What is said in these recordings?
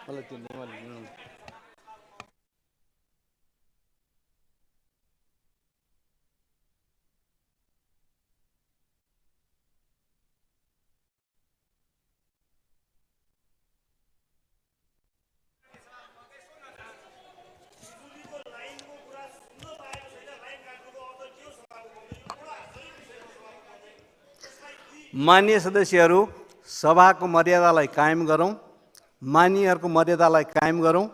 माननीय सदस्यहरू, सभाको मर्यादालाई कायम गरौँ, मान्यहरूको मर्यादालाई कायम गरौँ।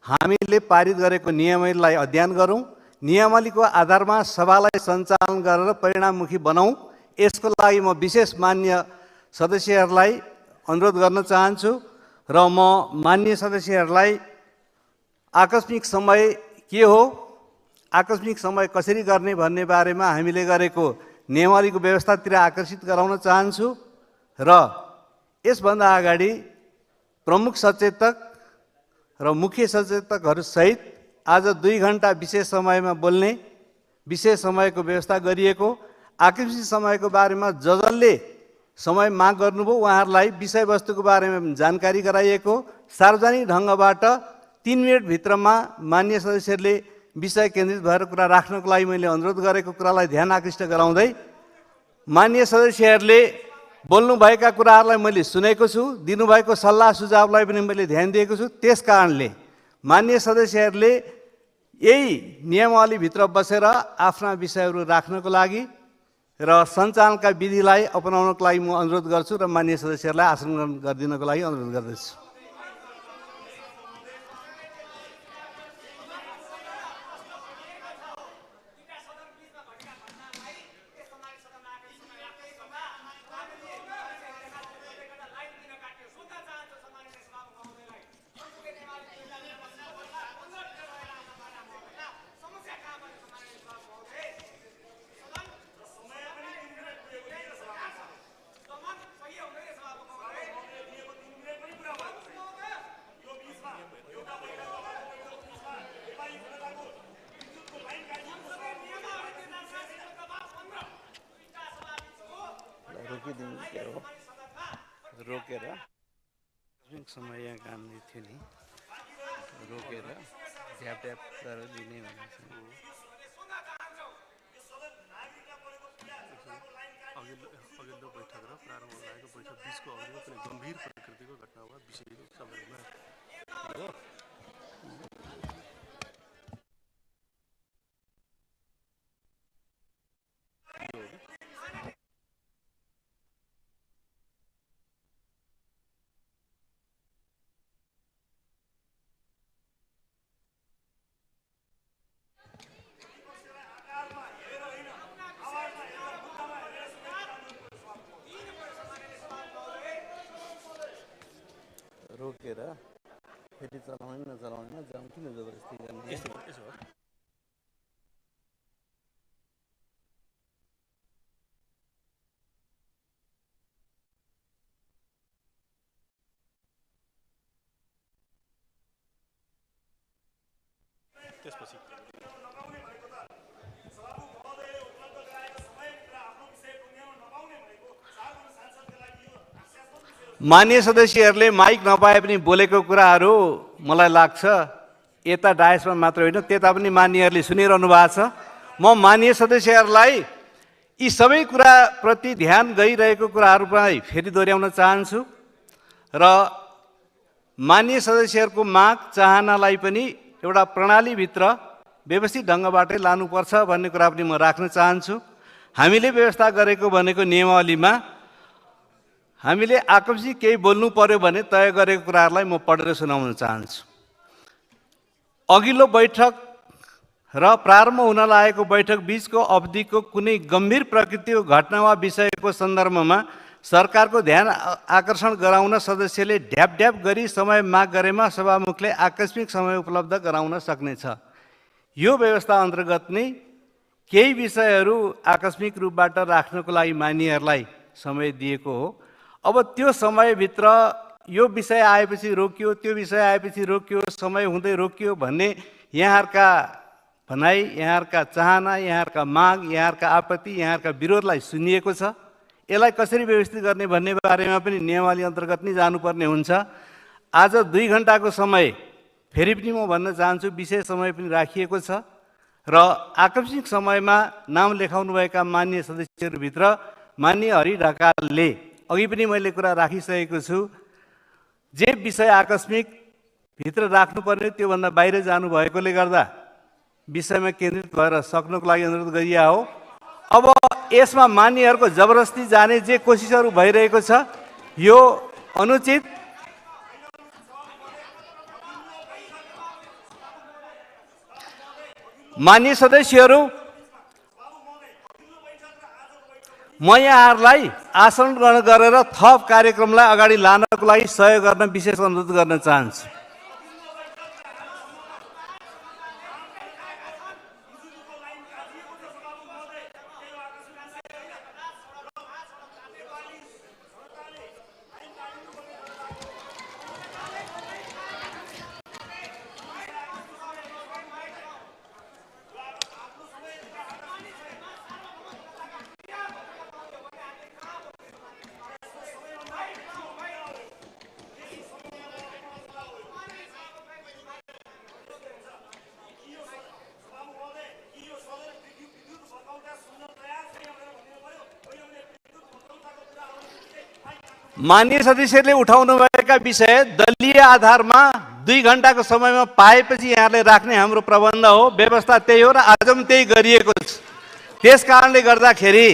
हामीले पारित गरेको नियमलाई अध्ययन गरौँ, नियमावलीको आधारमा सभालाई सञ्चालन गरेर परिणाममुखी बनाऊँ। यसको लागि म विशेष मान्य सदस्यहरूलाई अनुरोध गर्न चाहन्छु र म मान्य सदस्यहरूलाई आकस्मिक समय के हो, आकस्मिक समय कसरी गर्ने भन्ने बारेमा हामीले गरेको नियमावलीको व्यवस्थातिर आकर्षित गराउन चाहन्छु र यसभन्दा अगाडि प्रमुख सचेतक र मुख्य सचेतकहरूसहित आज 2 घण्टा विशेष समयमा बोल्ने विशेष समयको व्यवस्था गरिएको। आकस्मिक समयको बारेमा जसले समय माग गर्नुभयो उहाँहरूलाई विषयवस्तुको बारेमा जानकारी गराइएको। सार्वजनिक ढङ्गबाट 3 मिनेटभित्रमा मान्य सदस्यहरूले विषय केन्द्रित भएर कुरा राख्नको लागि मैले अनुरोध गरेको कुरालाई ध्यान आकृष्ट गराउँदै मान्य सदस्यहरूले बोल्नुभएका कुराहरूलाई मैले सुनेको छु, दिनुभएको सल्लाह सुझावलाई पनि मैले ध्यान दिएको छु। त्यस कारणले मान्य सदस्यहरूले यही नियमावलीभित्र बसेर आफ्ना विषयहरू राख्नको लागि र सञ्चालनका विधिलाई अपनाउनको लागि म अनुरोध गर्छु र मान्य सदस्यहरूलाई आसन ग्रहण गरिदिनको लागि अनुरोध गर्दछु। रोकेर समय यहाँ काम थियो नि, रोकेर झ्याप झ्याप गरेर दिने भनेको छ। अघिल्लो बैठक र प्रारम्भ भएको बैठक बिचको अघिल्लो कुनै गम्भीर प्रकृतिको घटना वा विषयको सन्दर्भमा रोकेर फेरि चलाउने नचलाउनेमा जाम किन जबरजस्ती गर्ने? यसो त्यसपछि मान्य सदस्यहरूले माइक नपाए पनि बोलेको कुराहरू मलाई लाग्छ यता डायसमा मात्र होइन त्यता पनि मान्यहरूले सुनिरहनु भएको छ। म मान्य सदस्यहरूलाई यी सबै कुराप्रति ध्यान गइरहेको कुराहरूलाई फेरि दोहोऱ्याउन चाहन्छु र मान्य सदस्यहरूको माग चाहनालाई पनि एउटा प्रणालीभित्र व्यवस्थित ढङ्गबाटै लानुपर्छ भन्ने कुरा पनि म राख्न चाहन्छु। हामीले व्यवस्था गरेको भनेको नियमावलीमा हामीले आकस्मिक केही बोल्नु पर्यो भने तय गरेको कुराहरूलाई म पढेर सुनाउन चाहन्छु। अघिल्लो बैठक र प्रारम्भ हुन लागेको बैठक बीचको अवधिको कुनै गम्भीर प्रकृतिको घटना वा विषयको सन्दर्भमा सरकारको ध्यान आकर्षण गराउन सदस्यले ढ्याप ढ्याप गरी समय माग गरेमा सभामुखले आकस्मिक समय उपलब्ध गराउन सक्नेछ। यो व्यवस्था अन्तर्गत नै केही विषयहरू आकस्मिक रूपबाट राख्नको लागि मान्यहरूलाई समय दिएको हो। अब त्यो समयभित्र यो विषय आएपछि रोकियो, त्यो विषय आएपछि रोकियो, समय हुँदै रोकियो भन्ने यहाँहरूका भनाइ, यहाँहरूका चाहना, यहाँहरूका माग, यहाँहरूका आपत्ति, यहाँहरूका विरोधलाई सुनिएको छ। यसलाई कसरी व्यवस्थित गर्ने भन्ने बारेमा पनि नियमावली अन्तर्गत नै जानुपर्ने हुन्छ। आज 2 घन्टाको समय फेरि पनि म भन्न चाहन्छु, विशेष समय पनि राखिएको छ र आकस्मिक समयमा नाम लेखाउनुभएका माननीय सदस्यहरूभित्र माननीय हरि ढकालले अघि पनि मैले कुरा राखिसकेको छु, जे विषय आकस्मिक भित्र राख्नुपर्ने त्योभन्दा बाहिर जानुभएकोले गर्दा विषयमा केन्द्रित भएर सक्नको लागि अनुरोध गरिया हो। अब यसमा मान्यहरूको जबरजस्ती जाने जे कोसिसहरू भइरहेको छ यो अनुचित। मान्य सदस्यहरू, म यहाँहरूलाई आसन ग्रहण गरेर थप कार्यक्रमलाई अगाडि लानको लागि सहयोग गर्न विशेष अनुरोध गर्न चाहन्छु। माननीय सदस्यहरूले उठाउनुभएका विषय दलीय आधारमा 2 घन्टाको समयमा पाएपछि यहाँले राख्ने हाम्रो प्रबन्ध हो, व्यवस्था त्यही हो र आज पनि त्यही गरिएको छ। त्यस कारणले गर्दाखेरि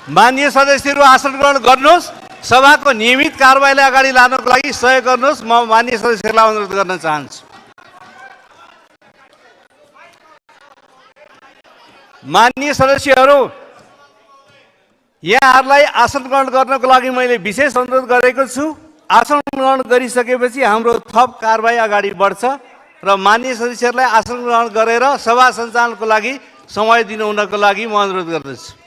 माननीय सदस्यहरू आसन ग्रहण गर्नुहोस्, सभाको नियमित कारबाहीलाई अगाडि लानको लागि सहयोग गर्नुहोस्। म माननीय सदस्यहरूलाई अनुरोध गर्न चाहन्छु। माननीय सदस्यहरू, यहाँहरूलाई आसन ग्रहण गर्नको लागि मैले विशेष अनुरोध गरेको छु। आसन ग्रहण गरिसकेपछि हाम्रो थप कारबाही अगाडि बढ्छ र माननीय सदस्यहरूलाई आसन ग्रहण गरेर सभा सञ्चालनको लागि समय दिनुहुनको लागि म अनुरोध गर्दछु।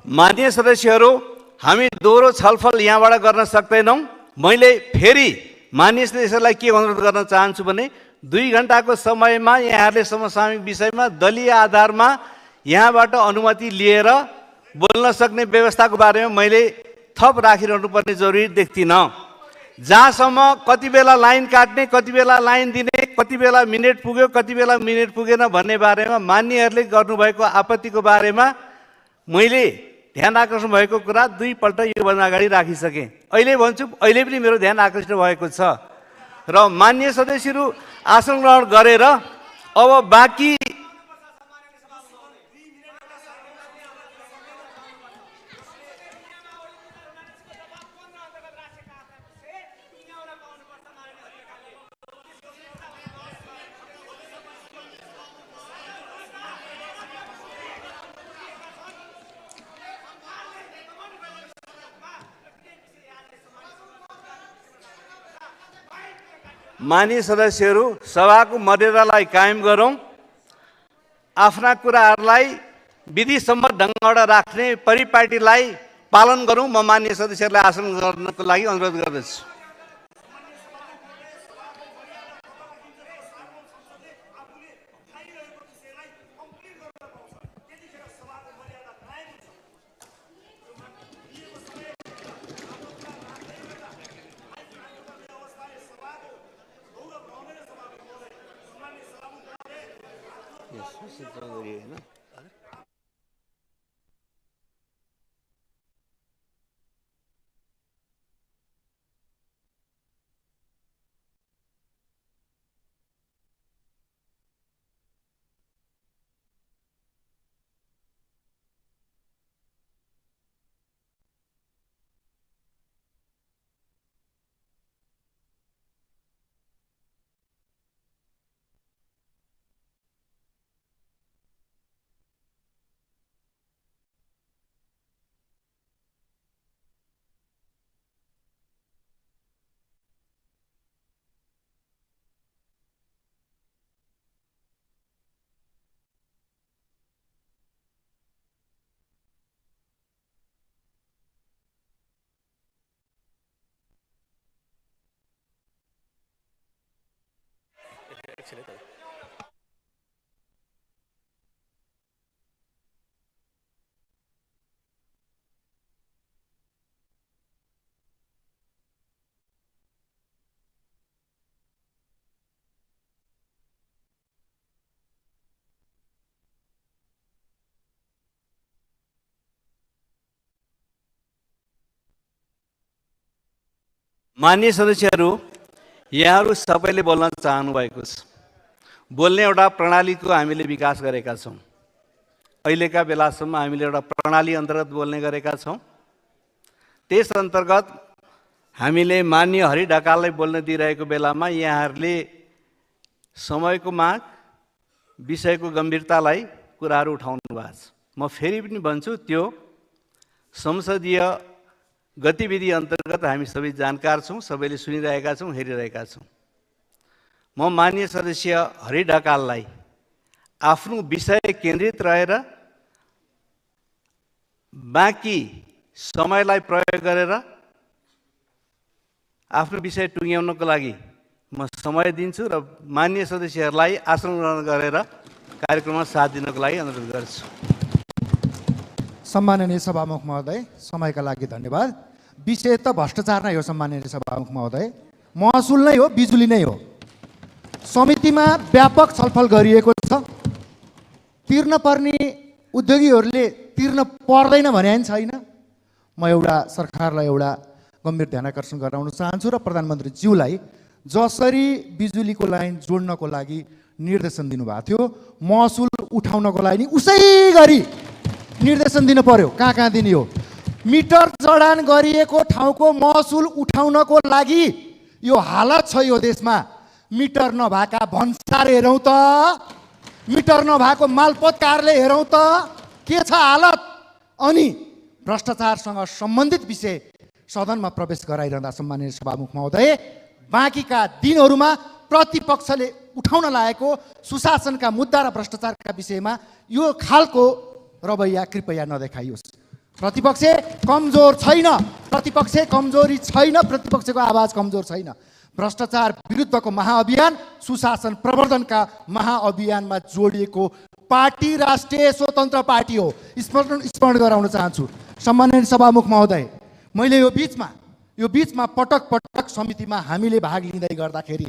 माननीय सदस्यहरू, हामी दोहोरो छलफल यहाँबाट गर्न सक्दैनौँ। मैले फेरि माननीय सदस्यहरूलाई के अनुरोध गर्न चाहन्छु भने 2 घन्टाको समयमा यहाँहरूले समसामयिक विषयमा दलीय आधारमा यहाँबाट अनुमति लिएर बोल्न सक्ने व्यवस्थाको बारेमा मैले थप राखिरहनु पर्ने जरुरी देख्दिनँ। जहाँसम्म कति बेला लाइन काट्ने, कति बेला लाइन दिने, कति बेला मिनेट पुग्यो, कति बेला मिनेट पुगेन भन्ने बारेमा मान्यहरूले गर्नुभएको आपत्तिको बारेमा मैले ध्यान आकर्षण भएको कुरा 2 पल्ट योभन्दा अगाडि राखिसकेँ। अहिले भन्छु, अहिले पनि मेरो ध्यान आकर्षित भएको छ र मान्य सदस्यहरू आसन ग्रहण गरेर अब बाँकी माननीय सदस्यहरू सभाको मर्यादालाई कायम गरौँ, आफ्ना कुराहरूलाई विधिसम्मत ढङ्गबाट राख्ने परिपाटीलाई पालन गरौँ। म माननीय सदस्यहरूलाई आसन गर्नको लागि अनुरोध गर्दछु। एकछिन है त। मान्य सदस्यहरू, यहाँहरू सबैले बोल्न चाहनु भएको छ। बोल्ने एउटा प्रणालीको हामीले विकास गरेका छौँ। अहिलेका बेलासम्म हामीले एउटा प्रणाली अन्तर्गत बोल्ने गरेका छौँ। त्यस अन्तर्गत हामीले मान्य हरि ढकाललाई बोल्न दिइरहेको बेलामा यहाँहरूले समयको माग, विषयको गम्भीरतालाई कुराहरू उठाउनु भएको छ। म फेरि पनि भन्छु, त्यो संसदीय गतिविधि अन्तर्गत हामी सबै जानकार छौँ, सबैले सुनिरहेका छौँ, हेरिरहेका छौँ। म माननीय सदस्य हरि ढकाललाई आफ्नो विषय केन्द्रित रहेर बाँकी समयलाई प्रयोग गरेर आफ्नो विषय टुङ्ग्याउनको लागि म समय दिन्छु र माननीय सदस्यहरूलाई आसन ग्रहण गरेर कार्यक्रममा साथ दिनको लागि अनुरोध गर्छु। सम्माननीय सभामुख महोदय, समयका लागि धन्यवाद। विषय त भ्रष्टाचार नै हो सम्माननीय सभामुख महोदय, महसुल नै हो, बिजुली नै हो। समितिमा व्यापक छलफल गरिएको छ। तिर्न पर्ने उद्योगीहरूले तिर्न पर्दैन भने पनि छैन। म एउटा सरकारलाई एउटा गम्भीर ध्यान आकर्षण गराउन चाहन्छु र प्रधानमन्त्रीज्यूलाई जसरी बिजुलीको लाइन जोड्नको लागि निर्देशन दिनुभएको थियो, महसुल उठाउनको लागि उसै गरी निर्देशन दिनु पर्यो। कहाँ दिने हो? मिटर जडान गरिएको ठाउँको महसुल उठाउनको लागि यो हालत छ यो देशमा। मिटर नभएका भन्सार हेरौँ त, मिटर नभएको मालपोत कार्यालय हेरौँ त, के छ हालत? अनि भ्रष्टाचारसँग सम्बन्धित विषय सदनमा प्रवेश गराइरहँदा सम्माननीय सभामुख महोदय, बाँकीका दिनहरूमा प्रतिपक्षले उठाउन लागेको सुशासनका मुद्दा र भ्रष्टाचारका विषयमा यो खालको रवैया कृपया नदेखाइयोस्। प्रतिपक्ष कमजोर छैन, प्रतिपक्ष कमजोरी छैन, प्रतिपक्षको आवाज कमजोर छैन। भ्रष्टाचार विरुद्धको महाअभियान सुशासन प्रवर्धनका महाअभियानमा जोडिएको पार्टी राष्ट्रिय स्वतन्त्र पार्टी हो। स्मरण गराउन चाहन्छु सम्माननीय सभामुख महोदय, मैले यो बिचमा पटक पटक समितिमा हामीले भाग लिँदै गर्दाखेरि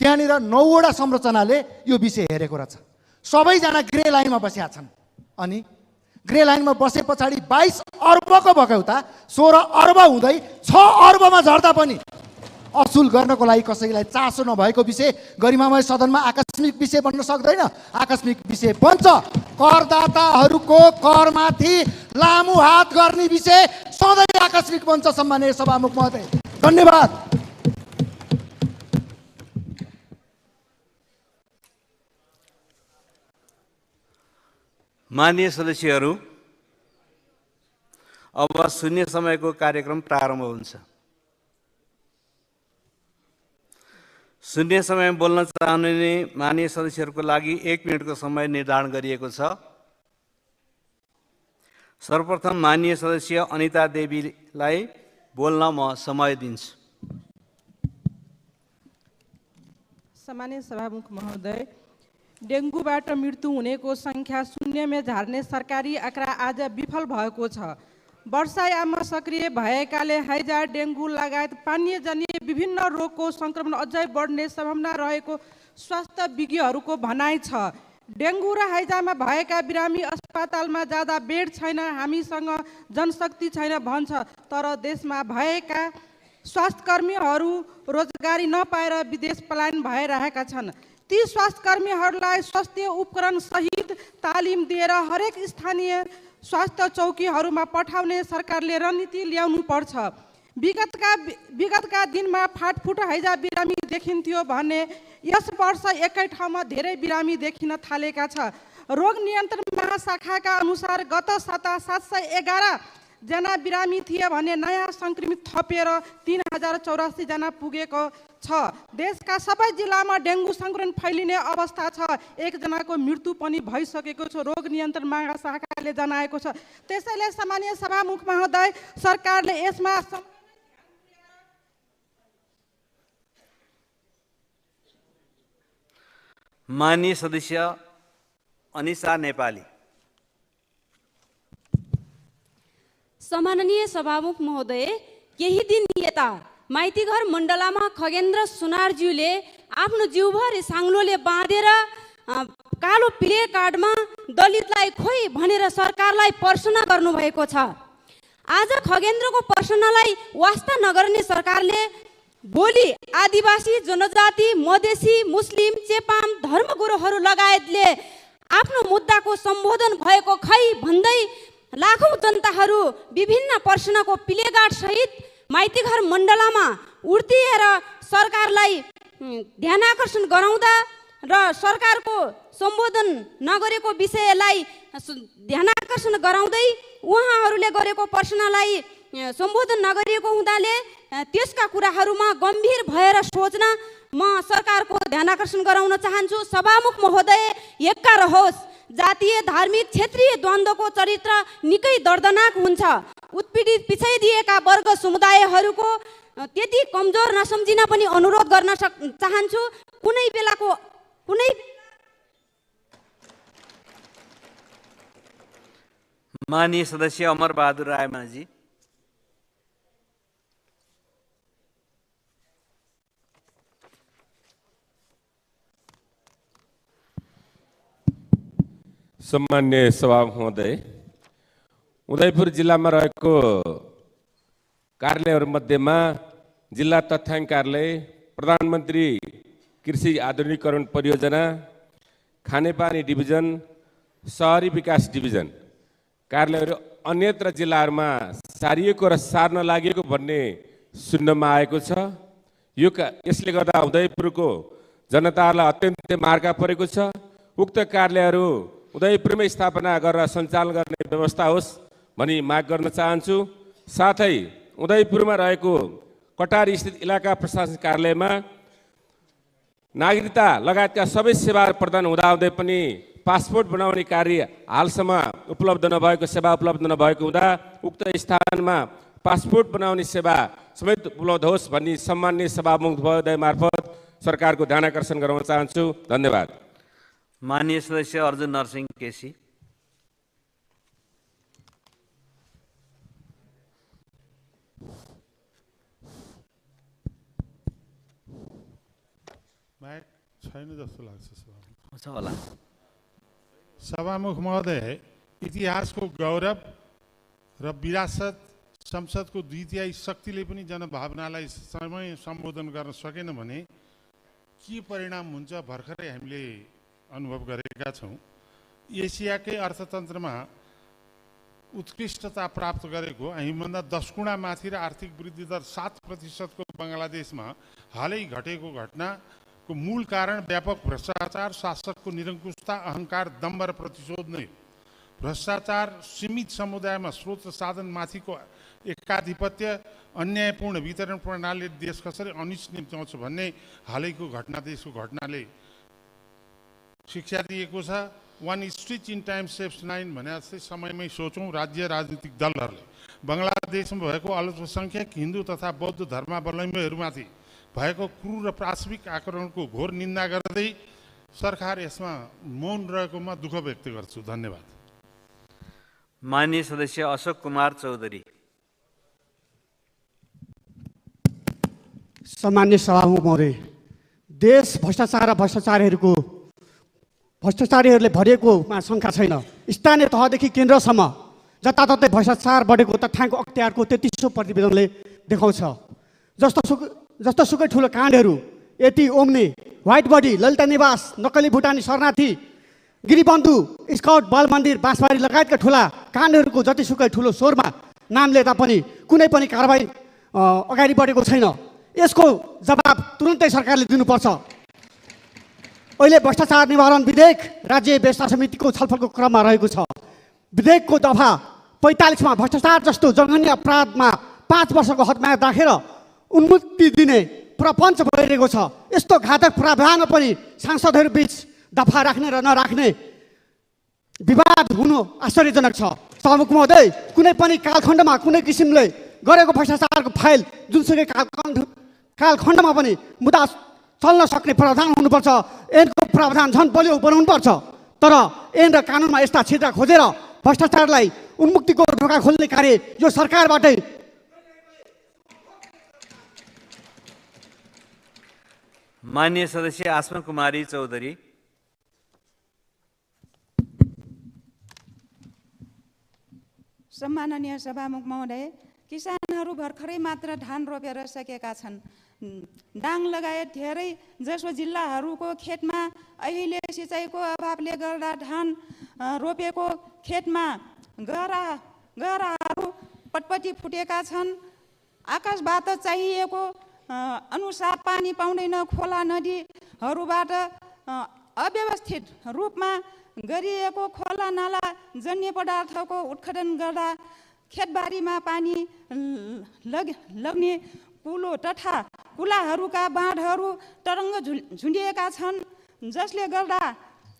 त्यहाँनिर 9वटा संरचनाले यो विषय हेरेको रहेछ। सबैजना ग्रे लाइनमा बसेका छन्। अनि ग्रे लाइनमा बसे पछाडि 22 अर्बको बगौता 16 अर्ब हुँदै 6 अर्बमा झर्दा पनि असुल गर्नको लागि कसैलाई चासो नभएको विषय गरिमामय सदनमा आकस्मिक विषय बन्न सक्दैन। आकस्मिक विषय बन्छ। करदाताहरूको करमाथि लामो हात गर्ने विषय सधैँ आकस्मिक बन्छ सम्माननीय सभामुख महोदय। धन्यवाद। माननीय सदस्यहरू, अब शून्य समयको कार्यक्रम प्रारम्भ हुन्छ। शून्य समय बोल्न चाहने माननीय सदस्यहरूको लागि 1 मिनटको समय निर्धारण गरिएको छ। सर्वप्रथम माननीय सदस्य अनिता देवीलाई बोल्न म समय दिन्छु। सम्माननीय सभामुख महोदय, डेङ्गुबाट मृत्यु हुनेको सङ्ख्या शून्यमा झार्ने सरकारी आँकडा आज विफल भएको छ। वर्षायाममा सक्रिय भएकाले हैजा, डेङ्गु लगायत पानीयजन्य विभिन्न रोगको सङ्क्रमण अझै बढ्ने सम्भावना रहेको स्वास्थ्य विज्ञहरूको भनाइ छ। डेङ्गु र हैजामा भएका बिरामी अस्पतालमा जाँदा बेड छैन, हामीसँग जनशक्ति छैन भन्छ। तर देशमा भएका स्वास्थ्यकर्मीहरू रोजगारी नपाएर विदेश पलायन भइरहेका छन्। ती स्वास्थ्यकर्मीहरूलाई स्वास्थ्य उपकरण सहित तालिम दिएर हरेक स्थानीय स्वास्थ्य चौकीहरूमा पठाउने सरकारले रणनीति ल्याउनु पर्छ। विगतका दिनमा फाटफुट हैजा बिरामी देखिन्थ्यो भने यस वर्ष एकै ठाउँमा धेरै बिरामी देखिन थालेका छ। रोग नियन्त्रण महाशाखाका अनुसार गत साता 711 जना बिरामी थिए भने नयाँ सङ्क्रमित थपेर 3084 जना पुगेको छ। देशका सबै जिल्लामा डेङ्गु सङ्क्रमण फैलिने अवस्था छ। 1 जनाको मृत्यु पनि भइसकेको छ, रोग नियन्त्रण महाशाखाले जनाएको छ। त्यसैले सामान्य सभामुख महोदय, सरकारले यसमा माननीय सदस्य अनिशा नेपाली। सम्माननीय सभामुख महोदय, केही दिन यता माइतीघर मण्डलामा खगेन्द्र सुनारज्यूले आफ्नो जिउभरि साङ्लोले बाँधेर कालो प्ले कार्डमा दलितलाई खोइ भनेर सरकारलाई प्रश्न गर्नुभएको छ। आज खगेन्द्रको प्रश्नलाई वास्ता नगर्ने सरकारले भोलि आदिवासी, जनजाति, मधेसी, मुस्लिम, चेपाम, धर्मगुरुहरू लगायतले आफ्नो मुद्दाको सम्बोधन भएको खै भन्दै लाखौँ जनताहरू विभिन्न प्रश्नको प्लेकार्ड सहित माइतीघर मण्डलामा उर्तिएर सरकारलाई ध्यानाकर्षण गराउँदा र सरकारको सम्बोधन नगरेको विषयलाई ध्यानाकर्षण गराउँदै उहाँहरूले गरेको प्रश्नलाई सम्बोधन नगरिएको हुँदाले त्यसका कुराहरूमा गम्भीर भएर सोच्न म सरकारको ध्यानाकर्षण गराउन चाहन्छु। सभामुख महोदय, एक्का रहोस्। जातीय, धार्मिक, क्षेत्रीय द्वन्द्वको चरित्र निकै दर्दनाक हुन्छ। उत्पीडित, पिछाइ दिएका वर्ग समुदायहरूको त्यति कमजोर नसम्झिन पनि अनुरोध गर्न चाहन्छु। कुनै माननीय सदस्य अमर बहादुर रायमाझी। सम्मान्य सभामुख महोदय, उदयपुर जिल्लामा रहेको कार्यालयहरूमध्येमा जिल्ला तथ्याङ्क कार्यालय, प्रधानमन्त्री कृषि आधुनिकीकरण परियोजना, खानेपानी डिभिजन, शहरी विकास डिभिजन कार्यालयहरू अन्यत्र जिल्लाहरूमा सारिएको र सार्न लागेको भन्ने सुन्नमा आएको छ। यसले गर्दा उदयपुरको जनताहरूलाई अत्यन्तै मार्का परेको छ। उक्त कार्यालयहरू उदयपुरमै स्थापना गरेर सञ्चालन गर्ने व्यवस्था होस् भनी माग गर्न चाहन्छु। साथै उदयपुरमा रहेको कटारी स्थित इलाका प्रशासन कार्यालयमा नागरिकता लगायतका सबै सेवाहरू प्रदान हुँदाहुँदै पनि पासपोर्ट बनाउने कार्य हालसम्म उपलब्ध नभएको, सेवा उपलब्ध नभएको हुँदा उक्त स्थानमा पासपोर्ट बनाउने सेवा समेत उपलब्ध होस् भन्ने सम्माननीय सभामुख महोदय मार्फत सरकारको ध्यानाकर्षण गराउन चाहन्छु। धन्यवाद। माननीय सदस्य अर्जुन नरसिंह केसी। माइक छैन जस्तो लाग्छ छ होला। सभामुख महोदय, इतिहासको गौरव र विरासत संसदको द्वितीय शक्तिले पनि जनभावनालाई समय सम्बोधन गर्न सकेन भने के परिणाम हुन्छ भर्खरै हामीले अनुभव गरेका छौँ। एसियाकै अर्थतन्त्रमा उत्कृष्टता प्राप्त गरेको हामीभन्दा 10 गुणा माथि र आर्थिक वृद्धि दर 7% को बङ्गलादेशमा हालै घटेको घटनाको मूल कारण व्यापक भ्रष्टाचार, शासकको निरङ्कुशता, अहङ्कार, दम्भ र प्रतिशोध नै। भ्रष्टाचार, सीमित समुदायमा स्रोत साधनमाथिको एकाधिपत्य, अन्यायपूर्ण वितरण प्रणालीले देश कसरी अनिष्ट निम्त्याउँछ भन्ने हालैको देशको घटनाले शिक्षा दिएको छ। वान स्ट्रिच इन टाइम सेभ्स 9 भने जस्तै समयमै सोचौँ। राज्य राजनीतिक दलहरूले बङ्गलादेशमा भएको अल्पसङ्ख्यक हिन्दू तथा बौद्ध धर्मावलम्बीहरूमाथि भएको क्रूर र पाशविक आक्रमणको घोर निन्दा गर्दै सरकार यसमा मौन रहेकोमा दुःख व्यक्त गर्छु। धन्यवाद। माननीय सदस्य अशोक कुमार चौधरी। सम्मान्य सभामुख महोदय, देश भ्रष्टाचार र भ्रष्टाचारीहरूले भरिएकोमा शङ्का छैन। स्थानीय तहदेखि केन्द्रसम्म जताततै भ्रष्टाचार बढेको तथ्याङ्क अख्तियारको 33औं प्रतिवेदनले देखाउँछ। जस्तोसुकै ठुलो काण्डहरू, यति ओम्ने, व्हाइट बडी, ललिता निवास, नक्कली भुटानी शरणार्थी, गिरिबन्धु, स्काउट बाल मन्दिर, बाँसबारी लगायतका ठुला काण्डहरूको जतिसुकै ठुलो स्वरमा नाम लेदा पनि कुनै पनि कारबाही अगाडि बढेको छैन। यसको जवाब तुरुन्तै सरकारले दिनुपर्छ। अहिले भ्रष्टाचार निवारण विधेयक राज्य व्यवस्था समितिको छलफलको क्रममा रहेको छ। विधेयकको दफा 45 मा भ्रष्टाचार जस्तो जघन्य अपराधमा 5 वर्षको हदम्याद राखेर उन्मुक्ति दिने प्रपञ्च भइरहेको छ। यस्तो घातक प्रावधानमा पनि सांसदहरू बीच दफा राख्ने र नराख्ने विवाद हुनु आश्चर्यजनक छ। सभामुख महोदय, कुनै पनि कालखण्डमा कुनै किसिमले गरेको भ्रष्टाचारको फाइल जुनसुकै कालखण्डमा पनि मुद्दा चल्न सक्ने प्रावधान हुनुपर्छ। ऐनको प्रावधान झन् बलियो बनाउनुपर्छ। तर ऐन र कानुनमा यस्ता छिद्रा खोजेर भ्रष्टाचारलाई उन्मुक्तिको ढोका खोल्ने कार्य यो सरकारबाटै। माननीय सदस्य आसमा कुमारी चौधरी। सम्माननीय सभामुख महोदय, किसानहरू भर्खरै मात्र धान रोपेर सकेका छन्। दाङ लगायत धेरै जसो जिल्लाहरूको खेतमा अहिले सिँचाइको अभावले गर्दा धान रोपेको खेतमा गहराहरू पटपटी फुटेका छन्। आकाशबाट चाहिएको अनुसार पानी पाउँदैन। खोला नदीहरूबाट अव्यवस्थित रूपमा गरिएको खोला नाला जन्य पदार्थको उत्खनन गर्दा खेतबारीमा पानी लग्ने पुलो तथा कुलाहरूका बाँधहरू तरङ्ग झुन्डिएका छन्, जसले गर्दा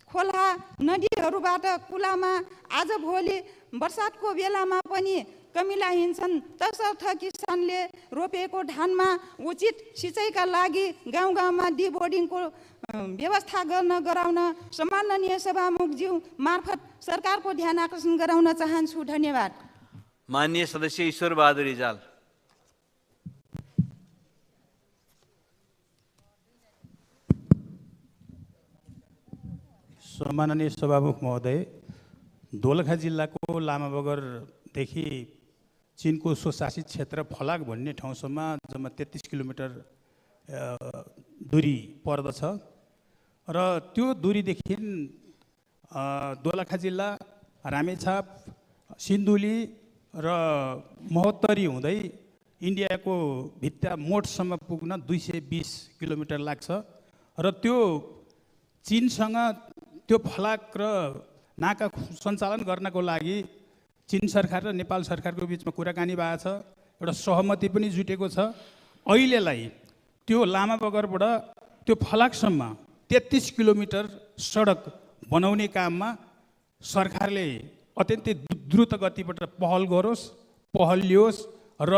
खोला नदीहरूबाट कुलामा आजभोलि वर्षातको बेलामा पनि कमिला हिँड्छन्। तसर्थ किसानले रोपेको धानमा उचित सिँचाइका लागि गाउँ गाउँमा डिबोर्डिङको व्यवस्था गराउन सम्माननीय सभामुखज्यू मार्फत सरकारको ध्यान आकर्षण गराउन चाहन्छु। धन्यवाद। माननीय सदस्य ईश्वर बहादुर रिजाल। सम्माननीय सभामुख महोदय, दोलखा जिल्लाको लामाबगरदेखि चीनको स्वशासित क्षेत्र फलाक भन्ने ठाउँसम्म जम्मा 33 किलोमिटर दूरी पर्दछ र त्यो दूरीदेखि दोलखा जिल्ला, रामेछाप, सिन्धुली र महोत्तरी हुँदै इन्डियाको भित्ता मोडसम्म पुग्न 220 किलोमिटर लाग्छ र त्यो चीनसँग त्यो फलाक र नाका सञ्चालन गर्नको लागि चीन सरकार र नेपाल सरकारको बिचमा कुराकानी भएको छ। एउटा सहमति पनि जुटेको छ। अहिलेलाई त्यो लामाबगरबाट त्यो फलाकसम्म 33 किलोमिटर सडक बनाउने काममा सरकारले अत्यन्तै द्रुत गतिबाट पहल लियोस् र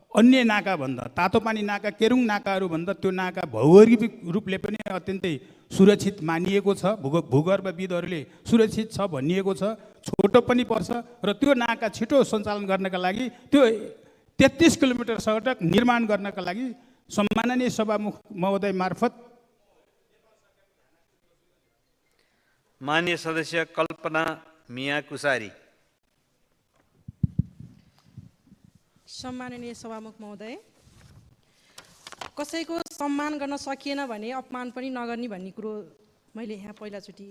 अन्य नाकाभन्दा तातोपानी नाका, केरुङ नाकाहरूभन्दा त्यो नाका भौगोलिक रूपले पनि अत्यन्तै सुरक्षित मानिएको छ। भूगर्भविदहरूले सुरक्षित छ भनिएको छ। छोटो पनि पर्छ र त्यो नाका छिटो सञ्चालन गर्नका लागि त्यो 33 किलोमिटर सडक निर्माण गर्नका लागि सम्माननीय सभामुख महोदय मार्फत माननीय सदस्य कल्पना मिया कुसारी। सम्माननीय सभामुख महोदय, कसैको सम्मान गर्न सकिएन भने अपमान पनि नगर्ने भन्ने कुरो मैले यहाँ पहिलाचोटि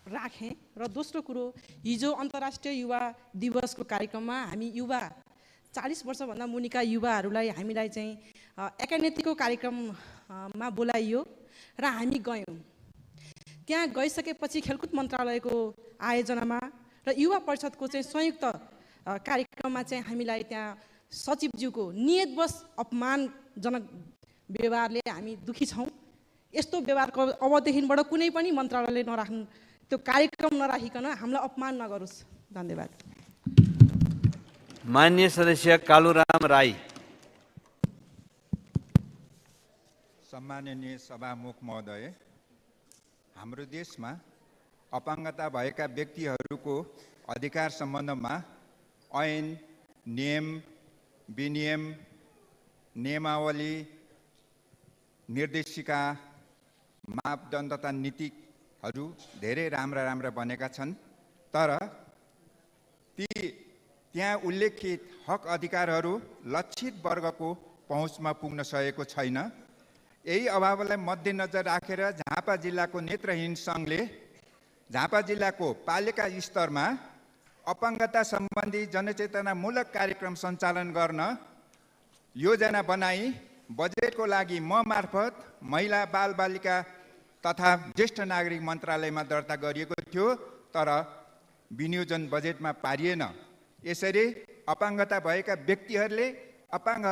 राखेँ। र दोस्रो कुरो, हिजो अन्तर्राष्ट्रिय युवा दिवसको कार्यक्रममा हामी युवा 40 वर्षभन्दा मुनिका युवाहरूलाई हामीलाई चाहिँ एकानेतिको कार्यक्रममा बोलाइयो र हामी गयौँ। त्यहाँ गइसकेपछि खेलकुद मन्त्रालयको आयोजनामा र युवा परिषदको चाहिँ संयुक्त कार्यक्रममा चाहिँ हामीलाई त्यहाँ सचिवज्यूको नियतवश अपमानजनक व्यवहारले हामी दुखी छौँ। यस्तो व्यवहारको अबदेखिबाट कुनै पनि मन्त्रालयले नराख्नु, त्यो कार्यक्रम नराखिकन हामीलाई अपमान नगरोस्। धन्यवाद। माननीय सदस्य कालुराम राई। सम्माननीय सभामुख महोदय, हाम्रो देशमा अपाङ्गता भएका व्यक्तिहरूको अधिकार सम्बन्धमा ऐन, नियम, विनियम, नियमावली, निर्देशिका, मापदण्ड तथा नीतिहरू धेरै राम्रा बनेका छन्। तर त्यहाँ उल्लेखित हक अधिकारहरू लक्षित वर्गको पहुँचमा पुग्न सकेको छैन। यही अभावलाई मध्यनजर राखेर झापा जिल्लाको नेत्रहीन सङ्घले झापा जिल्लाको पालिका स्तरमा अपाङ्गता सम्बन्धी जनचेतनामूलक कार्यक्रम सञ्चालन गर्न योजना बनाई बजेटको लागि म मार्फत महिला बालबालिका तथा ज्येष्ठ नागरिक मन्त्रालयमा दर्ता गरिएको थियो, तर विनियोजन बजेटमा पारिएन। यसरी अपाङ्गता भएका व्यक्तिहरूले अपाङ्ग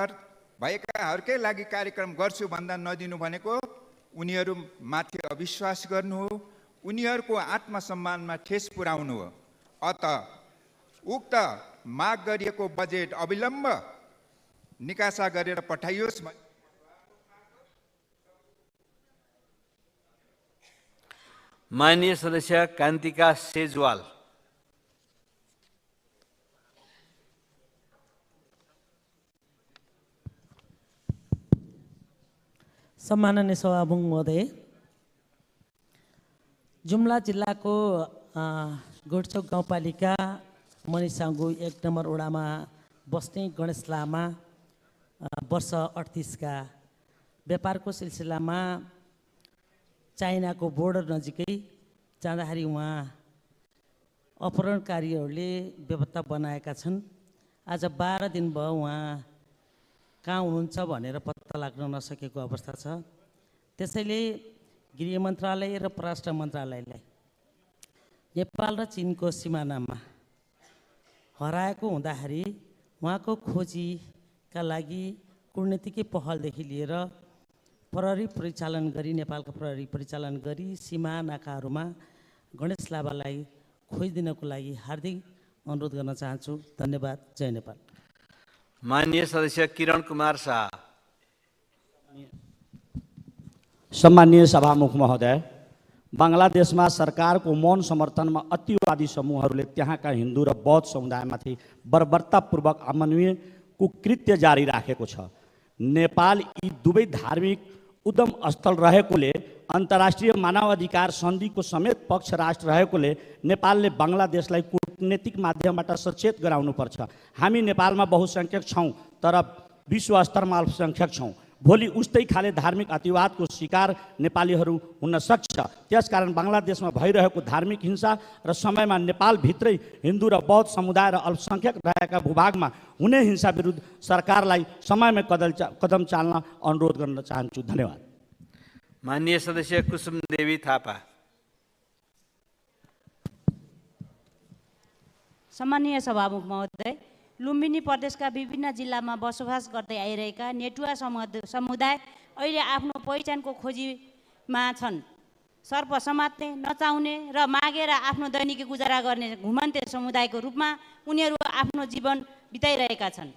भएकाहरूकै लागि कार्यक्रम गर्छु भन्दा नदिनु भनेको उनीहरूमाथि अविश्वास गर्नु हो, उनीहरूको आत्मसम्मानमा ठेस पुर्याउनु हो। अत उक्त माग गरिएको बजेट अविलम्ब निकासा गरेर पठाइयोस्। माननीय सदस्य कान्तिका सेजवाल। सम्माननीय सभामुख महोदय, जुम्ला जिल्लाको गोठचौक गाउँपालिका मनिसाङ्गु 1 नम्बर वडामा बस्ने गणेश लामा वर्ष 38 का व्यापारको सिलसिलामा चाइनाको बोर्डर नजिकै जाँदाखेरि उहाँ अपहरणकारीहरूले बेपत्ता बनाएका छन्। आज 12 दिन भयो उहाँ कहाँ हुनुहुन्छ भनेर पत्ता लाग्न नसकेको अवस्था छ। त्यसैले गृह मन्त्रालय र परराष्ट्र मन्त्रालयलाई नेपाल र चीनको सिमानामा हराएको हुँदाखेरि उहाँको खोजीका लागि कूटनीतिकै पहलदेखि लिएर प्रहरी परिचालन गरी नेपालको प्रहरी परिचालन गरी सीमा नाकाहरूमा गणेश लामालाई खोजिदिनको लागि हार्दिक अनुरोध गर्न चाहन्छु। धन्यवाद। जय नेपाल। माननीय सदस्य किरण कुमार शाह। सम्मानीय सभामुख महोदय, बङ्गलादेशमा सरकारको मौन समर्थनमा अतिवादी समूहहरूले त्यहाँका हिन्दू र बौद्ध समुदायमाथि बर्बरतापूर्वक अमानवीय कुकृत्य जारी राखेको छ। नेपाल यी दुवै धार्मिक उद्गम स्थल रहेकोले अन्तर्राष्ट्रिय मानवाधिकार सन्धिको समेत पक्ष राष्ट्र रहेकोले नेपालले बङ्गलादेशलाई कूटनीतिक माध्यमबाट सचेत गराउनुपर्छ। हामी नेपालमा बहुसङ्ख्यक छौँ तर विश्व स्तरमा अल्पसङ्ख्यक छौँ। भोलि उस्तै खाले धार्मिक अतिवादको शिकार नेपालीहरू हुन सक्छ। त्यसकारण बङ्गलादेशमा भइरहेको धार्मिक हिंसा र समयमा नेपालभित्रै हिन्दू र बौद्ध समुदाय र अल्पसङ्ख्यक रहेका भूभागमा हुने हिंसा विरुद्ध सरकारलाई समयमै कदम चाल्न अनुरोध गर्न चाहन्छु। धन्यवाद। माननीय सदस्य कुसुम देवी थापा। सम्मानीय सभामुख महोदय, लुम्बिनी प्रदेशका विभिन्न जिल्लामा बसोबास गर्दै आइरहेका नेटुवा समुदाय अहिले आफ्नो पहिचानको खोजीमा छन्। सर्प समात्ने, नचाउने र मागेर आफ्नो दैनिकी गुजारा गर्ने घुमन्ते समुदायको रूपमा उनीहरू आफ्नो जीवन बिताइरहेका छन्।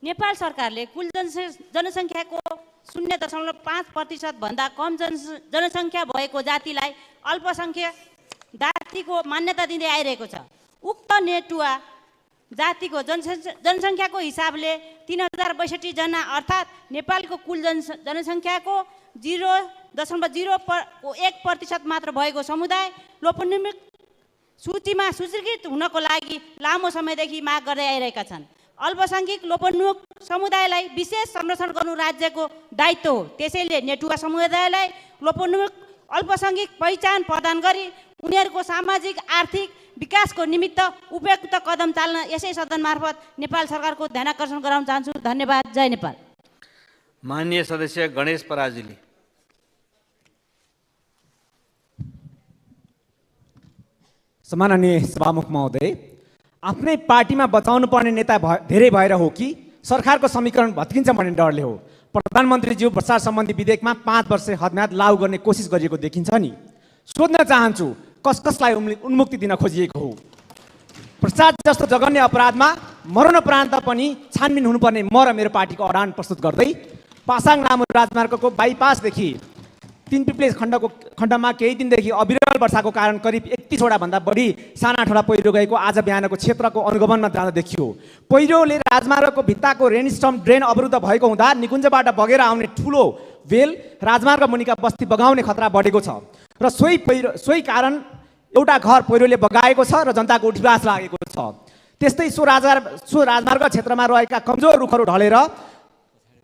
नेपाल सरकारले कुल जनसङ्ख्याको 0.5% भन्दा कम जनसङ्ख्या भएको जातिलाई अल्पसङ्ख्यक जातिको मान्यता दिँदै आइरहेको छ। उक्त नेटुवा जातिको जनसङ्ख्याको हिसाबले 3062 जना अर्थात् नेपालको कुल जनसङ्ख्याको 0.01% मात्र भएको समुदाय लोपोन्मुख सूचीमा सूचीकृत हुनको लागि लामो समयदेखि माग गर्दै आइरहेका छन्। अल्पसङ्ख्यक लोपोन्मुख समुदायलाई विशेष संरक्षण गर्नु राज्यको दायित्व हो। त्यसैले नेटुवा समुदायलाई लोपोन्मुख अल्पसङ्ख्यक पहिचान प्रदान गरी उनीहरूको सामाजिक आर्थिक विकासको निमित्त उपयुक्त कदम चाल्न यसै सदन मार्फत नेपाल सरकारको ध्यानाकर्षण गराउन चाहन्छु। धन्यवाद। जय नेपाल। माननीय सदस्य गणेश पराजुली। सम्माननीय सभामुख महोदय, आफ्नै पार्टीमा बचाउनु पर्ने नेता धेरै भएर हो कि सरकारको समीकरण भत्किन्छ भन्ने डरले हो? प्रधानमन्त्रीज्यू भ्रष्टाचार सम्बन्धी विधेयकमा 5 वर्ष हदम्याद लागू गर्ने कोसिस गरिएको देखिन्छ नि। सोध्न चाहन्छु, कसलाई उन्मुक्ति दिन खोजिएको हो? भ्रष्टाचार जस्तो जघन्य अपराधमा मरणोपरान्त पनि छानबिन हुनुपर्ने म र मेरो पार्टीको अडान प्रस्तुत गर्दै पासाङ लामो राजमार्गको बाइपासदेखि तिनपिप्ले खण्डमा केही दिनदेखि अविरल वर्षाको कारण करिब 31वटा भन्दा बढी साना ठुला पहिरो गएको आज बिहानको क्षेत्रको अनुगमनमा जाँदा देखियो। पहिरोले राजमार्गको भित्ताको रेनस्टर्म ड्रेन अवरुद्ध भएको हुँदा निकुञ्जबाट बगेर आउने ठुलो वेल राजमार्ग मुनिका बस्ती बगाउने खतरा बढेको छ र सोही कारण एउटा घर पहिरोले बगाएको छ र जनताको उठिवास लागेको छ। त्यस्तै सो राजमार्ग क्षेत्रमा रहेका कमजोर रुखहरू ढलेर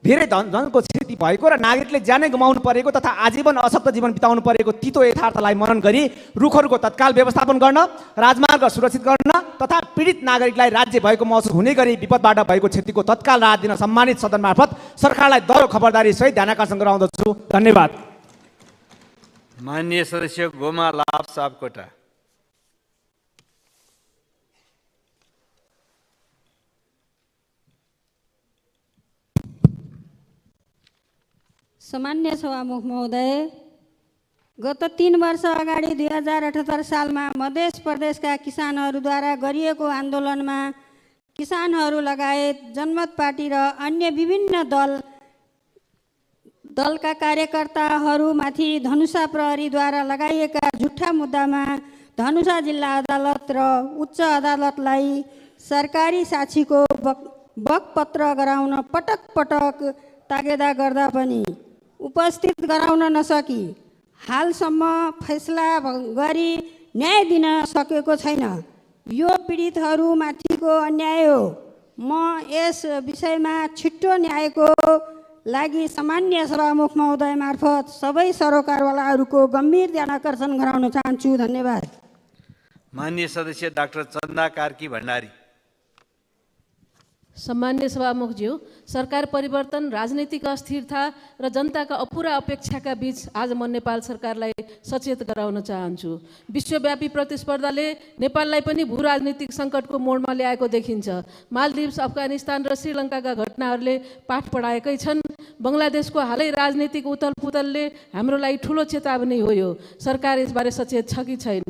धेरै धनको क्षति भएको र नागरिकले ज्यानै गुमाउनु परेको तथा आजीवन अशक्त जीवन बिताउनु परेको तितो यथार्थलाई मनन गरी रुखहरूको तत्काल व्यवस्थापन गर्न, राजमार्ग सुरक्षित गर्न तथा पीडित नागरिकलाई राज्य भएको महसुस हुने गरी विपदबाट भएको क्षतिको तत्काल राहत दिन सम्मानित सदन मार्फत सरकारलाई दरो खबरदारी सहित ध्यानाकर्षण गराउँदछु। धन्यवाद। माननीय सदस्य गोमा लाभ सापकोटा। सामान्य सभामुख महोदय, गत 3 वर्ष अगाडि 2078 सालमा मध्य प्रदेशका किसानहरूद्वारा गरिएको आन्दोलनमा किसानहरू लगायत जनमत पार्टी र अन्य विभिन्न दलका कार्यकर्ताहरूमाथि धनुषा प्रहरीद्वारा लगाइएका झुट्टा मुद्दामा धनुषा जिल्ला अदालत र उच्च अदालतलाई सरकारी साक्षीको बकपत्र गराउन पटक पटक तागेदा गर्दा पनि उपस्थित गराउन नसकी हालसम्म फैसला गरी न्याय दिन सकेको छैन। यो पीडितहरूमाथिको अन्याय हो। म यस विषयमा छिट्टो न्यायको लागि सामान्य सभामुख महोदय मार्फत सबै सरोकारवालाहरूको गम्भीर ध्यान आकर्षण गराउन चाहन्छु। धन्यवाद। माननीय सदस्य डाक्टर चन्दा कार्की भण्डारी। सम्मान्य सभामुखज्यू, सरकार परिवर्तन, राजनीतिक अस्थिरता र जनताका अपुरा अपेक्षाका बीच आज म नेपाल सरकारलाई सचेत गराउन चाहन्छु। विश्वव्यापी प्रतिस्पर्धाले नेपाललाई पनि भू राजनीतिक सङ्कटको मोडमा ल्याएको देखिन्छ। मालदिप्स, अफगानिस्तान र श्रीलङ्काका घटनाहरूले पाठ पढाएकै छन्। बङ्गलादेशको हालै राजनीतिक उथलपुथलले हाम्रो लागि ठुलो चेतावनी हो। यो सरकार यसबारे सचेत छ कि छैन?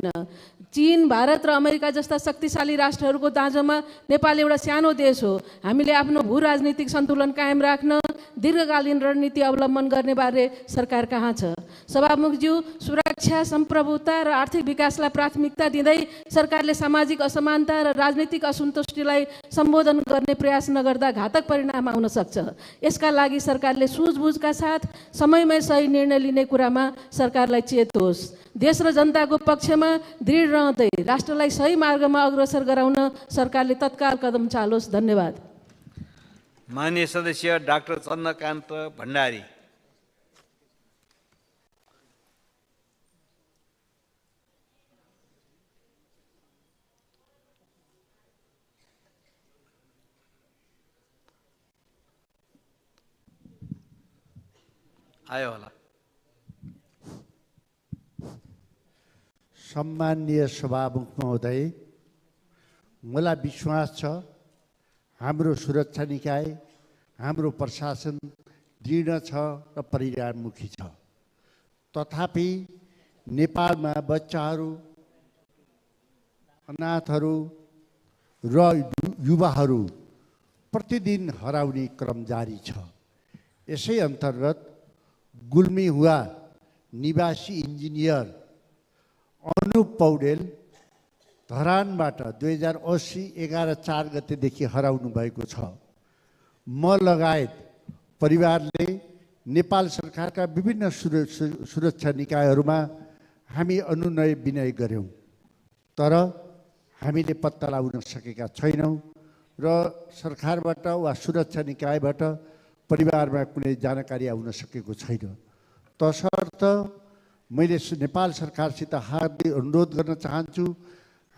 चीन, भारत र अमेरिका जस्ता शक्तिशाली राष्ट्रहरूको दाँजोमा नेपाल एउटा सानो देश हो। हामीले आफ्नो भू राजनीतिक सन्तुलन कायम राख्न दीर्घकालीन रणनीति अवलम्बन गर्ने बारे सरकार कहाँ छ? सभामुखज्यू, सुरक्षा, सम्प्रभुता र आर्थिक विकासलाई प्राथमिकता दिँदै सरकारले सामाजिक असमानता र राजनीतिक असन्तुष्टिलाई सम्बोधन गर्ने प्रयास नगर्दा घातक परिणाम आउन सक्छ। यसका लागि सरकारले सुझबुझका साथ समयमै सही निर्णय लिने कुरामा सरकारलाई चेत होस्। देश र जनताको पक्षमा दृढ रहँदै राष्ट्रलाई सही मार्गमा अग्रसर गराउन सरकारले तत्काल कदम चालोस्। धन्यवाद। माननीय सदस्य डाक्टर चन्द्रकान्त भण्डारी। आयो होला। सम्माननीय सभामुख महोदय, मलाई विश्वास छ हाम्रो सुरक्षा निकाय, हाम्रो प्रशासन दृढ छ र परिणाममुखी छ। तथापि नेपालमा बच्चाहरू, अनाथहरू र युवाहरू प्रतिदिन हराउने क्रम जारी छ। यसै अन्तर्गत गुल्मी हुआ निवासी इन्जिनियर अनुप पौडेल धरानबाट 2080 11/4 गतेदेखि हराउनु भएको छ। म लगायत परिवारले नेपाल सरकारका विभिन्न सुरक्षा निकायहरूमा हामी अनुनय विनय गर्यौँ, तर हामीले पत्ता लगाउन सकेका छैनौँ र सरकारबाट वा सुरक्षा निकायबाट परिवारमा कुनै जानकारी आउन सकेको छैन। तसर्थ मैले नेपाल सरकारसित हार्दै अनुरोध गर्न चाहन्छु,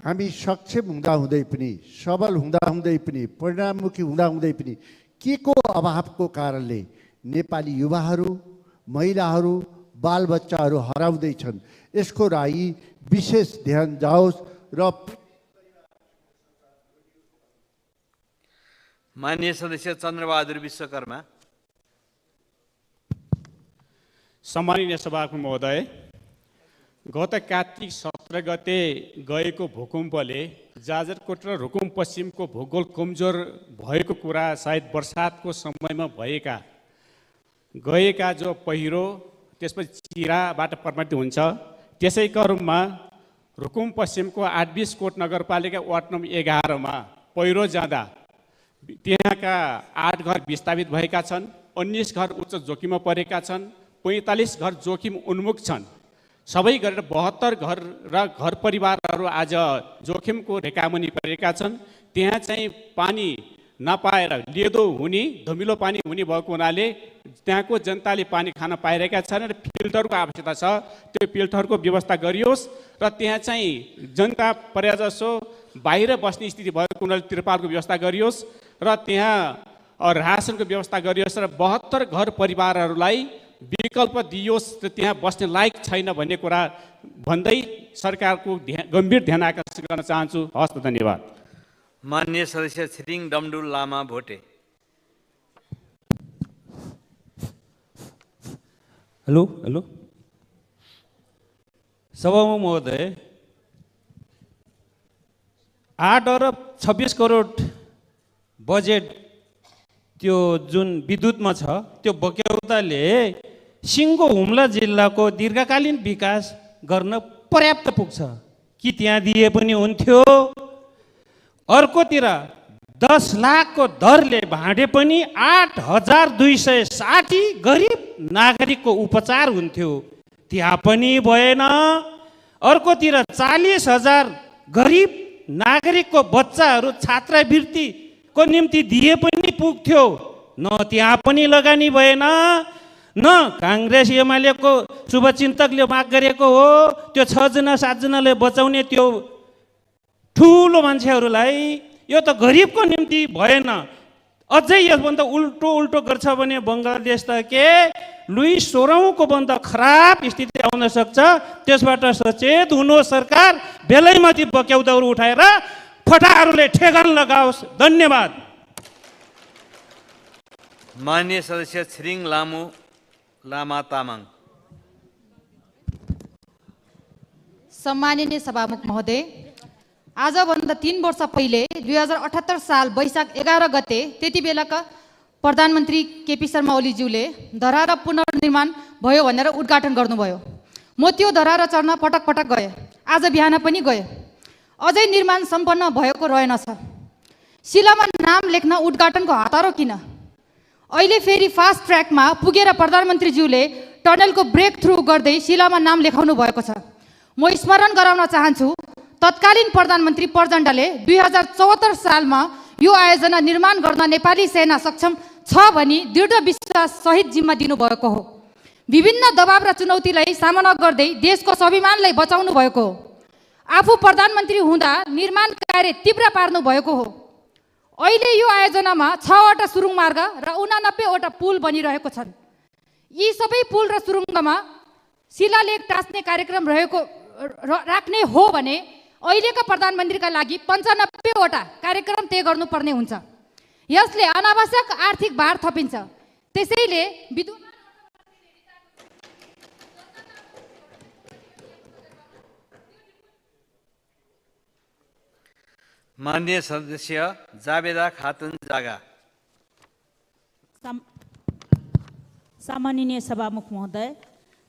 हामी सक्षम हुँदाहुँदै पनि, सबल हुँदाहुँदै पनि, परिणाममुखी हुँदाहुँदै पनि के को अभावको कारणले नेपाली युवाहरू, महिलाहरू, बालबच्चाहरू हराउँदैछन्, यसको लागि विशेष ध्यान जाओस्। र माननीय सदस्य चन्द्रबहादुर विश्वकर्मा। सम्माननीय सभामुख महोदय, गत कार्तिक 17 गते गएको भूकम्पले जाजरकोट र रुकुम पश्चिमको भूगोल कमजोर भएको कुरा सायद बर्सातको समयमा गएका जो पहिरो, त्यसपछि चिराबाट प्रभावित हुन्छ। त्यसै क्रममा रुकुम पश्चिमको 8-20 कोट नगरपालिका वार्ड नम्बर 11 मा पहिरो जाँदा त्यहाँका 8 घर विस्थापित भएका छन्, 19 घर उच्च जोखिममा परेका छन्, 45 घर जोखिम उन्मुख छन्। सबै गरेर 72 घर र घर परिवारहरू आज जोखिमको रेखामुनि परेका छन्। त्यहाँ चाहिँ पानी नपाएर लेदो हुने, धमिलो पानी हुने भएको हुनाले त्यहाँको जनताले पानी खान पाइरहेका छन् र फिल्टरको आवश्यकता छ। त्यो फिल्टरको व्यवस्था गरियोस् र त्यहाँ चाहिँ जनता पर्याजसो बाहिर बस्ने स्थिति भएको हुनाले तिरपालको व्यवस्था गरियोस् र त्यहाँ रासनको व्यवस्था गरियोस् र 72 घर परिवारहरूलाई विकल्प दियोस् र त्यहाँ बस्ने लायक छैन भन्ने कुरा भन्दै सरकारको गम्भीर ध्यान आकर्षण गर्न चाहन्छु। हस्, धन्यवाद। माननीय सदस्य छिरिङ डमडुल लामा भोटे। हेलो सभामुख महोदय, 8 अरब 26 करोड बजेट त्यो जुन विद्युतमा छ त्यो बक्यौताले सिङ्गो हुम्ला जिल्लाको दीर्घकालीन विकास गर्न पर्याप्त पुग्छ कि त्यहाँ दिए पनि हुन्थ्यो। अर्कोतिर 10 लाखको दरले भाँडे पनि 8,260 गरिब नागरिकको उपचार हुन्थ्यो, त्यहाँ पनि भएन। अर्कोतिर 40,000 गरिब नागरिकको बच्चाहरू छात्रवृत्तिको निम्ति दिए पनि पुग्थ्यो, न त्यहाँ पनि लगानी भएन। न काङ्ग्रेस एमालेको शुभचिन्तकले माग गरेको हो त्यो 6 जना 7 जनाले बचाउने त्यो ठुलो मान्छेहरूलाई, यो त गरिबको निम्ति भएन। अझै यसभन्दा उल्टो गर्छ भने बङ्गलादेश त के लुइस 16औँको भन्दा खराब स्थिति आउन सक्छ। त्यसबाट सचेत हुनु सरकार, बेलैमाथि बक्याउदाहरू उठाएर फटाहरूले ठेगान लगाओस्। धन्यवाद। माननीय सदस्य छिरिङ लामा तामाङ। सम्माननीय सभामुख महोदय, आजभन्दा 3 वर्ष पहिले 2078 साल वैशाख 11 गते त्यति बेलाका प्रधानमन्त्री केपी शर्मा ओलीज्यूले धरहरा पुनर्निर्माण भयो भनेर उद्घाटन गर्नुभयो। म त्यो धरहरा चढ्न पटक पटक गएँ, आज बिहान पनि गएँ। अझै निर्माण सम्पन्न भएको रहेनछ। शिलामा नाम लेख्न उद्घाटनको हतारो किन? अहिले फेरि फास्ट ट्र्याकमा पुगेर प्रधानमन्त्रीज्यूले टनलको ब्रेक थ्रु गर्दै शिलामा नाम लेखाउनु भएको छ। म स्मरण गराउन चाहन्छु, तत्कालीन प्रधानमन्त्री प्रचण्डले 2074 सालमा यो आयोजना निर्माण गर्न नेपाली सेना सक्षम छ भनी दृढ विश्वास सहित जिम्मा दिनुभएको हो। विभिन्न दबाव र चुनौतीलाई सामना गर्दै देशको स्वाभिमानलाई बचाउनु भएको हो। आफू प्रधानमन्त्री हुँदा निर्माण कार्य तीव्र पार्नु भएको हो। अहिले यो आयोजनामा 6वटा सुरुङ मार्ग र 89वटा पुल बनिरहेको छन्। यी सबै पुल र सुरुङमा शिलालेख टाँच्ने कार्यक्रम राख्ने हो भने अहिलेका प्रधानमन्त्रीका लागि 95वटा कार्यक्रम तय गर्नुपर्ने हुन्छ। यसले अनावश्यक आर्थिक भार थपिन्छ। त्यसैले माननीय सदस्य जावेदा खातुन जागा। सम्माननीय सभामुख महोदय,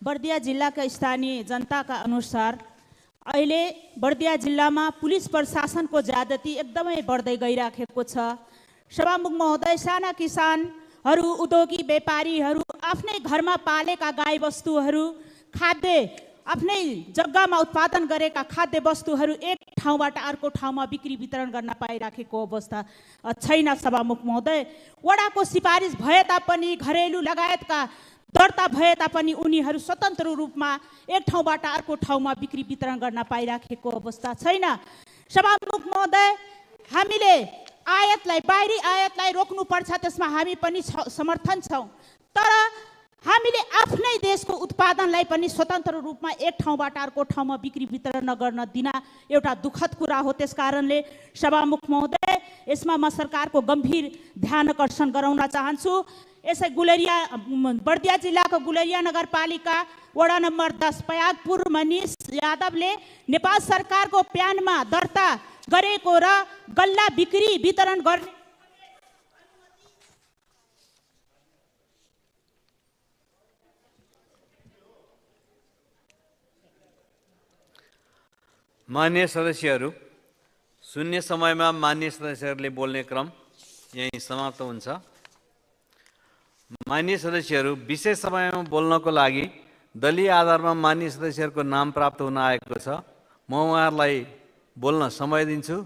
बर्दिया जिल्लाका स्थानीय जनताका अनुसार अहिले बर्दिया जिल्लामा पुलिस प्रशासनको ज्यादती एकदमै बढ्दै गइराखेको छ। सभामुख महोदय, साना किसानहरू, उद्योगी व्यापारीहरू आफ्नै घरमा पालेका गाई वस्तुहरू, खाद्य आफ्नै जग्गामा उत्पादन गरेका खाद्य वस्तुहरू एक ठाउँबाट अर्को ठाउँमा बिक्री वितरण गर्न पाइराखेको अवस्था छैन। सभामुख महोदय, वडाको सिफारिस भए तापनि, घरेलु लगायतका दर्ता भए तापनि उनीहरू स्वतन्त्र रूपमा एक ठाउँबाट अर्को ठाउँमा बिक्री वितरण गर्न पाइराखेको अवस्था छैन। सभामुख महोदय, हामीले बाहिरी आयातलाई रोक्नुपर्छ, त्यसमा हामी पनि समर्थन छौँ। तर हामीले आफ्नै देशको उत्पादनलाई पनि स्वतन्त्र रूपमा एक ठाउँबाट अर्को ठाउँमा बिक्री वितरण नगर्न दिन एउटा दुःखद कुरा हो। त्यसकारणले सभामुख महोदय, यसमा म सरकारको गम्भीर ध्यान आकर्षण गराउन चाहन्छु। यसै बर्दिया जिल्लाको गुलेरिया नगरपालिका वडा नम्बर 10 पयागपुर मनिष यादवले नेपाल सरकारको प्यानमा दर्ता गरेको र गल्ला बिक्री वितरण गर्ने मान्य सदस्यहरू, शून्य समयमा मान्य सदस्यहरूले बोल्ने क्रम यही समाप्त हुन्छ। मान्य सदस्यहरू, विशेष समयमा बोल्नको लागि दलीय आधारमा मान्य सदस्यहरूको नाम प्राप्त हुन आएको छ। म उहाँहरूलाई बोल्न समय दिन्छु।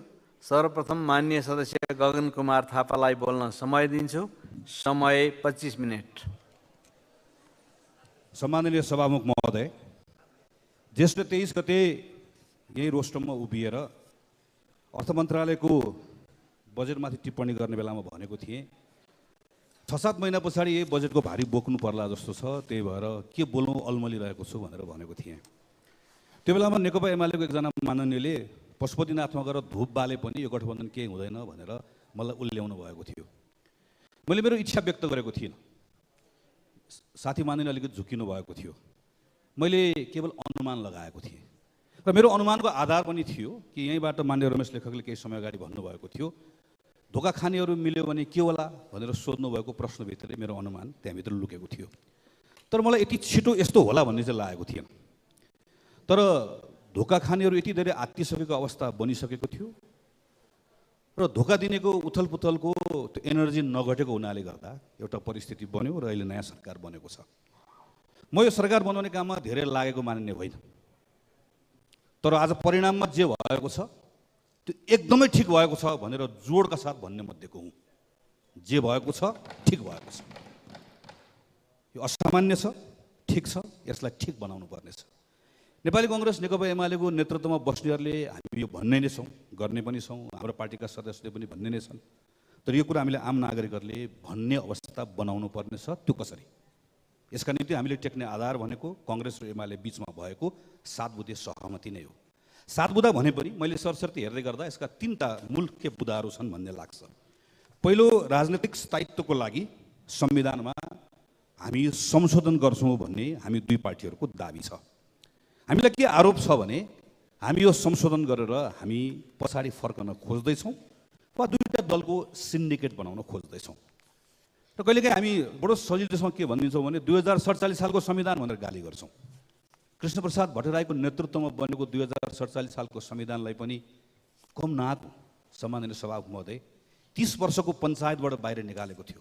सर्वप्रथम मान्य सदस्य गगन कुमार थापालाई बोल्न समय दिन्छु। समय 25 मिनट। सम्माननीय सभामुख महोदय, ज्येष्ठ 23 गते यही रोस्टममा उभिएर अर्थ मन्त्रालयको बजेटमाथि टिप्पणी गर्ने बेलामा भनेको थिएँ 6-7 महिना पछाडि यही बजेटको भारी बोक्नु पर्ला जस्तो छ, त्यही भएर के बोल्नु अल्मलिरहेको छु भनेर भनेको थिएँ। त्यो बेलामा नेकपा एमालेको एकजना माननीयले पशुपतिनाथमा गएर धुप बाले पनि यो गठबन्धन केही हुँदैन भनेर मलाई उल्ल्याउनु भएको थियो। मैले मेरो इच्छा व्यक्त गरेको थिइनँ। साथी माननीय अलिकति झुकिनु भएको थियो। मैले केवल अनुमान लगाएको थिएँ र मेरो अनुमानको आधार पनि थियो कि यहीँबाट मान्य रमेश लेखकले केही समय अगाडि भन्नुभएको थियो धोका खानेहरू मिल्यो भने के होला भनेर सोध्नु भएको प्रश्नभित्रै मेरो अनुमान त्यहाँभित्र लुकेको थियो। तर मलाई यति छिटो यस्तो होला भन्ने चाहिँ लागेको थिएन। तर धोका खानेहरू यति धेरै आत्तिसकेको अवस्था बनिसकेको थियो र धोका दिनेको उथलपुथलको त्यो एनर्जी नघटेको हुनाले गर्दा एउटा परिस्थिति बन्यो र अहिले नयाँ सरकार बनेको छ। म यो सरकार बनाउने काममा धेरै लागेको मान्ने होइन, तर आज परिणाममा जे भएको छ त्यो एकदमै ठिक भएको छ भनेर जोडका साथ भन्ने मध्येको हुँ। जे भएको छ ठिक भएको छ, यो असामान्य छ, ठिक छ, यसलाई ठिक बनाउनु पर्नेछ। नेपाली कङ्ग्रेस नेकपा एमालेको नेतृत्वमा बस्नेहरूले हामी यो भन्ने नै छौँ, गर्ने पनि छौँ, हाम्रो पार्टीका सदस्यले पनि भन्ने नै छन्। तर यो कुरा हामीले आम नागरिकहरूले भन्ने अवस्था बनाउनु पर्नेछ। त्यो कसरी? यसका निम्ति हामीले टेक्ने आधार भनेको कङ्ग्रेस र एमाले बिचमा भएको 7 बुँदे सहमति नै हो। 7 बुँदा भने पनि मैले सरसर्ती हेर्दै गर्दा यसका 3टा मुख्य बुँदाहरू छन् भन्ने लाग्छ। पहिलो, राजनीतिक स्थायित्वको लागि संविधानमा हामी संशोधन गर्छौँ भन्ने हामी दुई पार्टीहरूको दाबी छ। हामीलाई के आरोप छ भने हामी यो संशोधन गरेर हामी पछाडि फर्कन खोज्दैछौँ वा दुईवटा दलको सिन्डिकेट बनाउन खोज्दैछौँ। र कहिलेकाहीँ हामी बडो सजिलोसँग के भनिदिन्छौँ भने 2047 सालको संविधान भनेर गाली गर्छौँ। कृष्णप्रसाद भट्टराईको नेतृत्वमा बनेको 2047 सालको संविधानलाई पनि कम नाक सम्माननीय सभामुख महोदय 30 वर्षको पञ्चायतबाट बाहिर निकालेको थियो,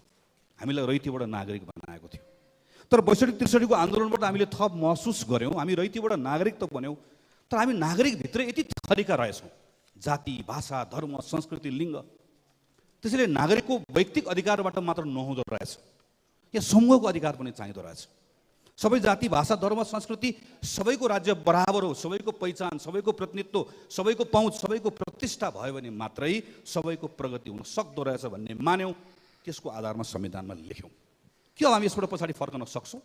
हामीलाई रैतीबाट नागरिक बनाएको थियो। तर 62-63 को आन्दोलनबाट हामीले थप महसुस गऱ्यौँ, हामी रैतीबाट नागरिक त बन्यौँ, तर हामी नागरिकभित्र यति थरीका रहेछौँ, जाति, भाषा, धर्म, संस्कृति, लिङ्ग। त्यसैले नागरिकको वैयक्तिक अधिकारबाट मात्र नहुँदो रहेछ, यहाँ समूहको अधिकार पनि चाहिँदो रहेछ। सबै जाति, भाषा, धर्म, संस्कृति सबैको राज्य बराबर हो, सबैको पहिचान, सबैको प्रतिनिधित्व, सबैको पहुँच, सबैको प्रतिष्ठा भयो भने मात्रै सबैको प्रगति हुन सक्दो रहेछ भन्ने मान्यौँ। त्यसको आधारमा संविधानमा लेख्यौँ। के हामी यसबाट पछाडि फर्कन सक्छौँ?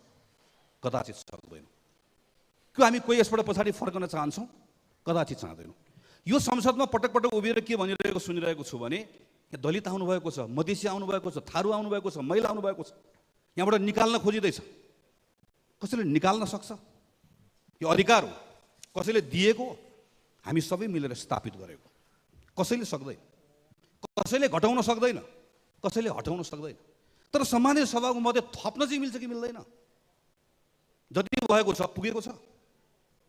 कदाचित सक्दैनौँ। के हामी कोही यसबाट पछाडि फर्कन चाहन्छौँ? कदाचित चाहँदैनौँ। यो संसदमा पटक पटक उभिएर के भनिरहेको सुनिरहेको छु भने यहाँ दलित आउनुभएको छ, मधेसी आउनुभएको छ, थारू आउनुभएको छ, महिला आउनुभएको छ, यहाँबाट निकाल्न खोजिँदैछ। कसैले निकाल्न सक्छ? यो अधिकार हो, कसैले दिएको, हामी सबै मिलेर स्थापित गरेको। कसैले सक्दैन, कसैले घटाउन सक्दैन, कसैले हटाउन सक्दैन। तर सम्मानित सभाको मध्ये थप्न चाहिँ मिल्छ कि मिल्दैन? जति भएको छ पुगेको छ।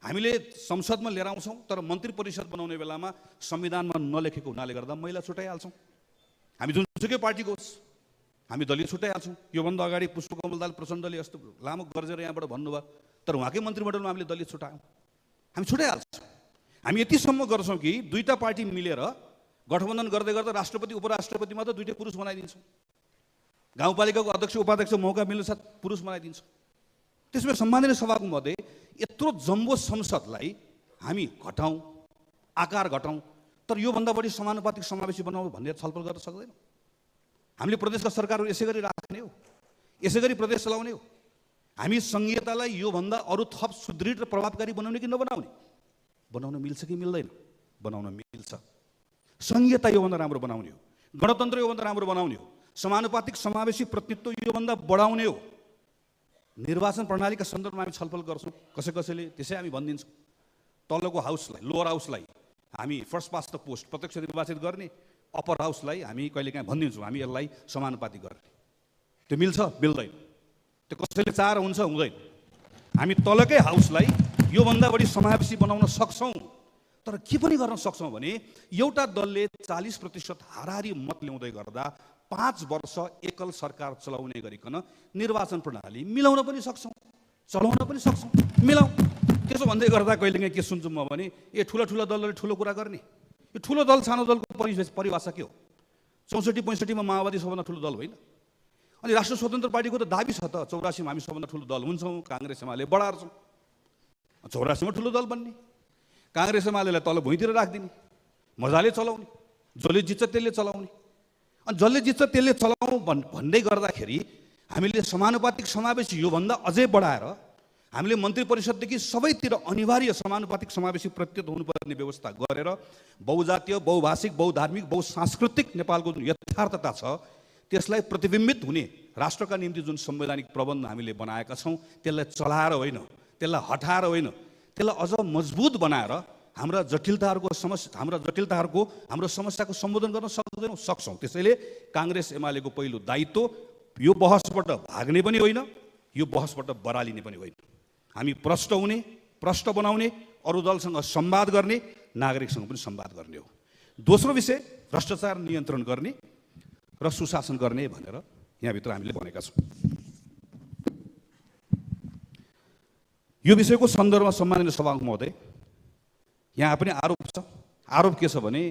हामीले संसदमा लिएर आउँछौँ, तर मन्त्री परिषद बनाउने बेलामा संविधानमा नलेखेको हुनाले गर्दा महिला छुट्याइहाल्छौँ। हामी जुनसुकै पार्टीको होस्, हामी दलित छुट्याइहाल्छौँ। योभन्दा अगाडि पुष्पकमल दाहाल प्रचण्डले यस्तो लामो गर्जेर यहाँबाट भन्नुभयो, तर उहाँकै मन्त्रीमण्डलमा हामीले दलित छुट्यायौँ। हामी छुट्याइहाल्छौँ। हामी यतिसम्म गर्छौँ कि दुईटा पार्टी मिलेर गठबन्धन गर्दै गर्दा राष्ट्रपति उपराष्ट्रपतिमा त दुईटै पुरुष बनाइदिन्छौँ। गाउँपालिकाको अध्यक्ष उपाध्यक्ष मौका मिल्नु साथ पुरुष बनाइदिन्छौँ। त्यसमा सम्माननीय सभाको मध्ये यत्रो जम्बो संसदलाई हामी घटाउँ, आकार घटाउँ, तर योभन्दा बढी समानुपातिक समावेशी बनाउँ भन्ने छलफल गर्न सक्दैनौँ। हामीले प्रदेशका सरकारहरू यसै गरी राख्ने हो, यसै गरी प्रदेश चलाउने हो। हामी सङ्घीयतालाई योभन्दा अरू थप सुदृढ र प्रभावकारी बनाउने कि नबनाउने? बनाउन मिल्छ कि मिल्दैन? बनाउन मिल्छ। सङ्घीयता योभन्दा राम्रो बनाउने हो, गणतन्त्र योभन्दा राम्रो बनाउने हो, समानुपातिक समावेशी प्रतिनिधित्व योभन्दा बढाउने हो। निर्वाचन प्रणालीका सन्दर्भमा हामी छलफल गर्छौँ, कसैले त्यसै हामी भनिदिन्छौँ। तलको हाउसलाई, लोअर हाउसलाई हामी फर्स्ट पास्ट द पोस्ट प्रत्यक्ष निर्वाचित गर्ने, अप्पर हाउसलाई हामी कहिलेकाहीँ भनिदिन्छौँ हामी यसलाई समानुपातिक गर्ने। त्यो मिल्छ? मिल्दैन। त्यो कसैले चाहेर हुन्छ? हुँदैन। हामी तलकै हाउसलाई योभन्दा बढी समावेशी बनाउन सक्छौँ, तर के पनि गर्न सक्छौँ भने एउटा दलले 40% हाराहारी मत ल्याउँदै गर्दा 5 वर्ष एकल सरकार चलाउने गरिकन निर्वाचन प्रणाली मिलाउन पनि सक्छौँ, चलाउन पनि सक्छौँ, मिलाउँ। त्यसो भन्दै गर्दा कहिलेकाहीँ के सुन्छौँ म भने ठुला दलले ठुलो कुरा गर्ने। यो ठुलो दल सानो दलको परिभाषा के हो? 64-65 मा माओवादी सबभन्दा ठुलो दल होइन? अनि राष्ट्रिय स्वतन्त्र पार्टीको त दाबी छ त 84 मा हामी सबभन्दा ठुलो दल हुन्छौँ, काङ्ग्रेस एमाले बढार्छौँ। 84 मा ठुलो दल बन्ने, काङ्ग्रेस एमालेलाई तल भुइँतिर राखिदिने, मजाले चलाउने, जसले जित्छ त्यसले चलाउने। अनि जसले जित्छ त्यसले चलाउँ भन्दै गर्दाखेरि हामीले समानुपातिक समावेशी योभन्दा अझै बढाएर हामीले मन्त्री परिषददेखि सबैतिर अनिवार्य समानुपातिक समावेशी प्रतिनिधित्व हुनुपर्ने व्यवस्था गरेर बहुजातीय, बहुभाषिक, बहुधार्मिक, बहुसांस्कृतिक नेपालको जुन यथार्थता छ त्यसलाई प्रतिबिम्बित हुने राष्ट्रका निम्ति जुन संवैधानिक प्रबन्ध हामीले बनाएका छौँ त्यसलाई चलाएर होइन, त्यसलाई हटाएर होइन, त्यसलाई अझ मजबुत बनाएर हाम्रो समस्याको सम्बोधन गर्न सक्छौँ। त्यसैले काङ्ग्रेस एमालेको पहिलो दायित्व यो बहसबाट भाग्ने पनि होइन, यो बहसबाट बरालिने पनि होइन। हामी प्रष्ट हुने, प्रष्ट बनाउने, अरू दलसँग संवाद गर्ने, नागरिकसँग पनि संवाद गर्ने हो। दोस्रो विषय भ्रष्टाचार नियन्त्रण गर्ने र सुशासन गर्ने भनेर यहाँभित्र हामीले भनेका छौँ। यो विषयको सन्दर्भमा सम्माननीय सभामुख महोदय, यहाँ पनि आरोप छ। आरोप के छ भने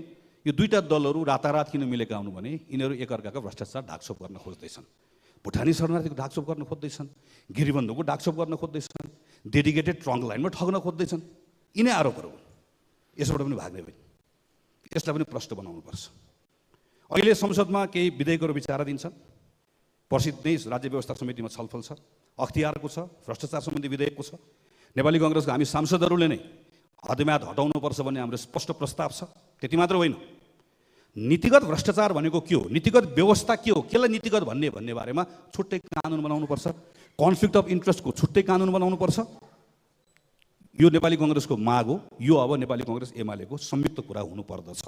यो दुईटा दलहरू रातारात किन मिलेका हुनु भने यिनीहरू एकअर्काको भ्रष्टाचार ढाकछोप गर्न खोज्दैछन्। भुटानी शरणार्थीको ढाकछोप गर्न खोज्दैछन्, गिरिबन्धुको ढाकछोप गर्न खोज्दैछन्, डेडिकेटेड ट्रङ्क लाइनमा ठग्न खोज्दैछन्। यिनै आरोपहरू हुन्। यसबाट पनि भाग्ने होइन। यसलाई पनि प्रष्ट बनाउनुपर्छ। अहिले संसदमा केही विधेयकहरू विचाराधीन छन्। पर्सित नै राज्य व्यवस्था समितिमा छलफल छ, अख्तियारको छ, भ्रष्टाचार सम्बन्धी विधेयकको छ। नेपाली कङ्ग्रेसको हामी सांसदहरूले नै हदम्याद हटाउनुपर्छ भन्ने हाम्रो स्पष्ट प्रस्ताव छ। त्यति मात्र होइन, नीतिगत भ्रष्टाचार भनेको के हो, नीतिगत व्यवस्था के हो, केलाई नीतिगत भन्ने बारेमा छुट्टै कानुन बनाउनुपर्छ। कन्फ्लिक्ट अफ इन्ट्रेस्टको छुट्टै कानुन बनाउनुपर्छ। यो नेपाली कङ्ग्रेसको माग हो। यो अब नेपाली कङ्ग्रेस एमालेको संयुक्त कुरा हुनुपर्दछ।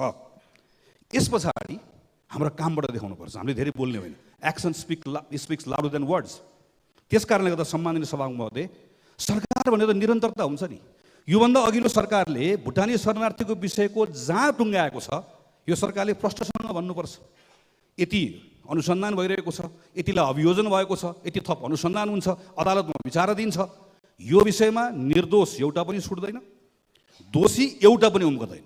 यस पछाडि हाम्रो कामबाट देखाउनुपर्छ। हामीले धेरै बोल्ने होइन। Action speaks louder than words. त्यस कारणले गर्दा सम्माननीय सभामुख महोदय, सरकार भनेर निरन्तरता हुन्छ नि। योभन्दा अघिल्लो सरकारले भुटानी शरणार्थीको विषयको जहाँ टुङ्गाएको छ यो सरकारले प्रष्टसँग भन्नुपर्छ। यति अनुसन्धान भइरहेको छ, यतिलाई अभियोजन भएको छ, यति थप अनुसन्धान हुन्छ, अदालतमा विचाराधीन छ। यो विषयमा निर्दोष एउटा पनि छुट्दैन, दोषी एउटा पनि उम्कदैन।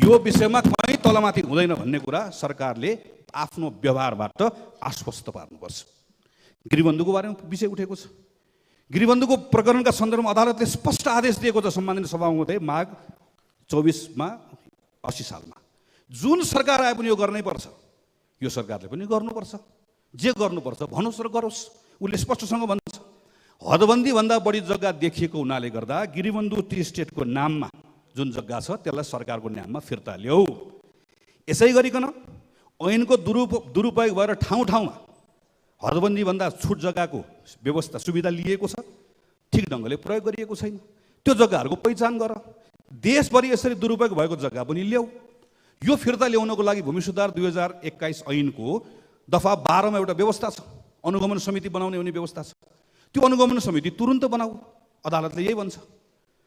यो विषयमा कहीँ तलमाथि हुँदैन भन्ने कुरा सरकारले आफ्नो व्यवहारबाट आश्वस्त पार्नुपर्छ। गिरिबन्धुको बारेमा विषय उठेको छ। गिरिबन्धुको प्रकरणका सन्दर्भमा अदालतले स्पष्ट आदेश दिएको छ सम्माननीय सभामुख महोदय, माघ 24मा 80 सालमा। जुन सरकार आए पनि यो गर्नै पर्छ। यो सरकारले पनि गर्नुपर्छ। जे गर्नुपर्छ भनोस् र गरोस्। उसले स्पष्टसँग भन्छ, हदबन्दीभन्दा बढी जग्गा देखिएको हुनाले गर्दा गिरिबन्धु टी स्टेटको नाममा जुन जग्गा छ त्यसलाई सरकारको नाममा फिर्ता ल्याऊ। यसै गरिकन ऐनको दुरुपयोग भएर ठाउँ ठाउँमा हदबन्दीभन्दा छुट जग्गाको व्यवस्था सुविधा लिएको छ, ठिक ढङ्गले प्रयोग गरिएको छैन। त्यो जग्गाहरूको पहिचान गर। देशभरि यसरी दुरुपयोग भएको जग्गा पनि ल्याऊ। यो फिर्ता ल्याउनको लागि भूमि सुधार 2021 ऐनको दफा 12 मा एउटा व्यवस्था छ। अनुगमन समिति बनाउने हुने व्यवस्था छ। त्यो अनुगमन समिति तुरुन्त बनाऊ। अदालतले यही भन्छ।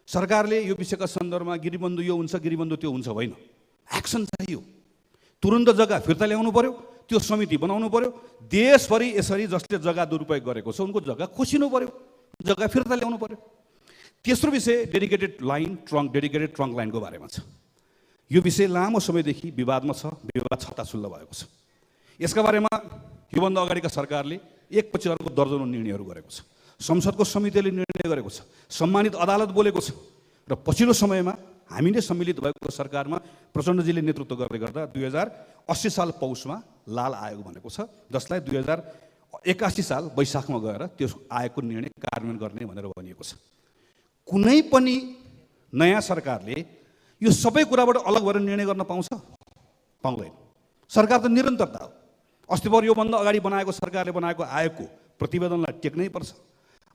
सरकारले यो विषयका सन्दर्भमा गिरिबन्धु यो हुन्छ, गिरिबन्धु त्यो हुन्छ होइन। एक्सन चाहियो। तुरुन्त जग्गा फिर्ता ल्याउनु पर्यो, त्यो समिति बनाउनु पर्यो। देशभरि यसरी जसले जग्गा दुरुपयोग गरेको छ उनको जग्गा खोसिनु पर्यो, जग्गा फिर्ता ल्याउनु पर्यो। तेस्रो विषय डेडिकेटेड ट्रङ्क लाइनको बारेमा छ। यो विषय लामो समयदेखि विवादमा छ, विवाद छत्ताछुल्ल भएको छ। यसका बारेमा योभन्दा अगाडिका सरकारले एकपछि अर्को दर्जनौं निर्णयहरू गरेको छ। संसदको समितिले निर्णय गरेको छ, सम्मानित अदालत बोलेको छ र पछिल्लो समयमा हामी नै सम्मिलित भएको सरकारमा प्रचण्डजीले नेतृत्व गर्दै गर्दा 2080 साल पौषमा लाल आयोग भनेको छ, जसलाई 2081 साल वैशाखमा गएर त्यो आयोगको निर्णय कार्यान्वयन गर्ने भनेर भनिएको छ। कुनै पनि नयाँ सरकारले यो सबै कुराबाट अलग भएर निर्णय गर्न पाउँछ? पाउँदैन। सरकार त निरन्तरता हो। अस्ति भर योभन्दा अगाडि बनाएको सरकारले बनाएको आयोगको प्रतिवेदनलाई टेक्नै पर्छ,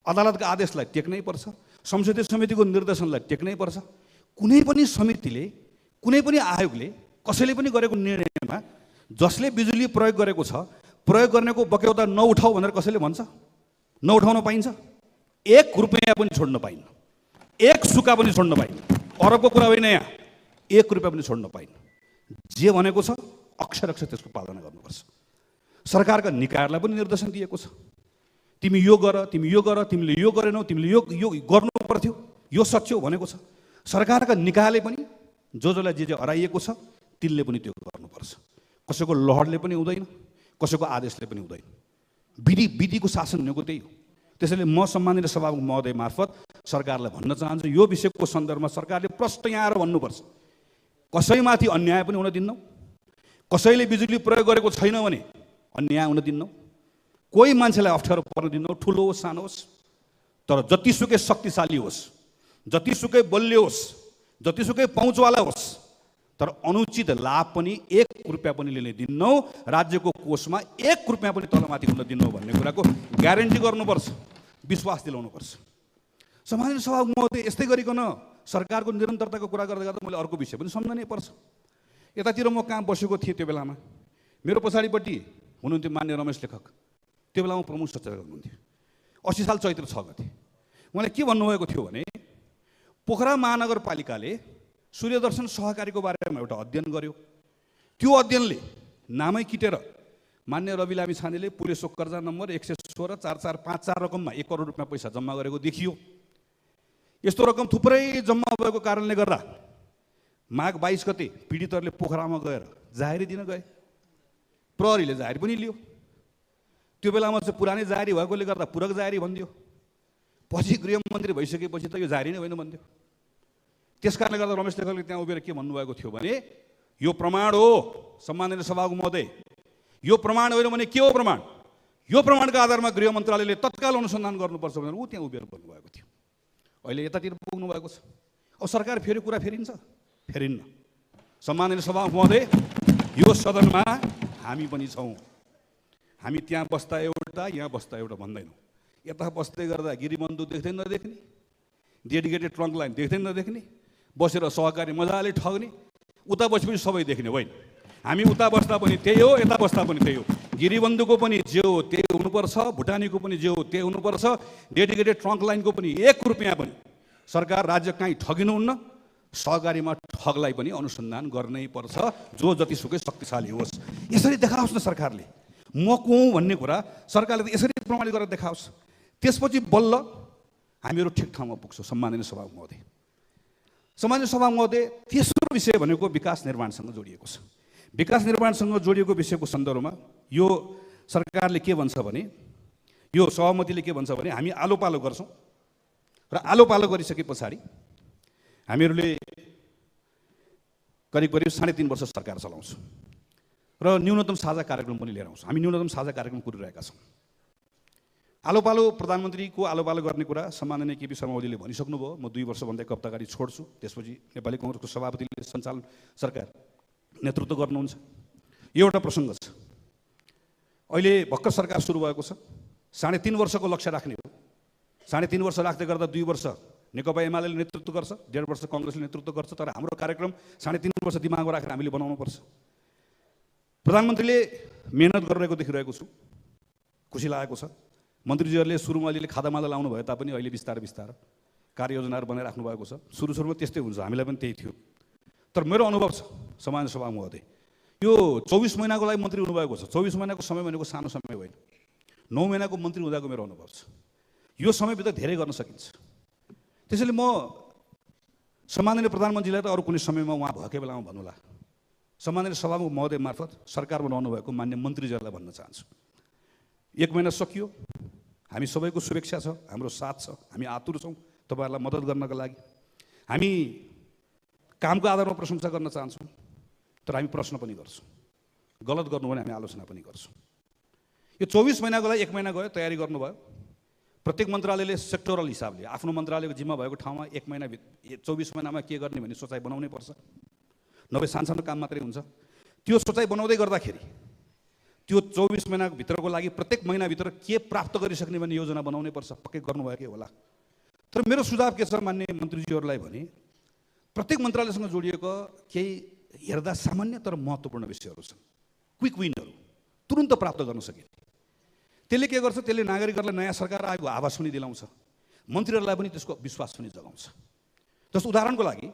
अदालतका आदेशलाई टेक्नै पर्छ, संसदीय समितिको निर्देशनलाई टेक्नै पर्छ। कुनै पनि समितिले, कुनै पनि आयोगले कसैले पनि गरेको निर्णयमा जसले बिजुली प्रयोग गरेको छ, प्रयोग गर्नेको बक्यौता नउठाऊ भनेर कसैले भन्छ? नउठाउन पाइन्छ? 1 रुपैयाँ पनि छोड्न पाइन्न, 1 सुका पनि छोड्न पाइन्न। अरबको कुरा होइन, यहाँ 1 रुपैयाँ पनि छोड्न पाइन्न। जे भनेको छ अक्षर अक्षर त्यसको पालना गर्नुपर्छ। सरकारका निकायहरूलाई पनि निर्देशन दिएको छ, तिमी यो गर, तिमी यो गर, तिमीले यो गरेनौ, तिमीले यो गर्नु पर्थ्यो, यो सच्यो भनेको छ। सरकारका निकायले पनि जसलाई जे हराइएको छ तिनले पनि त्यो गर्नुपर्छ। कसैको लहरले पनि हुँदैन, कसैको आदेशले पनि हुँदैन। विधिको शासन भनेको त्यही हो। त्यसैले म सम्माननीय सभामुख महोदय मार्फत सरकारलाई भन्न चाहन्छु, यो विषयको सन्दर्भमा सरकारले प्रष्ट यहाँ आएर भन्नुपर्छ। कसैमाथि अन्याय पनि हुन दिन्नौ, कसैले बिजुली प्रयोग गरेको छैन भने अन्याय हुन दिन्नौ, कोही मान्छेलाई अप्ठ्यारो पर्न दिन्नौ, ठुलो होस् सानो होस्। तर जतिसुकै शक्तिशाली होस्, जतिसुकै बलियो होस्, जतिसुकै पहुँचवाला होस्, तर अनुचित लाभ पनि 1 रुपैयाँ पनि लिने दिन्नौ, राज्यको कोषमा 1 रुपैयाँ पनि तलमाथि हुन दिन्नौ भन्ने कुराको ग्यारेन्टी गर्नुपर्छ, विश्वास दिलाउनुपर्छ। सम्माननीय सभामुख महोदय, यस्तै गरिकन सरकारको निरन्तरताको कुरा गर्दा गर्दा मैले अर्को विषय पनि सम्झनै पर्छ। यतातिर म कहाँ बसेको थिएँ त्यो बेलामा, मेरो पछाडिपट्टि हुनुहुन्थ्यो मान्य रमेश लेखक, त्यो बेलामा प्रमुख सचेतक हुनुहुन्थ्यो। 80 साल चैत्र 6 गते उहाँले के भन्नुभएको थियो भने पोखरा महानगरपालिकाले सूर्यदर्शन सहकारीको बारेमा एउटा अध्ययन गर्यो। त्यो अध्ययनले नामै किटेर मान्य रवि लामिछानेले पुलिसको कर्जा नम्बर 116,4454 रकममा 1 करोड रुपियाँ पैसा जम्मा गरेको देखियो। यस्तो रकम थुप्रै जम्मा भएको कारणले गर्दा माघ 22 गते पीडितहरूले पोखरामा गएर जाहेरी दिन गए। प्रहरीले जाहेरी पनि लियो। त्यो बेलामा चाहिँ पुरानै जाहेरी भएकोले गर्दा पूरक जाहेरी भनिदियो। पछि गृहमन्त्री भइसकेपछि त यो जाहेरी नै होइन भनिदियो। त्यस कारणले गर्दा रमेश लेखकले त्यहाँ उभिएर के भन्नुभएको थियो भने यो प्रमाण हो सम्माननीय सभाको महोदय, यो प्रमाण होइन भने के हो प्रमाण? यो प्रमाणका आधारमा गृह मन्त्रालयले तत्काल अनुसन्धान गर्नुपर्छ भनेर ऊ त्यहाँ उभिएर भन्नुभएको थियो। अहिले यतातिर पुग्नु भएको छ। अब सरकार फेरि कुरा फेरिन्छ? फेरिन्न। सम्माननीय सभाको महोदय, यो सदनमा हामी पनि छौँ। हामी त्यहाँ बस्दा एउटा यहाँ बस्दा एउटा भन्दैनौँ। यता बस्दै गर्दा गिरिबन्धु देख्दै नदेख्ने, डेडिकेटेड ट्रङ्क लाइन देख्दै नदेख्ने, बसेर सहकारी मजाले ठग्ने, उता बसेपछि सबै देख्ने होइन। हामी उता बस्दा पनि त्यही हो, यता बस्दा पनि त्यही हो। गिरिबन्धुको पनि जे हो त्यही हुनुपर्छ, भुटानीको पनि जे हो त्यही हुनुपर्छ, डेडिकेटेड ट्रङ्क लाइनको पनि 1 रुपियाँ पनि सरकार राज्य कहीँ ठगिनुहुन्न। सहकारीमा ठगलाई पनि अनुसन्धान गर्नै पर्छ, जो जतिसुकै शक्तिशाली होस्। यसरी देखाओस् न सरकारले म को हुँ भन्ने कुरा सरकारले त यसरी प्रमाणित गरेर देखाओस्। त्यसपछि बल्ल हामीहरू ठिक ठाउँमा पुग्छौँ। सम्माननीय सभा महोदय, सम्माननीय सभा महोदय, तेस्रो विषय भनेको विकास निर्माणसँग जोडिएको छ। विकास निर्माणसँग जोडिएको विषयको सन्दर्भमा यो सरकारले के भन्छ भने, यो सहमतिले के भन्छ भने हामी आलो पालो गर्छौँ र आलो पालो गरिसके पछाडि हामीहरूले करिब 3.5 वर्ष सरकार चलाउँछौँ र न्यूनतम साझा कार्यक्रम पनि लिएर आउँछौँ। हामी न्यूनतम साझा कार्यक्रम कुरिरहेका छौँ। आलो पालो प्रधानमन्त्रीको आलो पालो गर्ने कुरा सम्माननीय केपी शर्मा ओलीले भनिसक्नुभयो। म 2 वर्षभन्दा 1 हप्ता अगाडि छोड्छु। त्यसपछि नेपाली काङ्ग्रेसको सभापतिले सञ्चालन सरकार नेतृत्व गर्नुहुन्छ। यो एउटा प्रसङ्ग छ। अहिले भर्खर सरकार सुरु भएको छ। 3.5 वर्षको लक्ष्य राख्ने हो। 3.5 वर्ष राख्दै गर्दा 2 वर्ष नेकपा एमाले नेतृत्व गर्छ, 1.5 वर्ष कङ्ग्रेसले नेतृत्व गर्छ। तर हाम्रो कार्यक्रम 3.5 वर्ष दिमागमा राखेर हामीले बनाउनुपर्छ। प्रधानमन्त्रीले मेहनत गरिरहेको देखिरहेको छु, खुसी लागेको छ। मन्त्रीजीहरूले सुरुमा अलिअलि खादामादा लाउनु भयो तापनि अहिले बिस्तारै बिस्तारै कार्ययोजनाहरू बनाइराख्नु भएको छ। सुरुमा त्यस्तै हुन्छ, हामीलाई पनि त्यही थियो। तर मेरो अनुभव छ सम्माननीय सभा महोदय, यो 24 महिनाको लागि मन्त्री हुनुभएको छ। 24 महिनाको समय भनेको सानो समय होइन। 9 महिनाको मन्त्री हुँदाको मेरो अनुभव छ। यो समयभित्र धेरै गर्न सकिन्छ। त्यसैले म सम्माननीय प्रधानमन्त्रीलाई त अरू कुनै समयमा उहाँ भएकै बेलामा भन्नुला, सम्माननीय सभामुख महोदय मार्फत सरकारमा रहनु भएको मान्य मन्त्रीजीहरूलाई भन्न चाहन्छु, 1 महिना सकियो, हामी सबैको सुरक्षा छ, हाम्रो साथ छ, हामी आतुर छौँ तपाईँहरूलाई मद्दत गर्नका लागि। हामी कामको आधारमा प्रशंसा गर्न चाहन्छौँ, तर हामी प्रश्न पनि गर्छौँ। गलत गर्नु भने हामी आलोचना पनि गर्छौँ। यो 24 महिनाको लागि 1 महिना गयो, तयारी गर्नुभयो। प्रत्येक मन्त्रालयले सेक्टरल हिसाबले आफ्नो मन्त्रालयको जिम्मा भएको ठाउँमा 1 महिना 24 महिनामा के गर्ने भन्ने सोचाइ बनाउनै पर्छ। नभए सानो काम मात्रै हुन्छ। त्यो सोचाइ बनाउँदै गर्दाखेरि त्यो 24 महिनाको भित्रको लागि प्रत्येक महिनाभित्र के प्राप्त गरिसक्ने भन्ने योजना बनाउनै पर्छ। पक्कै गर्नुभएकै होला। तर मेरो सुझाव के छ मान्य मन्त्रीजीहरूलाई भने, प्रत्येक मन्त्रालयसँग जोडिएको केही हेर्दा सामान्य तर महत्त्वपूर्ण विषयहरू छन्, क्विक विनहरू, तुरुन्त प्राप्त गर्न सकिने। त्यसले के गर्छ, त्यसले नागरिकहरूलाई नयाँ सरकार आएको आभास पनि दिलाउँछ, मन्त्रीहरूलाई पनि त्यसको विश्वास पनि जगाउँछ। जस्तो उदाहरणको लागि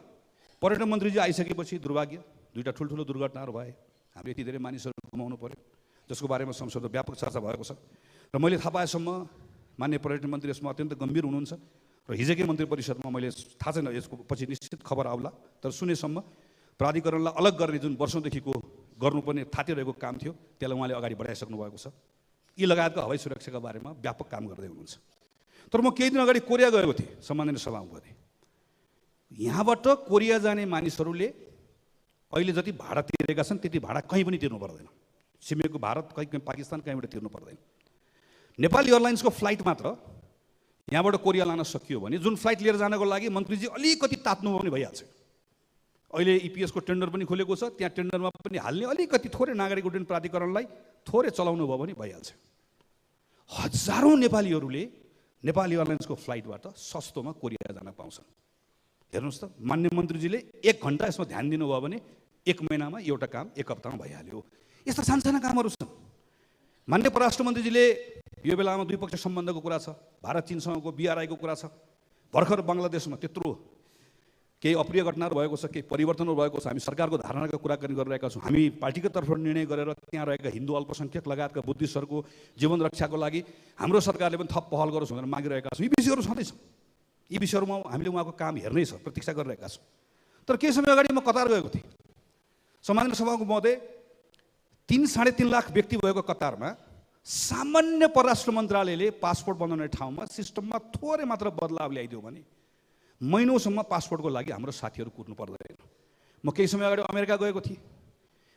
पर्यटन मन्त्रीजी आइसकेपछि दुर्भाग्य 2टा ठुल्ठुलो दुर्घटनाहरू भए। हामीले यति धेरै मानिसहरू गुमाउनु पर्यो, जसको बारेमा संसदमा व्यापक चर्चा भएको छ। र मैले थाहा पाएसम्म मान्य पर्यटन मन्त्री यसमा अत्यन्त गम्भीर हुनुहुन्छ र हिजोकै मन्त्री परिषदमा मैले थाहा छैन, यसको पछि निश्चित खबर आउला, तर सुनेसम्म प्राधिकरणलाई अलग गर्ने जुन वर्षौँदेखिको गर्नुपर्ने थातिरहेको काम थियो त्यसलाई उहाँले अगाडि बढाइसक्नु भएको छ। यी लगायतका हवाई सुरक्षाका बारेमा व्यापक काम गर्दै हुनुहुन्छ। तर म केही दिन अगाडि कोरिया गएको थिएँ सम्माननीय सभामुख महोदय। यहाँबाट कोरिया जाने मानिसहरूले अहिले जति भाडा तिरेका छन् त्यति भाडा कहीँ पनि तिर्नु पर्दैन। छिमेकीको भारत, कहीँ पाकिस्तान, कहीँबाट तिर्नु पर्दैन। नेपाल एयरलाइन्सको फ्लाइट मात्र यहाँबाट कोरिया लान सकियो भने जुन फ्लाइट लिएर जानको लागि मन्त्रीजी अलिकति तात्नुभयो भने भइहाल्छ। अहिले इपिएसको टेन्डर पनि खोलेको छ, त्यहाँ टेन्डरमा पनि हाल्ने अलिकति थोरै नागरिक उड्डयन प्राधिकरणलाई थोरै चलाउनु भयो भने भइहाल्छ। हजारौँ नेपालीहरूले नेपाल एयरलाइन्सको फ्लाइटबाट सस्तोमा कोरिया जान पाउँछन्। हेर्नुहोस् त, मान्य मन्त्रीजीले 1 घन्टा यसमा ध्यान दिनुभयो भने 1 महिनामा एउटा काम 1 हप्तामा भइहाल्यो। यस्ता सानसाना कामहरू छन्। मान्य परराष्ट्र मन्त्रीजीले यो बेलामा द्विपक्षीय सम्बन्धको कुरा छ, भारत चीनसँगको BRI को कुरा छ। भर्खर बङ्गलादेशमा त्यत्रो केही अप्रिय घटनाहरू भएको छ, केही परिवर्तनहरू भएको छ। हामी सरकारको धारणाको कुराकानी गरिरहेका छौँ। हामी पार्टीको तर्फबाट निर्णय गरेर त्यहाँ रहेका हिन्दू अल्पसङ्ख्यक लगायतका बुद्धिस्टहरूको जीवन रक्षाको लागि हाम्रो सरकारले पनि थप पहल गरोस् भनेर मागिरहेका छौँ। यी विषयहरू छँदैछ, यी विषयहरूमा हामीले उहाँको काम हेर्नै छ, प्रतीक्षा गरिरहेका छौँ। तर केही समय अगाडि म कतार गएको थिएँ। सम्माननीय सभामुख महोदय, 3-3.5 लाख व्यक्ति भएको कतारमा सामान्य परराष्ट्र मन्त्रालयले पासपोर्ट बनाउने ठाउँमा सिस्टममा थोरै मात्र बदलाव ल्याइदियो भने महिनौसम्म पासपोर्टको लागि हाम्रो साथीहरू कुर्नु पर्दैन। म केही समय अगाडि अमेरिका गएको थिएँ।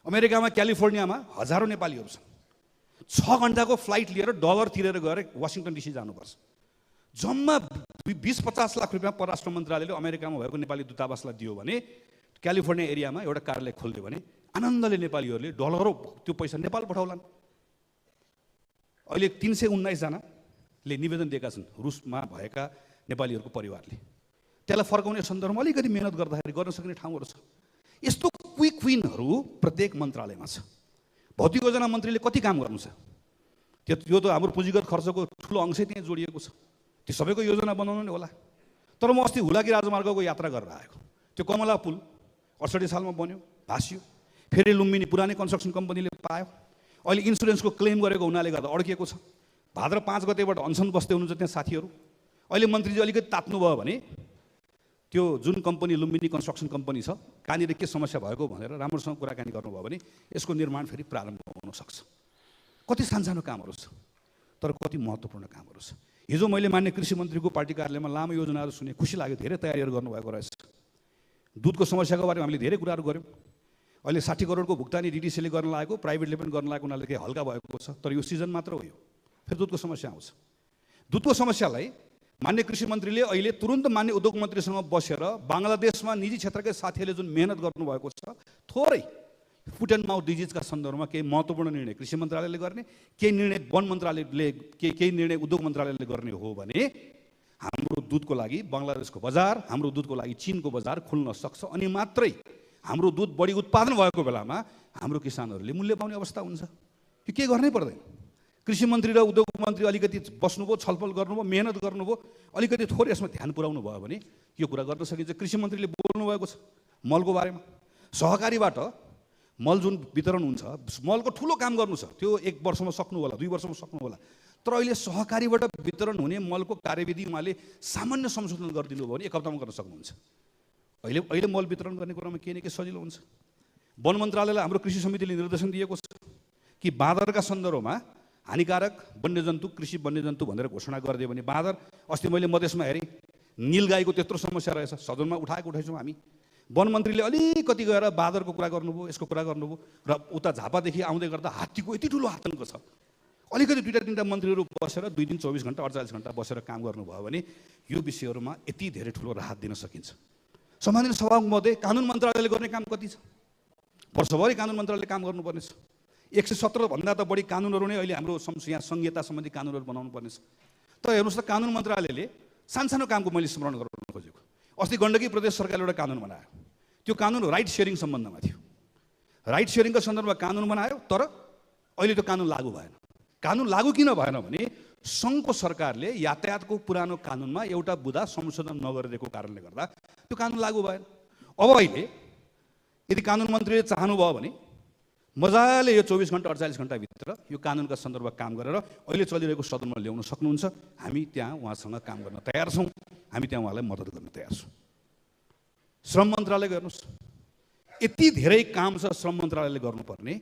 अमेरिकामा क्यालिफोर्नियामा हजारौँ नेपालीहरू छन्। 6 घन्टाको फ्लाइट लिएर डलर तिरेर गएर वासिङटन DC जानुपर्छ। जम्मा 20-50 लाख रुपियाँ परराष्ट्र मन्त्रालयले अमेरिकामा भएको नेपाली दूतावासलाई दियो भने क्यालिफोर्निया एरियामा एउटा कार्यालय खोलिदियो भने आनन्दले नेपालीहरूले डलरौँ त्यो पैसा नेपाल पठाउलान्। अहिले 319 जनाले निवेदन दिएका छन् रुसमा भएका नेपालीहरूको परिवारले। त्यसलाई फर्काउने सन्दर्भमा अलिकति मेहनत गर्दाखेरि गर्न सक्ने ठाउँहरू छ। यस्तो क्विक विनहरू प्रत्येक मन्त्रालयमा छ। भौतिक योजना मन्त्रीले कति काम गर्नु छ? त्यो त हाम्रो पुँजीगत खर्चको ठुलो अंशै त्यहाँ जोडिएको छ। त्यो सबैको योजना बनाउनु नै होला। तर म अस्ति हुलाकी राजमार्गको यात्रा गरेर आएको। त्यो कमला पुल 68 सालमा बन्यो, भासियो। फेरि लुम्बिनी पुरानै कन्स्ट्रक्सन कम्पनीले पायो। अहिले इन्सुरेन्सको क्लेम गरेको हुनाले गर्दा अड्किएको छ। भाद्र 5 गतेबाट अनसन बस्दै हुनुहुन्छ त्यहाँ साथीहरू। अहिले मन्त्रीजी अलिकति तात्नुभयो भने त्यो जुन कम्पनी लुम्बिनी कन्स्ट्रक्सन कम्पनी छ, कहाँनिर के समस्या भएको भनेर राम्रोसँग कुराकानी गर्नुभयो भने यसको निर्माण फेरि प्रारम्भ हुन सक्छ। कति सानसानो कामहरू छ, तर कति महत्त्वपूर्ण कामहरू छ। हिजो मैले मान्य कृषि मन्त्रीको पार्टी कार्यालयमा लामो योजनाहरू सुने, खुसी लाग्यो। धेरै तयारीहरू गर्नुभएको रहेछ। दुधको समस्याको बारेमा हामीले धेरै कुराहरू गऱ्यौँ। अहिले 60 करोडको भुक्तानी DDCले गर्न लागेको, प्राइभेटले पनि गर्न लागेको हुनाले केही हल्का भएको छ। तर यो सिजन मात्र हो। यो फेरि दुधको समस्या आउँछ। दुधको समस्यालाई मान्य कृषि मन्त्रीले अहिले तुरुन्त मान्य उद्योग मन्त्रीसँग बसेर बङ्गलादेशमा निजी क्षेत्रकै साथीहरूले जुन मेहनत गर्नुभएको छ, थोरै फुट एन्ड माउथ डिजिजका सन्दर्भमा केही महत्त्वपूर्ण निर्णय कृषि मन्त्रालयले गर्ने, केही निर्णय वन मन्त्रालयले, केही निर्णय उद्योग मन्त्रालयले गर्ने हो भने हाम्रो दुधको लागि बङ्गलादेशको बजार, हाम्रो दुधको लागि चीनको बजार खुल्न सक्छ। अनि मात्रै हाम्रो दुध बढी उत्पादन भएको बेलामा हाम्रो किसानहरूले मूल्य पाउने अवस्था हुन्छ। यो के गर्नै पर्दैन। कृषि मन्त्री र उद्योग मन्त्री अलिकति बस्नुभयो, छलफल गर्नुभयो, मेहनत गर्नुभयो, अलिकति थोरै यसमा ध्यान पुर्याउनु भयो भने यो कुरा गर्न सकिन्छ। कृषि मन्त्रीले बोल्नु भएको छ मलको बारेमा। सहकारीबाट मल जुन वितरण हुन्छ, मलको ठुलो काम गर्नु छ। त्यो 1 वर्षमा सक्नु होला, 2 वर्षमा सक्नु होला। तर अहिले सहकारीबाट वितरण हुने मलको कार्यविधि उहाँले सामान्य संशोधन गरिदिनु भयो भने 1 हप्तामा गर्न सक्नुहुन्छ। अहिले मल वितरण गर्ने कुरामा केही न केही सजिलो हुन्छ। वन मन्त्रालयलाई हाम्रो कृषि समितिले निर्देशन दिएको छ कि बाँदरका सन्दर्भमा हानिकारक वन्यजन्तु, कृषि वन्यजन्तु भनेर घोषणा गरिदियो भने बाँदर, अस्ति मैले मधेसमा हेरेँ नीलगाईको त्यत्रो समस्या रहेछ, सदनमा उठाएछौँ हामी। वन मन्त्रीले अलिकति गएर बाँदरको कुरा गर्नुभयो, यसको कुरा गर्नुभयो र उता झापादेखि आउँदै गर्दा हात्तीको यति ठुलो आतङ्क छ। अलिकति 2-3टा मन्त्रीहरू बसेर 2 दिन 24 घन्टा 48 घन्टा बसेर काम गर्नुभयो भने यो विषयहरूमा यति धेरै ठुलो राहत दिन सकिन्छ। सम्माननीय सभामुख महोदय, कानुन मन्त्रालयले गर्ने काम कति छ? वर्षभरि कानुन मन्त्रालयले काम गर्नुपर्ने छ। 117 भन्दा त बढी कानुनहरू नै अहिले हाम्रो यहाँ संहिता सम्बन्धी कानुनहरू बनाउनु पर्ने छ। तर हेर्नुहोस् त, कानुन मन्त्रालयले सानसानो कामको मैले स्मरण गराउन खोजेको। अस्ति गण्डकी प्रदेश सरकारले एउटा कानुन बनायो। त्यो कानुन राइट सेयरिङ सम्बन्धमा थियो। राइट सेयरिङको सन्दर्भमा कानुन बनायो, तर अहिले त्यो कानुन लागू भएन। कानुन लागू किन भएन भने सङ्घको सरकारले यातायातको पुरानो कानुनमा एउटा बुँदा संशोधन नगरिदिएको कारणले गर्दा त्यो कानुन लागू भएन। अब अहिले यदि कानुन मन्त्रीले चाहनुभयो भने मजाले यो 24 घन्टा 48 घन्टाभित्र यो कानुनका सन्दर्भमा काम गरेर अहिले चलिरहेको सदनमा ल्याउन सक्नुहुन्छ। हामी त्यहाँ उहाँसँग काम गर्न तयार छौँ। हामी त्यहाँ उहाँलाई मद्दत गर्न तयार छौँ। श्रम मन्त्रालय गर्नुहोस्, यति धेरै काम छ श्रम मन्त्रालयले गर्नुपर्ने,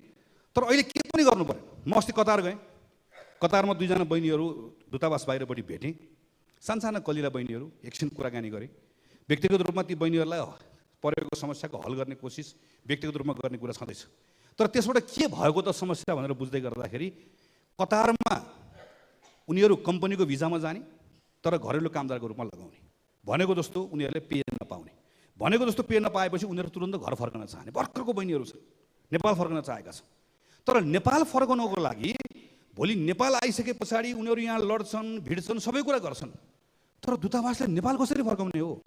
तर अहिले के पनि गर्नु परेन। म अस्ति कतार गएँ। कतारमा 2 जना बहिनीहरू दूतावास बाहिरपट्टि भेटेँ। सानसाना कलिला बहिनीहरू, एकछिन कुराकानी गरेँ। व्यक्तिगत रूपमा ती बहिनीहरूलाई परेको समस्याको हल गर्ने कोसिस व्यक्तिगत रूपमा गर्ने कुरा छँदैछ। तर त्यसबाट के भएको त समस्या भनेर बुझ्दै गर्दाखेरि कतारमा उनीहरू कम्पनीको भिजामा जाने, तर घरेलु कामदारको रूपमा लगाउने, भनेको जस्तो उनीहरूले पे नपाउने, भनेको जस्तो पे नपाएपछि उनीहरू तुरन्त घर फर्कन चाहने भर्खरको बहिनीहरू छन्, नेपाल फर्कन चाहेका छन्। तर नेपाल फर्कनको लागि भोलि नेपाल आइसके पछाडि उनीहरू यहाँ लड्छन्, भिड्छन्, सबै कुरा गर्छन्। तर दूतावासले नेपाल कसरी फर्काउने हो?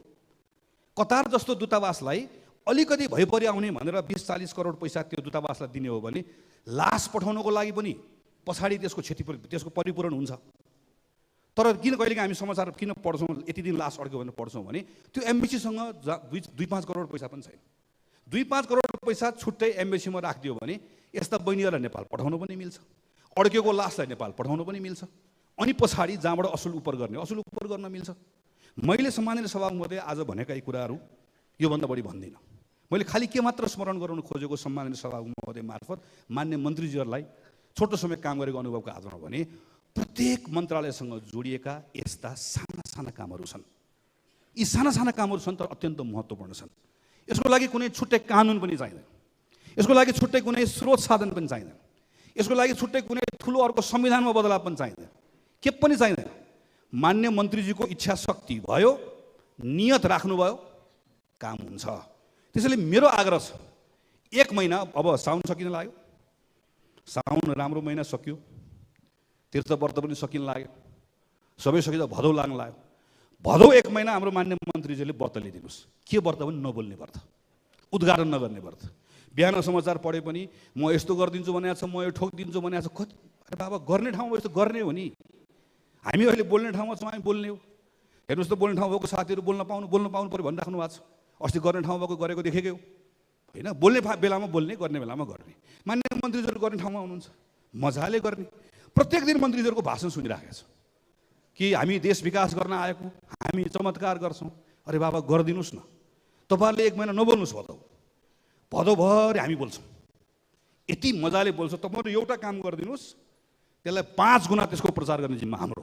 कतार जस्तो दूतावासलाई अलिकति भइपरि आउने भनेर 20-40 करोड पैसा त्यो दूतावासलाई दिने हो भने लास पठाउनको लागि पनि पछाडि त्यसको परिपूरण हुन्छ। तर किन कहिलेकाहीँ हामी समाचार किन पढ्छौँ, यति दिन लास अड्क्यो भनेर पढ्छौँ भने त्यो एम्बेसीसँग 2-5 करोड पैसा पनि छैन। 2-5 करोड पैसा छुट्टै एम्बेसीमा राखिदियो भने यस्ता बहिनीहरूलाई नेपाल पठाउनु पनि मिल्छ, अड्केको लासलाई नेपाल पठाउनु पनि मिल्छ, अनि पछाडि जहाँबाट असुल उपर गर्न मिल्छ। मैले सम्माननीय सभामुखले आज भनेका यी कुराहरू योभन्दा बढी भन्दिनँ। मैले खालि के मात्र स्मरण गराउन खोजेको सम्माननीय सभामुख मार्फत मान्य मन्त्रीजीहरूलाई छोटो समय काम गरेको अनुभवको आधारमा भने प्रत्येक मन्त्रालयसँग जोडिएका यस्ता साना साना कामहरू छन्। यी साना साना कामहरू छन् तर अत्यन्त महत्त्वपूर्ण छन्। यसको लागि कुनै छुट्टै कानुन पनि चाहिँदैन, यसको लागि छुट्टै कुनै स्रोत साधन पनि चाहिँदैन, यसको लागि छुट्टै कुनै ठुलो अर्को संविधानमा बदलाव पनि चाहिँदैन, के पनि चाहिँदैन। मान्य मन्त्रीजीको इच्छा शक्ति भयो, नियत राख्नुभयो, काम हुन्छ। त्यसैले मेरो आग्रह छ, 1 महिना अब साउन सकिन लाग्यो, साउन राम्रो महिना सक्यो, तीर्थ व्रत पनि सकिन लाग्यो, सबै सकिँदा भदौ लाग्न लाग्यो। भदौ 1 महिना हाम्रो मान्य मन्त्रीजीले व्रत लिइदिनुहोस्। के व्रत पनि नबोल्ने व्रत, उद्घाटन नगर्ने व्रत। बिहान समाचार पढे पनि म यस्तो गरिदिन्छु भनेको छ, म यो ठोकिदिन्छु भनेको छ। अरे बाबा, गर्ने ठाउँमा यस्तो गर्ने हो नि। हामी अहिले बोल्ने ठाउँमा छौँ, हामी बोल्ने हो। हेर्नुहोस् त, बोल्ने ठाउँ भएको साथीहरू बोल्न पाउनु पऱ्यो भनिराख्नु भएको छ। अस्ति गर्ने ठाउँ भएको गरेको देखेकै हो होइन। बोल्ने बेलामा बोल्ने, गर्ने बेलामा गर्ने। मान्य मन्त्रीजीहरू गर्ने ठाउँमा हुनुहुन्छ, मजाले गर्ने। प्रत्येक दिन मन्त्रीजीहरूको भाषण सुनिराखेको छ कि हामी देश विकास गर्न आएको, हामी चमत्कार गर्छौँ। अरे बाबा, गरिदिनुहोस् न। तपाईँहरूले 1 महिना नबोल्नुहोस्, भदौभरि हामी बोल्छौँ, यति मजाले बोल्छौँ। तपाईँहरू एउटा काम गरिदिनुहोस्, त्यसलाई 5 गुणा त्यसको प्रचार गर्ने जिम्मा हाम्रो।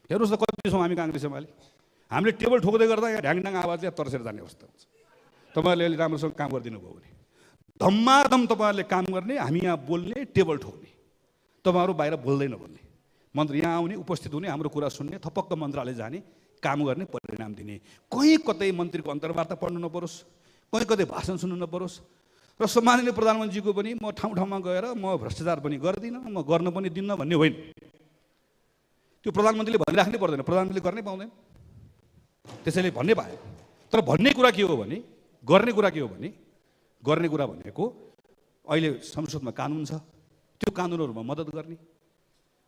हेर्नुहोस् त, कति छौँ हामी काङ्ग्रेस एमाले। हामीले टेबल ठोक्दै गर्दा यहाँ ढ्याङढाङ आवाज यहाँ तर्सेर जाने अवस्था हुन्छ। तपाईँहरूले अहिले राम्रोसँग काम गरिदिनु भयो भने धम्माधम तपाईँहरूले काम गर्ने, हामी यहाँ बोल्ने, टेबल ठोक्ने, तपाईँहरू बाहिर बोल्दै नबोल्ने। मन्त्री यहाँ आउने, उपस्थित हुने, हाम्रो कुरा सुन्ने, थपक्क मन्त्रालय जाने, काम गर्ने, परिणाम दिने। कहीँ कतै मन्त्रीको अन्तर्वार्ता पढ्नु नपरोस्, कहीँ कतै भाषण सुन्नु नपरोस्। र सम्माननीय प्रधानमन्त्रीको पनि म ठाउँ ठाउँमा गएर म भ्रष्टाचार पनि गर्दिनँ, म गर्न पनि दिन्न भन्ने होइन। त्यो प्रधानमन्त्रीले भनिराख्नै पर्दैन, प्रधानमन्त्रीले गर्नै पाउँदैन। त्यसैले भन्ने पायो। तर भन्ने कुरा के हो भने, गर्ने कुरा के हो भने, गर्ने कुरा भनेको अहिले संसदमा कानुन छ, त्यो कानुनहरूमा मद्दत गर्ने।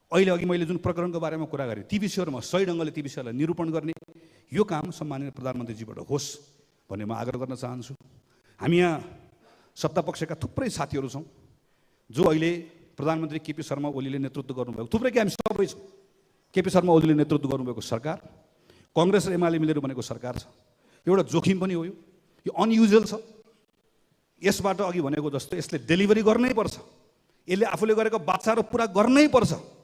अहिले अघि मैले जुन प्रकरणको बारेमा कुरा गरेँ, ती विषयहरूमा सही ढङ्गले ती विषयलाई निरूपण गर्ने, यो काम सम्माननीय प्रधानमन्त्रीजीबाट होस् भन्ने म आग्रह गर्न चाहन्छु। हामी यहाँ सत्तापक्षका थुप्रै साथीहरू छौँ जो अहिले प्रधानमन्त्री केपी शर्मा ओलीले नेतृत्व गर्नुभएको, थुप्रै के हामी सबै छौँ। केपी शर्मा ओलीले नेतृत्व गर्नुभएको सरकार, कङ्ग्रेस र एमाले मिलेर बनेको सरकार छ। एउटा जोखिम पनि हो, यो अनयुजुअल छ। यसबाट अघि भनेको जस्तो यसले डेलिभरी गर्नै पर्छ, यसले आफूले गरेको बाचाहरू पुरा गर्नै पर्छ।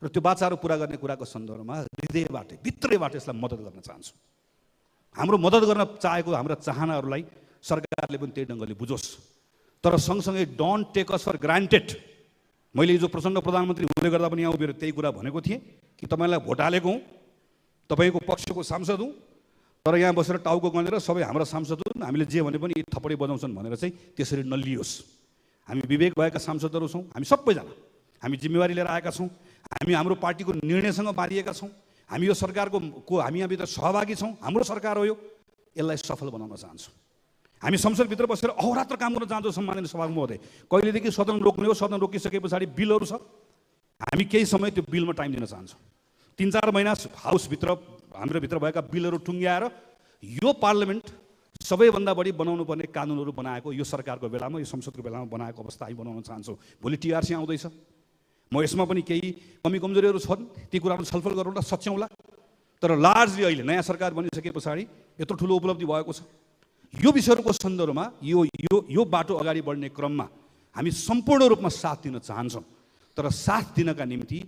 र त्यो बाचाहरू पुरा गर्ने कुराको सन्दर्भमा हृदयबाट, भित्रैबाट यसलाई मद्दत गर्न चाहन्छु। हाम्रो मद्दत गर्न चाहेको हाम्रा चाहनाहरूलाई सरकारले पनि त्यही ढङ्गले बुझोस्। तर सँगसँगै don't take us for granted. मैले जो प्रचण्ड प्रधानमन्त्री हुँदै गर्दा पनि यहाँ उभिएर त्यही कुरा भनेको थिएँ कि तपाईँलाई भोट हालेको हुँ, तपाईँको पक्षको सांसद हुँ, तर यहाँ बसेर टाउको गनेर सबै हाम्रा सांसद हुन्, हामीले जे भने पनि थपडी बजाउँछन् भनेर चाहिँ त्यसरी नलियोस्। हामी विवेक भएका सांसदहरू छौँ, हामी सबैजना हामी जिम्मेवारी लिएर आएका छौँ, हामी हाम्रो पार्टीको निर्णयसँग बाँधिएका छौँ, हामी यो सरकारको हामी यहाँभित्र सहभागी छौँ, हाम्रो सरकार हो यो, यसलाई सफल बनाउन चाहन्छौँ। हामी संसदभित्र बसेर अहोरात्र काम गर्न चाहन्छौँ। सम्माननीय सभामुख महोदय, कहिलेदेखि सदन रोक्ने हो, सदन रोकिसके पछाडि बिलहरू छ, हामी केही समय त्यो बिलमा टाइम दिन चाहन्छौँ। 3-4 महिना हाउसभित्र हाम्रोभित्र भएका बिलहरू टुङ्ग्याएर यो पार्लियामेन्ट सबैभन्दा बढी बनाउनु पर्ने कानुनहरू बनाएको यो सरकारको बेलामा, यो संसदको बेलामा बनाएको अवस्था हामी बनाउन चाहन्छौँ। भोलि टिआरसी आउँदैछ, म यसमा पनि केही कमी कमजोरीहरू छन्, ती कुराहरू छलफल गरौँला, सच्याउँला। तर लार्जली अहिले नयाँ सरकार बनिसके पछाडि यत्रो ठुलो उपलब्धि भएको छ। यो विषयहरूको सन्दर्भमा यो बाटो अगाडि बढ्ने क्रममा हामी सम्पूर्ण रूपमा साथ दिन चाहन्छौँ। तर साथ दिनका निम्ति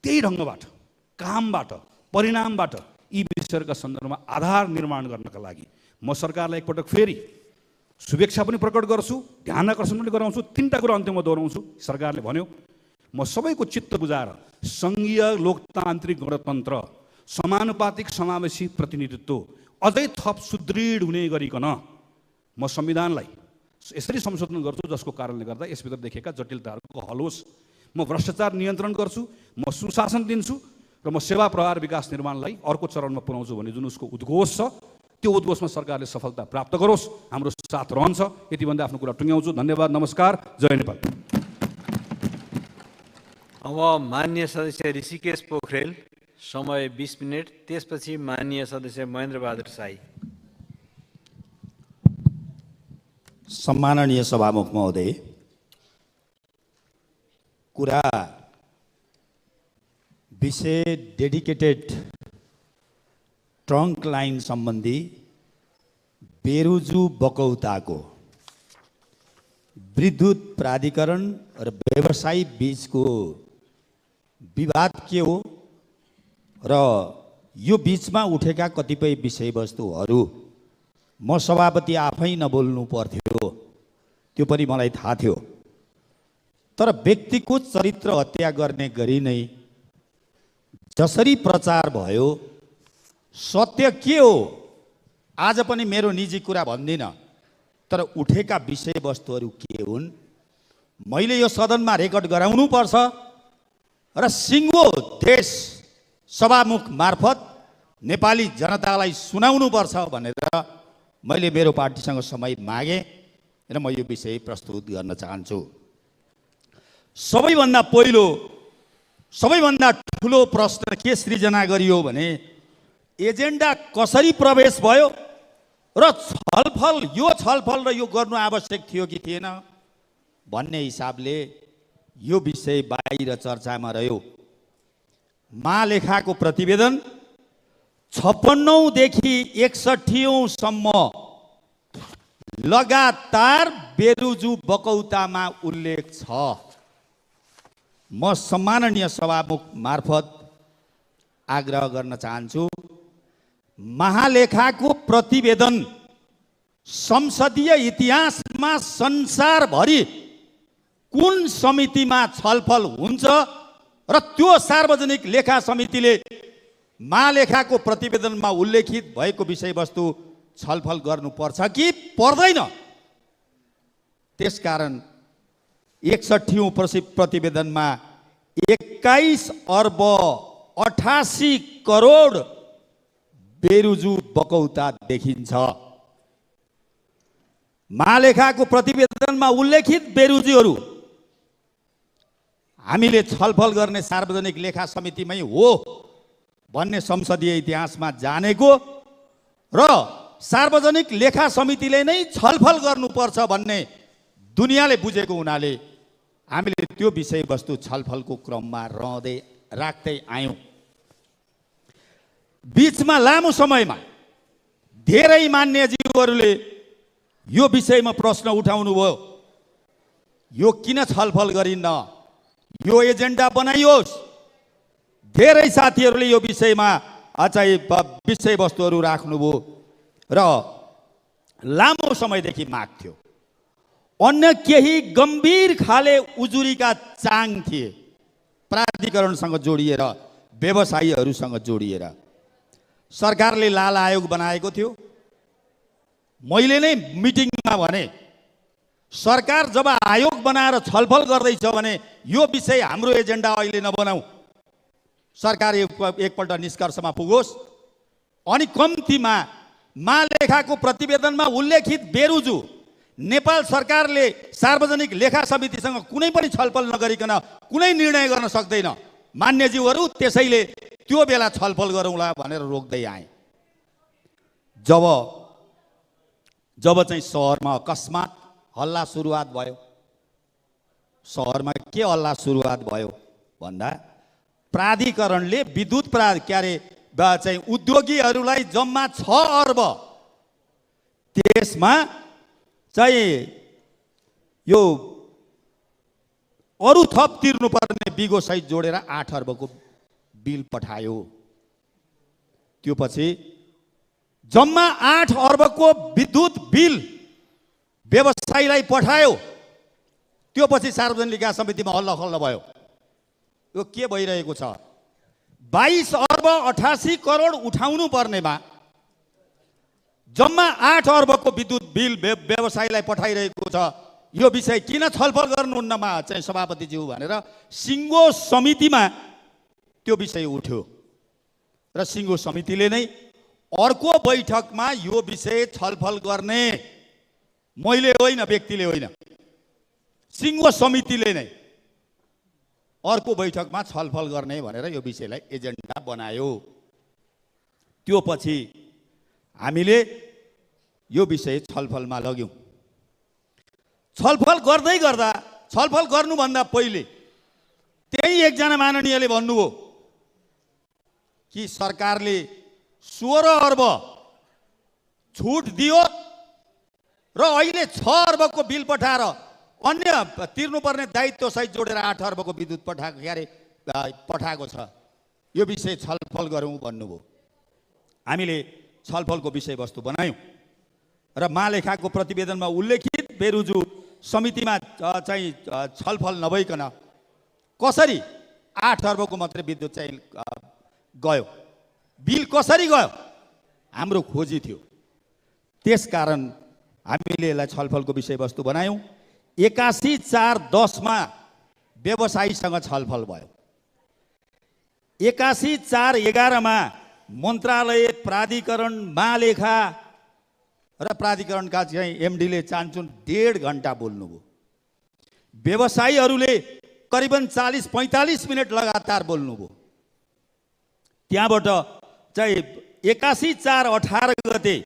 त्यही ढङ्गबाट, कामबाट, परिणामबाट यी विषयहरूका सन्दर्भमा आधार निर्माण गर्नका लागि म सरकारलाई एकपटक फेरि शुभेच्छा पनि प्रकट गर्छु, ध्यान आकर्षण पनि गराउँछु। 3टा कुरा अन्त्यमा दोहोऱ्याउँछु। सरकारले भन्यो, म सबैको चित्त बुझाएर सङ्घीय लोकतान्त्रिक गणतन्त्र, समानुपातिक समावेशी प्रतिनिधित्व अझै थप सुदृढ हुने गरिकन म संविधानलाई यसरी संशोधन गर्छु जसको कारणले गर्दा यसभित्र देखिएका जटिलताहरूको हल होस्। म भ्रष्टाचार नियन्त्रण गर्छु, म सुशासन दिन्छु र म सेवा प्रहार विकास निर्माणलाई अर्को चरणमा पुर्याउँछु भन्ने जुन उसको उद्घोष छ, त्यो उद्घोषमा सरकारले सफलता प्राप्त गरोस्, हाम्रो साथ रहन्छ। यति भन्दै आफ्नो कुरा टुङ्ग्याउँछु। धन्यवाद, नमस्कार, जय नेपाल। अब माननीय सदस्य ऋषिकेश पोखरेल, समय 20 मिनट, त्यसपछि माननीय सदस्य महेन्द्र बहादुर साई। सम्माननीय सभामुख महोदय, कुरा विषय डेडिकेटेड ट्रङ्क लाइन सम्बन्धी बेरुजु बकौताको विद्युत प्राधिकरण र व्यवसायी बीचको विवाद के हो र यो बीचमा उठेका कतिपय विषयवस्तुहरू म सभापति आफै नबोल्नु पर्थ्यो, त्यो पनि मलाई थाहा थियो। तर व्यक्तिको चरित्र हत्या गर्ने गरी नै जसरी प्रचार भयो, सत्य के हो आज पनि मेरो निजी कुरा भन्दिनँ, तर उठेका विषयवस्तुहरू के हुन् मैले यो सदनमा रेकर्ड गराउनुपर्छ र सिङ्गो देश सभामुख मार्फत नेपाली जनतालाई सुनाउनुपर्छ भनेर मैले मेरो पार्टीसँग समय मागेँ र म यो विषय प्रस्तुत गर्न चाहन्छु। सबैभन्दा पहिलो सबैभन्दा ठुलो प्रश्न के सृजना गरियो भने एजेन्डा कसरी प्रवेश भयो र यो छलफल र यो गर्नु आवश्यक थियो कि थिएन भन्ने हिसाबले यो विषय बाहिर चर्चामा रह्यो। महालेखाको प्रतिवेदन 56औं देखि 61औं सम्म लगातार बेरुजु बकौतामा उल्लेख छ। म सम्माननीय सभामुख मार्फत आग्रह गर्न चाहन्छु, महालेखाको प्रतिवेदन संसदीय इतिहासमा संसारभरि कुन समितिमा छलफल हुन्छ र त्यो सार्वजनिक लेखा समितिले महालेखाको प्रतिवेदनमा उल्लेखित भएको विषयवस्तु छलफल गर्नुपर्छ कि पर्दैन। त्यसकारण 61औं प्रतिवेदनमा 21 अर्ब 88 करोड बेरुजु बकौता देखिन्छ। महालेखाको प्रतिवेदनमा उल्लेखित बेरुजुहरू हामीले छलफल गर्ने सार्वजनिक लेखा समितिमै हो भन्ने संसदीय इतिहासमा जानेको र सार्वजनिक लेखा समितिले नै छलफल गर्नुपर्छ भन्ने दुनियाँले बुझेको हुनाले हामीले त्यो विषयवस्तु छलफलको क्रममा राख्दै आयौँ। बीचमा लामो समयमा धेरै मान्यज्यूहरूले यो विषयमा प्रश्न उठाउनु भयो, यो किन छलफल गरिन्न, यो एजेन्डा बनाइयोस्। धेरै साथीहरूले यो विषयमा चाहिँ विषयवस्तुहरू राख्नुभयो र लामो समयदेखि माग थियो। अन्य केही गम्भीर खाले उजुरीका चाङ थिए, प्राधिकरणसँग जोडिएर, व्यवसायीहरूसँग जोडिएर। सरकारले लाल आयोग बनाएको थियो। मैले नै मिटिङमा भने सरकार जब आयोग बनाएर छलफल गर्दैछ भने यो विषय हाम्रो एजेन्डा अहिले नबनाऊ, सरकार एकपल्ट निष्कर्षमा पुगोस्। अनि कम्तीमा महालेखाको प्रतिवेदनमा उल्लेखित बेरुजु नेपाल सरकारले सार्वजनिक लेखा समितिसँग कुनै पनि छलफल नगरिकन कुनै निर्णय गर्न सक्दैन। मान्यज्यूहरू त्यसैले त्यो बेला छलफल गरौँला भनेर रोक्दै आए। जब चाहिँ सहरमा अकस्मात हल्ला सुरुवात भयो, सहरमा के हल्ला सुरुवात भयो भन्दा प्राधिकरणले विद्युत चाहिँ उद्योगीहरूलाई जम्मा 6 अर्ब, त्यसमा चाहिँ यो अरू थप तिर्नुपर्ने बिगो सहित जोडेर 8 अर्बको बिल पठायो। त्यो पछि जम्मा 8 अर्बको विद्युत बिल व्यवसायीलाई पठायो। त्यो पछि सार्वजनिक लेखा समितिमा हल्ला भयो। यो के भइरहेको छ? 22 अर्ब 88 करोड उठाउनु पर्नेमा जम्मा 8 अर्बको विद्युत बिल व्यवसायीलाई पठाइरहेको छ। यो विषय किन छलफल गर्नुहुन्नमा चाहिँ सभापतिज्यू भनेर सिङ्गो समितिमा त्यो विषय उठ्यो र सिङ्गो समितिले नै अर्को बैठकमा यो विषय छलफल गर्ने, मैले होइन, व्यक्तिले होइन, सिङ्गो समितिले नै अर्को बैठकमा छलफल गर्ने भनेर यो विषयलाई एजेन्डा बनायो। त्यो पछि हामीले यो विषय छलफलमा लग्यौँ। छलफल गर्दै गर्दा, छलफल गर्नुभन्दा पहिले त्यही एकजना माननीयले भन्नुभयो कि सरकारले 16 अर्ब छुट दियो र अहिले 6 अर्बको बिल पठाएर अन्य तिर्नुपर्ने दायित्वसहित जोडेर 8 अर्बको विद्युत पठाएको छ। यो विषय छलफल गरौँ भन्नुभयो। हामीले छलफलको विषयवस्तु बनायौँ र महालेखाको प्रतिवेदनमा उल्लेखित बेरुजु समितिमा चाहिँ छलफल नभइकन कसरी 8 अर्बको मात्रै विद्युत चाहिँ गयो, बिल कसरी गयो, हाम्रो खोजी थियो। त्यसकारण हामीले यसलाई छलफलको विषयवस्तु बनायौँ। 81/4/10 मा व्यवसायीसँग छलफल भयो। 81/4/11 मा मन्त्रालय, प्राधिकरण, महालेखा र प्राधिकरणका चाहिँ एमडीले चान्चुन 1.5 घण्टा बोल्नुभयो। व्यवसायीहरूले करिबन 40-45 मिनट लगातार बोल्नुभयो। त्यहाँबाट चाहिँ 81/4/18 गते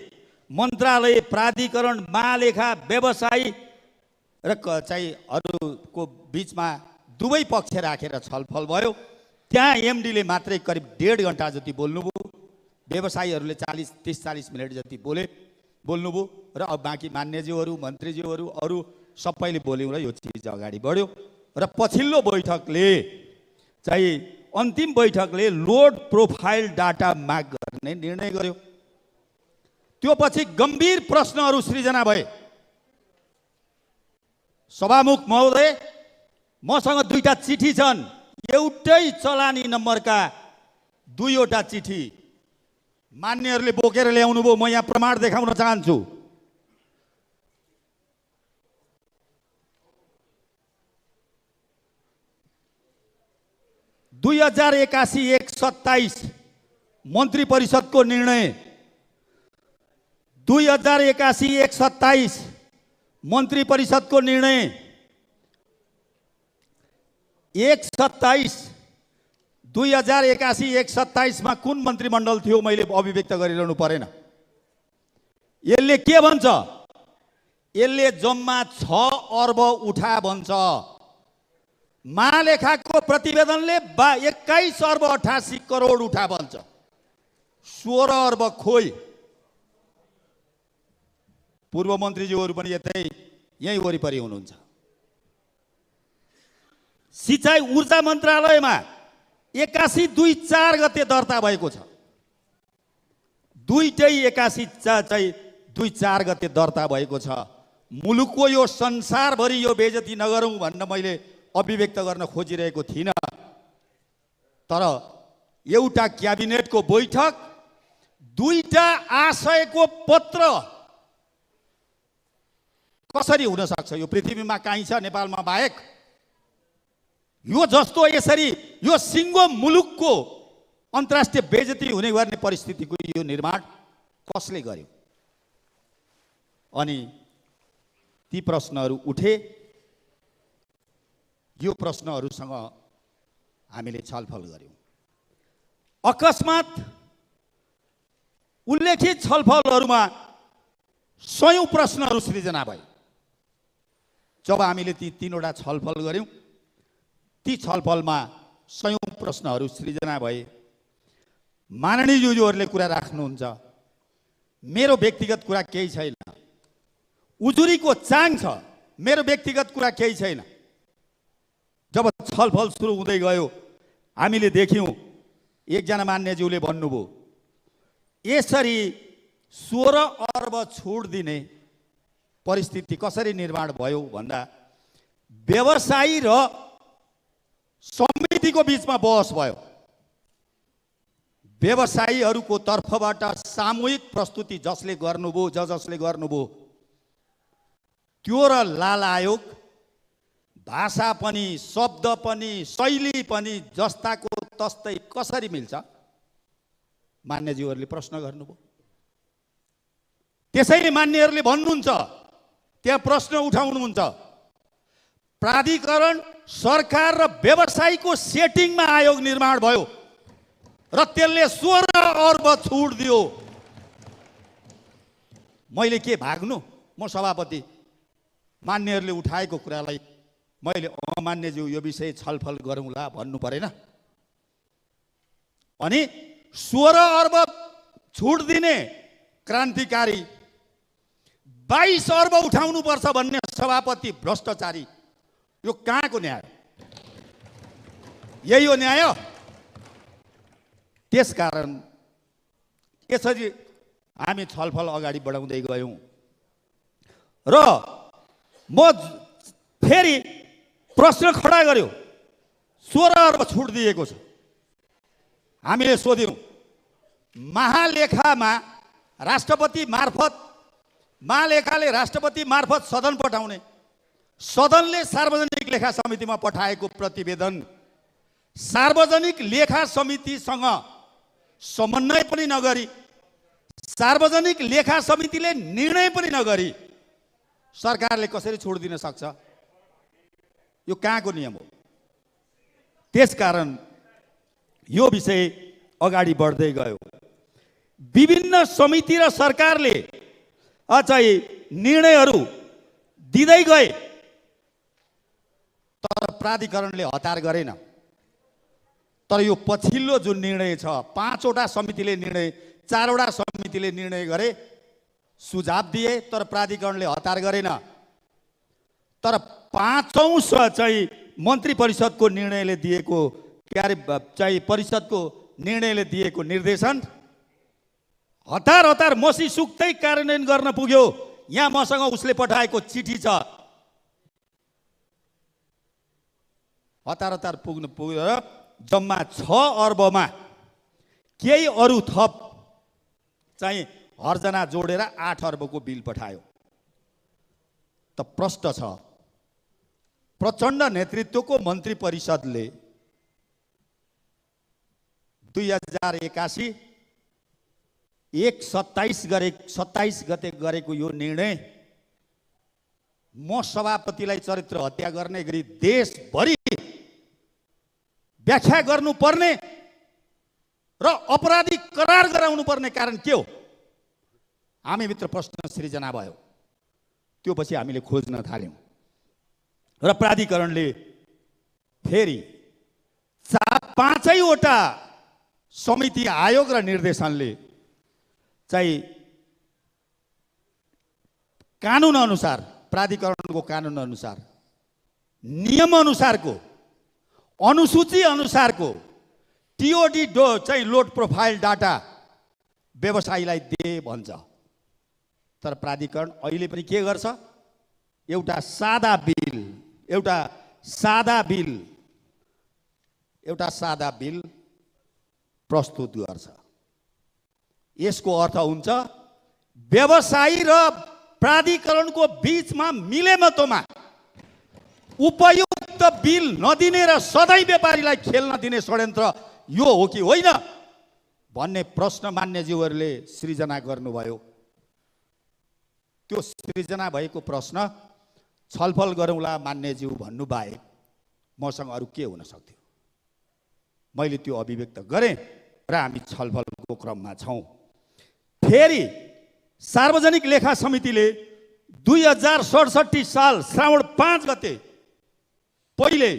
मन्त्रालय, प्राधिकरण, महालेखा, व्यवसायी र चाहिँ अरूको बिचमा दुवै पक्ष राखेर छलफल भयो। त्यहाँ एमडीले मात्रै करिब 1.5 घण्टा जति बोल्नुभयो। व्यवसायीहरूले 30-40 मिनट जति बोल्नुभयो र अब बाँकी मान्यज्यूहरू, मन्त्रीज्यूहरू, अरू सबैले बोल्यौँ र यो चिज अगाडि बढ्यो। र पछिल्लो बैठकले चाहिँ अन्तिम बैठकले लोड प्रोफाइल डाटा माग गर्ने निर्णय गर्यो। त्यो पछि गम्भीर प्रश्नहरू सृजना भए। सभामुख महोदय, मसँग 2टा चिठी छन्, एउटै चलानी नम्बरका 2वटा चिठी मान्यहरूले बोकेर ल्याउनु भयो। म यहाँ प्रमाण देखाउन चाहन्छु। (2081-127) मन्त्री परिषदको निर्णय, 2081-127 मन्त्री परिषदको निर्णय, 2081-127 मा कुन मन्त्रीमण्डल थियो मैले अभिव्यक्त गरिरहनु परेन। यसले के भन्छ? यसले जम्मा 6 अर्ब उठा भन्छ। महालेखाको प्रतिवेदनले 21 अर्ब 88 करोड उठा भन्छ। 16 अर्ब खोइ। पूर्व मन्त्रीज्यूहरू पनि यही वरिपरि हुनुहुन्छ। सिँचाइ ऊर्जा मन्त्रालयमा 81/2/4 गते दर्ता भएको छ। दुईटै 81/2/4 गते दर्ता भएको छ। मुलुकको यो संसारभरि यो बेइज्जती नगरौँ भन्न मैले अभिव्यक्त गर्न खोजिरहेको थिइनँ। तर एउटा क्याबिनेटको बैठक, 2टा आशयको पत्र कसरी हुन सक्छ? यो पृथ्वीमा कहीँ छ नेपालमा बाहेक? यो जस्तो यसरी यो सिङ्गो मुलुकको अन्तर्राष्ट्रिय बेइज्जती हुने गर्ने परिस्थितिको यो निर्माण कसले गर्यो? अनि ती प्रश्नहरू उठे। यो प्रश्नहरूसँग हामीले छलफल गर्यौँ। अकस्मात उल्लेखित छलफलहरूमा 100औं प्रश्नहरू सृजना भए। जब हामीले ती 3वटा छलफल गर्यौँ, ती छलफलमा 100औं प्रश्नहरू सृजना भए। माननीय ज्यूहरूले कुरा राख्नुहुन्छ, मेरो व्यक्तिगत कुरा केही छैन। उजुरीको चाङ छ, मेरो व्यक्तिगत कुरा केही छैन। जब छलफल सुरु हुँदै गयो, हामीले देख्यौँ एकजना मान्यज्यूले भन्नुभयो, यसरी 16 अर्ब छुट दिने परिस्थिति कसरी निर्माण भयो भन्दा व्यवसायी र समितिको बीचमा बहस भयो। व्यवसायीहरूको तर्फबाट सामूहिक प्रस्तुति जसले गर्नुभयो त्यो र लाल आयोग भाषा पनि, शब्द पनि, शैली पनि जस्ताको तस्तै कसरी मिल्छ? मान्यज्यूहरूले प्रश्न गर्नुभयो। त्यसैले मान्यहरूले भन्नुहुन्छ, त्यहाँ प्रश्न उठाउनुहुन्छ, प्राधिकरण सरकार र व्यवसायीको सेटिङमा आयोग निर्माण भयो र त्यसले 16 अर्ब छुट दियो। मैले के भाग्नु? म सभापति मान्यहरूले उठाएको कुरालाई मैले अमान्यज्यू यो विषय छलफल गरौँला भन्नु परेन? अनि 16 अर्ब छुट दिने क्रान्तिकारी 22 अर्ब उठाउनुपर्छ भन्ने सभापति भ्रष्टाचारी, यो कहाँको न्याय? यही हो न्याय? त्यसकारण यसरी हामी छलफल अगाडि बढाउँदै गयौँ र म फेरि प्रश्न खडा गर्यो। 16 अर्ब छुट दिएको छ। हामीले सोध्यौँ महालेखामा राष्ट्रपति मार्फत, महालेखाले राष्ट्रपति मार्फत सदन पठाउने, सदनले सार्वजनिक लेखा समितिमा पठाएको प्रतिवेदन सार्वजनिक लेखा समितिसँग समन्वय पनि नगरी, सार्वजनिक लेखा समितिले निर्णय पनि नगरी सरकारले कसरी छुट दिन सक्छ? यो कहाँको नियम हो? त्यसकारण यो विषय अगाडि बढ्दै गयो। विभिन्न समिति र सरकारले चाहिँ निर्णयहरू दिँदै गए, तर प्राधिकरणले हतार गरेन। तर यो पछिल्लो जुन निर्णय छ, 5वटा समितिले निर्णय, 4वटा समितिले निर्णय गरे, सुझाव दिए, तर प्राधिकरणले हतार गरेन। तर 5औं चाहिँ मन्त्री परिषदको निर्णयले दिएको चाहिँ परिषदको निर्णयले दिएको निर्देशन हतार हतार मसी सुक्दै कार्यान्वयन गर्न पुग्यो। यहाँ मसँग उसले पठाएको चिठी छ। हतार हतार पुगेर जम्मा 6 अर्बमा केही अरू थप चाहिँ हर्जना जोडेर 8 अर्बको बिल पठायो। त प्रश्न छ, प्रचण्ड नेतृत्वको मन्त्री परिषदले 2081 27 गते गरेको यो निर्णय म सभापतिलाई चरित्र हत्या गर्ने गरी देशभरि व्याख्या गर्नुपर्ने र अपराधी करार गराउनु पर्ने कारण के हो? हामीभित्र प्रश्न सृजना भयो। त्यो पछि हामीले खोज्न थाल्यौँ र प्राधिकरणले फेरि 5वटा समिति, आयोग र निर्देशनले चाहिँ कानुन अनुसार, प्राधिकरणको कानुन अनुसार, नियम अनुसारको, अनुसूची अनुसारको टिओडी चाहिँ लोड प्रोफाइल डाटा व्यवसायीलाई दे भन्छ। तर प्राधिकरण अहिले पनि के गर्छ? एउटा सादा बिल प्रस्तुत गर्छ। यसको अर्थ हुन्छ व्यवसायी र प्राधिकरणको बीचमा मिलेमतोमा उपयुक्त बिल नदिने र सधैँ व्यापारीलाई खेल्न दिने षड्यन्त्र यो हो कि होइन भन्ने प्रश्न मान्यज्यूहरूले सृजना गर्नुभयो। त्यो सृजना भएको प्रश्न छलफल गरौँला मान्यज्यू भन्नु बाहेक मसँग अरू के हुन सक्थ्यो? मैले त्यो अभिव्यक्त गरेँ र हामी छलफलको क्रममा छौँ। फेरि सार्वजनिक लेखा समितिले 2067 साल श्रावण 5 गते पहिले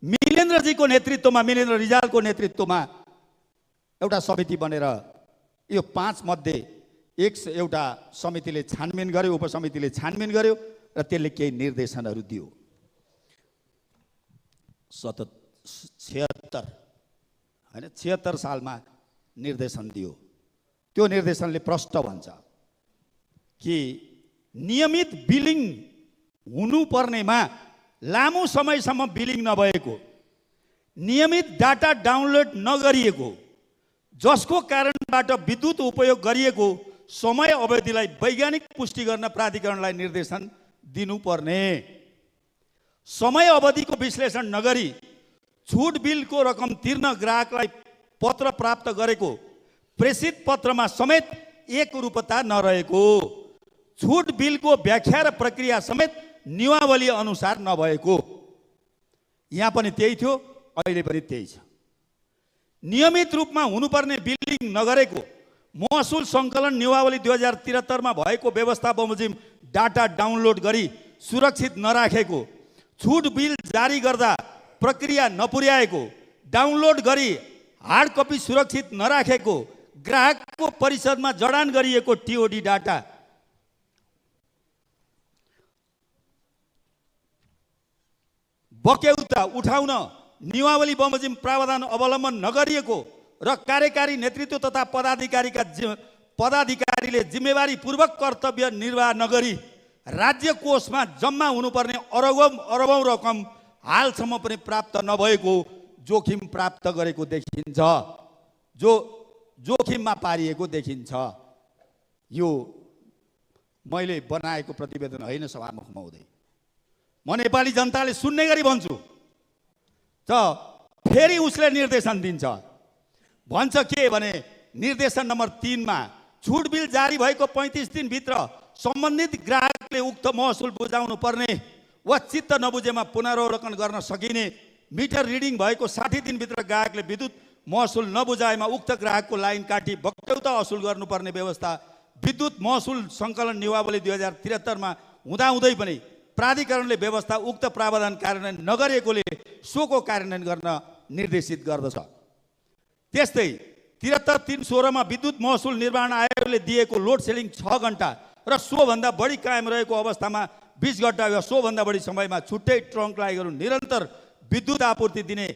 मिलेन्द्रजीको नेतृत्वमा, मिलेन्द्र रिजालको नेतृत्वमा एउटा समिति बनेर यो 5 मध्ये एउटा समितिले छानबिन गर्यो, उपसमितिले छानबिन गर्यो र त्यसले केही निर्देशनहरू दियो। 76 सालमा निर्देशन दियो। त्यो निर्देशनले प्रष्ट भन्छ कि नियमित बिलिङ हुनुपर्नेमा लामो समयसम्म बिलिङ नभएको, नियमित डाटा डाउनलोड नगरिएको, जसको कारणबाट विद्युत उपयोग गरिएको समय अवधिलाई वैज्ञानिक पुष्टि गर्न प्राधिकरणलाई निर्देशन दिनुपर्ने, समय अवधिको विश्लेषण नगरी छुट बिलको रकम तिर्न ग्राहकलाई पत्र प्राप्त गरेको प्रेषित पत्रमा समेत एकरूपता नरहेको, छुट बिलको व्याख्या र प्रक्रिया समेत नियमावली अनुसार नभएको। यहाँ पनि त्यही थियो, अहिले पनि त्यही छ। नियमित रूपमा हुनुपर्ने बिलिङ नगरेको, महसुल सङ्कलन नियमावली 2073 मा भएको व्यवस्था बमोजिम डाटा डाउनलोड गरी सुरक्षित नराखेको, छुट बिल जारी गर्दा प्रक्रिया नपुर्याएको, डाउनलोड गरी हार्ड कपी सुरक्षित नराखेको, ग्राहकको परिषदमा जडान गरिएको टिओडी डाटा बक्यौता उठाउन नियमावली बमोजिम प्रावधान अवलम्बन नगरिएको र कार्यकारी नेतृत्व तथा पदाधिकारीले जिम्मेवारी पूर्वक कर्तव्य निर्वाह नगरी राज्य कोषमा जम्मा हुनुपर्ने अरबौं रकम हालसम्म पनि प्राप्त नभएको जोखिम प्राप्त गरेको देखिन्छ, जोखिममा पारिएको देखिन्छ। यो मैले बनाएको प्रतिवेदन होइन सभामुख महोदय, म नेपाली जनताले सुन्ने गरी भन्छु। त फेरि उसले निर्देशन दिन्छ, भन्छ के भने निर्देशन नम्बर 3 मा छुट बिल जारी भएको 35 दिनभित्र सम्बन्धित ग्राहकले उक्त महसुल बुझाउनु पर्ने वा चित्त नबुझेमा पुनरावलोकन गर्न सकिने, मिटर रिडिङ भएको 60 दिनभित्र ग्राहकले विद्युत महसुल नबुझाएमा उक्त ग्राहकको लाइन काटी बक्यौता असुल गर्नुपर्ने व्यवस्था विद्युत महसुल सङ्कलन नियमावली 2073 मा हुँदाहुँदै पनि प्राधिकरणले व्यवस्था उक्त प्रावधान कार्यान्वयन नगरेकोले सोको कार्यान्वयन गर्न निर्देशित गर्दछ। त्यस्तै 73-3-16 मा विद्युत महसुल निर्माण आयोगले दिएको लोड सेलिङ 6 घण्टा र सोभन्दा बढी कायम रहेको अवस्थामा 20 घण्टा वा सोभन्दा बढी समयमा छुट्टै ट्रङ्क लागेको निरन्तर विद्युत आपूर्ति दिने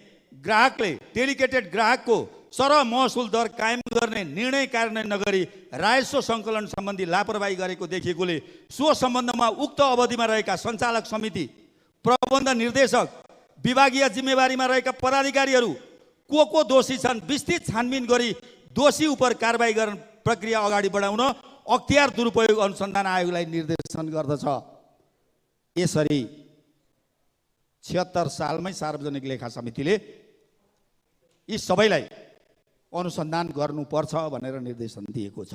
ग्राहकले डेलिकेटेड ग्राहकको सरह महसुल दर कायम गर्ने निर्णय कार्यान्वयन नगरी राजस्व सङ्कलन सम्बन्धी लापरवाही गरेको देखिएकोले सो सम्बन्धमा उक्त अवधिमा रहेका सञ्चालक समिति, प्रबन्ध निर्देशक, विभागीय जिम्मेवारीमा रहेका पदाधिकारीहरू को दोषी छन् विस्तृत छानबिन गरी दोषी उप कारबाही गर्न प्रक्रिया अगाडि बढाउन अख्तियार दुरुपयोग अनुसन्धान आयोगलाई निर्देशन गर्दछ। यसरी 76 सालमै सार्वजनिक लेखा समितिले यी सबैलाई अनुसन्धान गर्नुपर्छ भनेर निर्देशन दिएको छ।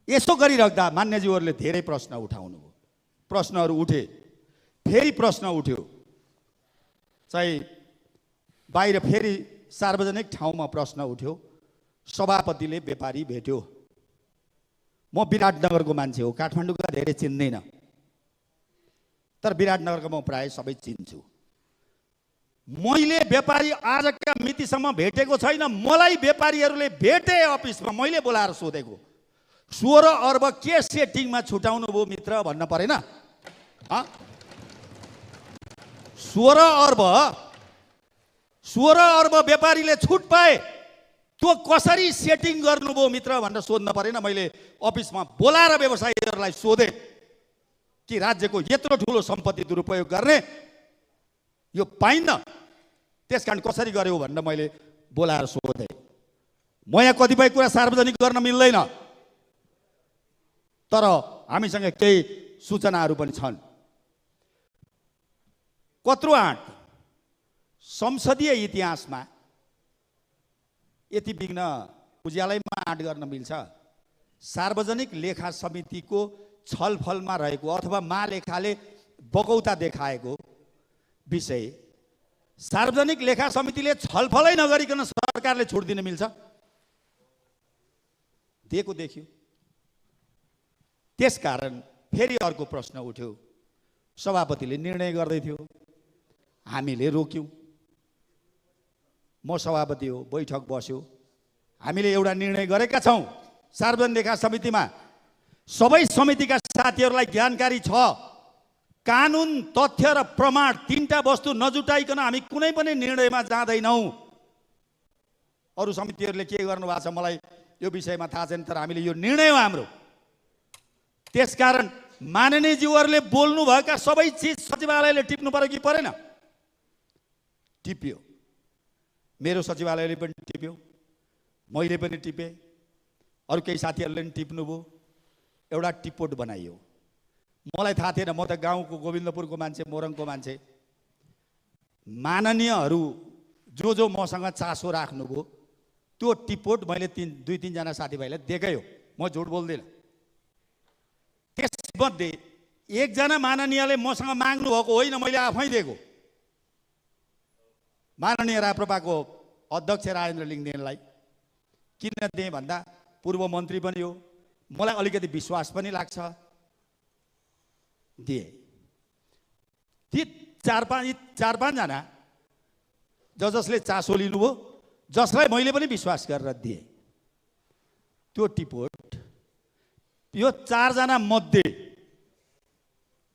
यसो गरिराख्दा मान्यज्यूहरूले धेरै प्रश्न उठाउनुभयो, प्रश्नहरू उठे, फेरि प्रश्न उठ्यो, चाहिँ बाहिर फेरि सार्वजनिक ठाउँमा प्रश्न उठ्यो, सभापतिले व्यापारी भेट्यो। म विराटनगरको मान्छे हो, काठमाडौँका धेरै चिन्दैन, तर विराटनगरको म प्राय सबै चिन्छु। मैले व्यापारी आजका मितिसम्म भेटेको छैन। मलाई व्यापारीहरूले भेटे अफिसमा, मैले बोलाएर सोधेको 16 अर्ब के सेटिङमा छुटाउनु भयो मित्र भन्न परेन? 16 अर्ब व्यापारीले छुट पाए, त्यो कसरी सेटिङ गर्नुभयो मित्र भनेर सोध्न परेन? मैले अफिसमा बोलाएर व्यवसायीहरूलाई सोधेँ कि राज्यको यत्रो ठुलो सम्पत्ति दुरुपयोग गर्ने यो पाइन्न, त्यसकारण कसरी गर्यो भनेर मैले बोलाएर सोधेँ। म यहाँ कतिपय कुरा सार्वजनिक गर्न मिल्दैन, तर हामीसँग केही सूचनाहरू पनि छन्। कत्रो आँट संसदीय इतिहासमा यति बिघ्न उज्यालैमा आँट गर्न मिल्छ? सार्वजनिक लेखा समितिको छलफलमा रहेको अथवा महालेखाले बगौता देखाएको विषय सार्वजनिक लेखा समितिले छलफलै नगरिकन सरकारले छुट दिन मिल्छ? दिएको देखियो। त्यसकारण फेरि अर्को प्रश्न उठ्यो, सभापतिले निर्णय गर्दै थियो, हामीले रोक्यौँ। म सभापति हो, बैठक बस्यो, हामीले एउटा निर्णय गरेका छौँ सार्वजनिक लेखा समितिमा। सबै समितिका साथीहरूलाई जानकारी छ, कानुन, तथ्य र प्रमाण तीनटा वस्तु नजुटाइकन हामी कुनै पनि निर्णयमा जाँदैनौँ। अरू समितिहरूले के गर्नुभएको छ मलाई यो विषयमा थाहा छैन, तर हामीले यो निर्णय हो हाम्रो। त्यसकारण माननीयज्यूहरूले बोल्नुभएका सबै चिज सचिवालयले टिप्नु पर्यो कि परेन? टिप्यो। मेरो सचिवालयले पनि टिप्यो, मैले पनि टिपेँ, अरू केही साथीहरूले पनि टिप्नुभयो। एउटा टिपोट बनाइयो। मलाई थाहा थिएन, म त गाउँको गोविन्दपुरको मान्छे, मोरङको मान्छे। माननीयहरू जो मसँग चासो राख्नुभयो त्यो टिपोट मैले 2-3 जना साथीभाइलाई दिएकै हो, म झुट बोल्दिनँ। त्यसमध्ये एकजना माननीयले मसँग माग्नु भएको होइन, मैले आफै दिएको। माननीय राप्रपाको अध्यक्ष राजेन्द्र लिङ्गदेनलाई किन दिएँ भन्दा पूर्व मन्त्री पनि हो, मलाई अलिकति विश्वास पनि लाग्छ, दिए। ती चार पाँचजना जसले चासो लिनुभयो, जसलाई मैले पनि विश्वास गरेर दिएँ, त्यो टिपोट यो 4 जना मध्ये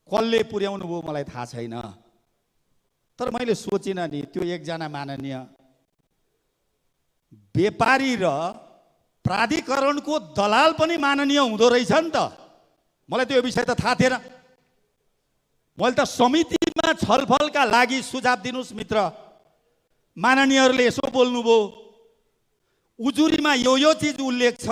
कसले पुर्याउनु भयो मलाई थाहा छैन। तर मैले सोचिनँ नि त्यो एकजना माननीय व्यापारी र प्राधिकरणको दलाल पनि माननीय हुँदो रहेछ नि त। मलाई त्यो विषय त थाहा थिएन। मैले त समितिमा छलफलका लागि सुझाव दिनुस् मित्र, माननीयहरूले यसो बोल्नुभयो, उजुरीमा यो चिज उल्लेख छ,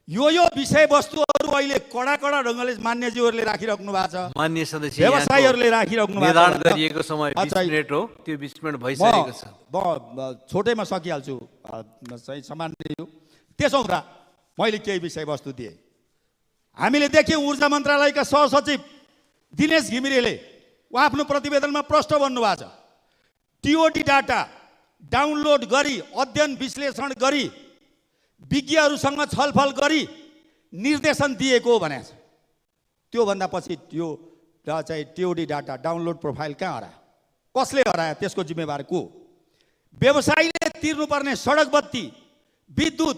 यो विषयवस्तुहरू अहिले कडा ढङ्गले मान्यज्यूहरूले राखिराख्नु भएको छ, मान्य सदस्य व्यवसायीहरूले राखिराख्नु भएको छ। निर्धारण गरिएको समय 20 मिनेट हो, त्यो 20 मिनेट भइसकेको छ। म छोटैमा सकिहाल्छु सही सम्माननीय। त्यसो हुँदा मैले केही विषयवस्तु दिएँ। हामीले देख्यौँ ऊर्जा मन्त्रालयका सहसचिव दिनेश घिमिरेले उहाँ आफ्नो प्रतिवेदनमा प्रष्ट भन्नुभएको छ, टिओडी डाटा डाउनलोड गरी अध्ययन विश्लेषण गरी विज्ञहरूसँग छलफल गरी निर्देशन दिएको भनेको छ। त्योभन्दा पछि त्यो चाहिँ टिओडी डाटा डाउनलोड प्रोफाइल कहाँ हरायो, कसले हरायो, त्यसको जिम्मेवार को? व्यवसायीले तिर्नुपर्ने सडक बत्ती, विद्युत,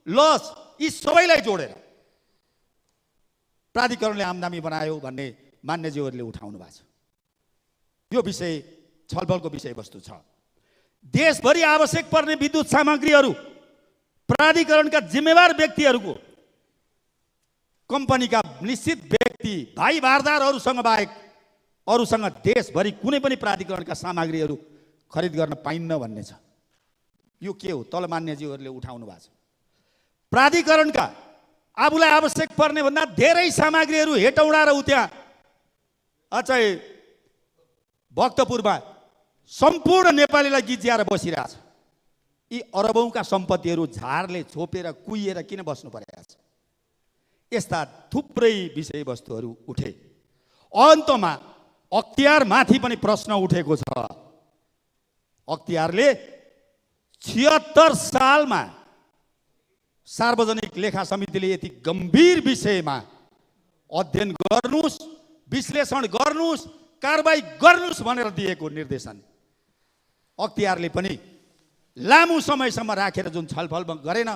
लस यी सबैलाई जोडेर प्राधिकरणले आम्दानी बनायो भन्ने मान्यज्यूहरूले उठाउनु भएको छ। यो विषय छलफलको विषयवस्तु छ। देशभरि आवश्यक पर्ने विद्युत सामग्रीहरू प्राधिकरणका जिम्मेवार व्यक्तिहरूको, कम्पनीका निश्चित व्यक्ति भाइ भारदारहरूसँग बाहेक अरूसँग देशभरि कुनै पनि प्राधिकरणका सामग्रीहरू खरिद गर्न पाइन्न भन्ने छ। यो के हो? तल मान्यज्यूहरूले उठाउनु भएको छ। प्राधिकरणका आफूलाई आवश्यक पर्ने भन्दा धेरै सामग्रीहरू हेटौँडा र उत्यहाँ चाहिँ भक्तपुरमा सम्पूर्ण नेपालीलाई गिज्याएर बसिरहेछ। यी अरबौँका सम्पत्तिहरू झारले छोपेर कुहिएर किन बस्नु परेको छ? यस्ता थुप्रै विषयवस्तुहरू उठे। अन्तमा अख्तियारमाथि पनि प्रश्न उठेको छ। अख्तियारले 76 सालमा सार्वजनिक लेखा समितिले यति गम्भीर विषयमा अध्ययन गर्नुस्, विश्लेषण गर्नुस्, कारबाही गर्नुस् भनेर दिएको निर्देशन अख्तियारले पनि लामो समयसम्म राखेर जुन छलफल गरेन,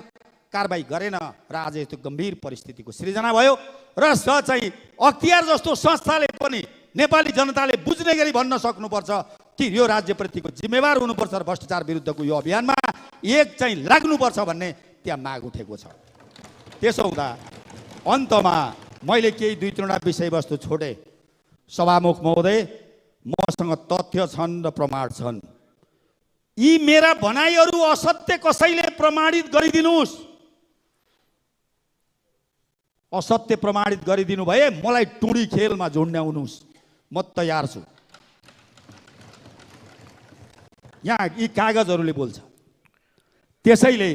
कारबाही गरेन र आज यस्तो गम्भीर परिस्थितिको सृजना भयो। र चाहिँ अख्तियार जस्तो संस्थाले पनि नेपाली जनताले बुझ्ने गरी भन्न सक्नुपर्छ कि यो राज्यप्रतिको जिम्मेवार हुनुपर्छ र भ्रष्टाचार विरुद्धको यो अभियानमा एक चाहिँ लाग्नुपर्छ भन्ने त्यहाँ माग उठेको छ। त्यसो हुँदा अन्तमा मैले केही 2-3 विषयवस्तु छोडे। सभामुख महोदय, मसँग तथ्य छन् र प्रमाण छन्। यी मेरा भनाइहरू असत्य कसैले प्रमाणित गरिदिनुस्। असत्य प्रमाणित गरिदिनु भए मलाई टुडी खेलमा झुन्ड्याउनुस्, म तयार छु। यहाँ यी कागजहरूले बोल्छ। त्यसैले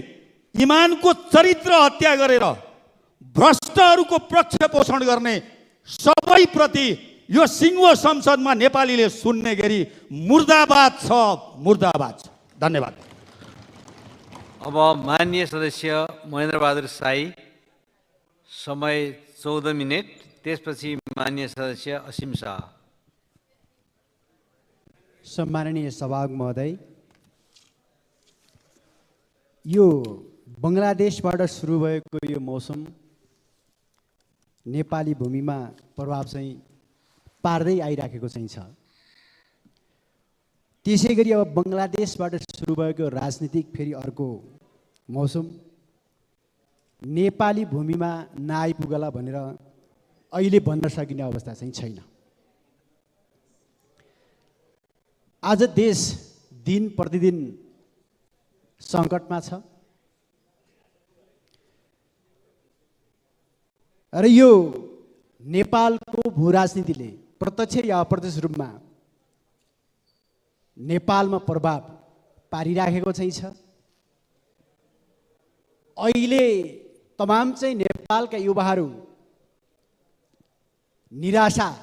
इमानको चरित्र हत्या गरेर भ्रष्टहरूको पक्ष पोषण गर्ने सबैप्रति यो सिङ्गो संसदमा नेपालीले सुन्ने गरी मुर्दाबाद छ, मुर्दाबाद छ। धन्यवाद। अब माननीय सदस्य महेन्द्रबहादुर साई, समय 14 मिनेट। त्यसपछि माननीय सदस्य असीम शाह। सम्माननीय सभामुख महोदय, यो बङ्गलादेशबाट सुरु भएको यो मौसम नेपाली भूमिमा प्रभाव चाहिँ पार्दै आइराखेको चाहिँ छ। त्यसै गरी अब बङ्गलादेशबाट सुरु भएको राजनीतिक फेरि अर्को मौसम नेपाली भूमिमा नआइपुगला भनेर अहिले भन्न सकिने अवस्था चाहिँ छैन। आज देश दिन प्रतिदिन सङ्कटमा छ र यो नेपालको भू राजनीतिले प्रत्यक्ष या अप्रत्यक्ष रूपमा नेपालमा प्रभाव पारिराखेको चाहिँ छ। अहिले तमाम चाहिँ नेपालका युवाहरू निराशामा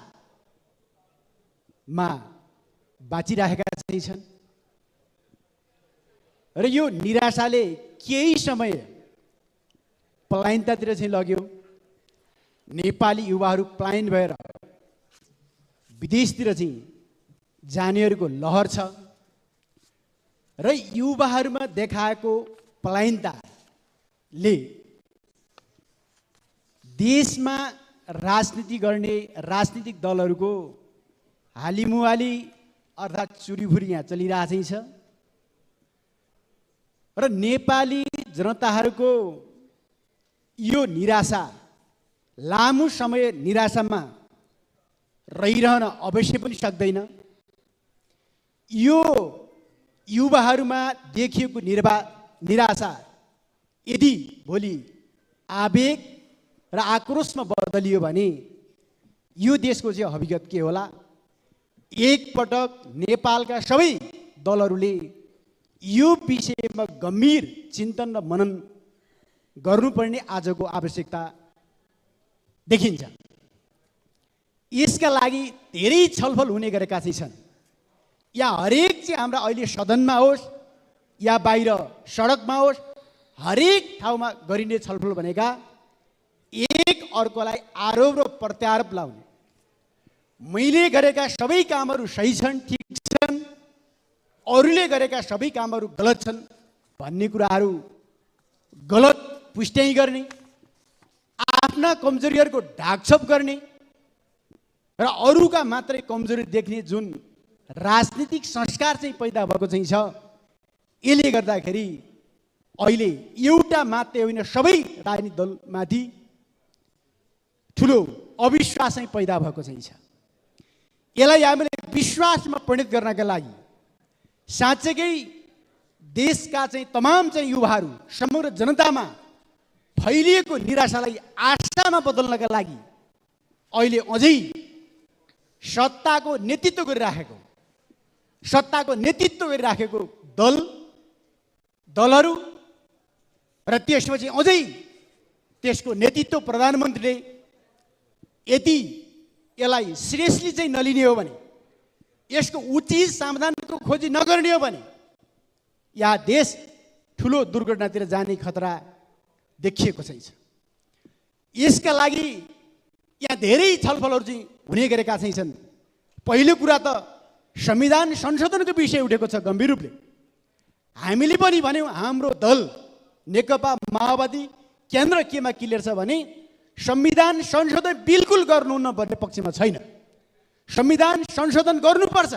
बाँचिरहेका चाहिँ छन् र यो निराशाले केही समय पलायनतातिर चाहिँ लग्यो। नेपाली युवाहरू पलायन भएर विदेशतिर चाहिँ जानेहरूको लहर छ र युवाहरूमा देखाएको पलायनताले देशमा राजनीति गर्ने राजनीतिक दलहरूको हालिमुहाली अर्थात् चुरीफुरी यहाँ चलिरहेको छ र नेपाली जनताहरूको यो निराशा लामो समय निराशामा रहिरहन अवश्य पनि सक्दैन। यो युवाहरूमा देखिएको निराशा यदि भोलि आवेग र आक्रोशमा बदलियो भने यो देशको चाहिँ हकीकत के होला? एकपटक नेपालका सबै दलहरूले यो विषयमा गम्भीर चिन्तन र मनन गर्नुपर्ने आजको आवश्यकता देखिन्छ। यसका लागि धेरै छलफल हुने गरेका चाहिँ छन्। यहाँ हरेक चाहिँ हाम्रा अहिले सदनमा होस् या बाहिर सडकमा होस्, हरेक ठाउँमा गरिने छलफल भनेका एक अर्कोलाई आरोप र प्रत्यारोप लाउने, मैले गरेका सबै कामहरू सही छन्, ठिक छन्, अरूले गरेका सबै कामहरू गलत छन् भन्ने कुराहरू गलत पुष्टि गर्ने, आफ्ना कमजोरीहरूको ढाकछोप गर्ने र अरूका मात्रै कमजोरी देख्ने जुन राजनीतिक संस्कार चाहिँ पैदा भएको चाहिँ छ, यसले गर्दाखेरि अहिले एउटा मात्रै होइन सबै राजनीतिक दलमाथि ठुलो अविश्वास चाहिँ पैदा भएको चाहिँ छ। यसलाई हामीले विश्वासमा परिणत गर्नका लागि साँच्चैकै देशका चाहिँ तमाम चाहिँ युवाहरू समग्र जनतामा फैलिएको निराशालाई आशामा बदल्नका लागि अहिले अझै सत्ताको नेतृत्व गरिराखेको दलहरू र त्यसपछि अझै त्यसको नेतृत्व प्रधानमन्त्रीले यदि यसलाई सिरियसली चाहिँ नलिने हो भने, यसको उचित समाधानको खोजी नगर्ने हो भने यहाँ देश ठुलो दुर्घटनातिर जाने खतरा देखिएको छैन। यसका लागि यहाँ धेरै छलफलहरू चाहिँ हुने गरेका चाहिँ छन्। पहिलो कुरा त संविधान संशोधनको विषय उठेको छ गम्भीर रूपले। हामीले पनि भन्यौँ हाम्रो दल नेकपा माओवादी केन्द्र केमा क्लियर छ भने संविधान संशोधन बिल्कुल गर्नुहुन्न भन्ने पक्षमा छैन। संविधान संशोधन गर्नुपर्छ,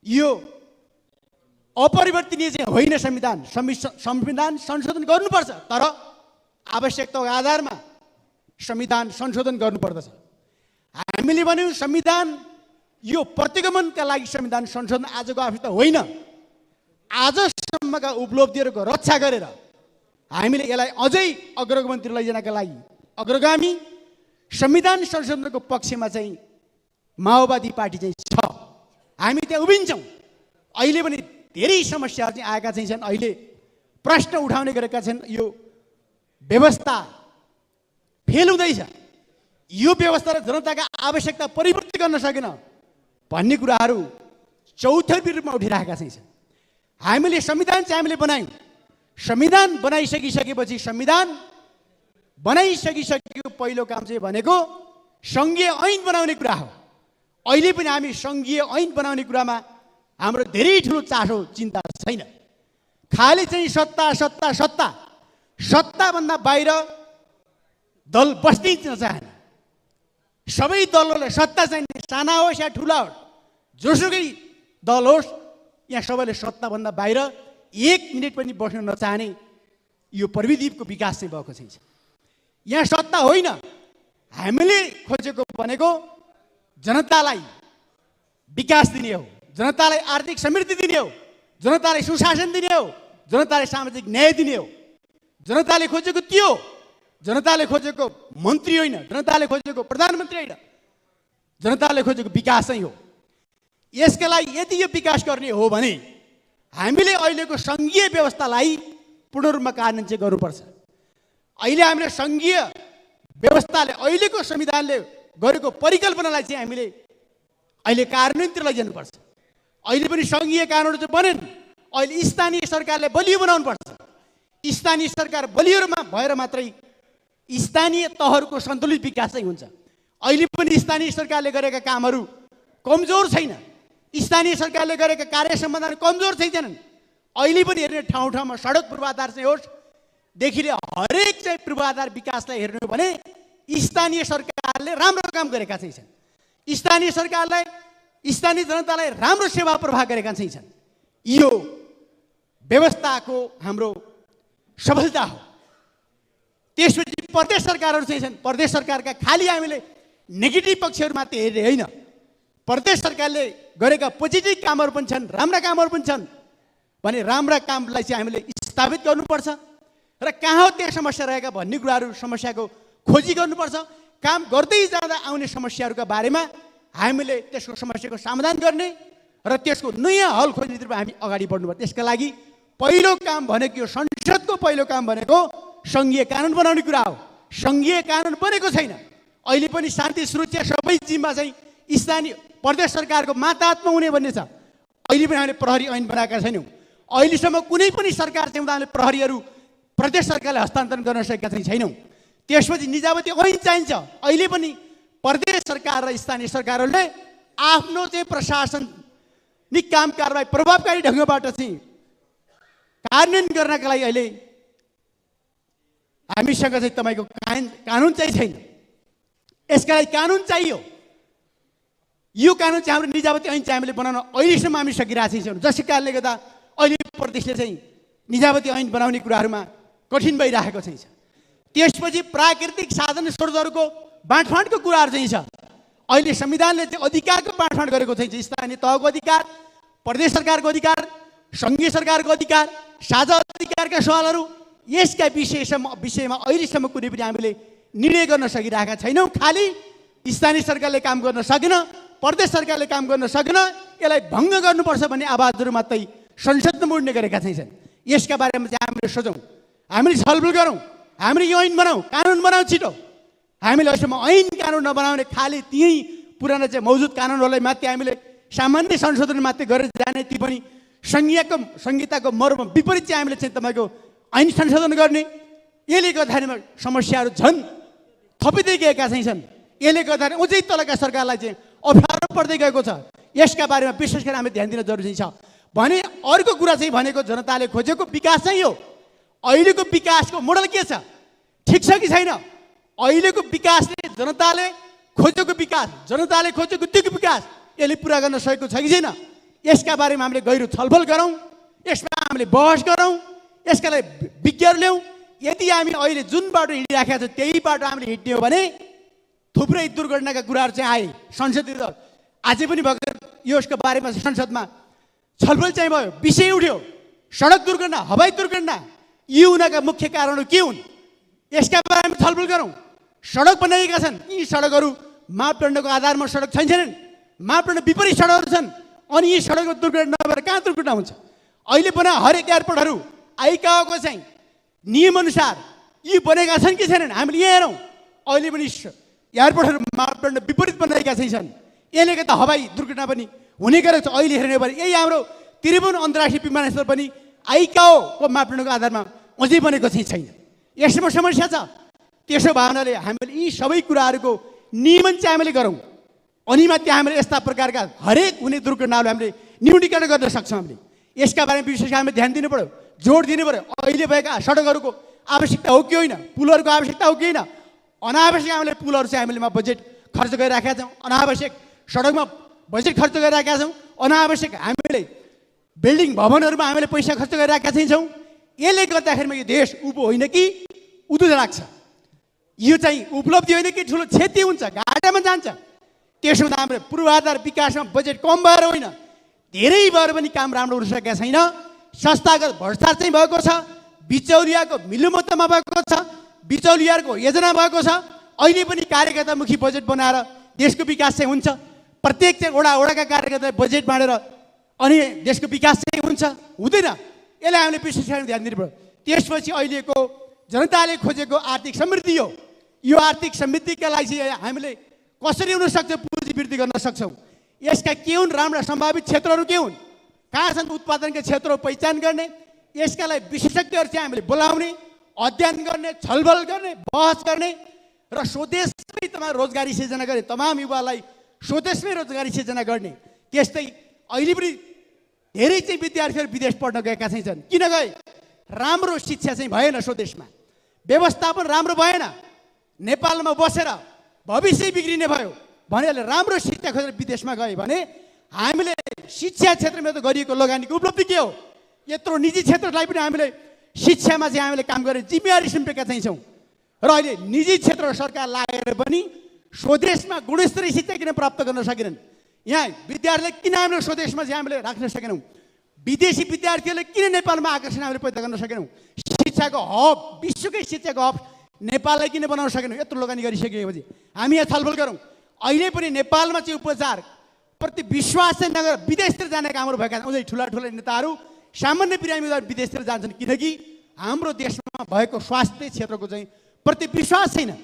यो अपरिवर्तनीय चाहिँ होइन। संविधान संशोधन गर्नुपर्छ, तर आवश्यकताको आधारमा संविधान संशोधन गर्नुपर्दछ। हामीले भन्यौँ संविधान यो प्रतिगमनका लागि संविधान संशोधन आजको आवश्यकता होइन। आजसम्मका उपलब्धिहरूको रक्षा गरेर हामीले यसलाई अझै अग्रगमनतिर लैजानका लागि अग्रगामी संविधान संशोधनको पक्षमा चाहिँ माओवादी पार्टी चाहिँ छ। हामी त्यहाँ उभिन्छौँ। अहिले पनि धेरै समस्याहरू चाहिँ आएका चाहिँ छन्। अहिले प्रश्न उठाउने गरेका छन्, यो व्यवस्था फेल हुँदैछ, यो व्यवस्था र जनताका आवश्यकता परिवर्तन गर्न सकेन भन्ने कुराहरू चौथर्फी रूपमा उठिरहेका चाहिँ छन्। हामीले संविधान चाहिँ हामीले बनायौँ। संविधान बनाइसकिसकेपछि संविधान बनाइसकिसकेको पहिलो काम चाहिँ भनेको सङ्घीय ऐन बनाउने कुरा हो। अहिले पनि हामी सङ्घीय ऐन बनाउने कुरामा हाम्रो धेरै ठुलो चासो चिन्ता छैन। खालि चाहिँ सत्ता सत्ता सत्ता सत्ताभन्दा बाहिर दल बस्नै नचाहने। सबै दलहरूलाई सत्ता चाहिने, साना होस् या ठुला होस्, जोसुकै दल होस्, यहाँ सबैले सत्ताभन्दा बाहिर एक मिनट पनि बस्न नचाहने यो प्रविधिको विकास चाहिँ भएको छ। यहाँ सत्ता होइन, हामीले खोजेको भनेको जनतालाई विकास दिने हो, जनतालाई आर्थिक समृद्धि दिने हो, जनतालाई सुशासन दिने हो, जनतालाई सामाजिक न्याय दिने हो। जनताले खोजेको त्यो, जनताले खोजेको मन्त्री होइन, जनताले खोजेको प्रधानमन्त्री होइन, जनताले खोजेको विकास नै हो। यसका लागि यदि यो विकास गर्ने हो भने हामीले अहिलेको सङ्घीय व्यवस्थालाई पूर्ण रूपमा कार्यान्वयन चाहिँ गर्नुपर्छ। अहिले हामीले सङ्घीय व्यवस्थाले, अहिलेको संविधानले गरेको परिकल्पनालाई चाहिँ हामीले अहिले कार्यान्वयनतिर लैजानुपर्छ। अहिले पनि सङ्घीय कानुन चाहिँ बनेन, अहिले स्थानीय सरकारले बलियो बनाउनुपर्छ। स्थानीय सरकार बलियो भएर मात्रै स्थानीय तहहरूको सन्तुलित विकास चाहिँ हुन्छ। अहिले पनि स्थानीय सरकारले गरेका कामहरू कमजोर छैन, स्थानीय सरकारले गरेका कार्य समाधान कमजोर छैनन्। अहिले पनि हेर्ने ठाउँ ठाउँमा सडक पूर्वाधार चाहिँ होस् देखि हरेक चाहिँ पूर्वाधार विकासलाई हेर्नु हो भने स्थानीय सरकारले राम्रो काम गरेका चाहिँ छन्। स्थानीय सरकारलाई स्थानीय जनतालाई राम्रो सेवा प्रवाह गरेका चाहिँ छन्। यो व्यवस्थाको हाम्रो सफलता हो। त्यसपछि प्रदेश सरकारहरू चाहिँ छन्, प्रदेश सरकारका खालि हामीले नेगेटिभ पक्षहरू मात्रै हेर्ने होइन, प्रदेश सरकारले गरेका पोजिटिभ कामहरू पनि छन्, राम्रा कामहरू पनि छन् भने राम्रा कामलाई चाहिँ हामीले स्थापित गर्नुपर्छ र कहाँ हो त्यहाँ समस्या रहेका भन्ने कुराहरू समस्याको खोजी गर्नुपर्छ। काम गर्दै जाँदा आउने समस्याहरूका बारेमा हामीले त्यसको समस्याको समाधान गर्ने र त्यसको नयाँ हल खोज्नेतिर हामी अगाडि बढ्नुपर्छ। त्यसका लागि पहिलो काम भनेको यो संसदको पहिलो काम भनेको सङ्घीय कानुन बनाउने कुरा हो। सङ्घीय कानुन बनेको छैन। अहिले पनि शान्ति सुरक्षा सबै जिम्मा चाहिँ स्थानीय प्रदेश सरकारको माताहतमा हुने भन्ने छ। अहिले पनि हामीले प्रहरी ऐन बनाएका छैनौँ। अहिलेसम्म कुनै पनि सरकार चाहिँ हामीले प्रहरीहरू प्रदेश सरकारले हस्तान्तरण गर्न सकेका चाहिँ छैनौँ। त्यसपछि निजामती ऐन चाहिन्छ। अहिले पनि प्रदेश सरकार र स्थानीय सरकारहरूले आफ्नो चाहिँ प्रशासनिक काम कारबाही प्रभावकारी ढङ्गबाट चाहिँ कार्यान्वयन गर्नका लागि अहिले हामीसँग चाहिँ तपाईँको कानुन चाहिँ छैन। यसका लागि कानुन चाहियो। यो कानुन चाहिँ हाम्रो निजामती ऐन चाहिँ हामीले बनाउन अहिलेसम्म हामी सकिरहेको छैनौँ। जसै कारणले गर्दा अहिले प्रदेशले चाहिँ निजामती ऐन बनाउने कुराहरूमा कठिन भइरहेको चाहिँ छ। त्यसपछि प्राकृतिक साधन स्रोतहरूको बाँडफाँडको कुराहरू चाहिँ छ। अहिले संविधानले चाहिँ अधिकारको बाँडफाँड गरेको चाहिँ स्थानीय तहको अधिकार, प्रदेश सरकारको अधिकार, सङ्घीय सरकारको अधिकार, साझा अधिकारका सवालहरू यसका विषयमा अहिलेसम्म कुनै पनि हामीले निर्णय गर्न सकिरहेका छैनौँ। खालि स्थानीय सरकारले काम गर्न सकेन, प्रदेश सरकारले काम गर्न सकेन, यसलाई भङ्ग गर्नुपर्छ भन्ने आवाजहरू मात्रै संसदमा उड्ने गरेका चाहिँ छन्। यसका बारेमा चाहिँ हामीले सोचौँ, हामीले छलफल गरौँ, हामीले यो ऐन बनाऊ, कानुन बनाऊ छिटो। हामीले अहिलेसम्म ऐन कानुन नबनाउने खालि त्यही पुरानो चाहिँ मौजुद कानुनहरूलाई मात्रै हामीले सामान्य संशोधन मात्रै गरेर जाने, ती पनि संहिताको मर्म विपरीत चाहिँ हामीले चाहिँ तपाईँको ऐन संशोधन गर्ने। यसले गर्दाखेरि समस्याहरू झन् थपिँदै गएका चाहिँ छन्। यसले गर्दाखेरि अझै तलका सरकारलाई चाहिँ अप्ठ्यारो पर्दै गएको छ। यसका बारेमा विशेष गरी हामीले ध्यान दिन जरुरी छ। भने अर्को कुरा चाहिँ भनेको जनताले खोजेको विकास चाहिँ हो। अहिलेको विकासको मोडल के छ, ठिक छ कि छैन? अहिलेको विकासले जनताले खोजेको विकास, जनताले खोजेको त्यो विकास यसले पुरा गर्न सकेको छ कि छैन? यसका बारेमा हामीले गहिरो छलफल गरौँ, यसमा हामीले बहस गरौँ, यसका लागि विज्ञहरू ल्याउँ। यदि हामी अहिले जुन बाटो हिँडिराखेका छौँ त्यही बाटो हामीले हिँड्ने हो भने थुप्रै दुर्घटनाका कुराहरू चाहिँ आए संसदीय दल अझै पनि भर्खर यसको बारेमा संसदमा छलफल चाहिँ भयो, विषय उठ्यो। सडक दुर्घटना, हवाई दुर्घटना, यी हुनका मुख्य कारणहरू के हुन् यसका बारेमा छलफल गरौँ। सडक बनाइएका छन्, यी सडकहरू मापदण्डको आधारमा सडक छैनन्, मापदण्ड विपरीत सडकहरू छन्, अनि यी सडकको दुर्घटना भएर कहाँ दुर्घटना हुन्छ? अहिले बना हरेक एयरपोर्टहरू आइकाओको चाहिँ नियमअनुसार यी बनेका छन् कि छैनन् हामीले यहाँ हेरौँ। अहिले पनि एयरपोर्टहरू मापदण्ड विपरीत बनाएका चाहिँ छन्। यसले गर्दा हवाई दुर्घटना पनि हुने गरेको छ। अहिले हेर्ने भने यही हाम्रो त्रिभुवन अन्तर्राष्ट्रिय विमानस्थल पनि आइकाओको मापदण्डको आधारमा अझै बनेको चाहिँ छैन। यसमा समस्या छ। त्यसो भावनाले हामीले यी सबै कुराहरूको नियमन चाहिँ हामीले गरौँ, अनि मात्रै हामीले यस्ता प्रकारका हरेक हुने दुर्घटनाहरू हामीले न्यूनीकरण गर्न सक्छौँ। हामीले यसका बारेमा विशेष हामीले ध्यान दिनु पऱ्यो, जोड दिनु पऱ्यो। अहिले भएका सडकहरूको आवश्यकता हो कि होइन, पुलहरूको आवश्यकता हो कि होइन? अनावश्यक हामीले पुलहरू चाहिँ हामीले बजेट खर्च गरिराखेका छौँ, अनावश्यक सडकमा बजेट खर्च गरिराखेका छौँ, अनावश्यक हामीले बिल्डिङ भवनहरूमा हामीले पैसा खर्च गरिराखेका चाहिँ छौँ। यसले गर्दाखेरिमा यो देश उभो होइन कि उधो लाग्छ। यो चाहिँ उपलब्धि होइन कि ठुलो क्षति हुन्छ, घाटामा जान्छ। त्यसो हुँदा हाम्रो पूर्वाधार विकासमा बजेट कम भएर होइन, धेरै भएर पनि काम राम्रो हुन सकेका छैन। संस्थागत भ्रष्टाचार चाहिँ भएको छ, बिचौलियाको मिलोमतमा भएको छ, बिचौलियाको योजना भएको छ। अहिले पनि कार्यकर्तामुखी बजेट बनाएर देशको विकास चाहिँ हुन्छ। प्रत्येक चाहिँ वडाका कार्यकर्ता बजेट बाँडेर अनि देशको विकास चाहिँ हुन्छ, हुँदैन। यसलाई हामीले विशेष गरी ध्यान दिनु पर्यो। त्यसपछि अहिलेको जनताले खोजेको आर्थिक समृद्धि हो। यो आर्थिक समृद्धिका लागि चाहिँ हामीले कसरी हुनसक्छ पुँजी वृद्धि गर्न सक्छौँ, यसका के हुन् राम्रा सम्भावित क्षेत्रहरू के हुन्, कहाँ छन् उत्पादनका क्षेत्रहरू पहिचान गर्ने, यसका लागि विशेषज्ञहरू चाहिँ हामीले बोलाउने, अध्ययन गर्ने, छलफल गर्ने, बहस गर्ने र स्वदेशमै तपाईँ रोजगारी सिर्जना गर्ने, तमाम युवालाई स्वदेशमै रोजगारी सिर्जना गर्ने। त्यस्तै अहिले पनि धेरै चाहिँ विद्यार्थीहरू विदेश पढ्न गएका चाहिँ छन्। किन गए? राम्रो शिक्षा चाहिँ भएन, स्वदेशमा व्यवस्थापन राम्रो भएन, नेपालमा बसेर भविष्य बिग्रिने भयो भनेर राम्रो शिक्षा खोजेर विदेशमा गए भने हामीले शिक्षा क्षेत्रमा त गरिएको लगानीको उपलब्धि के हो? यत्रो निजी क्षेत्रलाई पनि हामीले शिक्षामा चाहिँ हामीले काम गरेर जिम्मेवारी सुम्पेका चाहिँ छौँ र अहिले निजी क्षेत्र सरकार लागेर पनि स्वदेशमा गुणस्तरीय शिक्षा किन प्राप्त गर्न सकेनन्? यहाँ विद्यार्थीले किन हामीले स्वदेशमा चाहिँ हामीले राख्न सकेनौँ? विदेशी विद्यार्थीहरूले किन नेपालमा आकर्षण हामीले पैदा गर्न सकेनौँ? शिक्षाको हब, विश्वकै शिक्षाको हब नेपाललाई किन बनाउन सकेनौँ? यत्रो लगानी गरिसकेपछि हामी यहाँ छलफल गरौँ। अहिले पनि नेपालमा चाहिँ उपचार प्रति विश्वास चाहिँ नगरेर विदेशतिर जानेका हाम्रो भएका उनीहरू ठुला ठुला नेताहरू सामान्य बिरामीहरू विदेशतिर जान्छन् किनकि हाम्रो देशमा भएको स्वास्थ्य क्षेत्रको चाहिँ प्रति विश्वास छैन।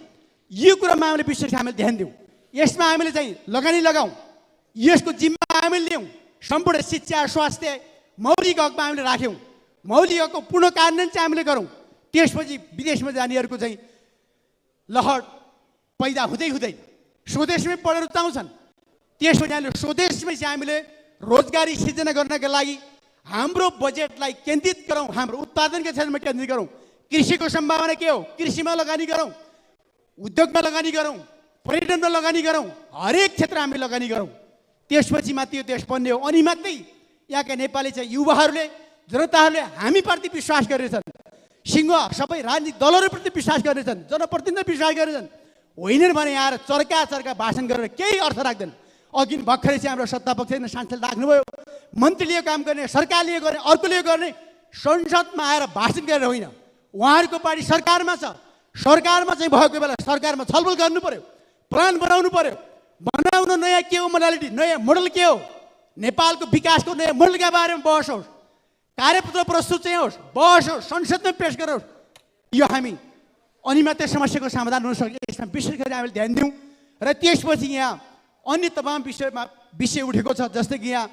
यो कुरामा हामीले विशेष हामीले ध्यान दिउँ, यसमा हामीले चाहिँ लगानी लगाउँ, यसको जिम्मा हामीले लियौँ। सम्पूर्ण शिक्षा स्वास्थ्य मौलिक हकमा हामीले राख्यौँ, मौलिक हकको पूर्ण कार्यान्वयन चाहिँ हामीले गरौँ। त्यसपछि विदेशमा जानेहरूको चाहिँ लहर पैदा हुँदै हुँदै स्वदेशमै पढेर रुचाउँछन्। त्यसपछि हामीले स्वदेशमै चाहिँ हामीले रोजगारी सिर्जना गर्नका लागि हाम्रो बजेटलाई केन्द्रित गरौँ, हाम्रो उत्पादनका क्षेत्रमा केन्द्रित गरौँ। कृषिको सम्भावना के हो? कृषिमा लगानी गरौँ, उद्योगमा लगानी गरौँ, पर्यटनमा लगानी गरौँ, हरेक क्षेत्र हामी लगानी गरौँ। त्यसपछि मात्रै यो देश बन्ने हो। अनि मात्रै यहाँका नेपाली चाहिँ युवाहरूले जनताहरूले हामीप्रति विश्वास गरेछन्, सिंह सबै राजनीतिक दलहरूप्रति विश्वास गरेछन्, जनप्रतिनिधिले विश्वास गरेछन्। होइनन् भने यहाँ चर्का चर्का भाषण गरेर केही अर्थ राख्दैन। अघि भर्खरै चाहिँ हाम्रो सत्तापक्ष सांसद राख्नुभयो, मन्त्रीले काम गर्ने, सरकारले गर्ने, अर्कोले गर्ने, संसदमा आएर भाषण गरेर होइन। उहाँहरूको पार्टी सरकारमा छ, सरकारमा चाहिँ भएको बेला सरकारमा छलफल गर्नु पर्यो, प्लान बनाउनु पर्यो। बनाउन नयाँ के हो मोडालिटी, नयाँ मोडल के हो, नेपालको विकासको नयाँ मोडलका बारेमा बहस होस्, कार्यपत्र प्रस्तुत चाहिँ होस्, बहस होस्, संसदमा पेश गरोस्। यो हामी अनि मात्रै समस्याको समाधान हुन सक्छ। यसमा विशेष गरी हामीले ध्यान दिउँ। र त्यसपछि यहाँ अन्य तमाम विषय उठेको छ, जस्तै कि यहाँ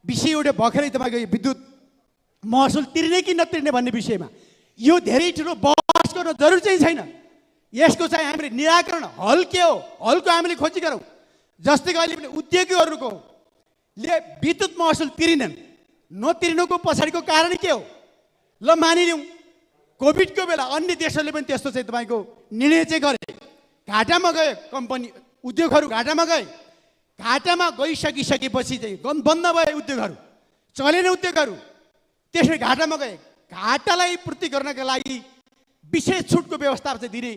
विषय उठ्यो भर्खरै तपाईँको विद्युत महसुल तिर्ने कि नतिर्ने भन्ने विषयमा यो धेरै ठुलो बहस गर्न जरुरी चाहिँ छैन। यसको चाहिँ हामीले निराकरण हल के हो, हलको हामीले खोजी गरौँ। जस्तै कि अहिले पनि उद्योगीहरूको विद्युत महसुल तिरिनन्, नतिर्नुको पछाडिको कारण के हो? ल मानिलिउँ कोभिडको बेला अन्य देशहरूले पनि त्यस्तो चाहिँ तपाईँको निर्णय चाहिँ गरे, घाटामा गए कम्पनी उद्योगहरू, घाटामा गए। घाटामा गइसकिसकेपछि चाहिँ बन्द भए उद्योगहरू, चलेन उद्योगहरू, त्यसरी घाटामा गए। घाटालाई पूर्ति गर्नका लागि विशेष छुटको व्यवस्था चाहिँ दिने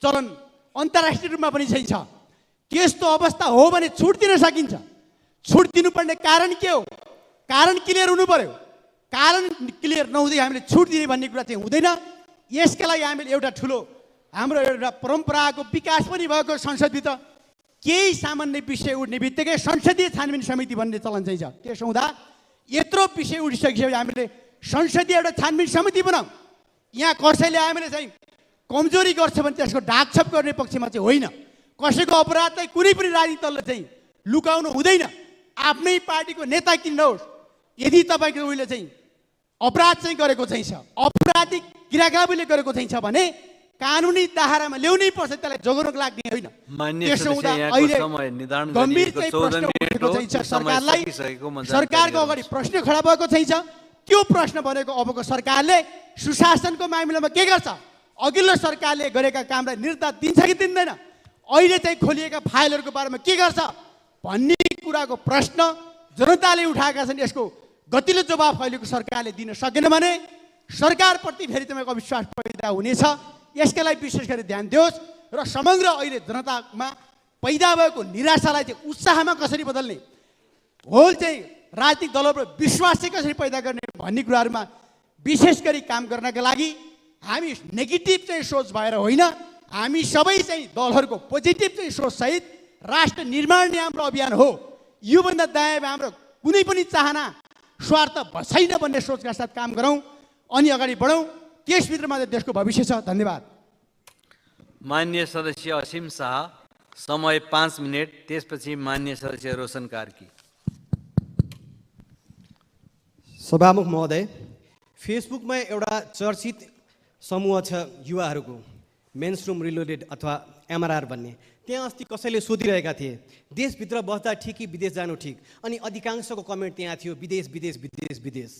चलन अन्तर्राष्ट्रिय रूपमा पनि चाहिँ छ। त्यस्तो अवस्था हो भने छुट दिन सकिन्छ। छुट दिनुपर्ने कारण के हो? कारण क्लियर हुनु पर्यो। कारण क्लियर नहुँदै हामीले छुट दिने भन्ने कुरा चाहिँ हुँदैन। यसका लागि हामीले एउटा ठुलो हाम्रो एउटा परम्पराको विकास पनि भएको संसदभित्र केही सामान्य विषय उठ्ने बित्तिकै संसदीय छानबिन समिति भन्ने चलन चाहिँ छ। त्यसो हुँदा यत्रो विषय उठिसकेपछि हामीले संसदीय एउटा छानबिन समिति बनाऊँ। यहाँ कसैले हामीले चाहिँ कमजोरी गर्छ भने त्यसको ढाकछप गर्ने पक्षमा चाहिँ होइन। कसैको अपराधलाई कुनै पनि राजनीतिक दलले चाहिँ लुकाउनु हुँदैन। आफ्नै पार्टीको नेता किन नहोस्, यदि तपाईँको उहिले चाहिँ अपराध चाहिँ गरेको चाहिँ छ, अपराधिक क्रियाकलापले गरेको चाहिँ छ भने कानुनी दायरामा ल्याउनै पर्छ, त्यसलाई जोगाउनको लागि होइन। त्यसो हुँदा अहिले गम्भीर चाहिँ प्रश्न उठेको चाहिँ छ सरकारलाई, सरकारको अगाडि प्रश्न खडा भएको चाहिँ छ। त्यो प्रश्न भनेको अबको सरकारले सुशासनको मामिलामा के गर्छ, अघिल्लो सरकारले गरेका कामलाई निर्देश दिन्छ कि दिँदैन, अहिले चाहिँ खोलिएका फाइलहरूको बारेमा के गर्छ भन्ने कुराको प्रश्न जनताले उठाएका छन्। यसको गतिलो जवाफ अहिलेको सरकारले दिन सकेन भने सरकारप्रति फेरि तपाईँको अविश्वास पैदा हुनेछ। यसका लागि विशेष गरी ध्यान दियोस् र समग्र अहिले जनतामा पैदा भएको निराशालाई चाहिँ उत्साहमा कसरी बदल्ने, होल चाहिँ राजनीतिक दलहरू विश्वास चाहिँ कसरी पैदा गर्ने भन्ने कुराहरूमा विशेष गरी काम गर्नका लागि हामी नेगेटिभ चाहिँ सोच भएर होइन, हामी सबै चाहिँ दलहरूको पोजिटिभ चाहिँ सोचसहित राष्ट्र निर्माण नै हाम्रो अभियान हो। योभन्दा दायाँ हाम्रो कुनै पनि चाहना स्वार्थ छैन भन्ने सोचका साथ काम गरौँ अनि अगाडि बढौँ। त्यसभित्रमा देशको भविष्य छ। धन्यवाद। माननीय सदस्य असीम शाह, समय 5 मिनट। त्यसपछि मान्य सदस्य रोशन कार्की। सभामुख महोदय, फेसबुकमा एउटा चर्चित समूह छ युवाहरूको, मेन्स्ट्रुम रिलोडेड अथवा एमआरआर भन्ने। त्यहाँ अस्ति कसैले सोधिरहेका थिए देशभित्र बस्दा ठिक कि विदेश जानु ठिक, अनि अधिकांशको कमेन्ट त्यहाँ थियो विदेश विदेश विदेश विदेश।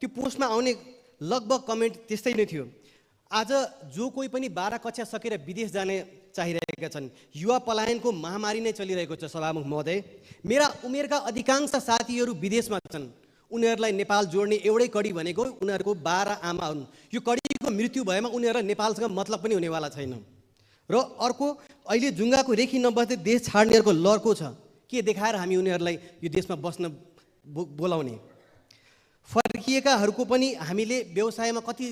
त्यो पोस्टमा आउने लगभग कमेन्ट त्यस्तै नै थियो। आज जो कोही पनि 12 कक्षा सकेर विदेश जाने चाहिरहेका छन्, युवा पलायनको महामारी नै चलिरहेको छ। सभामुख महोदय, मेरा उमेरका अधिकांश साथीहरू विदेशमा छन्। उनीहरूलाई नेपाल जोड्ने एउटै कडी भनेको उनीहरूको 12 आमा हुन्। यो कडीको मृत्यु भएमा उनीहरूलाई नेपालसँग मतलब पनि हुनेवाला छैन। र अर्को, अहिले जुङ्गाको रेखी नबस्दै देश छाड्नेहरूको लर्को छ। के देखाएर हामी उनीहरूलाई यो देशमा बस्न बोलाउने? फर्किएकाहरूको पनि हामीले व्यवसायमा कति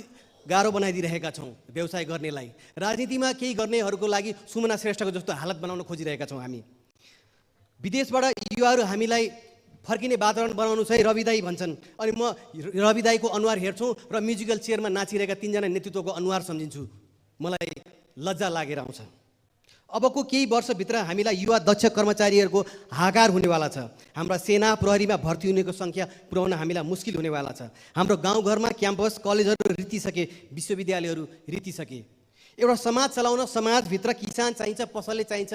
गाह्रो बनाइदिइरहेका छौँ व्यवसाय गर्नेलाई। राजनीतिमा केही गर्नेहरूको लागि सुमना श्रेष्ठको जस्तो हालत बनाउन खोजिरहेका छौँ हामी। विदेशबाट युवाहरू हामीलाई फर्किने वातावरण बनाउनु छ है रवि दाई भन्छन्, अनि म रवि दाईको अनुहार हेर्छु र म्युजिकल चेयरमा नाचिरहेका 3 जना नेतृत्वको अनुहार सम्झिन्छु। मलाई लज्जा लागेर आउँछ। अबको केही वर्षभित्र हामीलाई युवा दक्ष कर्मचारीहरूको हाहाकार हुनेवाला छ। हाम्रा सेना प्रहरीमा भर्ती हुनेको सङ्ख्या पुर्याउन हामीलाई मुस्किल हुनेवाला छ। हाम्रो गाउँघरमा क्याम्पस कलेजहरू रितिसके, विश्वविद्यालयहरू रितिसके। एउटा समाज चलाउन समाजभित्र किसान चाहिन्छ, पसलले चाहिन्छ,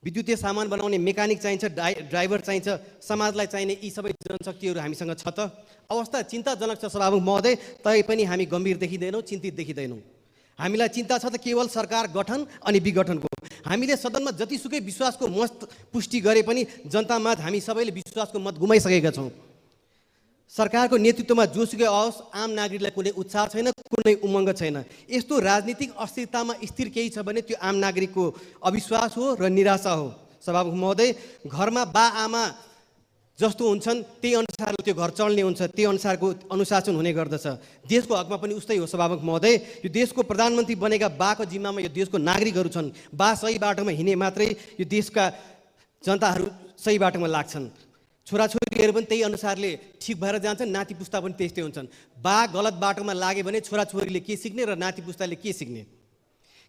विद्युतीय सामान बनाउने मेकानिक चाहिन्छ, ड्राइभर चाहिन्छ। समाजलाई चाहिने यी सबै जनशक्तिहरू हामीसँग छ त? अवस्था चिन्ताजनक छ सभामुख महोदय। तैपनि हामी गम्भीर देखिँदैनौँ, चिन्तित देखिँदैनौँ। हामीलाई चिन्ता छ त केवल सरकार गठन अनि विघटनको। हामीले सदनमा जतिसुकै विश्वासको मत पुष्टि गरे पनि जनतामा हामी सबैले विश्वासको मत गुमाइसकेका छौँ। सरकारको नेतृत्वमा जोसुकै आओस्, आम नागरिकलाई कुनै उत्साह छैन, कुनै उमङ्ग छैन। यस्तो राजनीतिक अस्थिरतामा स्थिर केही छ भने त्यो आम नागरिकको अविश्वास हो र निराशा हो। सभामुख महोदय, घरमा बा आमा जस्तो हुन्छन् त्यही अनुसारले त्यो घर चल्ने हुन्छ, त्यही अनुसारको अनुशासन हुने गर्दछ। देशको हकमा पनि उस्तै हो सभामुख महोदय। यो देशको प्रधानमन्त्री बनेका बाको जिम्मामा यो देशको नागरिकहरू छन्। बा सही बाटोमा हिँडे मात्रै यो देशका जनताहरू सही बाटोमा लाग्छन्। छोराछोरीहरू पनि त्यही अनुसारले ठिक भएर जान्छन्, नाति पुस्ता पनि त्यस्तै हुन्छन्। बा गलत बाटोमा लाग्यो भने छोराछोरीले के सिक्ने र नाति पुस्ताले के सिक्ने?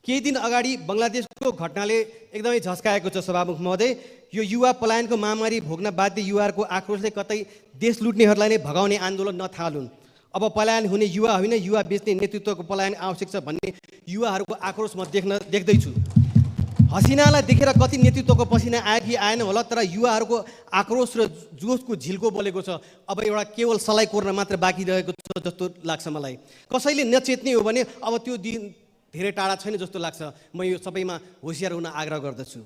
केही दिन अगाडि बङ्गलादेशको घटनाले एकदमै झस्काएको छ सभामुख महोदय। यो युवा पलायनको महामारी भोग्न बाध्य युवाहरूको आक्रोशले कतै देश लुट्नेहरूलाई नै भगाउने आन्दोलन नथालुन्। अब पलायन हुने युवा होइन, युवा बेच्ने नेतृत्वको पलायन आवश्यक छ भन्ने युवाहरूको आक्रोश म देख्दैछु। हसिनालाई देखेर कति नेतृत्वको पसिना आयो कि आएन होला, तर युवाहरूको आक्रोश र जोसको झिल्को बोलेको छ। अब एउटा केवल सलाई कोर्न मात्र बाँकी रहेको छ जस्तो लाग्छ मलाई। कसैले नचेत्ने हो भने अब त्यो दिन धेरै टाढा छैन जस्तो लाग्छ। म यो सबैमा होसियार हुन आग्रह गर्दछु।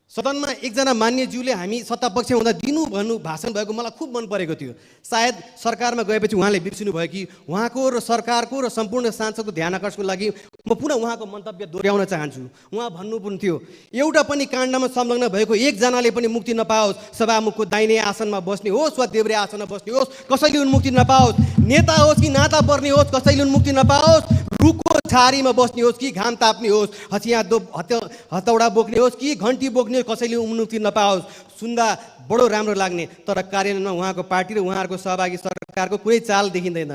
सदनमा एकजना मान्यज्यूले हामी सत्तापक्ष हुँदा दिनु भन्नु भाषण भएको मलाई खुब मन परेको थियो। सायद सरकारमा गएपछि उहाँले बिर्सिनु भयो कि उहाँको र सरकारको र सम्पूर्ण सांसदको ध्यान आकर्षणको लागि म पुनः उहाँको मन्तव्य दोहोऱ्याउन चाहन्छु। उहाँ भन्नु थियो एउटा पनि काण्डमा संलग्न भएको एकजनाले पनि मुक्ति नपाओस्, सभामुखको दाहिने आसनमा बस्ने होस् वा देब्रे आसनमा बस्ने होस्, कसैले उन्मुक्ति नपाओस्। नेता होस् कि नाता पर्ने होस्, कसैले उन्मुक्ति नपाओस्। रुखको छारीमा बस्ने होस् कि घाम ताप्ने होस्, हतौडा बोक्ने होस् कि घन्टी बोक्ने होस्, कसैले उन्मुक्ति नपाओस्। सुन्दा बडो राम्रो लाग्ने, तर कार्यान्वयनमा उहाँको पार्टी र उहाँहरूको सहभागी सरकारको कुनै चाल देखिँदैन।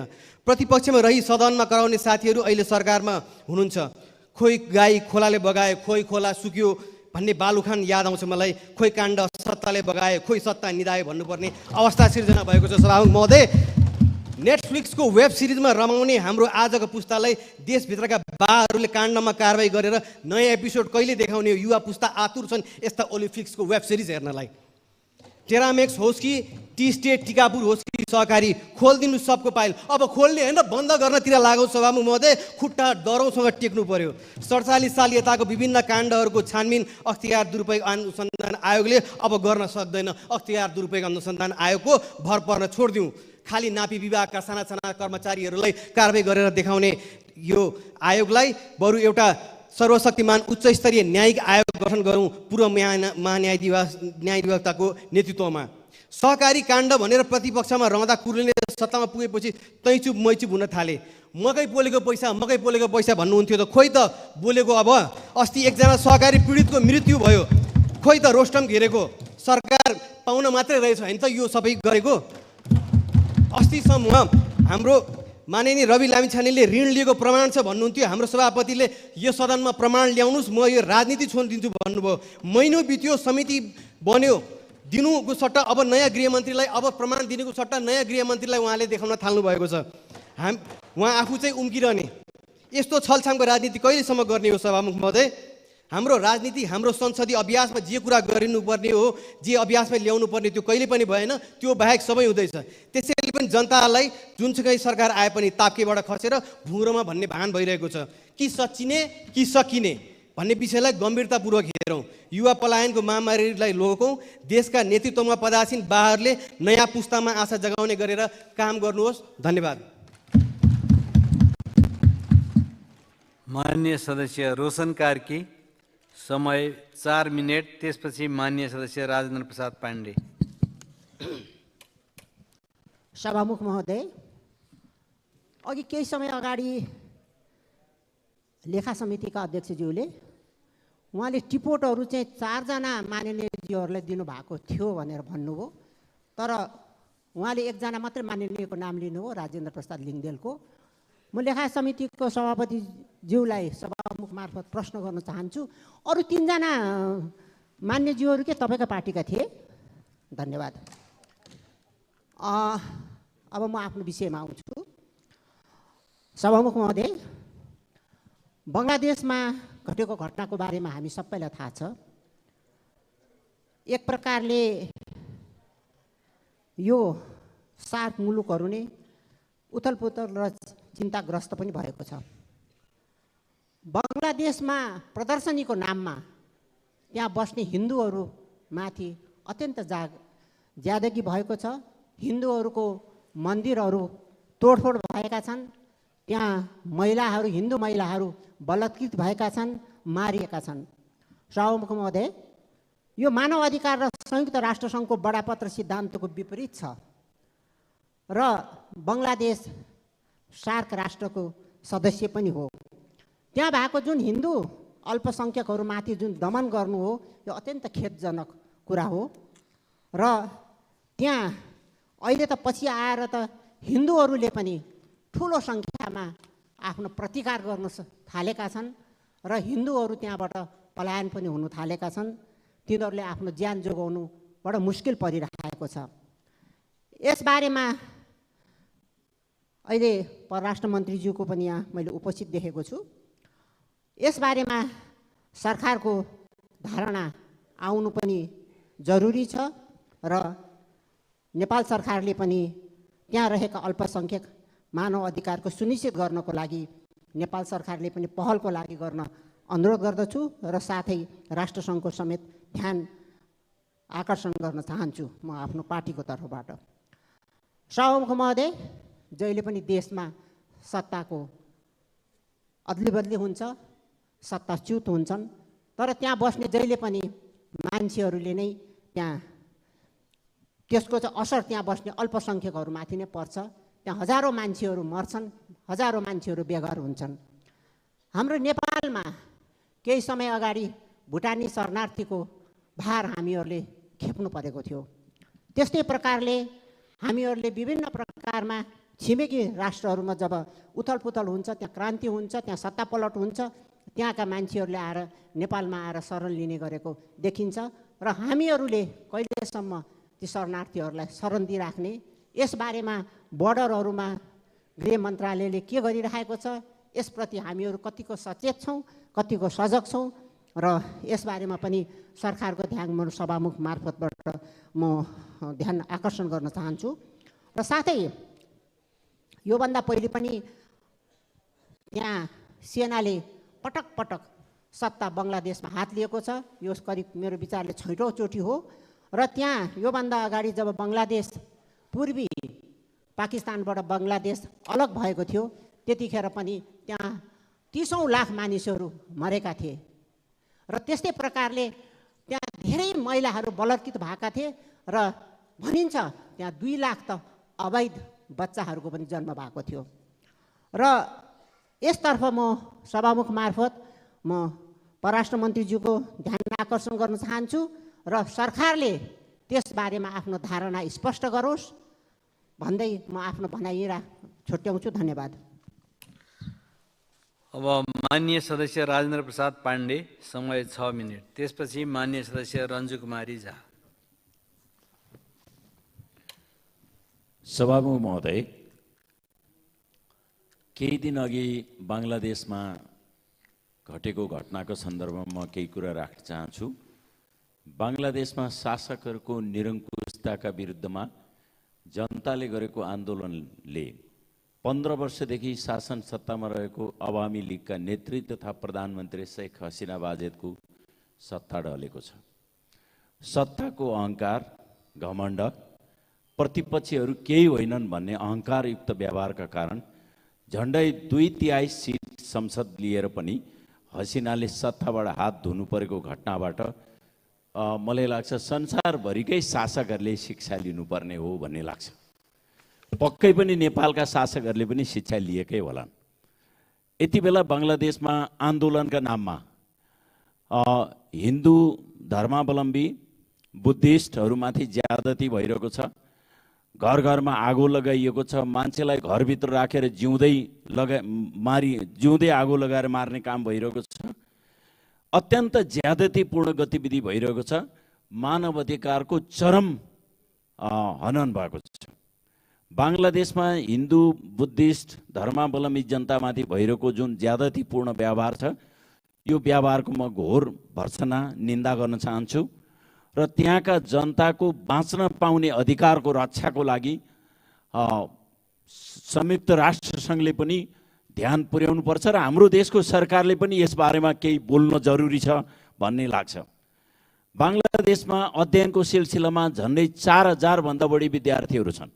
प्रतिपक्षमा रही सदनमा कराउने साथीहरू अहिले सरकारमा हुनुहुन्छ। खोइ गाई खोलाले बगाए, खोइ खोला सुक्यो भन्ने बालुखान याद आउँछ मलाई। खोइ काण्ड सत्ताले बगाए, खोइ सत्ता निधायो भन्नुपर्ने अवस्था सिर्जना भएको छ सभामुख महोदय। नेटफ्लिक्सको वेब सिरिजमा रमाउने हाम्रो आजको पुस्तालाई देशभित्रका बाहरूले काण्डमा कारवाही गरेर नयाँ एपिसोड कहिले देखाउने? युवा पुस्ता आतुर छन् यस्ता ओलिम्पिक्सको वेब सिरिज हेर्नलाई। टेरामेक्स होस् कि टी स्टेट टिकापुर होस् कि सहकारी, खोलिदिनु सबको पाइल। अब खोल्ने होइन, बन्द गर्नतिर लागौ सभामुख महोदय। खुट्टा डरौँसँग टेक्नु पर्यो। 47 साल यताको विभिन्न काण्डहरूको छानबिन अख्तियार दुरुपयोग अनुसन्धान आयोगले अब गर्न सक्दैन। अख्तियार दुरुपयोग अनुसन्धान आयोगको भर पर्न छोडिदिउँ। खाली नापी विभागका साना साना कर्मचारीहरूलाई कारवाही गरेर देखाउने यो आयोगलाई बरु एउटा सर्वशक्तिमान उच्च स्तरीय न्यायिक आयोग गठन गरौँ पूर्व न्यायाधिवक्ताको नेतृत्वमा। सहकारी काण्ड भनेर प्रतिपक्षमा रहँदा कुर्लेले सत्तामा पुगेपछि तैचुप मैचुप हुन थाले। मकै पोलेको पैसा भन्नुहुन्थ्यो त, खोइ त बोलेको। अब अस्ति एकजना सहकारी पीडितको मृत्यु भयो, खोइ त रोस्टम घेरेको। सरकार पाउन मात्रै रहेछ होइन त यो सबै गरेको। अस्तिसम्म हाम्रो माननीय रवि लामिछानेले ऋण लिएको प्रमाण छ भन्नुहुन्थ्यो। हाम्रो सभापतिले यो सदनमा प्रमाण ल्याउनुहोस्, म यो राजनीति छोडिदिन्छु भन्नुभयो। महिनौ बित्यो, समिति बन्यो, दिनुको सट्टा अब नयाँ गृहमन्त्रीलाई, अब प्रमाण दिनुको सट्टा नयाँ गृहमन्त्रीलाई उहाँले देखाउन थाल्नु भएको छ। उहाँ आफू चाहिँ उम्किरहने। यस्तो छलछामको राजनीति कहिलेसम्म गर्ने हो सभामुख महोदय? हाम्रो राजनीति, हाम्रो संसदीय अभ्यासमा जे कुरा गरिनुपर्ने हो, जे अभ्यासमा ल्याउनु पर्ने त्यो कहिले पनि भएन, त्यो बाहेक सबै हुँदैछ। त्यसैले पनि जनतालाई जुनसुकै सरकार आए पनि ताप्केबाट खसेर भुँरोमा भन्ने भान भइरहेको छ। कि सचिने कि सकिने भन्ने विषयलाई गम्भीरतापूर्वक हेरौँ। युवा पलायनको महामारीलाई रोकौँ। देशका नेतृत्वमा पदासीन बाहरूले नयाँ पुस्तामा आशा जगाउने गरेर काम गर्नुहोस्। धन्यवाद। माननीय सदस्य रोशन कार्की, समय 4 मिनट। त्यसपछि माननीय सदस्य राजेन्द्र प्रसाद पाण्डे। सभामुख महोदय, अघि केही समय अगाडि लेखा समितिका अध्यक्षज्यूले उहाँले टिपोटहरू चाहिँ 4 जना माननीयज्यूहरूलाई दिनुभएको थियो भनेर भन्नुभयो। तर उहाँले 1 जना मात्रै माननीयको नाम लिनुभयो, राजेन्द्र प्रसाद लिङ्गदेलको। म लेखा समितिको सभापतिज्यूलाई सभामुख मार्फत प्रश्न गर्न चाहन्छु, अरू 3 जना मान्यज्यूहरू के तपाईँको पार्टीका थिए? धन्यवाद। अब म आफ्नो विषयमा आउँछु। सभामुख महोदय, बङ्गलादेशमा घटेको घटनाको बारेमा हामी सबैलाई थाहा छ। एक प्रकारले यो सार्क मुलुकहरू नै उथलपुथल र चिन्ताग्रस्त पनि भएको छ। बङ्गलादेशमा प्रदर्शनीको नाममा त्यहाँ बस्ने हिन्दूहरूमाथि अत्यन्त ज्यादगी भएको छ। हिन्दूहरूको मन्दिरहरू तोडफोड भएका छन्। त्यहाँ महिलाहरू, हिन्दू महिलाहरू बलात्कृत भएका छन्, मारिएका छन्। सभामुख महोदय, यो मानव अधिकार र संयुक्त राष्ट्रसङ्घको बडापत्र सिद्धान्तको विपरीत छ र बङ्गलादेश सार्क राष्ट्रको सदस्य पनि हो। त्यहाँ भएको जुन हिन्दू अल्पसङ्ख्यकहरूमाथि जुन दमन गर्नु हो, यो अत्यन्त खेदजनक कुरा हो। र त्यहाँ अहिले त पछि आएर त हिन्दूहरूले पनि ठुलो सङ्ख्यामा आफ्नो प्रतिकार गर्न थालेका छन् र हिन्दूहरू त्यहाँबाट पलायन पनि हुन थालेका छन्। तिनीहरूले आफ्नो ज्यान जोगाउनु बडो मुस्किल परिरहेको छ। यसबारेमा अहिले परराष्ट्र मन्त्रीज्यूको पनि यहाँ मैले उपस्थित देखेको छु। यसबारेमा सरकारको धारणा आउनु पनि जरुरी छ र नेपाल सरकारले पनि त्यहाँ रहेका अल्पसङ्ख्यक मानव अधिकारको सुनिश्चित गर्नको लागि नेपाल सरकारले पनि पहलको लागि गर्न अनुरोध गर्दछु र साथै राष्ट्रसङ्घको समेत ध्यान आकर्षण गर्न चाहन्छु म आफ्नो पार्टीको तर्फबाट। सभामुख महोदय, जहिले पनि देशमा सत्ताको अदली बदली हुन्छ, सत्ताच्युत हुन्छन्, तर त्यहाँ बस्ने जहिले पनि मान्छेहरूले नै त्यहाँ त्यसको चाहिँ असर त्यहाँ बस्ने अल्पसङ्ख्यकहरूमाथि नै पर्छ। त्यहाँ हजारौँ मान्छेहरू मर्छन्, हजारौँ मान्छेहरू बेघर हुन्छन्। हाम्रो नेपालमा केही समय अगाडि भुटानी शरणार्थीको भार हामीहरूले खेप्नु परेको थियो। त्यस्तै प्रकारले हामीहरूले विभिन्न प्रकारमा छिमेकी राष्ट्रहरूमा जब उथलपुथल हुन्छ, त्यहाँ क्रान्ति हुन्छ, त्यहाँ सत्तापलट हुन्छ, त्यहाँका मान्छेहरूले आएर नेपालमा आएर शरण लिने गरेको देखिन्छ र हामीहरूले कहिलेसम्म ती शरणार्थीहरूलाई शरण दिइराख्ने, यसबारेमा बोर्डरहरूमा गृह मन्त्रालयले के गरिरहेको छ यसप्रति हामीहरू कतिको सचेत छौँ, कतिको सजग छौँ र यसबारेमा पनि सरकारको ध्यान म सभामुख मार्फतबाट म ध्यान आकर्षण गर्न चाहन्छु। र साथै योभन्दा पहिले पनि त्यहाँ सेनाले पटक पटक सत्ता बङ्गलादेशमा हात लिएको छ। यो करिब मेरो विचारले 6औँ चोटि हो र त्यहाँ योभन्दा अगाडि जब बङ्गलादेश पूर्वी पाकिस्तानबाट बङ्गलादेश अलग भएको थियो त्यतिखेर पनि त्यहाँ 30औं लाख मानिसहरू मरेका थिए र त्यस्तै प्रकारले त्यहाँ धेरै महिलाहरू बलात्कृत भएका थिए र भनिन्छ त्यहाँ 2 लाख त अवैध बच्चाहरूको पनि जन्म भएको थियो। र यसतर्फ म सभामुख मार्फत म परराष्ट्र मन्त्रीज्यूको ध्यान आकर्षण गर्न चाहन्छु र सरकारले त्यसबारेमा आफ्नो धारणा स्पष्ट गरोस् भन्दै म आफ्नो भनाइ छुट्याउँछु। धन्यवाद। अब माननीय सदस्य राजेन्द्र प्रसाद पाण्डे, समय 6 मिनट। त्यसपछि माननीय सदस्य रञ्जु कुमारी झा। सभामुख महोदय, केही दिन अघि बङ्गलादेशमा घटेको घटनाको सन्दर्भमा म केही कुरा राख्न चाहन्छु। बङ्गलादेशमा शासकहरूको निरङ्कुशताका विरुद्धमा जनताले गरेको आन्दोलनले 15 वर्षदेखि शासन सत्तामा रहेको अवामी लीगका नेत्री तथा प्रधानमन्त्री शेख हसिना बाजेदको सत्ता ढलेको छ। सत्ताको अहङ्कार, घमण्ड, प्रतिपक्षीहरू केही होइनन् भन्ने अहङ्कारयुक्त व्यवहारका कारण झन्डै 2/3 सिट संसद लिएर पनि हसिनाले सत्ताबाट हात धुनु परेको घटनाबाट मलाई लाग्छ संसारभरिकै शासकहरूले शिक्षा लिनुपर्ने हो भन्ने लाग्छ। पक्कै पनि नेपालका शासकहरूले पनि शिक्षा लिएकै होलान्। यति बेला बङ्गलादेशमा आन्दोलनका नाममा हिन्दू धर्मावलम्बी बुद्धिस्टहरूमाथि ज्यादती भइरहेको छ। घर घरमा आगो लगाइएको छ। मान्छेलाई घरभित्र राखेर जिउँदै आगो लगाएर मार्ने काम भइरहेको छ। अत्यन्त ज्यादतीपूर्ण गतिविधि भइरहेको छ। मानव अधिकारको चरम हनन भएको छ। बङ्गलादेशमा हिन्दू बुद्धिस्ट धर्मावलम्बी जनतामाथि भइरहेको जुन ज्यादतीपूर्ण व्यवहार छ, यो व्यवहारको म घोर भर्त्सना निन्दा गर्न चाहन्छु र त्यहाँका जनताको बाँच्न पाउने अधिकारको रक्षाको लागि संयुक्त राष्ट्रसङ्घले पनि ध्यान पुर्याउनुपर्छ र हाम्रो देशको सरकारले पनि यसबारेमा केही बोल्न जरुरी छ भन्ने लाग्छ। बङ्गलादेशमा अध्ययनको सिलसिलामा झन्डै 4000 भन्दा बढी विद्यार्थीहरू छन्।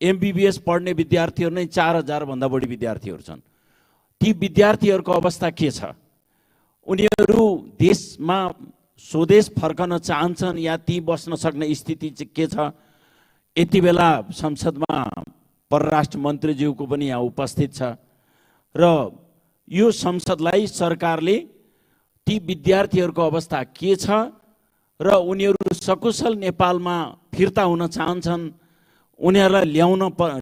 MBBS पढ्ने विद्यार्थीहरू नै 4000 भन्दा बढी विद्यार्थीहरू छन्। ती विद्यार्थीहरूको अवस्था के छ? उनीहरू देशमा स्वदेश फर्कन चाहन्छन् या ती बस्न सक्ने स्थिति चाहिँ के छ? यति बेला संसदमा परराष्ट्र मन्त्रीज्यूको पनि यहाँ उपस्थित छ र यो संसदलाई सरकारले ती विद्यार्थीहरूको अवस्था के छ र उनीहरू सकुशल नेपालमा फिर्ता हुन चाहन्छन्, उनीहरूलाई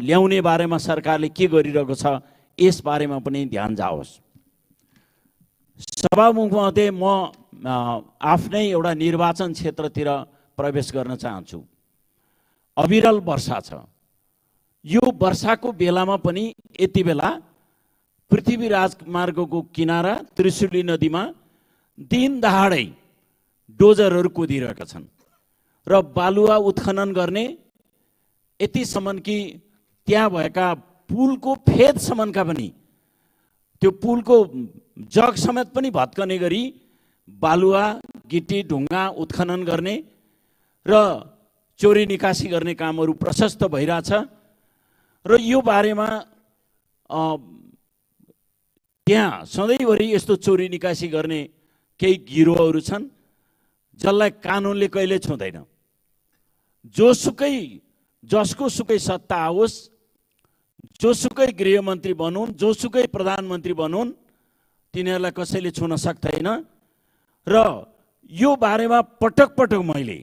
ल्याउने बारेमा सरकारले के गरिरहेको छ, यस बारेमा पनि ध्यान जाओस्। सभामुख महोदय, म आफ्नै एउटा निर्वाचन क्षेत्रतिर प्रवेश गर्न चाहन्छु। अविरल वर्षा छ। यो वर्षाको बेलामा पनि यति बेला पृथ्वी राजमार्गको किनारा त्रिशुली नदीमा दिन दहाडै डोजरहरू कुदिरहेका छन् र बालुवा उत्खनन गर्ने यतिसम्म कि त्यहाँ भएका पुलको फेदसम्मका पनि, त्यो पुलको जग समेत पनि भत्कने गरी बालुवा गिटी ढुङ्गा उत्खनन गर्ने र चोरी निकासी गर्ने कामहरू प्रशस्त भइरहेछ र यो बारेमा त्यहाँ सधैँभरि यस्तो चोरी निकासी गर्ने केही गिरोहहरू छन् जसलाई कानुनले कहिले छुँदैन। जसको सुकै सत्ता आओस्, जोसुकै गृहमन्त्री बनुन्, जोसुकै प्रधानमन्त्री बनुन्, तिनीहरूलाई कसैले छुन सक्दैन र यो बारेमा पटक पटक मैले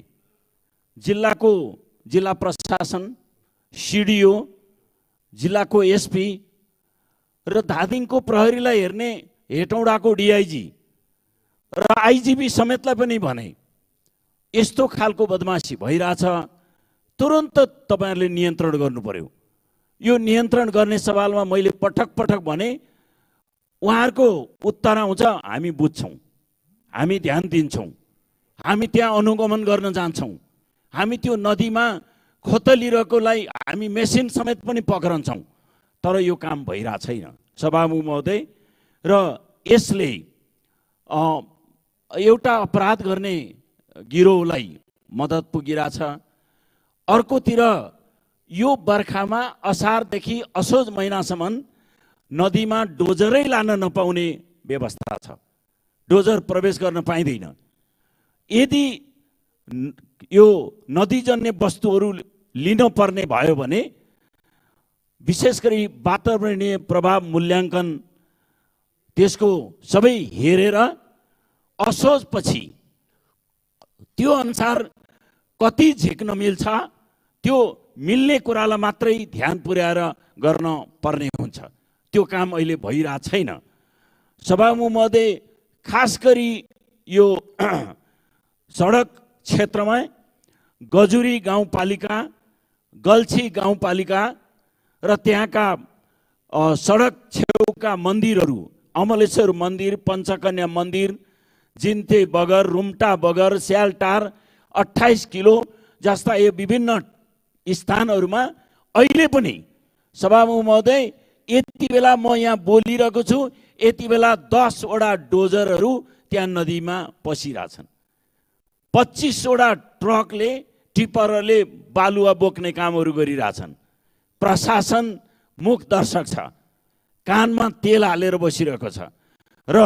जिल्ला प्रशासन, CDO, जिल्लाको SP र धादिङको प्रहरीलाई हेर्ने हेटौडाको DIG र IGP समेतलाई पनि भने यस्तो खालको बदमासी भइरहेछ, तुरन्त तपाईहरुले नियन्त्रण गर्नु पर्यो। यो नियन्त्रण गर्ने सवालमा मैले पटक पटक भने उहाँहरूको उत्तर आउँछ, हामी बुझ्छौँ, हामी ध्यान दिन्छौँ, हामी त्यहाँ अनुगमन गर्न जान्छौँ, हामी त्यो नदीमा खोतलिरहेकोलाई हामी मेसिन समेत पनि पक्रन्छौँ, तर यो काम भइरहेको छैन सभामुख महोदय। र यसले एउटा अपराध गर्ने गिरोहलाई मद्दत पुगिरहेछ। अर्कोतिर यो बर्खामा असारदेखि असोज महिनासम्म नदीमा डोजरै लान नपाउने व्यवस्था छ, डोजर प्रवेश गर्न पाइँदैन। यदि यो नदीजन्य वस्तुहरू लिन पर्ने भयो भने विशेष गरी वातावरणीय प्रभाव मूल्याङ्कन त्यसको सबै हेरेर असोजपछि त्यो अनुसार कति झिक्न मिल्छ त्यो मिल्ने कुरालाई मात्रै ध्यान पुर्याएर गर्न पर्ने हुन्छ। त्यो काम अहिले भइरहेको छैन। सभामुख महोदय, खास गरी यो सडक क्षेत्रमा गजुरी गाउँपालिका, गल्छी गाउँपालिका र त्यहाँका सडक छेउका मन्दिरहरू, अमलेश्वर मन्दिर, पञ्चकन्या मन्दिर, जिन्ते बगर, रुम्टा बगर, स्यालटार, 28 किलो जस्ता यो विभिन्न स्थानहरूमा अहिले पनि सभामुख महोदय, यति बेला म यहाँ बोलिरहेको छु, यति बेला 10 वटा डोजरहरू त्यहाँ नदीमा पसिरहेछन्। 25 वटा ट्रकले, टिप्परले बालुवा बोक्ने कामहरू गरिरहेछन्। प्रशासन मुख दर्शक छ, कानमा तेल हालेर बसिरहेको छ। र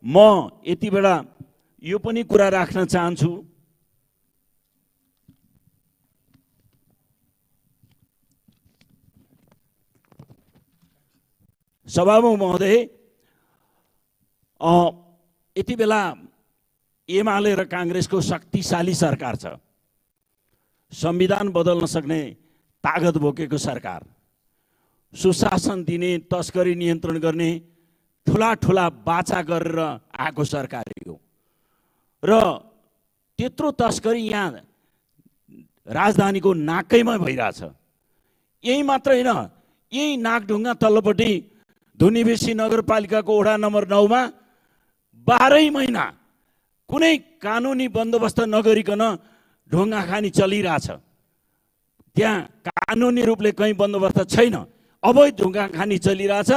म यति बेला यो पनि कुरा राख्न चाहन्छु, सभामुख महोदय, यति बेला एमाले र काङ्ग्रेसको शक्तिशाली सरकार छ। संविधान बदल्न सक्ने तागत बोकेको सरकार, सुशासन दिने, तस्करी नियन्त्रण गर्ने ठुला ठुला बाचा गरेर आएको सरकार हो। र त्यत्रो तस्करी यहाँ राजधानीको नाकैमा भइरहेछ। यही मात्र होइन, यही नाकढुङ्गा तल्लोपट्टि धुनीबेसी नगरपालिकाको वडा नम्बर 9 मा 12 महिना कुनै कानुनी बन्दोबस्त नगरिकन ढुङ्गा खानी चलिरहेछ। त्यहाँ कानुनी रूपले कहीँ बन्दोबस्त छैन, अवैध ढुङ्गा खानी चलिरहेछ।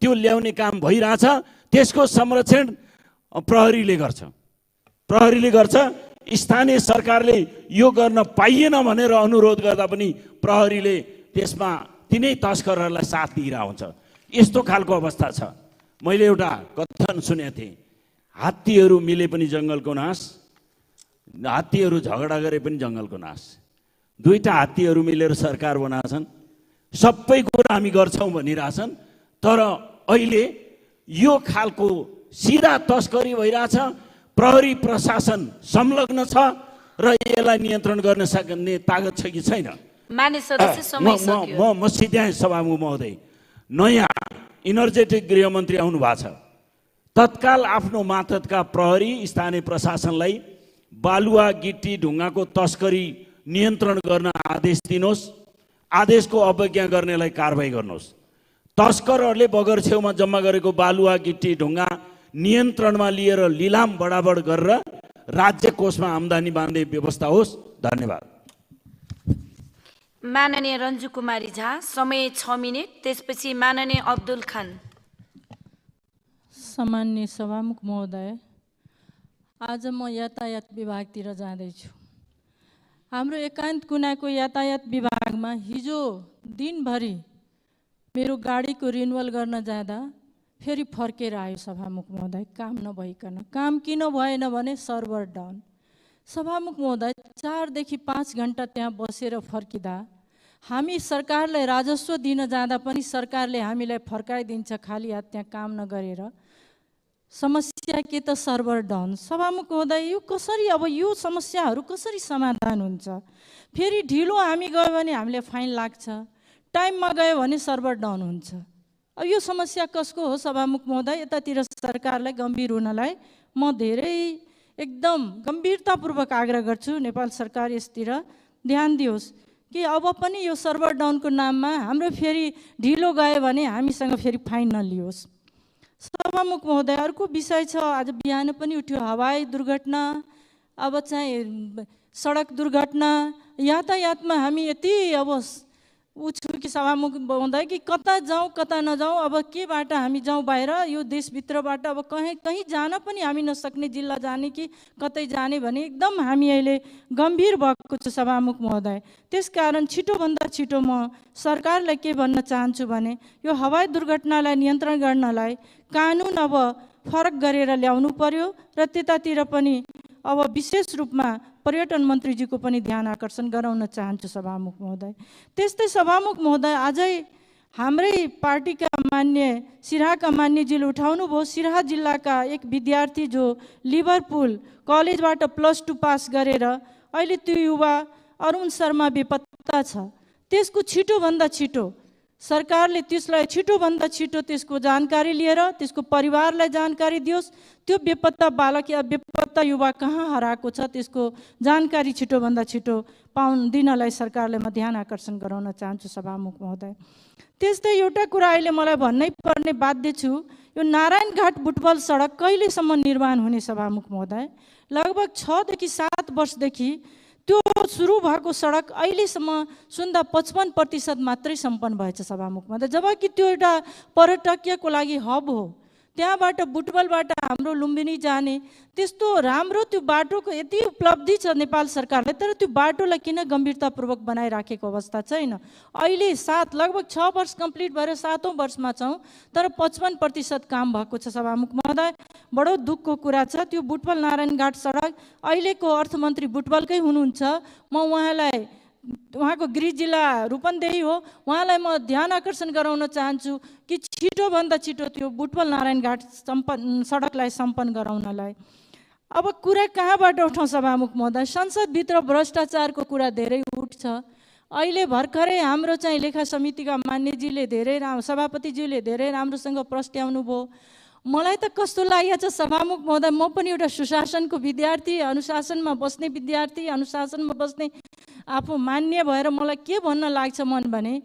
त्यो ल्याउने काम भइरहेछ। त्यसको संरक्षण प्रहरीले गर्छ। स्थानीय सरकारले यो गर्न पाइएन भनेर अनुरोध गर्दा पनि प्रहरीले त्यसमा तिनै तस्करहरूलाई साथ दिइरहेको हुन्छ। यस्तो खालको अवस्था छ। मैले एउटा कथन सुनेको थिएँ, हात्तीहरू मिले पनि जङ्गलको नाश, हात्तीहरू झगडा गरे पनि जङ्गलको नाश। दुईटा हात्तीहरू मिलेर सरकार बनाएछन्, सबै कुरा हामी गर्छौँ भनिरहेछन्। तर अहिले यो खालको सिधा तस्करी भइरहेछ। प्रहरी प्रशासन संलग्न छ र यसलाई नियन्त्रण गर्न सक्ने तागत छ कि छैन? म सिध्याएँ सभामुख महोदय, नयाँ इनर्जेटिक गृहमन्त्री आउनु भएको छ। तत्काल आफ्नो मातहतका प्रहरी, स्थानीय प्रशासनलाई बालुवा, गिट्टी, ढुङ्गाको तस्करी नियन्त्रण गर्न आदेश दिनुहोस्। आदेशको अवज्ञा गर्नेलाई कारबाही गर्नुहोस्। तस्करहरूले बगर छेउमा जम्मा गरेको बालुवा, गिट्टी, ढुङ्गा नियन्त्रणमा लिएर लिलाम बढाबड गरेर राज्य कोषमा आम्दानी बाँध्ने व्यवस्था होस्। धन्यवाद। माननीय रन्जु कुमारी झा, समय 6 मिनट। त्यसपछि माननीय अब्दुल खान। सम्माननीय सभामुख महोदय, आज म यातायात विभागतिर जाँदैछु। हाम्रो एकान्त कुनाको यातायात विभागमा हिजो दिनभरि मेरो गाडीको रिन्युअल गर्न जाँदा फेरि फर्केर आयो सभामुख महोदय, काम नभइकन। काम किन भएन भने सर्भर डाउन। सभामुख महोदय, 4 देखि 5 घन्टा त्यहाँ बसेर फर्किँदा हामी सरकारलाई राजस्व दिन जाँदा पनि सरकारले हामीलाई फर्काइदिन्छ खाली हात त्यहाँ काम नगरेर। समस्या के त सर्भर डाउन। सभामुख महोदय, यो कसरी, अब यो समस्याहरू कसरी समाधान हुन्छ? फेरि ढिलो हामी गयो भने हामीले फाइन लाग्छ, टाइममा गयो भने सर्भर डाउन हुन्छ। अब यो समस्या कसको हो सभामुख महोदय? यतातिर सरकारलाई गम्भीर हुनलाई म धेरै एकदम गम्भीरतापूर्वक आग्रह गर्छु, नेपाल सरकार यसतिर ध्यान दियोस् कि अब पनि यो सर्भर डाउनको नाममा हाम्रो फेरि ढिलो गयो भने हामीसँग फेरि फाइन नलियोस्। सभामुख महोदय, अर्को विषय छ, आज बिहान पनि उठ्यो, हवाई दुर्घटना, अब चाहिँ सडक दुर्घटना। यातायातमा हामी यति अब छु कि सभामुख महोदय कि कता जाउँ कता नजाउँ, अब केबाट हामी जाउँ बाहिर, यो देशभित्रबाट अब कहीँ जान पनि हामी नसक्ने, जिल्ला जाने कि कतै जाने भने एकदम हामी अहिले गम्भीर भएको छु सभामुख महोदय। त्यसकारण छिटोभन्दा छिटो म सरकारलाई के भन्न चाहन्छु भने यो हवाई दुर्घटनालाई नियन्त्रण गर्नलाई कानुन अब फरक गरेर ल्याउनु पर्यो र त्यतातिर पनि अब विशेष रूपमा पर्यटन मन्त्रीजीको पनि ध्यान आकर्षण गराउन चाहन्छु सभामुख महोदय। त्यस्तै सभामुख महोदय, आजै हाम्रै पार्टीका मान्य सिराहाका मान्यजीले उठाउनु भयो, सिराहा जिल्लाका एक विद्यार्थी जो लिभरपुल कलेजबाट +2 पास गरेर अहिले त्यो युवा अरुण शर्मा बेपत्ता छ। त्यसको छिटोभन्दा छिटो सरकारले त्यसलाई छिटोभन्दा छिटो त्यसको जानकारी लिएर त्यसको परिवारलाई जानकारी दियोस्। त्यो बेपत्ता बालक या बेपत्ता युवा कहाँ हराएको छ त्यसको जानकारी छिटोभन्दा छिटो दिनलाई सरकारले म ध्यान आकर्षण गराउन चाहन्छु सभामुख महोदय। त्यस्तै एउटा कुरा अहिले मलाई भन्नै पर्ने बाध्य छु, यो नारायणघाट बुटवल सडक कहिलेसम्म निर्माण हुने सभामुख महोदय? लगभग 6 देखि 7 वर्षदेखि त्यो सुरु भएको सडक अहिलेसम्म सुन्दा 55% मात्रै सम्पन्न भएछ सभामुख महोदय। जबकि त्यो एउटा पर्यटकीयको लागि हब हो, त्यहाँबाट बुटवलबाट हाम्रो लुम्बिनी जाने त्यस्तो राम्रो त्यो बाटोको यति उपलब्धि छ नेपाल सरकारले, तर त्यो बाटोलाई किन गम्भीरतापूर्वक बनाइराखेको अवस्था छैन। अहिले लगभग 6 वर्ष कम्प्लिट भएर 7औं वर्षमा छौँ, तर 55% काम भएको छ सभामुख महोदय। बडो दुःखको कुरा छ। त्यो बुटवल नारायणघाट सडक अहिलेको अर्थमन्त्री बुटवलकै हुनुहुन्छ। म उहाँको गृह जिल्ला रूपन्देही हो, उहाँलाई म ध्यान आकर्षण गराउन चाहन्छु कि छिटोभन्दा छिटो त्यो बुटवल नारायणघाट सडकलाई सम्पन्न गराउनलाई। अब कुरा कहाँबाट उठाउँ सभामुख महोदय? संसदभित्र भ्रष्टाचारको कुरा धेरै उठ्छ। अहिले भर्खरै हाम्रो चाहिँ लेखा समितिका मान्यजीले सभापतिज्यूले धेरै राम्रोसँग प्रस्ट्याउनु भयो। मलाई त कस्तो लागेको छ सभामुख महोदय, म पनि एउटा सुशासनको विद्यार्थी, अनुशासनमा बस्ने विद्यार्थी, अनुशासनमा बस्ने आफू मान्य भएर मलाई के भन्न लाग्छ भने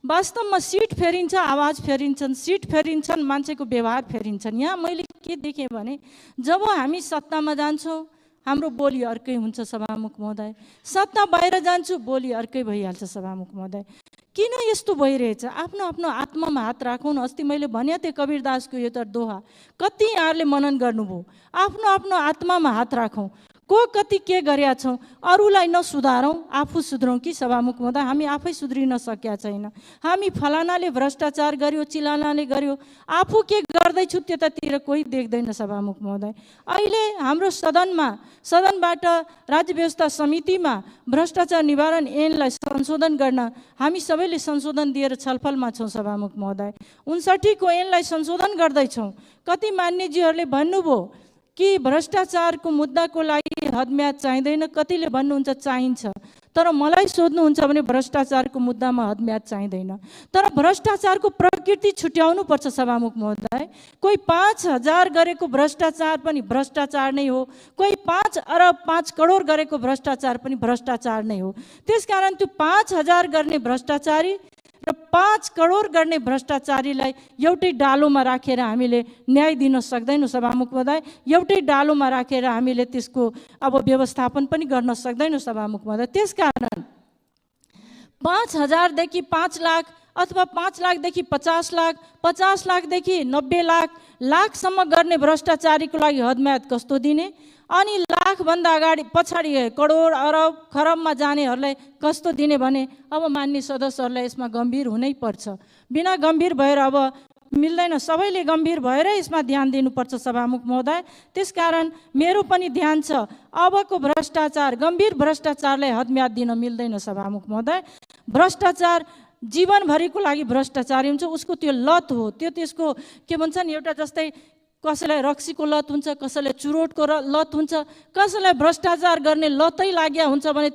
वास्तवमा सिट फेरिन्छ, आवाज फेरिन्छन्, सिट फेरिन्छन्, मान्छेको व्यवहार फेरिन्छन्। यहाँ मैले के देखेँ भने जब हामी सत्तामा जान्छौँ हाम्रो बोली अर्कै हुन्छ सभामुख महोदय, सत्ता बाहिर जान्छु बोली अर्कै भइहाल्छ सभामुख महोदय। किन यस्तो भइरहेछ? आफ्नो आफ्नो आत्मामा हात राखौँ न। अस्ति मैले भने थिएँ कबीरदासको यो त दोहा, कति यहाँहरूले मनन गर्नुभयो। आफ्नो आफ्नो आत्मामा हात राखौँ। को कति के गरेका छौँ, अरूलाई नसुधारौँ, आफू सुध्रौँ कि सभामुख महोदय? हामी आफै सुध्रिन सकेका छैन। हामी फलानाले भ्रष्टाचार गर्यो, चिलानाले गर्यो, आफू के गर्दैछु त्यतातिर कोही देख्दैन सभामुख महोदय। अहिले हाम्रो सदनबाट राज्य व्यवस्था समितिमा भ्रष्टाचार निवारण ऐनलाई संशोधन गर्न हामी सबैले संशोधन दिएर छलफलमा छौँ सभामुख महोदय। 59 को ऐनलाई संशोधन गर्दैछौँ। कति मान्यजीहरूले भन्नुभयो कि भ्रष्टाचारको मुद्दाको लागि हदम्याद चाहिँदैन, कतिले भन्नुहुन्छ चाहिन्छ। तर मलाई सोध्नुहुन्छ भने भ्रष्टाचारको मुद्दामा हदम्याद चाहिँदैन। तर भ्रष्टाचारको प्रकृति छुट्याउनुपर्छ सभामुख महोदय। कोही 5,000 गरेको भ्रष्टाचार पनि भ्रष्टाचार नै हो, कोही 5 अरब 5 करोड गरेको भ्रष्टाचार पनि भ्रष्टाचार नै हो। त्यसकारण त्यो 5,000 गर्ने भ्रष्टाचारी र 5 करोड गर्ने भ्रष्टाचारीलाई एउटै डालोमा राखेर हामीले न्याय दिन सक्दैनौँ सभामुख महोदय। एउटै डालोमा राखेर हामीले त्यसको अब व्यवस्थापन पनि गर्न सक्दैनौँ सभामुख महोदय। त्यसकारण 5,000 देखि 5 लाख अथवा 5 लाखदेखि 50 लाख, 50 लाखदेखि 90 लाखसम्म गर्ने भ्रष्टाचारीको लागि हदम्याद कस्तो दिने, अनि लाखभन्दा पछाडि करोड अरब खरबमा जानेहरूलाई कस्तो दिने भने अब मान्य सदस्यहरूलाई यसमा गम्भीर हुनै पर्छ। बिना गम्भीर भएर अब मिल्दैन, सबैले गम्भीर भएर यसमा ध्यान दिनुपर्छ सभामुख महोदय। त्यसकारण मेरो पनि ध्यान छ, अबको भ्रष्टाचार गम्भीर भ्रष्टाचारलाई हदम्याद दिन मिल्दैन सभामुख महोदय। भ्रष्टाचार जीवनभरिको लागि भ्रष्टाचारी हुन्छ, उसको त्यो लत हो। त्यसको के भन्छन्, एउटा जस्तै कसैलाई रक्सीको लत हुन्छ, कसैलाई चुरोटको लत हुन्छ, कसैलाई भ्रष्टाचार गर्ने लतै लाग्या हुन्छ भने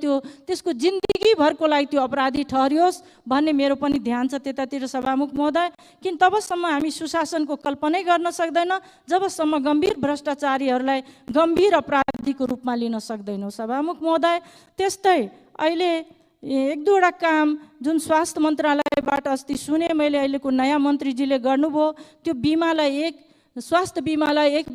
त्यसको जिन्दगीभरको लागि त्यो अपराधी ठहरियोस् भन्ने मेरो पनि ध्यान छ त्यतातिर सभामुख महोदय। किन तबसम्म हामी सुशासनको कल्पनै गर्न सक्दैन जबसम्म गम्भीर भ्रष्टाचारीहरूलाई गम्भीर अपराधीको रूपमा लिन सक्दैनौँ सभामुख महोदय। त्यस्तै अहिले 1-2वटा काम जुन स्वास्थ्य मन्त्रालयबाट अस्ति सुने मैले, अहिलेको नयाँ मन्त्रीजीले गर्नुभयो, त्यो बिमालाई स्वास्थ्य बिमालाई 1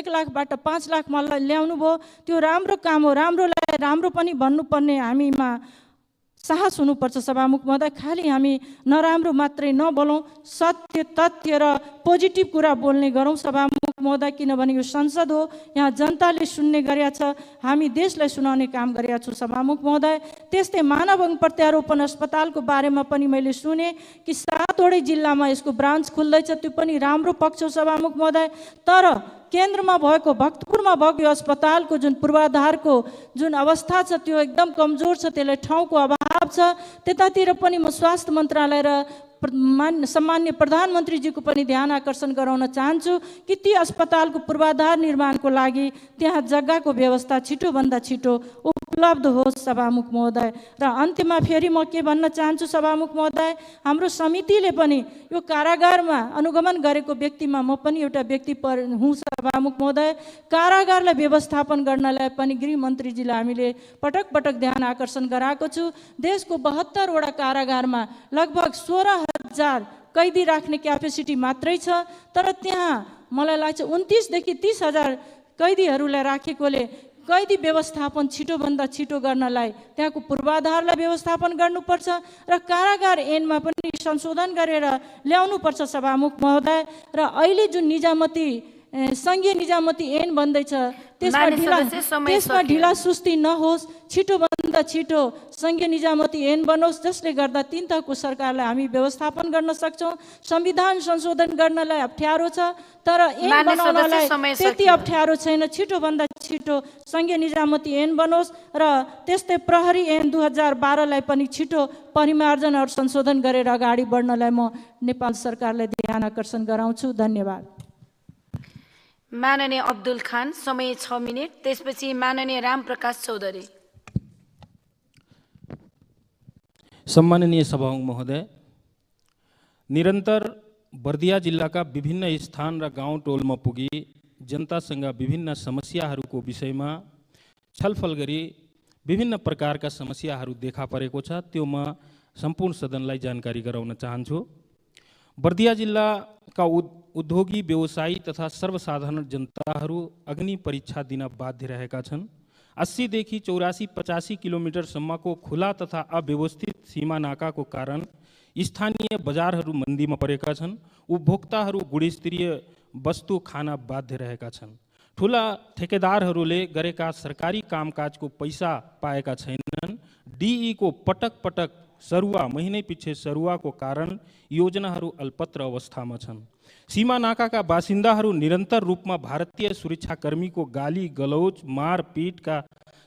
लाखबाट 5 लाखमा ल्याउनु भयो। त्यो राम्रो काम हो, राम्रोलाई राम्रो पनि भन्नुपर्ने हामीमा साहस हुनुपर्छ सभामुख महोदय। खालि हामी नराम्रो मात्रै नबोलौँ, सत्य तथ्य र पोजिटिभ कुरा बोल्ने गरौँ सभामुख महोदय। किनभने यो संसद हो, यहाँ जनताले सुन्ने गरेका छ, हामी देशलाई सुनाउने काम गरेका छौँ सभामुख महोदय। त्यस्तै मानव प्रत्यारोपण अस्पतालको बारेमा पनि मैले सुने कि 7वटै जिल्लामा यसको ब्रान्च खुल्दैछ, त्यो पनि राम्रो पक्ष हो सभामुख महोदय। तर केन्द्रमा भएको भक्तपुरमा भएको अस्पतालको जुन पूर्वाधारको जुन अवस्था छ त्यो एकदम कमजोर छ, त्यसलाई ठाउँको अभाव छ। त्यतातिर पनि म स्वास्थ्य मन्त्रालय र सम्मान्य प्रधानमन्त्रीजीको पनि ध्यान आकर्षण गराउन चाहन्छु कि ती अस्पतालको पूर्वाधार निर्माणको लागि त्यहाँ जग्गाको व्यवस्था छिटोभन्दा छिटो उपलब्ध होस् सभामुख महोदय। र अन्त्यमा फेरि म के भन्न चाहन्छु सभामुख महोदय, हाम्रो समितिले पनि यो कारागारमा अनुगमन गरेको व्यक्तिमा म पनि एउटा व्यक्ति हुँ सभामुख महोदय। कारागारलाई व्यवस्थापन गर्नलाई पनि गृहमन्त्रीजीलाई हामीले पटक पटक ध्यान आकर्षण गराएको छु। देशको 72 वटा कारागारमा लगभग 16,000 कैदी राख्ने क्यापेसिटी मात्रै छ, तर त्यहाँ मलाई लाग्छ 29,000 देखि 30,000 कैदीहरूलाई राखेकोले कैदी व्यवस्थापन छिटोभन्दा छिटो गर्नलाई त्यहाँको पूर्वाधारलाई व्यवस्थापन गर्नुपर्छ र कारागार ऐनमा पनि संशोधन गरेर ल्याउनुपर्छ सभामुख महोदय। र अहिले जुन निजामती सङ्घीय निजामती ऐन बन्दैछ त्यसमा ढिला सुस्ती नहोस्, छिटोभन्दा छिटो सङ्घीय निजामती ऐन बनोस्, जसले गर्दा 3 तहको सरकारलाई हामी व्यवस्थापन गर्न सक्छौँ। संविधान संशोधन गर्नलाई अप्ठ्यारो छ, तर ऐन बनाउनलाई त्यति अप्ठ्यारो छैन। छिटोभन्दा छिटो सङ्घीय निजामती ऐन बनोस् र त्यस्तै प्रहरी ऐन 2012लाई पनि छिटो परिमार्जन र संशोधन गरेर अगाडि बढ्नलाई म नेपाल सरकारलाई ध्यान आकर्षण गराउँछु। धन्यवाद। माननीय अब्दुल खान, समय 6 मिनट। त्यसपछि माननीय रामप्रकाश चौधरी। सम्माननीय सभामुख महोदय, निरन्तर बर्दिया जिल्लाका विभिन्न स्थान र गाउँ टोलमा पुगी जनतासँग विभिन्न समस्याहरूको विषयमा छलफल गरी विभिन्न प्रकारका समस्याहरू देखा परेको छ, त्यो म सम्पूर्ण सदनलाई जानकारी गराउन चाहन्छु। बर्दिया जिल्लाका उद्योगी व्यवसायी तथा सर्वसाधारण जनताहरू अग्नि परीक्षा दिन बाध्य रहेका छन्। 80 देखि 84-85 किलोमिटरसम्मको खुला तथा अव्यवस्थित सीमा नाकाको कारण स्थानीय बजारहरू मन्दीमा परेका छन्। उपभोक्ताहरू गुणस्तरीय वस्तु खान बाध्य रहेका छन्। ठुला ठेकेदारहरूले गरेका सरकारी कामकाजको पैसा पाएका छैनन्। DE को पटक पटक सरुवा महिनै पछि सरुवाको कारण योजनाहरू अल्पत्र अवस्थामा छन्। सीमा नाकाका बासिन्दाहरू निरन्तर रूपमा भारतीय सुरक्षाकर्मीको गाली गलौज मारपिटका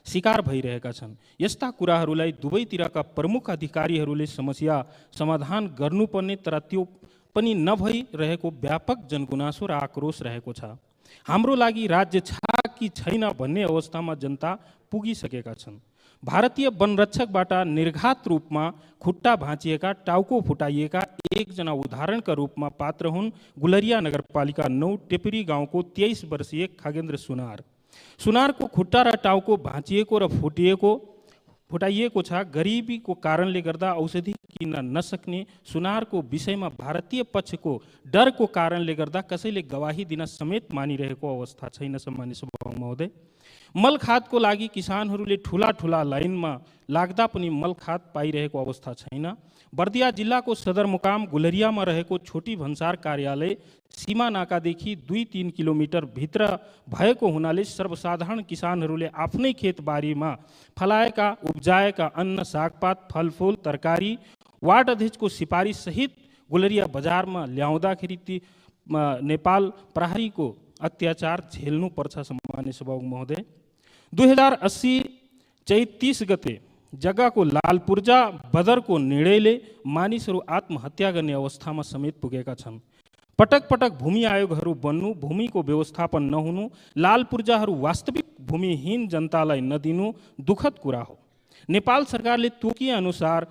शिकार भइरहेका छन्। यस्ता कुराहरूलाई दुवैतिरका प्रमुख अधिकारीहरूले समस्या समाधान गर्नुपर्ने, तर त्यो पनि नभइरहेको व्यापक जनगुनासो र आक्रोश रहेको छ। हाम्रो लागि राज्य छ कि छैन भन्ने अवस्थामा जनता पुगिसकेका छन्। भारतीय वनरक्षकबाट निर्घात रूपमा खुट्टा भाँचिएका, टाउको फुटाइएका एकजना उदाहरणका रूपमा पात्र हुन् गुलरिया नगरपालिका 9 टेपरी गाउँको 23 वर्षीय खगेन्द्र सुनार। सुनारको खुट्टा र टाउको भाँचिएको र फुटाइएको छ। गरिबीको कारणले गर्दा औषधि किन्न नसक्ने सुनारको विषयमा भारतीय पक्षको डरको कारणले गर्दा कसैले गवाही दिन समेत मानिरहेको अवस्था छैन। सम्मान्य सभामुख महोदय, मलखादको लागि किसानहरूले ठुला ठुला लाइनमा लाग्दा पनि मलखाद पाइरहेको अवस्था छैन। बर्दिया जिल्लाको सदरमुकाम गुलरियामा रहेको छोटी भन्सार कार्यालय सीमा नाकादेखि 2-3 किलोमिटर भित्र भएको हुनाले सर्वसाधारण किसानहरूले आफ्नै खेतबारीमा फलाएका उब्जाएका अन्न सागपात फलफुल तरकारी वार्ड अध्यक्षको सिफारिस सहित गुलरिया बजारमा ल्याउँदाखेरि ती नेपाल प्रहरीको अत्याचार झेल्नु पर्छ। सम्मान्य सभामुख महोदय, 2080 चैत 30 गते जग्गाको लालपुर्जा बदरको निर्णयले मानिसहरू आत्महत्या गर्ने अवस्थामा समेत पुगेका छन्। पटक पटक भूमि आयोगहरू बन्नु, भूमिको व्यवस्थापन नहुनु, लालपुर्जाहरू वास्तविक भूमिहीन जनतालाई नदिनु दुःखद कुरा हो। नेपाल सरकारले तोकिए अनुसार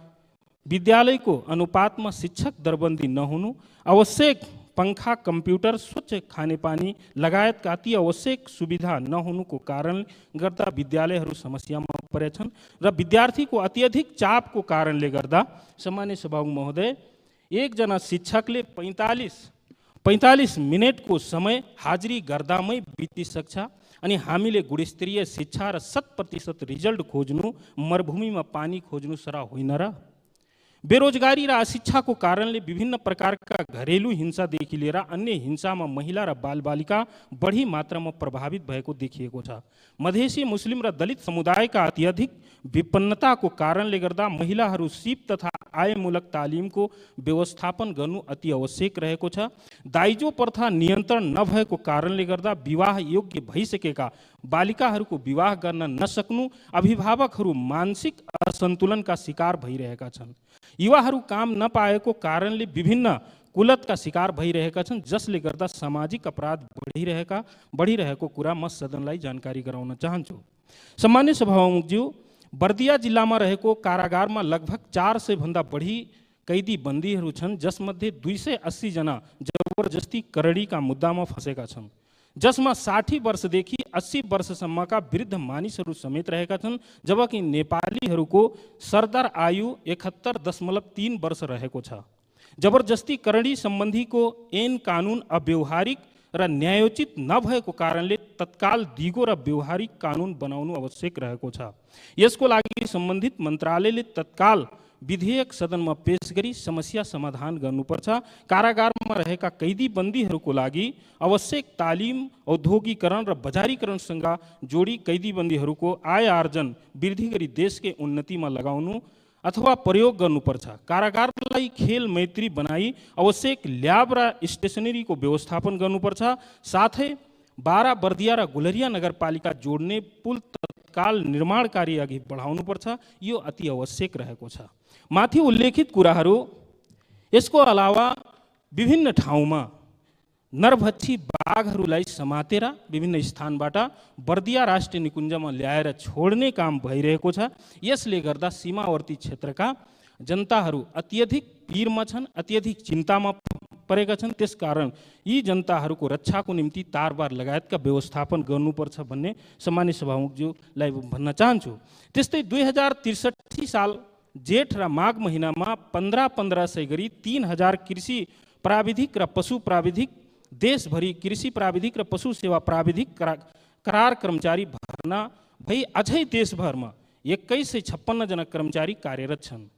विद्यालयको अनुपातमा शिक्षक दरबन्दी नहुनु, आवश्यक पंखा कम्प्युटर स्वच्छ खानेपानी लगायतका अति आवश्यक सुविधा नहुनुको कारण गर्दा विद्यालयहरू समस्यामा परेछन् र विद्यार्थीको अत्यधिक चापको कारणले गर्दा सम्मान्य सभामुख महोदय, एकजना शिक्षकले 45 मिनटको समय हाजिरी गर्दामै बितिसक्छ। अनि हामीले गुणस्तरीय शिक्षा र 100% रिजल्ट खोज्नु, मरुभूमिमा पानी खोज्नु सरा होइन र? बेरोजगारी र अशिक्षाको कारणले विभिन्न प्रकारका घरेलु हिंसादेखि लिएर अन्य हिंसामा महिला र बालबालिका बढी मात्रामा प्रभावित भएको देखिएको छ। मधेसी मुस्लिम र दलित समुदायका अत्यधिक विपन्नताको कारणले गर्दा महिलाहरू सिप तथा आयमूलक तालिमको व्यवस्थापन गर्नु अति आवश्यक रहेको छ। दाइजो प्रथा नियन्त्रण नभएको कारणले गर्दा विवाह योग्य भइसकेका बालिकाहरूको विवाह गर्न नसक्नु, अभिभावकहरू मानसिक असन्तुलनका शिकार भइरहेका छन्। युवाहरू काम नपाएको कारणले विभिन्न कुलतका शिकार भइरहेका छन्, जसले गर्दा सामाजिक अपराध बढिरहेको कुरा म सदनलाई जानकारी गराउन चाहन्छु। सम्मान्य सभामुखज्यू, बर्दिया जिल्लामा रहेको कारागारमा लगभग 400 भन्दा बढी कैदी बन्दीहरू छन्, जसमध्ये 280 जना जबरजस्ती करडीका मुद्दामा फँसेका छन्, जसमा 60 वर्षदेखि 80 वर्षसम्मका वृद्ध मानिसहरू समेत रहेका छन्, जबकि नेपालीहरूको सरदर आयु 71.3 वर्ष रहेको छ। जबरजस्ती करडी सम्बन्धीको ऐन कानुन अव्यवहारिक र न्यायोचित नभएको कारणले तत्काल दिगो र व्यवहारिक कानुन बनाउनु आवश्यक रहेको छ। यसको लागि सम्बन्धित मन्त्रालयले तत्काल विधेयक सदनमा पेश गरी समस्या समाधान गर्नुपर्छ। कारागारमा रहेका कैदी बन्दीहरूको लागि आवश्यक तालिम, औद्योगिकरण र बजारीकरणसँग जोडी कैदी बन्दीहरूको आय आर्जन वृद्धि गरी देशकै उन्नतिमा लगाउनु अथवा प्रयोग गर्नुपर्छ। कारागारलाई खेल मैत्री बनाई आवश्यक ल्याब र स्टेसनरीको व्यवस्थापन गर्नुपर्छ। साथै बारा, बर्दिया र गुलरिया नगरपालिका जोड्ने पुल तत्काल निर्माण कार्य अघि बढाउनुपर्छ। यो अति आवश्यक रहेको छ। माथि उल्लेखित कुराहरू यसको अलावा विभिन्न ठाउँमा नरभक्षी बाघहरूलाई समातेर विभिन्न स्थानबाट बर्दिया राष्ट्रिय निकुञ्जमा ल्याएर छोड्ने काम भइरहेको छ। यसले गर्दा सीमावर्ती क्षेत्रका जनताहरू अत्यधिक पीरमा छन्, अत्यधिक चिन्तामा परेका छन्। त्यसकारण यी जनताहरूको रक्षाको निम्ति तारबार लगायतका व्यवस्थापन गर्नुपर्छ भन्ने सम्मान्य सभामुखज्यूलाई भन्न चाहन्छु। त्यस्तै 2063 साल जेठ र माघ महिनामा 1500 गरी 3000 कृषि प्राविधिक र पशु प्राविधिक देशभरि कृषि प्राविधिक र पशु सेवा प्राविधिक करार कर्मचारी भर्ना भई अझै देशभरमा 2156 जना कर्मचारी कार्यरत छन्।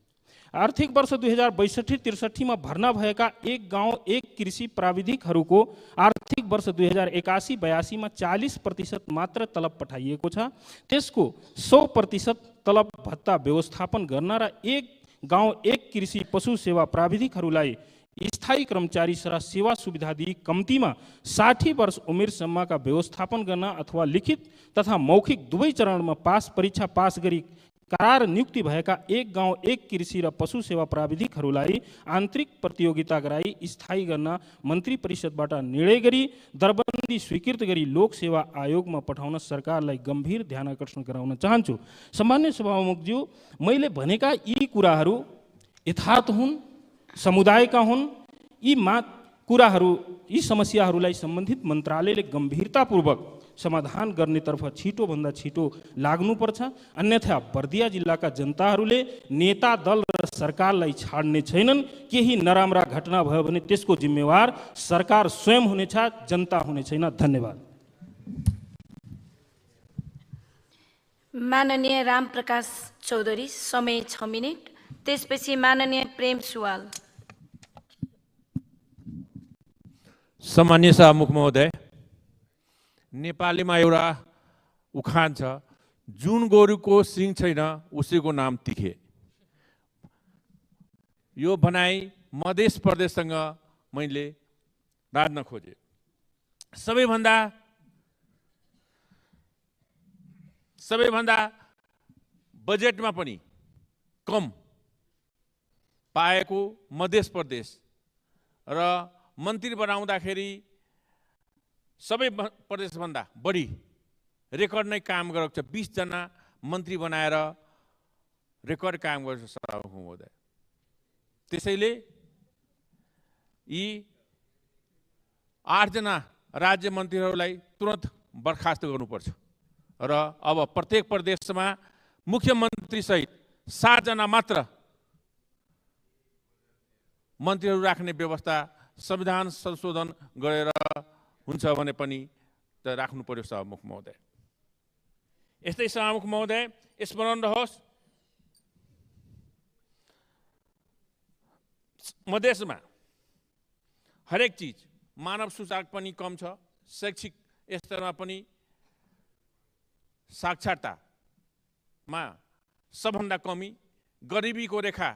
आर्थिक वर्ष 2062-63 मा भर्ना भएका एक गाउँ एक कृषि प्राविधिकहरूको आर्थिक वर्ष 2081-82 मा 40% मात्र तलब पठाइएको छ। त्यसको 100% तलब भत्ता व्यवस्थापन गर्न र एक गाउँ एक कृषि पशु सेवा प्राविधिकहरूलाई स्थायी कर्मचारी र सेवा सुविधा दिई कम्तीमा 60 वर्ष उमेरसम्मका व्यवस्थापन गर्न अथवा लिखित तथा मौखिक दुवै चरणमा परीक्षा पास गरी करार नियुक्ति भएका एक गाउँ एक कृषि र पशु सेवा प्राविधिकहरूलाई आन्तरिक प्रतियोगिता गराई स्थायी गर्न मन्त्री परिषदबाट निर्णय गरी दरबन्दी स्वीकृत गरी लोक सेवा आयोगमा पठाउन सरकारलाई गम्भीर ध्यान आकर्षण गराउन चाहन्छु। सम्मान्य सभामुखज्यू, मैले भनेका यी कुराहरू यथार्थ हुन्, समुदायका हुन्। यी कुराहरू, यी समस्याहरूलाई सम्बन्धित मन्त्रालयले गम्भीरतापूर्वक समाधान गर्नेतर्फ छिटोभन्दा छिटो लाग्नुपर्छ। अन्यथा बर्दिया जिल्लाका जनताहरूले नेता दल र सरकारलाई छाड्ने छैनन्। केही नराम्रा घटना भयो भने त्यसको जिम्मेवार सरकार स्वयं हुनेछ, जनता हुने छैन। धन्यवाद। माननीय रामप्रकाश चौधरी, समय 6 मिनेट। त्यसपछि माननीय प्रेम सुवाल। सम्मान्य सभामुख महोदय, नेपालीमा एउटा उखान छ, जुन गोरुको सिङ छैन उसैको नाम तिखे। यो भनाइ मध्य प्रदेशसँग मैले बाँध्न खोजेँ। सबैभन्दा बजेटमा पनि कम पाएको मध्य प्रदेश र मन्त्री बनाउँदाखेरि सबै प्रदेशभन्दा बढी रेकर्ड नै काम गरेको छ। 20 जना मन्त्री बनाएर रेकर्ड काम गरेको छ सभामुख महोदय। त्यसैले यी 8 जना राज्य मन्त्रीहरूलाई तुरन्त बर्खास्त गर्नुपर्छ र अब प्रत्येक प्रदेशमा मुख्यमन्त्री सहित 7 जना मात्र मन्त्रीहरू राख्ने व्यवस्था संविधान संशोधन गरेर हुन्छ भने पनि त राख्नु पर्यो सभामुख महोदय। यस्तै सभामुख महोदय, स्मरण रहोस्, मधेसमा हरेक चिज, मानव सूचकांक पनि कम छ, शैक्षिक स्तरमा पनि साक्षरतामा सबभन्दा कमी, गरिबीको रेखा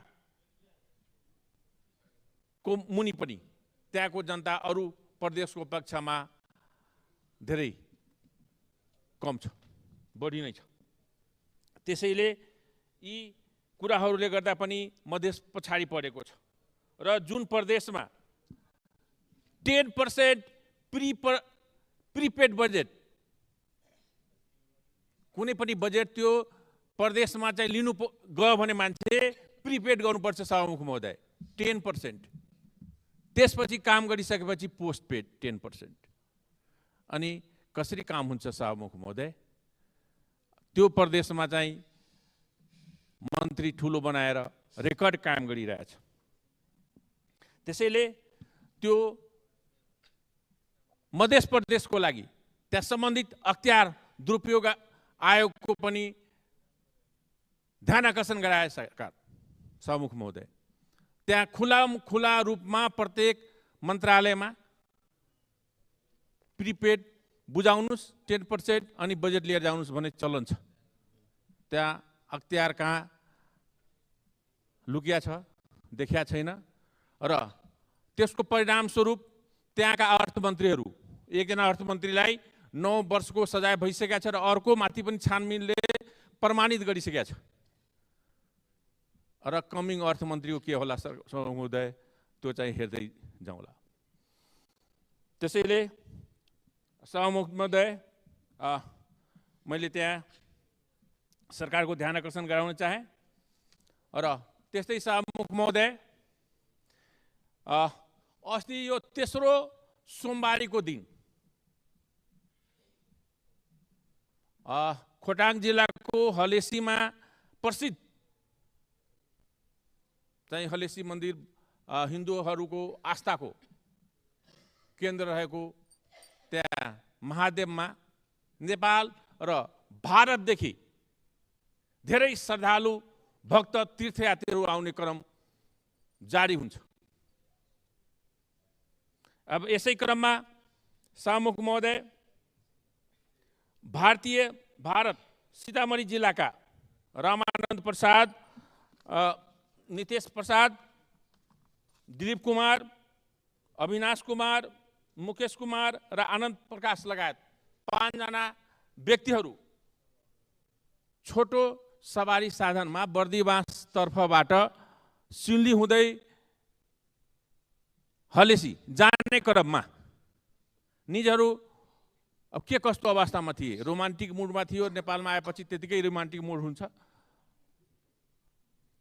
को मुनि पनि त्यहाँको जनता अरू प्रदेशको अपेक्षामा धेरै कम छ, बढी नै छ। त्यसैले यी कुराहरूले गर्दा पनि मधेस पछाडि परेको छ र जुन प्रदेशमा 10% प्रिपेड बजेट, कुनै पनि बजेट त्यो प्रदेशमा चाहिँ लिनु गयो भने मान्छे प्रिपेड गर्नुपर्छ सभामुख महोदय 10%। त्यसपछि काम गरिसकेपछि पोस्ट पेड 10%। अनि कसरी काम हुन्छ सभामुख महोदय? त्यो प्रदेशमा चाहिँ मन्त्री ठुलो बनाएर रेकर्ड कायम गरिरहेछ। त्यसैले त्यो मध्य प्रदेशको लागि त्यहाँ सम्बन्धित अख्तियार दुरुपयोग आयोगको पनि ध्यान आकर्षण गराए सरकार सभामुख महोदय। त्यहाँ खुला रूपमा प्रत्येक मन्त्रालयमा प्रिपेड बुझाउनुस् 10% अनि बजेट लिएर जाउनुस् भन्ने चलन छ। त्यहाँ अख्तियार कहाँ लुकिया छ, देखिया छैन र त्यसको परिणामस्वरूप त्यहाँका अर्थमन्त्रीहरू, एकजना अर्थमन्त्रीलाई 9 वर्षको सजाय भइसकेको छ र अर्को माथि पनि छानबिनले प्रमाणित गरिसकेको छ। र कमिङ अर्थमन्त्रीको के होला महोदय, त्यो चाहिँ हेर्दै जाउँला। त्यसैले सभामुख महोदय, मैले त्यहाँ सरकारको ध्यान आकर्षण गराउन चाहे। र त्यस्तै सभामुख महोदय, अस्ति यो तेस्रो सोमबारीको दिन खोटाङ जिल्लाको हलेसीमा प्रसिद्ध चाहिँ हलेसी मन्दिर हिन्दूहरूको आस्थाको केन्द्र रहेको त्यहाँ महादेवमा नेपाल र भारतदेखि धेरै श्रद्धालु भक्त तीर्थयात्रीहरू आउने क्रम जारी हुन्छ। अब यसै क्रममा सभामुख महोदय, भारत सीतामढ़ी जिल्लाका रामानन्द प्रसाद, नितेश प्रसाद, दिलीप कुमार, अविनाश कुमार, मुकेश कुमार र आनन्द प्रकाश लगायत 5 जना व्यक्तिहरू छोटो सवारी साधनमा बर्दिवास तर्फबाट सिन्ली हुँदै हलेसी जाने क्रममा निजहरू अब के कस्तो अवस्थामा थिए, रोमान्टिक मुडमा थियो। नेपालमा आएपछि त्यतिकै रोमान्टिक मुड हुन्छ।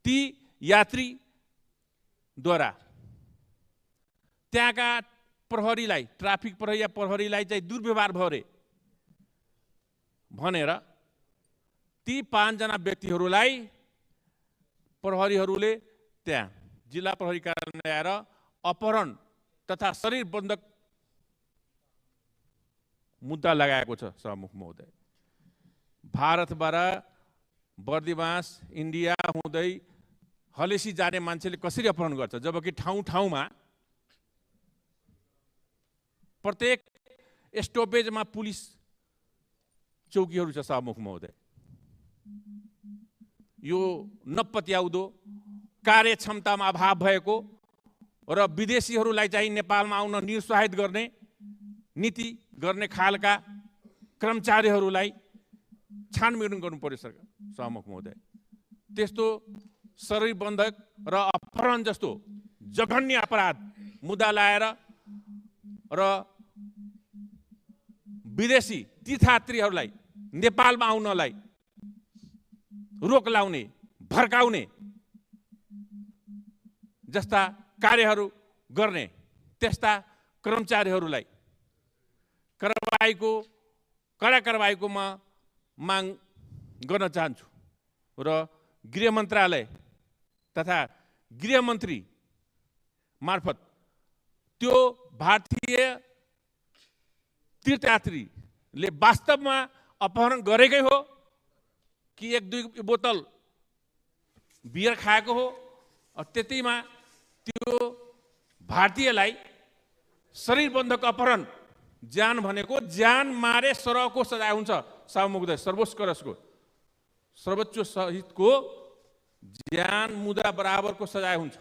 ती यात्रीद्वारा त्यहाँका प्रहरीलाई, ट्राफिक प्रहरी या प्रहरीलाई चाहिँ दुर्व्यवहार भयो रे भनेर ती 5 जना व्यक्तिहरूलाई प्रहरीहरूले त्यहाँ जिल्ला प्रहरी कार्यालय ल्याएर अपहरण तथा शरीर बन्धक मुद्दा लगाएको छ सभामुख महोदय। भारतबाट बर्दिवास इन्डिया हुँदै हलेसी जाने मान्छेले कसरी अपहरण गर्छ, जबकि ठाउँ ठाउँमा प्रत्येक स्टपेजमा पुलिस चौकीहरू छ सभामुख महोदय। यो नपत्याउँदो कार्यक्षमतामा अभाव भएको र विदेशीहरूलाई चाहिँ नेपालमा आउन निरुत्साहित गर्ने नीति गर्ने खालका कर्मचारीहरूलाई छानबिन गर्नु पर्यो सभामुख महोदय। त्यस्तो शरीर बन्धक र अपहरण जस्तो जघन्य अपराध मुद्दा लाएर र विदेशी तीर्थयात्रीहरूलाई नेपालमा आउनलाई रोक लाउने, भड्काउने जस्ता कार्यहरू गर्ने त्यस्ता कर्मचारीहरूलाई कडा कारबाहीको म माग गर्न चाहन्छु र गृह मन्त्रालय तथा गृहमन्त्री मार्फत त्यो भारतीय तीर्थयात्रीले वास्तवमा अपहरण गरेकै हो कि 1-2 बोतल बियर खाएको हो, त्यतिमा त्यो भारतीयलाई शरीर बन्धक अपहरण, ज्यान भनेको ज्यान मारे सरहको सजाय हुन्छ सभामुख महोदय। सर्वोच्च सहितको ज्यान मुद्दा बराबरको सजाय हुन्छ।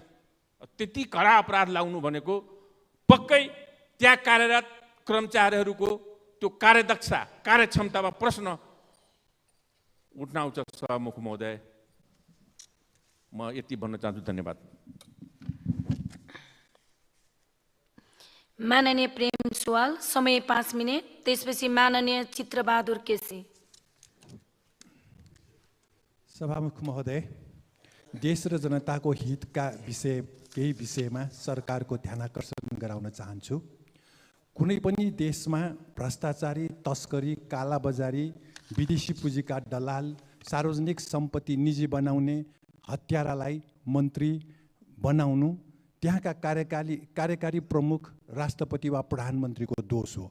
त्यति कडा अपराध लाउनु भनेको पक्कै त्यहाँ कार्यरत कर्मचारीहरूको त्यो कार्यदक्षता, कार्यक्षमतामा प्रश्न उठ्न आउँछ सभामुख महोदय। म यति भन्न चाहन्छु। धन्यवाद। माननीय प्रेम सुवाल, समय 5 मिनट। त्यसपछि माननीय चित्रबहादुर केसी। सभामुख महोदय, देश र जनताको हितका केही विषयमा सरकारको ध्यानाकर्षण गराउन चाहन्छु। कुनै पनि देशमा भ्रष्टाचारी, तस्करी, कालाबजारी, विदेशी पुँजीका दलाल, सार्वजनिक सम्पत्ति निजी बनाउने, हत्यारालाई मन्त्री बनाउनु त्यहाँका कार्यकारी प्रमुख राष्ट्रपति वा प्रधानमन्त्रीको दोष हो।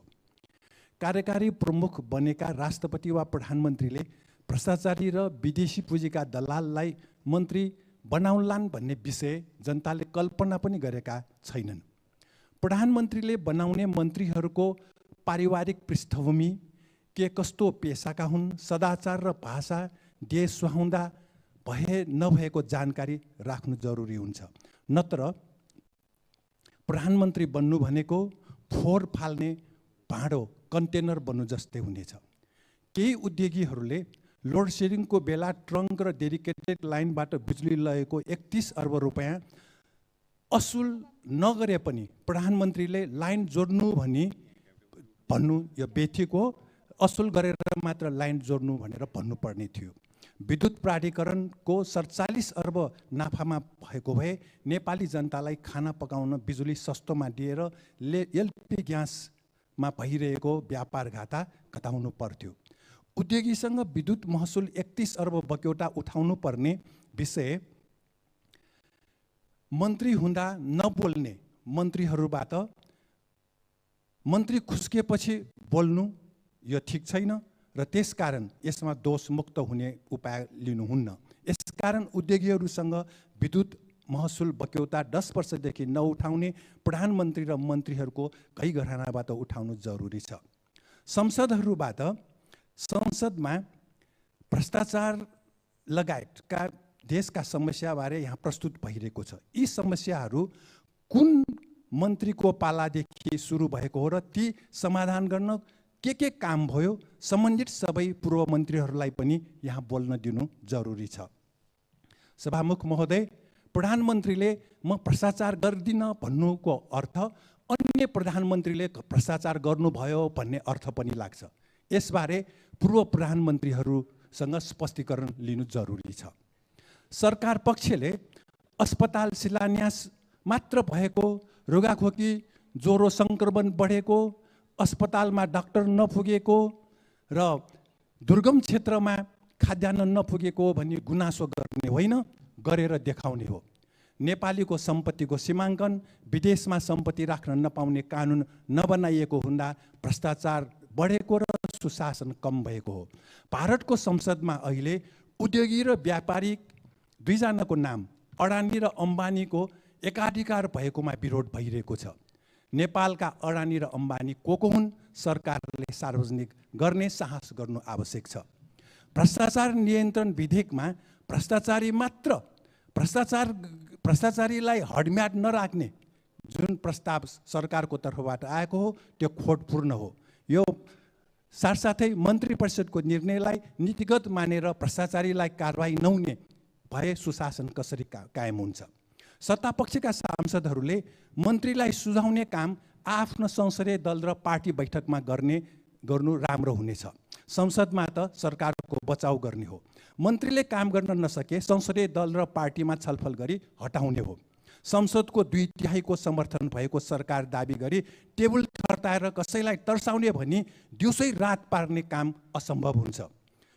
कार्यकारी प्रमुख बनेका राष्ट्रपति वा प्रधानमन्त्रीले भ्रष्टाचारी र विदेशी पुँजीका दलाललाई मन्त्री बनाउलान् भन्ने विषय जनताले कल्पना पनि गरेका छैनन्। प्रधानमन्त्रीले बनाउने मन्त्रीहरूको पारिवारिक पृष्ठभूमि, के कस्तो पेसाका हुन्, सदाचार र भाषा देश सुहाउँदा भए नभएको जानकारी राख्नु जरुरी हुन्छ। नत्र प्रधानमन्त्री बन्नु भनेको फोहोर फाल्ने भाँडो, कन्टेनर बन्नु जस्तै हुनेछ। केही उद्योगीहरूले लोड सेडिङको बेला ट्रङ्क र डेडिकेटेड लाइनबाट बिजुली लगेको 31 अर्ब रुपियाँ असुल नगरे पनि प्रधानमन्त्रीले लाइन जोड्नु भन्नु यो बेथिक हो। असुल गरेर मात्र लाइन जोड्नु भनेर भन्नुपर्ने थियो। विद्युत प्राधिकरणको 47 अर्ब नाफामा भएको भए नेपाली जनतालाई खाना पकाउन बिजुली सस्तोमा दिएर एलपी ग्यासमा भइरहेको व्यापार घाटा घटाउनु पर्थ्यो। उद्योगीसँग विद्युत महसुल 31 अर्ब बक्यौटा उठाउनु पर्ने विषय मन्त्री हुँदा नबोल्ने मन्त्रीहरूबाट मन्त्री खुस्किएपछि बोल्नु यो ठिक छैन र त्यसकारण यसमा दोषमुक्त हुने उपाय लिनुहुन्न। यसकारण उद्योगीहरूसँग विद्युत महसुल बक्यौता 10 वर्षदेखि नउठाउने प्रधानमन्त्री र मन्त्रीहरूको घैघरानाबाट उठाउनु जरुरी छ। संसदमा भ्रष्टाचार लगायतका देशका समस्याबारे यहाँ प्रस्तुत भइरहेको छ। यी समस्याहरू कुन मन्त्रीको पालादेखि सुरु भएको हो र ती समाधान गर्न के काम भयो, सम्बन्धित सबै पूर्व मन्त्रीहरूलाई पनि यहाँ बोल्न दिनु जरुरी छ। सभामुख महोदय, प्रधानमन्त्रीले म भ्रष्टाचार गर्दिनँ भन्नुको अर्थ अन्य प्रधानमन्त्रीले भ्रष्टाचार गर्नुभयो भन्ने अर्थ पनि लाग्छ। यसबारे पूर्व प्रधानमन्त्रीहरूसँग स्पष्टीकरण लिनु जरुरी छ। सरकार पक्षले अस्पताल शिलान्यास मात्र भएको, रुगाखोकी, ज्वरो सङ्क्रमण बढेको, अस्पतालमा डाक्टर नपुगेको र दुर्गम क्षेत्रमा खाद्यान्न नपुगेको भनी गुनासो गर्ने होइन, गरेर देखाउने हो। नेपालीको सम्पत्तिको सीमाङ्कन, विदेशमा सम्पत्ति राख्न नपाउने कानुन नबनाइएको हुँदा भ्रष्टाचार बढेको र सुशासन कम भएको हो। भारतको संसदमा अहिले उद्योगी र व्यापारी दुईजनाको नाम अडानी र अम्बानीको एकाधिकार भएकोमा विरोध भइरहेको छ। नेपालका अडानी र अम्बानी को हुन्, सरकारले सार्वजनिक गर्ने साहस गर्नु आवश्यक छ। भ्रष्टाचार नियन्त्रण विधेयकमा भ्रष्टाचारीलाई हडम्याट नराख्ने जुन प्रस्ताव सरकारको तर्फबाट आएको हो त्यो खोटपूर्ण हो। यो साथसाथै मन्त्री परिषदको निर्णयलाई नीतिगत मानेर भ्रष्टाचारीलाई कारवाही नहुने भए सुशासन कसरी कायम हुन्छ। सत्तापक्षका सांसदहरूले मन्त्रीलाई सुझाउने काम आफ्नो संसदीय दल र पार्टी बैठकमा गर्नु राम्रो हुनेछ। संसदमा त सरकारको बचाउ गर्ने हो। मन्त्रीले काम गर्न नसके संसदीय दल र पार्टीमा छलफल गरी हटाउने हो। संसदको 2/3 समर्थन भएको सरकार दाबी गरी टेबल थर्ताएर कसैलाई तर्साउने भनी दिउँसै रात पार्ने काम असम्भव हुन्छ।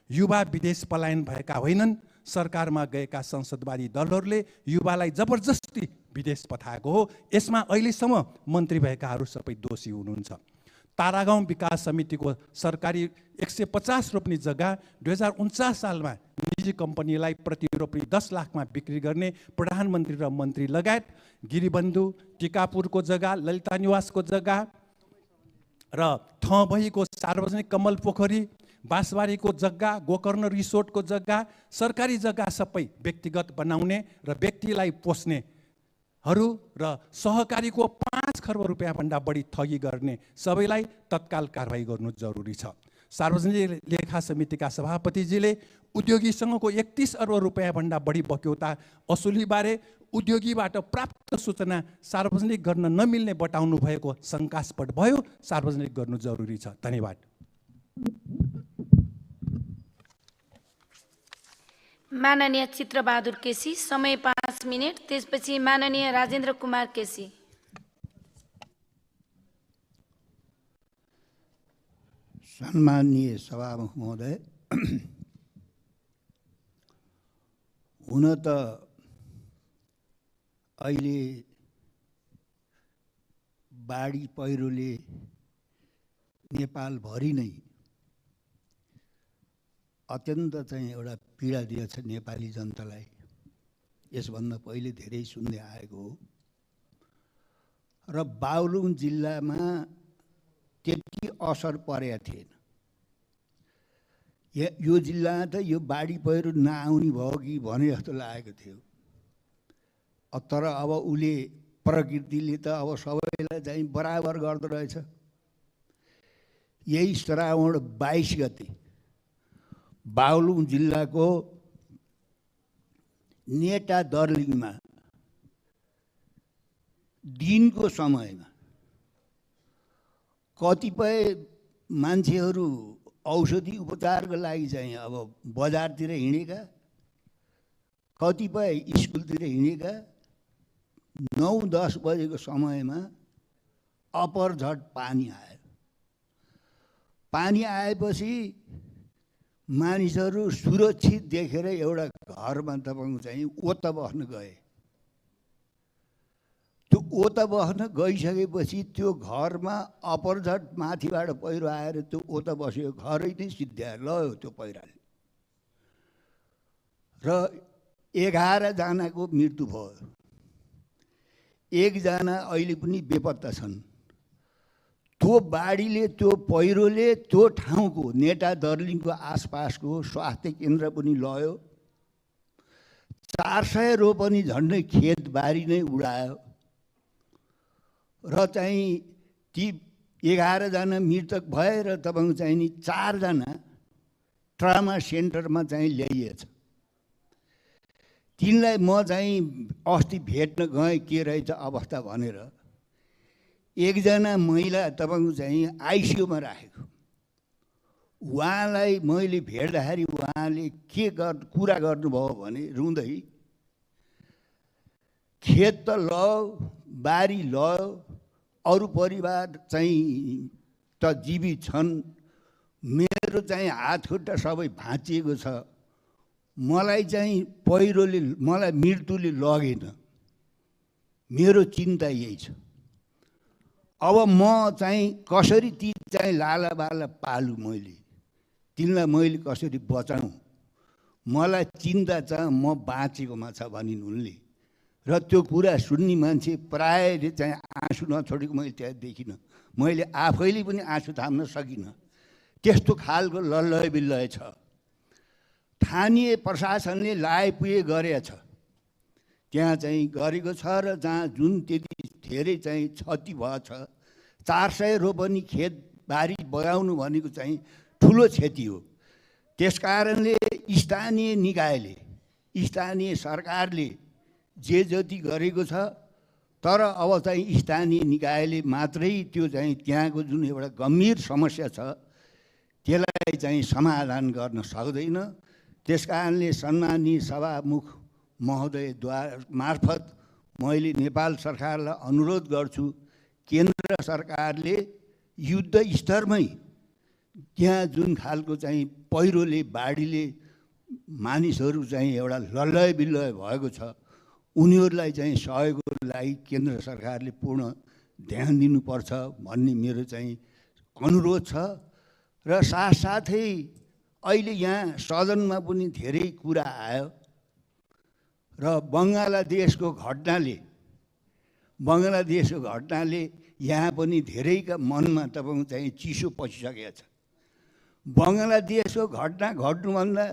युवा विदेश पलायन भएका होइनन्, सरकारमा गएका संसदवादी दलहरूले युवालाई जबरजस्ती विदेश पठाएको हो। यसमा अहिलेसम्म मन्त्री भएकाहरू सबै दोषी हुनुहुन्छ। तारागाउँ विकास समितिको सरकारी 150 रोप्ने जग्गा 2049 सालमा निजी कम्पनीलाई प्रति रोप्ने 10 लाखमा बिक्री गर्ने प्रधानमन्त्री र मन्त्री लगायत गिरिबन्धु, टिकापुरको जग्गा, ललिता निवासको जग्गा र ठहभईको सार्वजनिक कमल पोखरी, बाँसबारीको जग्गा, गोकर्ण रिसोर्टको जग्गा, सरकारी जग्गा सबै व्यक्तिगत बनाउने र व्यक्तिलाई पोस्नेहरू र सहकारीको 5 खर्ब रुपियाँभन्दा बढी ठगी गर्ने सबैलाई तत्काल कारवाही गर्नु जरुरी छ। सार्वजनिक लेखा समितिका सभापतिजीले उद्योगीसँगको 31 अर्ब रुपियाँभन्दा बढी बक्यौता असुलीबारे उद्योगीबाट प्राप्त सूचना सार्वजनिक गर्न नमिल्ने बताउनु भएको शङ्कास्पद भयो। सार्वजनिक गर्नु जरुरी छ। धन्यवाद। माननीय चित्रबहादुर केसी, समय 5 मिनट। त्यसपछि माननीय राजेन्द्र कुमार केसी। सम्माननीय सभामुख महोदय, हुन त अहिले बाढी पहिरोले नेपालभरि नै अत्यन्त चाहिँ एउटा पीडा दिएछ नेपाली जनतालाई। यसभन्दा पहिले धेरै सुन्दै आएको हो र बागलुङ जिल्लामा त्यति असर परेको थिएन। यो जिल्लामा त यो बाढी पहिरो नआउने भयो कि भने जस्तो लागेको थियो। तर अब उसले प्रकृतिले त अब सबैलाई चाहिँ बराबर गर्दो रहेछ। यही श्रावण 22 गते बागलुङ जिल्लाको नेटा दर्लिङमा दिनको समयमा कतिपय मान्छेहरू औषधि उपचारको लागि चाहिँ अब बजारतिर हिँडेका, कतिपय स्कुलतिर हिँडेका 9-10 बजेको समयमा अपरझट पानी आयो। पानी आएपछि मानिसहरू सुरक्षित देखेर एउटा घरमा तपाईँको चाहिँ ओत बस्न गए। त्यो ओत बस्न गइसकेपछि त्यो घरमा अपरझट माथिबाट पहिरो आएर त्यो ओत बस्यो, घरै नै सिद्ध्याएर लयो त्यो पहिराले र 11 जनाको मृत्यु भयो। 1 जना अहिले पनि बेपत्ता छन्। त्यो बाढीले, त्यो पहिरोले त्यो ठाउँको नेटा दर्लिङको आसपासको स्वास्थ्य केन्द्र पनि लयो। 400 रोपनी झन्डै खेतबारी नै उडायो र चाहिँ ती 11 जना मृतक भएर तपाईँको चाहिँ नि 4 जना ट्रामा सेन्टरमा चाहिँ ल्याइएछ। तिनलाई म चाहिँ अस्ति भेट्न गएँ के रहेछ अवस्था भनेर। 1 जना महिला तपाईँको चाहिँ आइसियुमा राखेको। उहाँलाई मैले भेट्दाखेरि उहाँले के कुरा गर्नुभयो भने रुँदै, खेत त लयो, बारी लयो, अरू परिवार चाहिँ त जीवित छन्, मेरो चाहिँ हात खुट्टा सबै भाँचिएको छ, मलाई चाहिँ पहिरोले, मलाई मृत्युले लगेन, मेरो चिन्ता यही छ। अब म चाहिँ कसरी ती चाहिँ लालाबाला पालु, मैले तिनलाई मैले कसरी बचाउँ, मलाई चिन्ता छ, म बाँचेकोमा छ भनिन् उनले। र त्यो कुरा सुन्ने मान्छे प्रायले चाहिँ आँसु नछोडेको मैले त्यहाँ देखिनँ। मैले आफैले पनि आँसु थाम्न सकिनँ। त्यस्तो खालको लल्लय बिल्लय छ। स्थानीय प्रशासनले लाएपुए गरेछ, त्यहाँ चाहिँ गरेको छ र जहाँ जुन त्यति धेरै चाहिँ क्षति भएछ। 400 रोपनी खेतबारी बगाउनु भनेको चाहिँ ठुलो क्षति हो। त्यसकारणले स्थानीय निकायले, स्थानीय सरकारले जे जति गरेको छ, तर अब चाहिँ स्थानीय निकायले मात्रै त्यो चाहिँ त्यहाँको जुन एउटा गम्भीर समस्या छ त्यसलाई चाहिँ समाधान गर्न सक्दैन। त्यसकारणले सम्माननीय सभामुख महोदयद्वारा मार्फत मैले नेपाल सरकारलाई अनुरोध गर्छु, केन्द्र सरकारले युद्ध स्तरमै त्यहाँ जुन खालको चाहिँ पहिरोले, बाढीले मानिसहरू चाहिँ एउटा लल्लय बिल्लय भएको छ, उनीहरूलाई चाहिँ सहयोगको लागि केन्द्र सरकारले पूर्ण ध्यान दिनुपर्छ भन्ने मेरो चाहिँ अनुरोध छ। र साथसाथै अहिले यहाँ सदनमा पनि धेरै कुरा आयो र बङ्गलादेशको घटनाले यहाँ पनि धेरैका मनमा तपाईँको चाहिँ चिसो पसिसकेको छ। बङ्गलादेशको घटना घट्नुभन्दा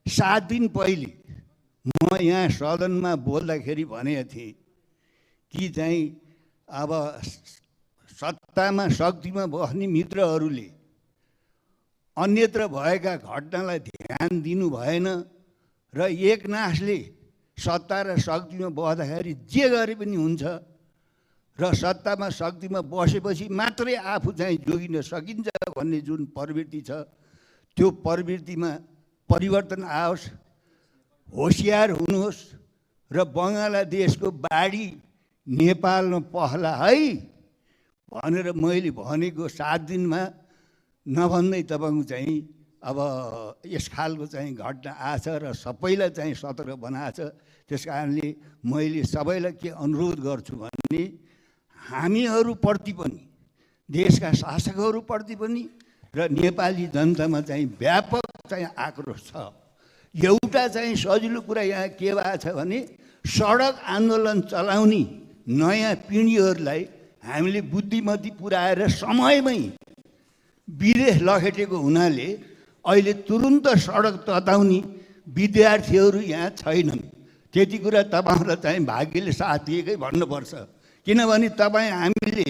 7 दिन पहिले म यहाँ सदनमा बोल्दाखेरि भनेको थिएँ कि चाहिँ अब सत्तामा शक्तिमा बस्ने मित्रहरूले अन्यत्र भएका घटनालाई ध्यान दिनु भएन र एकनासले सत्ता र शक्तिमा बस्दाखेरि जे गरे पनि हुन्छ र सत्तामा शक्तिमा बसेपछि मात्रै आफू चाहिँ जोगिन सकिन्छ भन्ने जुन प्रवृत्ति छ, त्यो प्रवृत्तिमा परिवर्तन आओस्। होसियार हुनुहोस् र बङ्गलादेशको बाढी नेपालमा पहला है भनेर मैले भनेको 7 दिनमा नभन्दै तपाईँको चाहिँ अब यस खालको चाहिँ घटना आछ र सबैलाई चाहिँ सतर्क बनाछ। त्यस कारणले मैले सबैलाई के अनुरोध गर्छु भने हामीहरूप्रति पनि देशका शासकहरूप्रति पनि र नेपाली जनतामा चाहिँ व्यापक चाहिँ आक्रोश छ। एउटा चाहिँ सजिलो कुरा यहाँ के भएको छ भने सडक आन्दोलन चलाउने नयाँ पिँढीहरूलाई हामीले बुद्धिमती पुऱ्याएर समयमै विदेश लखेटेको हुनाले अहिले तुरुन्त सडक तताउने विद्यार्थीहरू यहाँ छैनन्। त्यति कुरा तपाईँहरूलाई चाहिँ भाग्यले साथ दिएकै भन्नुपर्छ। किनभने तपाईँ हामीले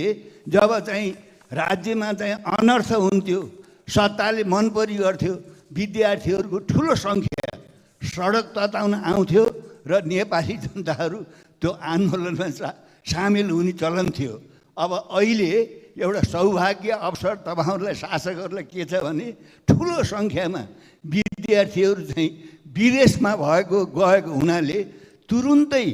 जब चाहिँ राज्यमा चाहिँ अनर्थ हुन्थ्यो, सत्ताले मन परी गर्थ्यो, विद्यार्थीहरूको ठुलो सङ्ख्या सडक तताउन आउँथ्यो र नेपाली जनताहरू त्यो आन्दोलनमा सामेल हुने चलन थियो। अब अहिले एउटा सौभाग्य अवसर तपाईँहरूलाई शासकहरूलाई के छ भने ठुलो सङ्ख्यामा विद्यार्थीहरू चाहिँ विदेशमा गएको हुनाले तुरुन्तै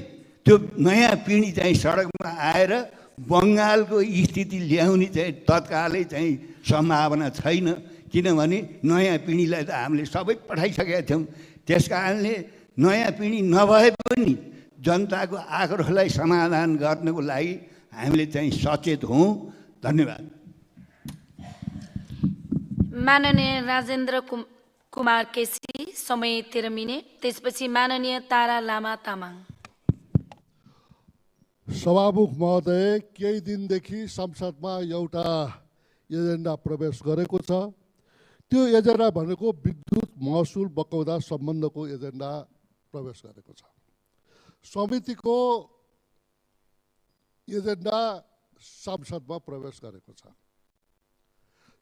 त्यो नयाँ पिँढी चाहिँ सडकमा आएर बङ्गालको स्थिति ल्याउने चाहिँ तत्कालै चाहिँ सम्भावना छैन। किनभने नयाँ पिँढीलाई त हामीले सबै पठाइसकेका थियौँ। त्यस कारणले नयाँ पिँढी नभए पनि जनताको आक्रोशलाई समाधान गर्नको लागि हामीले चाहिँ सचेत हौँ। धन्यवाद। माननीय राजेन्द्र कुमार केसी, समय 13 मिनेट। त्यसपछि माननीय तारा लामा तामाङ। सभामुख महोदय, केही दिनदेखि संसदमा एउटा एजेन्डा प्रवेश गरेको छ। त्यो एजेन्डा भनेको विद्युत महसुल बकौदा सम्बन्धको एजेन्डा प्रवेश गरेको छ। समितिको एजेन्डा संसदमा प्रवेश गरेको छ।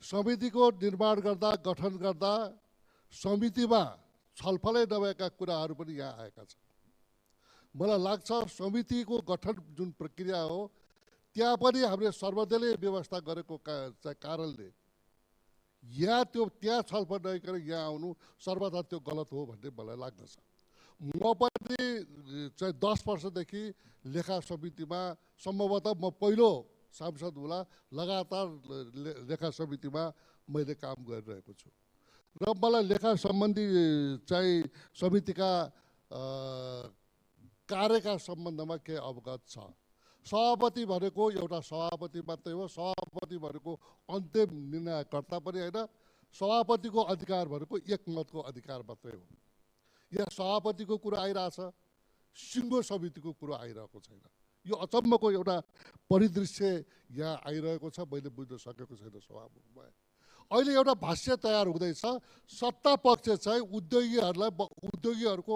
समितिको निर्माण गर्दा, गठन गर्दा समितिमा छलफलै नभएका कुराहरू पनि यहाँ आएका छन्। मलाई लाग्छ समितिको गठन जुन प्रक्रिया हो त्यहाँ पनि हामीले सर्वदलीय व्यवस्था गरेको कारणले त्यहाँ छलफल नगरिकन यहाँ आउनु सर्वथा त्यो गलत हो भन्ने मलाई लाग्दछ। म पनि चाहिँ 10 वर्षदेखि लेखा समितिमा, सम्भवतः म पहिलो सांसद होला, लगातार लेखा समितिमा मैले काम गरिरहेको छु र मलाई लेखा सम्बन्धी चाहिँ समितिका कार्यका सम्बन्धमा केही अवगत छ। सभापति भनेको एउटा सभापति मात्रै हो। सभापति भनेको अन्तिम निर्णयकर्ता पनि होइन। सभापतिको अधिकार भनेको एकमतको अधिकार मात्रै हो। यहाँ सभापतिको कुरा आइरहेछ, सिङ्गो समितिको कुरो आइरहेको छैन। यो अचम्मको एउटा परिदृश्य यहाँ आइरहेको छ। मैले बुझ्न सकेको छैन सभामुखमा। अहिले एउटा भाष्य तयार हुँदैछ। सत्ता पक्ष चाहिँ उद्योगीहरूको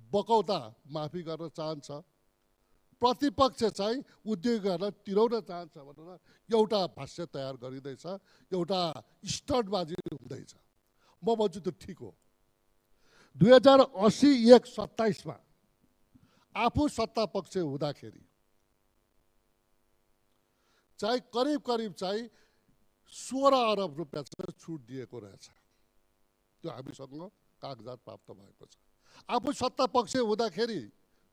बकौता माफी गर्न चाहन्छ, प्रतिपक्ष चाहिँ उद्योगीहरूलाई तिराउन चाहन्छ भनेर एउटा भाष्य तयार गरिँदैछ। एउटा स्टन्टबाजी हुँदैछ। म भन्छु त्यो ठिक हो। 2080-1-27 आफू सत्ता पक्ष हुँदाखेरि चाहिँ करिब चाहिँ 16 अरब रुपियाँ चाहिँ छुट दिएको रहेछ। त्यो हामीसँग कागजात प्राप्त भएको छ। आफू सत्ता पक्ष हुँदाखेरि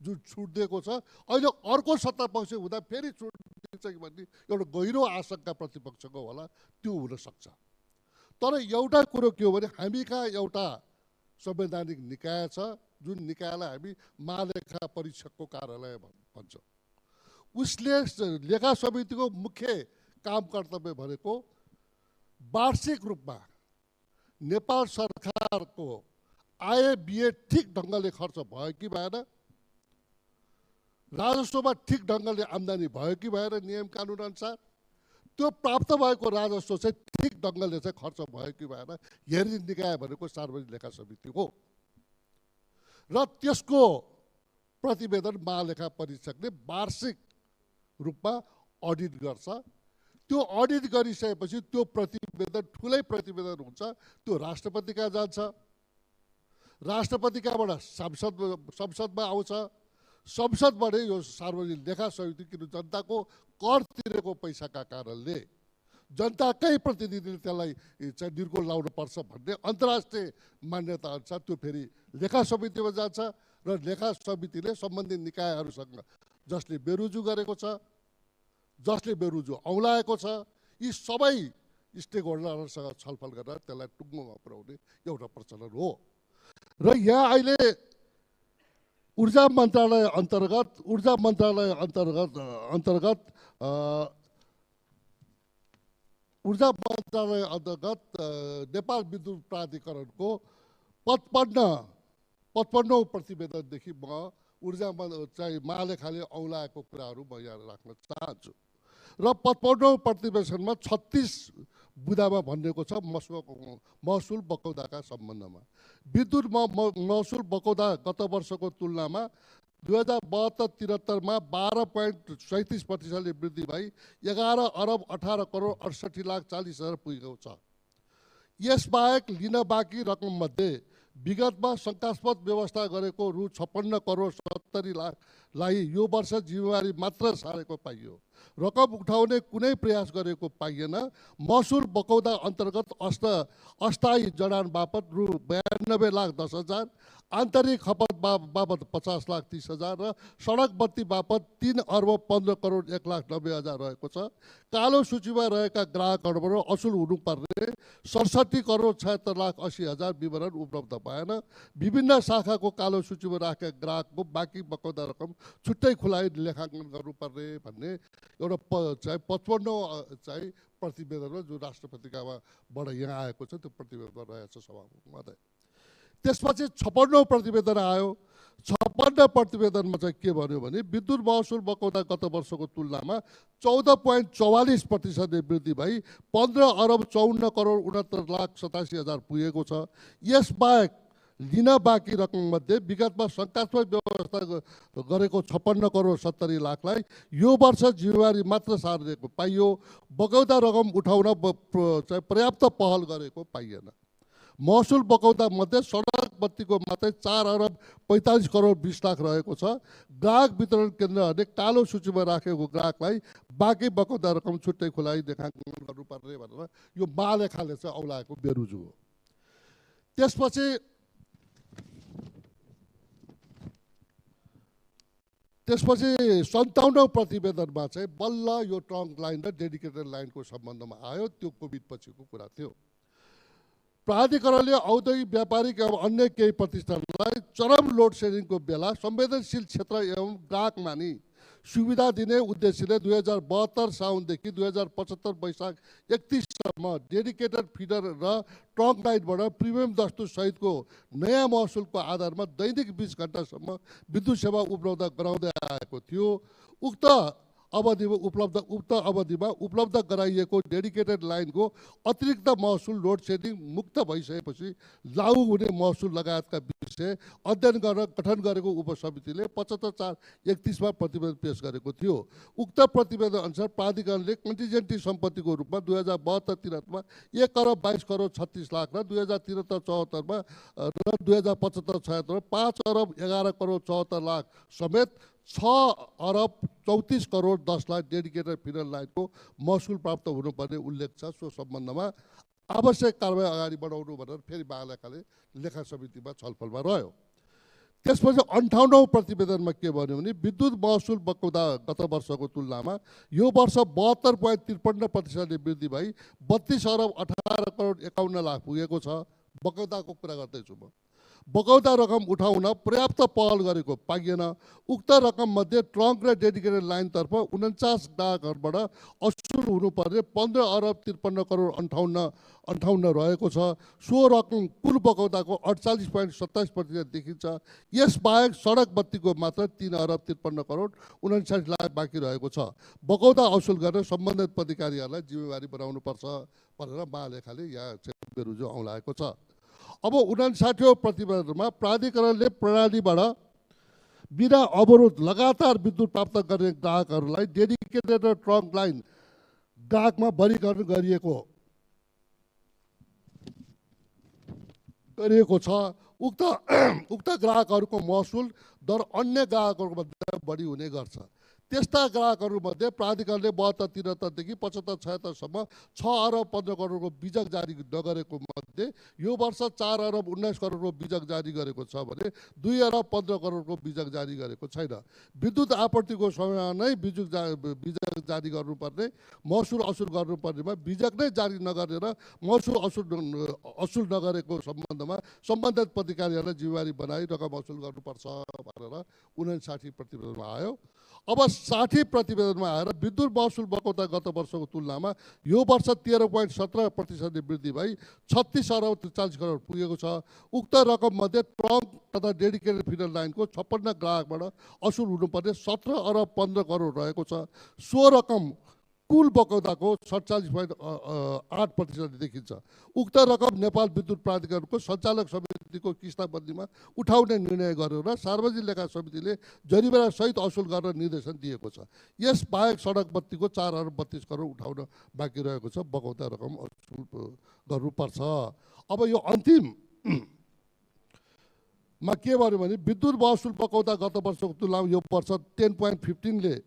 जुन छुट दिएको छ, अहिले अर्को सत्ता पक्ष हुँदा फेरि छुट दिन्छ कि भन्ने एउटा गहिरो आशंका प्रतिपक्षको होला। त्यो हुनसक्छ। तर एउटा कुरो के हो भने हामी कहाँ एउटा संवैधानिक निकाय छ जुन निकायलाई हामी महालेखा परीक्षकको कार्यालय भन्छौँ। उसले लेखा समितिको मुख्य काम कर्तव्य भनेको वार्षिक रूपमा नेपाल सरकारको आय व्यय ठिक ढङ्गले खर्च भयो कि भएन, राजस्वमा ठिक ढङ्गले आम्दानी भयो कि भएन, नियम कानुन अनुसार त्यो प्राप्त भएको राजस्व चाहिँ ठिक ढङ्गले चाहिँ खर्च भयो कि भएन हेर्ने निकाय भनेको सार्वजनिक लेखा समिति हो। र त्यसको प्रतिवेदन महालेखा परीक्षकले वार्षिक रूपमा अडिट गर्छ। त्यो अडिट गरिसकेपछि त्यो प्रतिवेदन ठुलै प्रतिवेदन हुन्छ। त्यो राष्ट्रपति कहाँ जान्छ, राष्ट्रपति कहाँबाट संसदमा आउँछ, संसदबाट यो सार्वजनिक लेखा समिति किन जनताको कर तिरेको पैसाका कारणले जनताकै प्रतिनिधिले त्यसलाई चाहिँ निर्गुण लाउनु पर्छ भन्ने अन्तर्राष्ट्रिय मान्यता अनुसार त्यो फेरि लेखा समितिमा जान्छ र लेखा समितिले सम्बन्धित निकायहरूसँग जसले बेरुजु गरेको छ, जसले बेरुजु औँलाएको छ, यी सबै स्टेक होल्डरहरूसँग छलफल गरेर त्यसलाई टुङ्गोमा पुर्याउने एउटा प्रचलन हो। र यहाँ अहिले ऊर्जा मन्त्रालय अन्तर्गत नेपाल विद्युत प्राधिकरणको 55औं प्रतिवेदनदेखि म ऊर्जा चाहिँ महालेखाले औँलाएको कुराहरू म यहाँ राख्न चाहन्छु। र 55औं प्रतिवेदनमा 36 बुदामा भनिएको छ महसुल बकौदाका सम्बन्धमा। विद्युत महसुल बकौदा गत वर्षको तुलनामा 2072-73 12.37% वृद्धि भई 11 अरब 18 करोड 68 लाख 40 हजार पुगेको छ। यसबाहेक लिन बाँकी रकम मध्ये विगतमा शङ्कास्पद व्यवस्था गरेको रु 56 करोड 70 लाखलाई यो वर्ष जिम्मेवारी मात्र सारेको पाइयो। रकम उठाउने कुनै प्रयास गरेको पाइएन। महसुल बकौदा अन्तर्गत अस्थायी जडान बापत रु 92 लाख 10 हजार, आन्तरिक खपत बापत 50 लाख 30 हजार र सडक बत्ती बापत 3 अर्ब 15 करोड 1 लाख 90 हजार रहेको छ। कालो सूचीमा रहेका ग्राहकहरूबाट असुल हुनुपर्ने 67 करोड 76 लाख 80 हजार विवरण उपलब्ध भएन। विभिन्न शाखाको कालो सूचीमा राखेका ग्राहकको बाँकी बकौदा रकम छुट्टै खुलाइ लेखाङ्कन गर्नुपर्ने भन्ने एउटा 55औं चाहिँ प्रतिवेदनमा जो राष्ट्रपतिकाबाट यहाँ आएको छ त्यो प्रतिवेदनमा रहेछ सभामुख महोदय। त्यसपछि 56औं प्रतिवेदन आयो। 56 प्रतिवेदनमा चाहिँ के भन्यो भने विद्युत महसुल बकौदा गत वर्षको तुलनामा 14.44% वृद्धि भई 15 अरब 54 करोड 69 लाख 87 हजार पुगेको छ। यसबाहेक लिन बाँकी रकम मध्ये विगतमा शङ्कास्पद व्यवस्था गरेको 56 करोड 70 लाखलाई यो वर्ष जिम्मेवारी मात्र सारिएको पाइयो। बकौदा रकम उठाउन पर्याप्त पहल गरेको पाइएन। महसुल बकौदा मध्ये सडक बत्तीको मात्रै 4 अरब 45 करोड 20 लाख रहेको छ। ग्राहक वितरण केन्द्रहरूले कालो सूचीमा राखेको ग्राहकलाई बाँकी बकौदा रकम छुट्टै खुलाइ लेखाङ्कन गर्नुपर्ने भनेर यो महालेखाले चाहिँ औलाएको बेरुजु हो। त्यसपछि 57औं प्रतिवेदनमा चाहिँ बल्ल यो ट्रङ्क लाइन र डेडिकेटेड लाइनको सम्बन्धमा आयो। त्यो कोभिड पछिको कुरा थियो। प्राधिकरणले औद्योगिक व्यापारिक एवं अन्य केही प्रतिष्ठानलाई चरम लोड सेडिङको बेला संवेदनशील क्षेत्र एवं ग्राहक मानि सुविधा दिने उद्देश्यले 2072 साउनदेखि 2075 वैशाख 31 सम्म डेडिकेटेड फिडर र ट्रङ्क लाइनबाट प्रिमियम दस्तु सहितको नयाँ महसुलको आधारमा दैनिक 20 घण्टासम्म विद्युत सेवा उपलब्ध गराउँदै आएको थियो। उक्त अवधिमा उपलब्ध गराइएको डेडिकेटेड लाइनको अतिरिक्त महसुल लोड सेडिङ मुक्त भइसकेपछि लागू हुने महसुल लगायतका विषय अध्ययन गर्न गठन गरेको उपसमितिले 75/4/31 मा प्रतिवेदन पेश गरेको थियो। उक्त प्रतिवेदन अनुसार प्राधिकरणले कन्टिजेन्टी सम्पत्तिको रूपमा 2072-73 मा 1 अरब 22 करोड 36 लाख र 2073-74 मा र 2075-76 मा 5 अरब 11 करोड 74 लाख समेत 6 अरब 34 करोड 10 लाख डेडिकेटेड फिडर लाइनको महसुल प्राप्त हुनुपर्ने उल्लेख छ। सो सम्बन्धमा आवश्यक कारबाही अगाडि बढाउनु भनेर फेरि महालेखाले लेखा समितिमा छलफलमा रह्यो। त्यसपछि 58औं प्रतिवेदनमा के भन्यो भने विद्युत महसुल बकौदा गत वर्षको तुलनामा यो वर्ष 72.53% वृद्धि भई 32 अरब 18 करोड 51 लाख पुगेको छ। बकौदाको कुरा गर्दैछु म। बकौदा रकम उठाउन पर्याप्त पहल गरेको पाइएन। उक्त रकम मध्ये ट्रङ्क र डेडिकेटेड लाइनतर्फ 49 ग्राहकहरूबाट असुल हुनुपर्ने 15 अरब 53 करोड 58 रहेको छ। सो रकम कुल बकौदाको 48.27% देखिन्छ। यसबाहेक सडक बत्तीको मात्र 3 अरब 53 करोड 59 लाख बाँकी रहेको छ। बकौदा असुल गर्न सम्बन्धित अधिकारीहरूलाई जिम्मेवारी बनाउनुपर्छ भनेर महालेखाले यहाँ बेरुजु औँलाएको छ। अब 59औं प्रतिवेदनमा प्राधिकरणले प्रणालीबाट बिना अवरोध लगातार विद्युत प्राप्त गर्ने ग्राहकहरूलाई डेडिकेटेड र ट्रङ्क लाइन ग्राहकमा वर्गीकरण गरिएको छ। उक्त ग्राहकहरूको महसुल दर अन्य ग्राहकहरूभन्दा बढी हुने गर्छ। त्यस्ता ग्राहकहरूमध्ये प्राधिकरणले 72-73देखि 75-76सम्म 6 अरब 15 करोडको बिजक जारी नगरेको मध्ये यो वर्ष 4 अरब 19 करोडको बिजक जारी गरेको छ भने 2 अरब 15 करोडको बिजक जारी गरेको छैन। विद्युत आपूर्तिको समयमा नै बिजक जारी गर्नुपर्ने, महसुल असुल गर्नुपर्नेमा बिजक नै जारी नगरेर महसुल असुल नगरेको सम्बन्धमा सम्बन्धित प्राधिकारीहरूलाई जिम्मेवारी बनाई रकम असुल गर्नुपर्छ भनेर 59 प्रतिवेदनमा आयो। अब 60 प्रतिवेदनमा आएर विद्युत महसुल बकौता गत वर्षको तुलनामा यो वर्ष 13.17% वृद्धि भई 36 अरब 43 करोड पुगेको छ। उक्त रकम मध्ये ट्रङ्क तथा डेडिकेटेड फिडर लाइनको 56 ग्राहकबाट असुल हुनुपर्ने 17 अरब 15 करोड रहेको छ। सो रकम कुल बकौदाको 47.8% देखिन्छ। उक्त रकम नेपाल विद्युत प्राधिकरणको सञ्चालक समितिको किस्ताबन्दीमा उठाउने निर्णय गरेर सार्वजनिक लेखा समितिले जरिवाना सहित असुल गर्न निर्देशन दिएको छ। यस बाहेक सडक बत्तीको 4 अरब 32 करोड उठाउन बाँकी रहेको छ। बकौदा रकम असुल गर्नुपर्छ। अब यो अन्तिममा के भन्यो भने विद्युत महसुल बकौदा गत वर्षको तुलनामा यो वर्ष 10.15%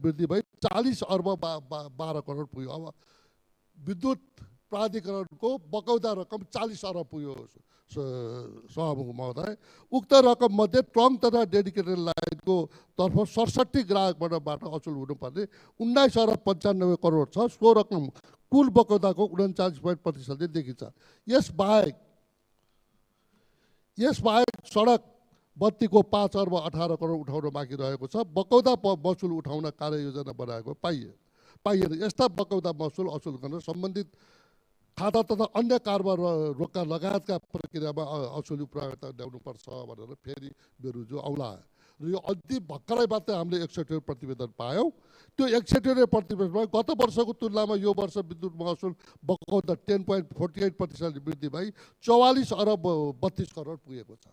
वृद्धि भई 40 अर्ब 12 करोड पुग्यो। अब विद्युत प्राधिकरणको बकौदा रकम 40 अरब पुग्यो सभामुख महोदय। उक्त रकम मध्ये ट्रङ्क तथा डेडिकेटेड लाइनको तर्फ 67 ग्राहकबाट असुल हुनुपर्ने 19 अरब 95 करोड छ। सो रकम कुल बकौदाको 39% देखिन्छ। यस बाहेक सडक बत्तीको 5 अर्ब 18 करोड उठाउन बाँकी रहेको छ। बकौदा महसुल उठाउन कार्ययोजना बनाएको पाइएन। यस्ता बकौदा महसुल असुल गर्न सम्बन्धित खाता तथा अन्य कारोबार रोका लगायतका प्रक्रियामा असुली प्रयोगता ल्याउनुपर्छ भनेर फेरि बेरुजु औला। र यो अन्तिम भर्खरै मात्रै हामीले 61 प्रतिवेदन पायौँ। त्यो 61 प्रतिवेदनमा गत वर्षको तुलनामा यो वर्ष विद्युत महसुल बकौदा 10.48% वृद्धि भई 44 अरब 32 करोड पुगेको छ।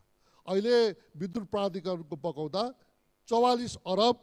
अहिले विद्युत प्राधिकरणको बकौदा 44 अरब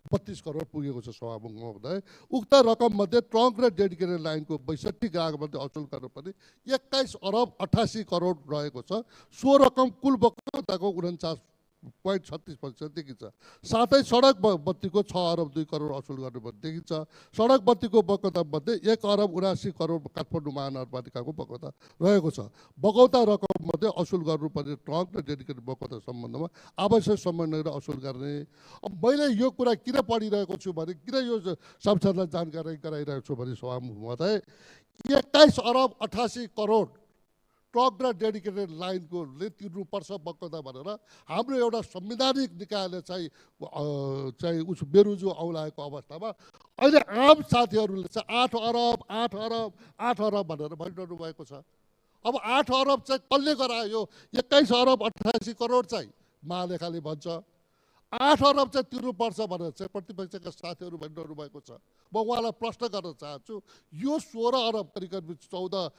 32 करोड पुगेको छ सभामुख महोदय। उक्त रकम मध्ये ट्रङ्क र डेडिकेटेड लाइनको 62 ग्राहकमध्ये असुल गर्नुपर्ने 21 अरब 88 करोड रहेको छ। सो रकम कुल बकौदाको 49.36% देखिन्छ। साथै सडक बत्तीको 6 अरब 2 करोड असुल गर्नुपर्ने देखिन्छ। सडक बत्तीको बकौदा मध्ये 1 अरब 79 करोड काठमाडौँ महानगरपालिकाको बकौदा रहेको छ। बकौदा रकम मध्ये असुल गर्नुपर्ने ट्रङ्क र डेडिकेटेड बकौदा सम्बन्धमा आवश्यक समन्वय र असुल गर्ने। अब मैले यो कुरा किन पढिरहेको छु भने, किन यो संसदलाई जानकारी गराइरहेको छु भने सभामुख महोदय, 21 अरब 88 करोड ट्रक र डेडिकेटेड लाइनको तिर्नुपर्छ बकौदा भनेर हाम्रो एउटा संवैधानिक निकायले चाहिँ उस बेरुजु औलाएको अवस्थामा अहिले आम साथीहरूले चाहिँ 8 अरब भनेर भनिरहनु भएको छ। अब 8 अरब चाहिँ कसले गरायो? 21 अरब 88 करोड चाहिँ महालेखाले भन्छ। 8 अरब चाहिँ तिर्नुपर्छ भनेर चाहिँ प्रतिपक्षका साथीहरू भनिरहनु भएको छ। म उहाँलाई प्रश्न गर्न चाहन्छु, यो 16 अरब करिब 14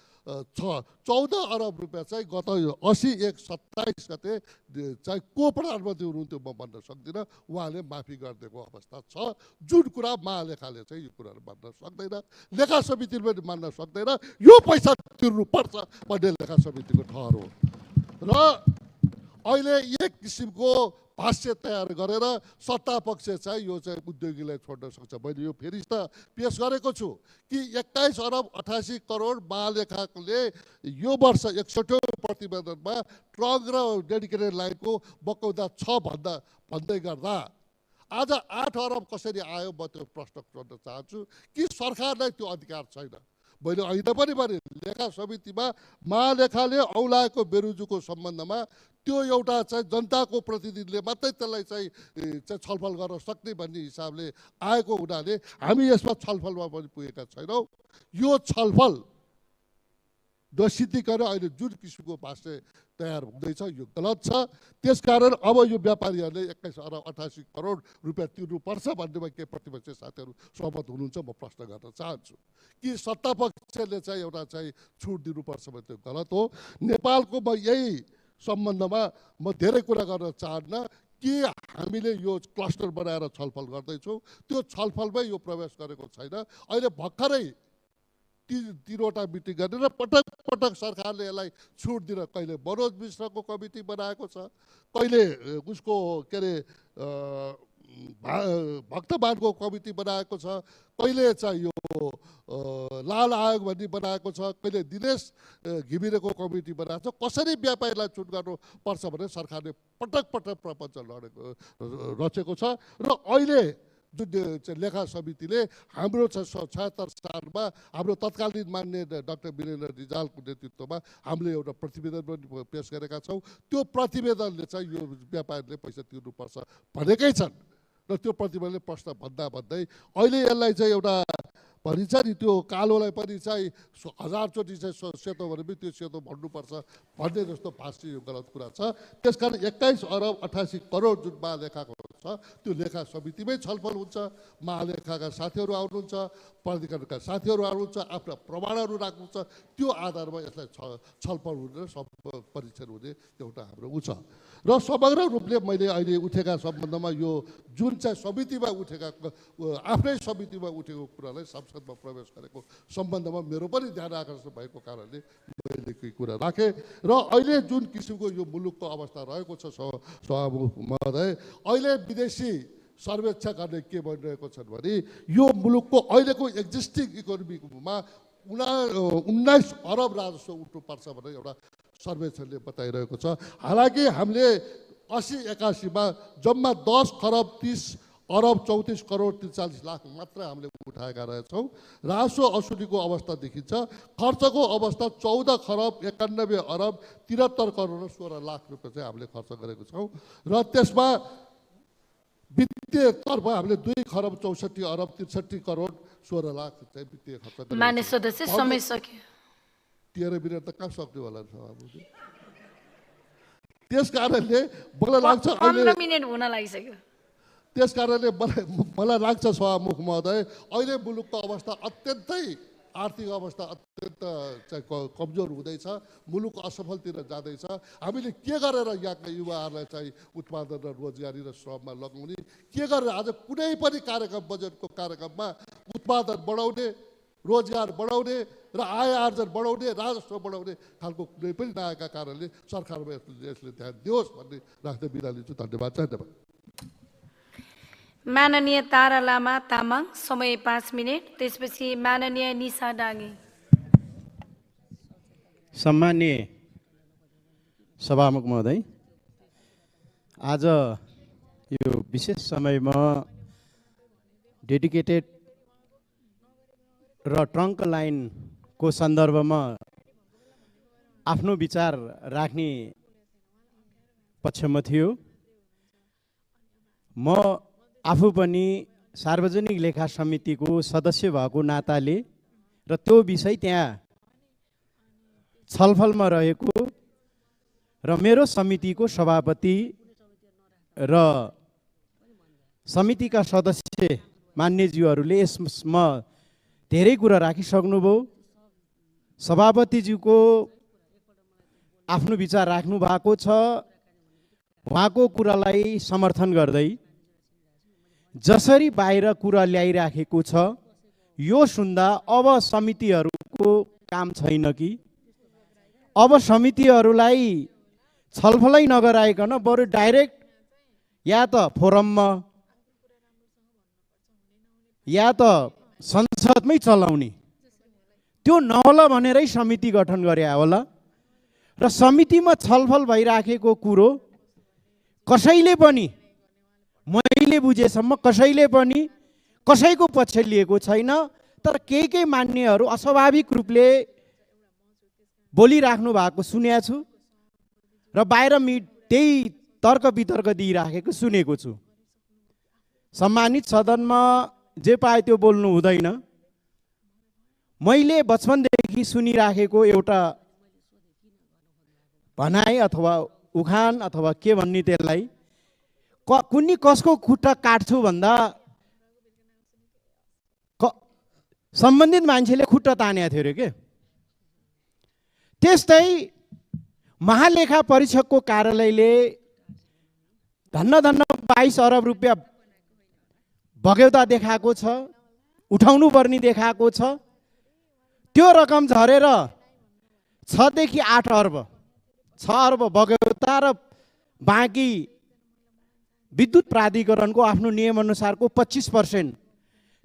अरब रुपियाँ चाहिँ गत 80/1/27 गते चाहिँ को प्रधानमन्त्री हुनुहुन्थ्यो म भन्न सक्दिनँ, उहाँले माफी गरिदिएको अवस्था छ। जुन कुरा महालेखाले चाहिँ यो कुराहरू मान्न सक्दैन, लेखा समितिले पनि मान्न सक्दैन। यो पैसा तिर्नुपर्छ भन्ने लेखा समितिको ठहर हो। र अहिले एक किसिमको भाष्य तयार गरेर सत्ता पक्ष चाहिँ यो चाहिँ उद्योगीलाई छोड्न सक्छ। मैले यो फेरि त पेस गरेको छु कि 21 अरब 88 करोड महालेखाले यो वर्ष 61 प्रतिवेदनमा ट्रक र डेडिकेटेड लाइनको बकौदा छ भन्दै गर्दा आज 8 अरब कसरी आयो म त्यो प्रश्न सोध्न चाहन्छु कि सरकारलाई त्यो अधिकार छैन। मैले अहिले पनि भने लेखा समितिमा महालेखाले औलाएको बेरुजुको सम्बन्धमा त्यो एउटा चाहिँ जनताको प्रतिनिधिले मात्रै त्यसलाई चाहिँ छलफल गर्न सक्ने भन्ने हिसाबले आएको हुनाले हामी यसमा छलफलमा पनि पुगेका छैनौँ। यो छलफल नसिद्धिकन अहिले जुन किसिमको भाष्य तयार हुँदैछ यो गलत छ। त्यसकारण अब यो व्यापारीहरूले 21 अरब 88 करोड रुपियाँ तिर्नुपर्छ भन्नेमा के प्रतिपक्ष साथीहरू सहमत हुनुहुन्छ? म प्रश्न गर्न चाहन्छु कि सत्ता पक्षले चाहिँ एउटा चाहिँ छुट दिनुपर्छ भने त्यो गलत हो। नेपालको म यही सम्बन्धमा म धेरै कुरा गर्न चाहन्न कि हामीले यो क्लस्टर बनाएर छलफल गर्दैछौँ, त्यो छलफलमै यो प्रवेश गरेको छैन। अहिले भर्खरै तीनवटा मिटिङ गरेर पटक सरकारले यसलाई छुट दिन कहिले मनोज मिश्रको कमिटी बनाएको छ, कहिले उसको के अरे भक्तमानको कमिटी बनाएको छ, कहिले चाहिँ यो लाल आयोग भन्ने बनाएको छ, कहिले दिनेश घिमिरेको कमिटी बनाएको छ। कसरी व्यापारीलाई छुट गर्नुपर्छ भने सरकारले पटक पटक प्रपञ्च रचेको छ। र अहिले जुन लेखा समितिले हाम्रो 76 सालमा हाम्रो तत्कालीन मान्य डाक्टर वीरेन्द्र रिजालको नेतृत्वमा हामीले एउटा प्रतिवेदन पनि पेश गरेका छौँ। त्यो प्रतिवेदनले चाहिँ यो व्यापारीले पैसा तिर्नुपर्छ भनेकै छन् र त्यो प्रतिवेदनले प्रश्न भन्दै अहिले यसलाई चाहिँ एउटा भनिन्छ नि त्यो कालोलाई पनि चाहिँ 1000चोटि चाहिँ सेतो भने पनि त्यो सेतो भन्नुपर्छ भन्ने जस्तो भाष्य यो गलत कुरा छ। त्यसकारण 21 अरब 88 करोड जुन महालेखाको छ त्यो लेखा समितिमै छलफल हुन्छ। महालेखाका साथीहरू आउनुहुन्छ, प्राधिकरणका साथीहरू आउनुहुन्छ, आफ्ना प्रमाणहरू राख्नुहुन्छ, त्यो आधारमा यसलाई छलफल हुने र परीक्षण हुने एउटा हाम्रो उ छ। र समग्र रूपले मैले अहिले उठेका सम्बन्धमा यो जुन चाहिँ समितिमा उठेका आफ्नै समितिमा उठेको कुरालाई संसदमा प्रवेश गरेको सम्बन्धमा मेरो पनि ध्यान आकर्षण भएको कारणले मैले केही कुरा राखेँ। र अहिले जुन किसिमको यो मुलुकको अवस्था रहेको छ सभामुख महोदय, अहिले विदेशी सर्वेक्षकहरूले के भनिरहेको छन् भने यो मुलुकको अहिलेको एक्जिस्टिङ इकोनोमीमा 19 अरब राजस्व उठ्नुपर्छ भनेर एउटा सर्वेक्षणले बताइरहेको छ। हालाकि हामीले 80-81मा जम्मा 10 खरब 30 अरब 34 करोड 43 लाख मात्र हामीले उठाएका रहेछौँ। राजस्व असुलीको अवस्था देखिन्छ। खर्चको अवस्था 14 खरब 91 अरब 73 करोड 16 लाख रुपियाँ चाहिँ हामीले खर्च गरेको छौँ। र त्यसमा वित्तीय तर्फ हामीले 2 खरब 64 अरब 63 करोड 16 लाख चाहिँ वित्तीय खर्च गरेको छौँ। मान्य सदस्य समय सक्यो। 13 मिनट त कहाँ सक्ने होला सभामुखजी। त्यस कारणले मलाई लाग्छ 15 मिनेट हुन लागिसक्यो। त्यस कारणले मलाई लाग्छ सभामुख महोदय अहिले मुलुकको अवस्था अत्यन्तै आर्थिक अवस्था अत्यन्त चाहिँ कमजोर हुँदैछ, मुलुक असफलतिर जाँदैछ। हामीले के गरेर यहाँका युवाहरूलाई चाहिँ उत्पादन र रोजगारी र श्रममा लगाउने, के गरेर आज कुनै पनि कार्यक्रम बजेटको कार्यक्रममा उत्पादन बढाउने, रोजगार बढाउने र आय आर्जन बढाउने, राजस्व बढाउने खालको कुनै पनि नआएका कारणले सरकारमा यसले ध्यान दियोस् भन्ने राख्दै बिदा लिन्छु। धन्यवाद। धन्यवाद। माननीय तारा लामा तामाङ, समय 5 मिनेट। त्यसपछि माननीय निशा डाङ्गे। सम्माननीय सभामुख महोदय, आज यो विशेष समयमा डेडिकेटेड र ट्रङ्क लाइनको सन्दर्भमा आफ्नो विचार राख्ने पक्षमा थियो। म आफू पनि सार्वजनिक लेखा समितिको सदस्य भएको नाताले र त्यो विषय त्यहाँ छलफलमा रहेको र मेरो समितिको सभापति र समितिका सदस्य मान्यज्यूहरूले यसमा धेरै कुरा राखिसक्नुभयो। सभापतिज्यूको आफ्नो विचार राख्नु भएको छ। उहाँको कुरालाई समर्थन गर्दै जसरी बाहिर कुरा ल्याइराखेको छ यो सुन्दा अब समितिहरूको काम छैन कि अब समितिहरूलाई छलफलै नगराइकन बरु डाइरेक्ट या त फोरममा या त संसदमै चलाउने, त्यो नहोला भनेरै समिति गठन गरे होला। र समितिमा छलफल भइराखेको कुरो कसैले पनि मैले बुझेसम्म कसैले पनि कसैको पक्ष लिएको छैन। तर केही मान्यहरू अस्वाभाविक रूपले बोलिराख्नु भएको सुनेको छु र बाहिर त्यही तर्क वितर्क दिइराखेको सुनेको छु। सम्मानित सदनमा जे पाए त्यो बोल्नु हुँदैन। मैले बचपनदेखि सुनिराखेको एउटा भनाइ अथवा उखान अथवा के भन्ने त्यसलाई, कुन्नी कसको खुट्टा काट्छु भन्दा सम्बन्धित मान्छेले खुट्टा तानेको थियो अरे के। त्यस्तै महालेखा परीक्षकको कार्यालयले धन्न 22 अरब रुपियाँ बगौता देखाएको छ, उठाउनु पर्ने देखाएको छ। त्यो रकम झरेर 6 देखि 8 अर्ब 6 अर्ब बगौता र बाँकी विद्युत प्राधिकरणको आफ्नो नियमअनुसारको 25%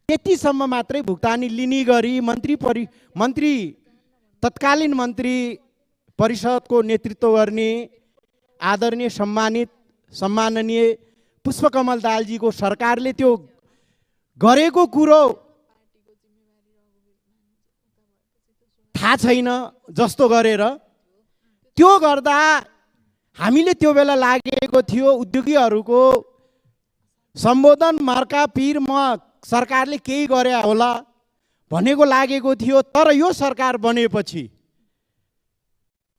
त्यतिसम्म मात्रै भुक्तानी लिने गरी मन्त्री तत्कालीन मन्त्री परिषदको नेतृत्व गर्ने आदरणीय सम्माननीय पुष्पकमल दाहालजीको सरकारले त्यो गरेको कुरो थाहा छैन जस्तो गरेर त्यो गर्दा हामीले त्यो बेला लागेको थियो उद्योगीहरूको सम्बोधन मर्का पीर म सरकारले केही गरे होला भनेको लागेको थियो। तर यो सरकार बनेपछि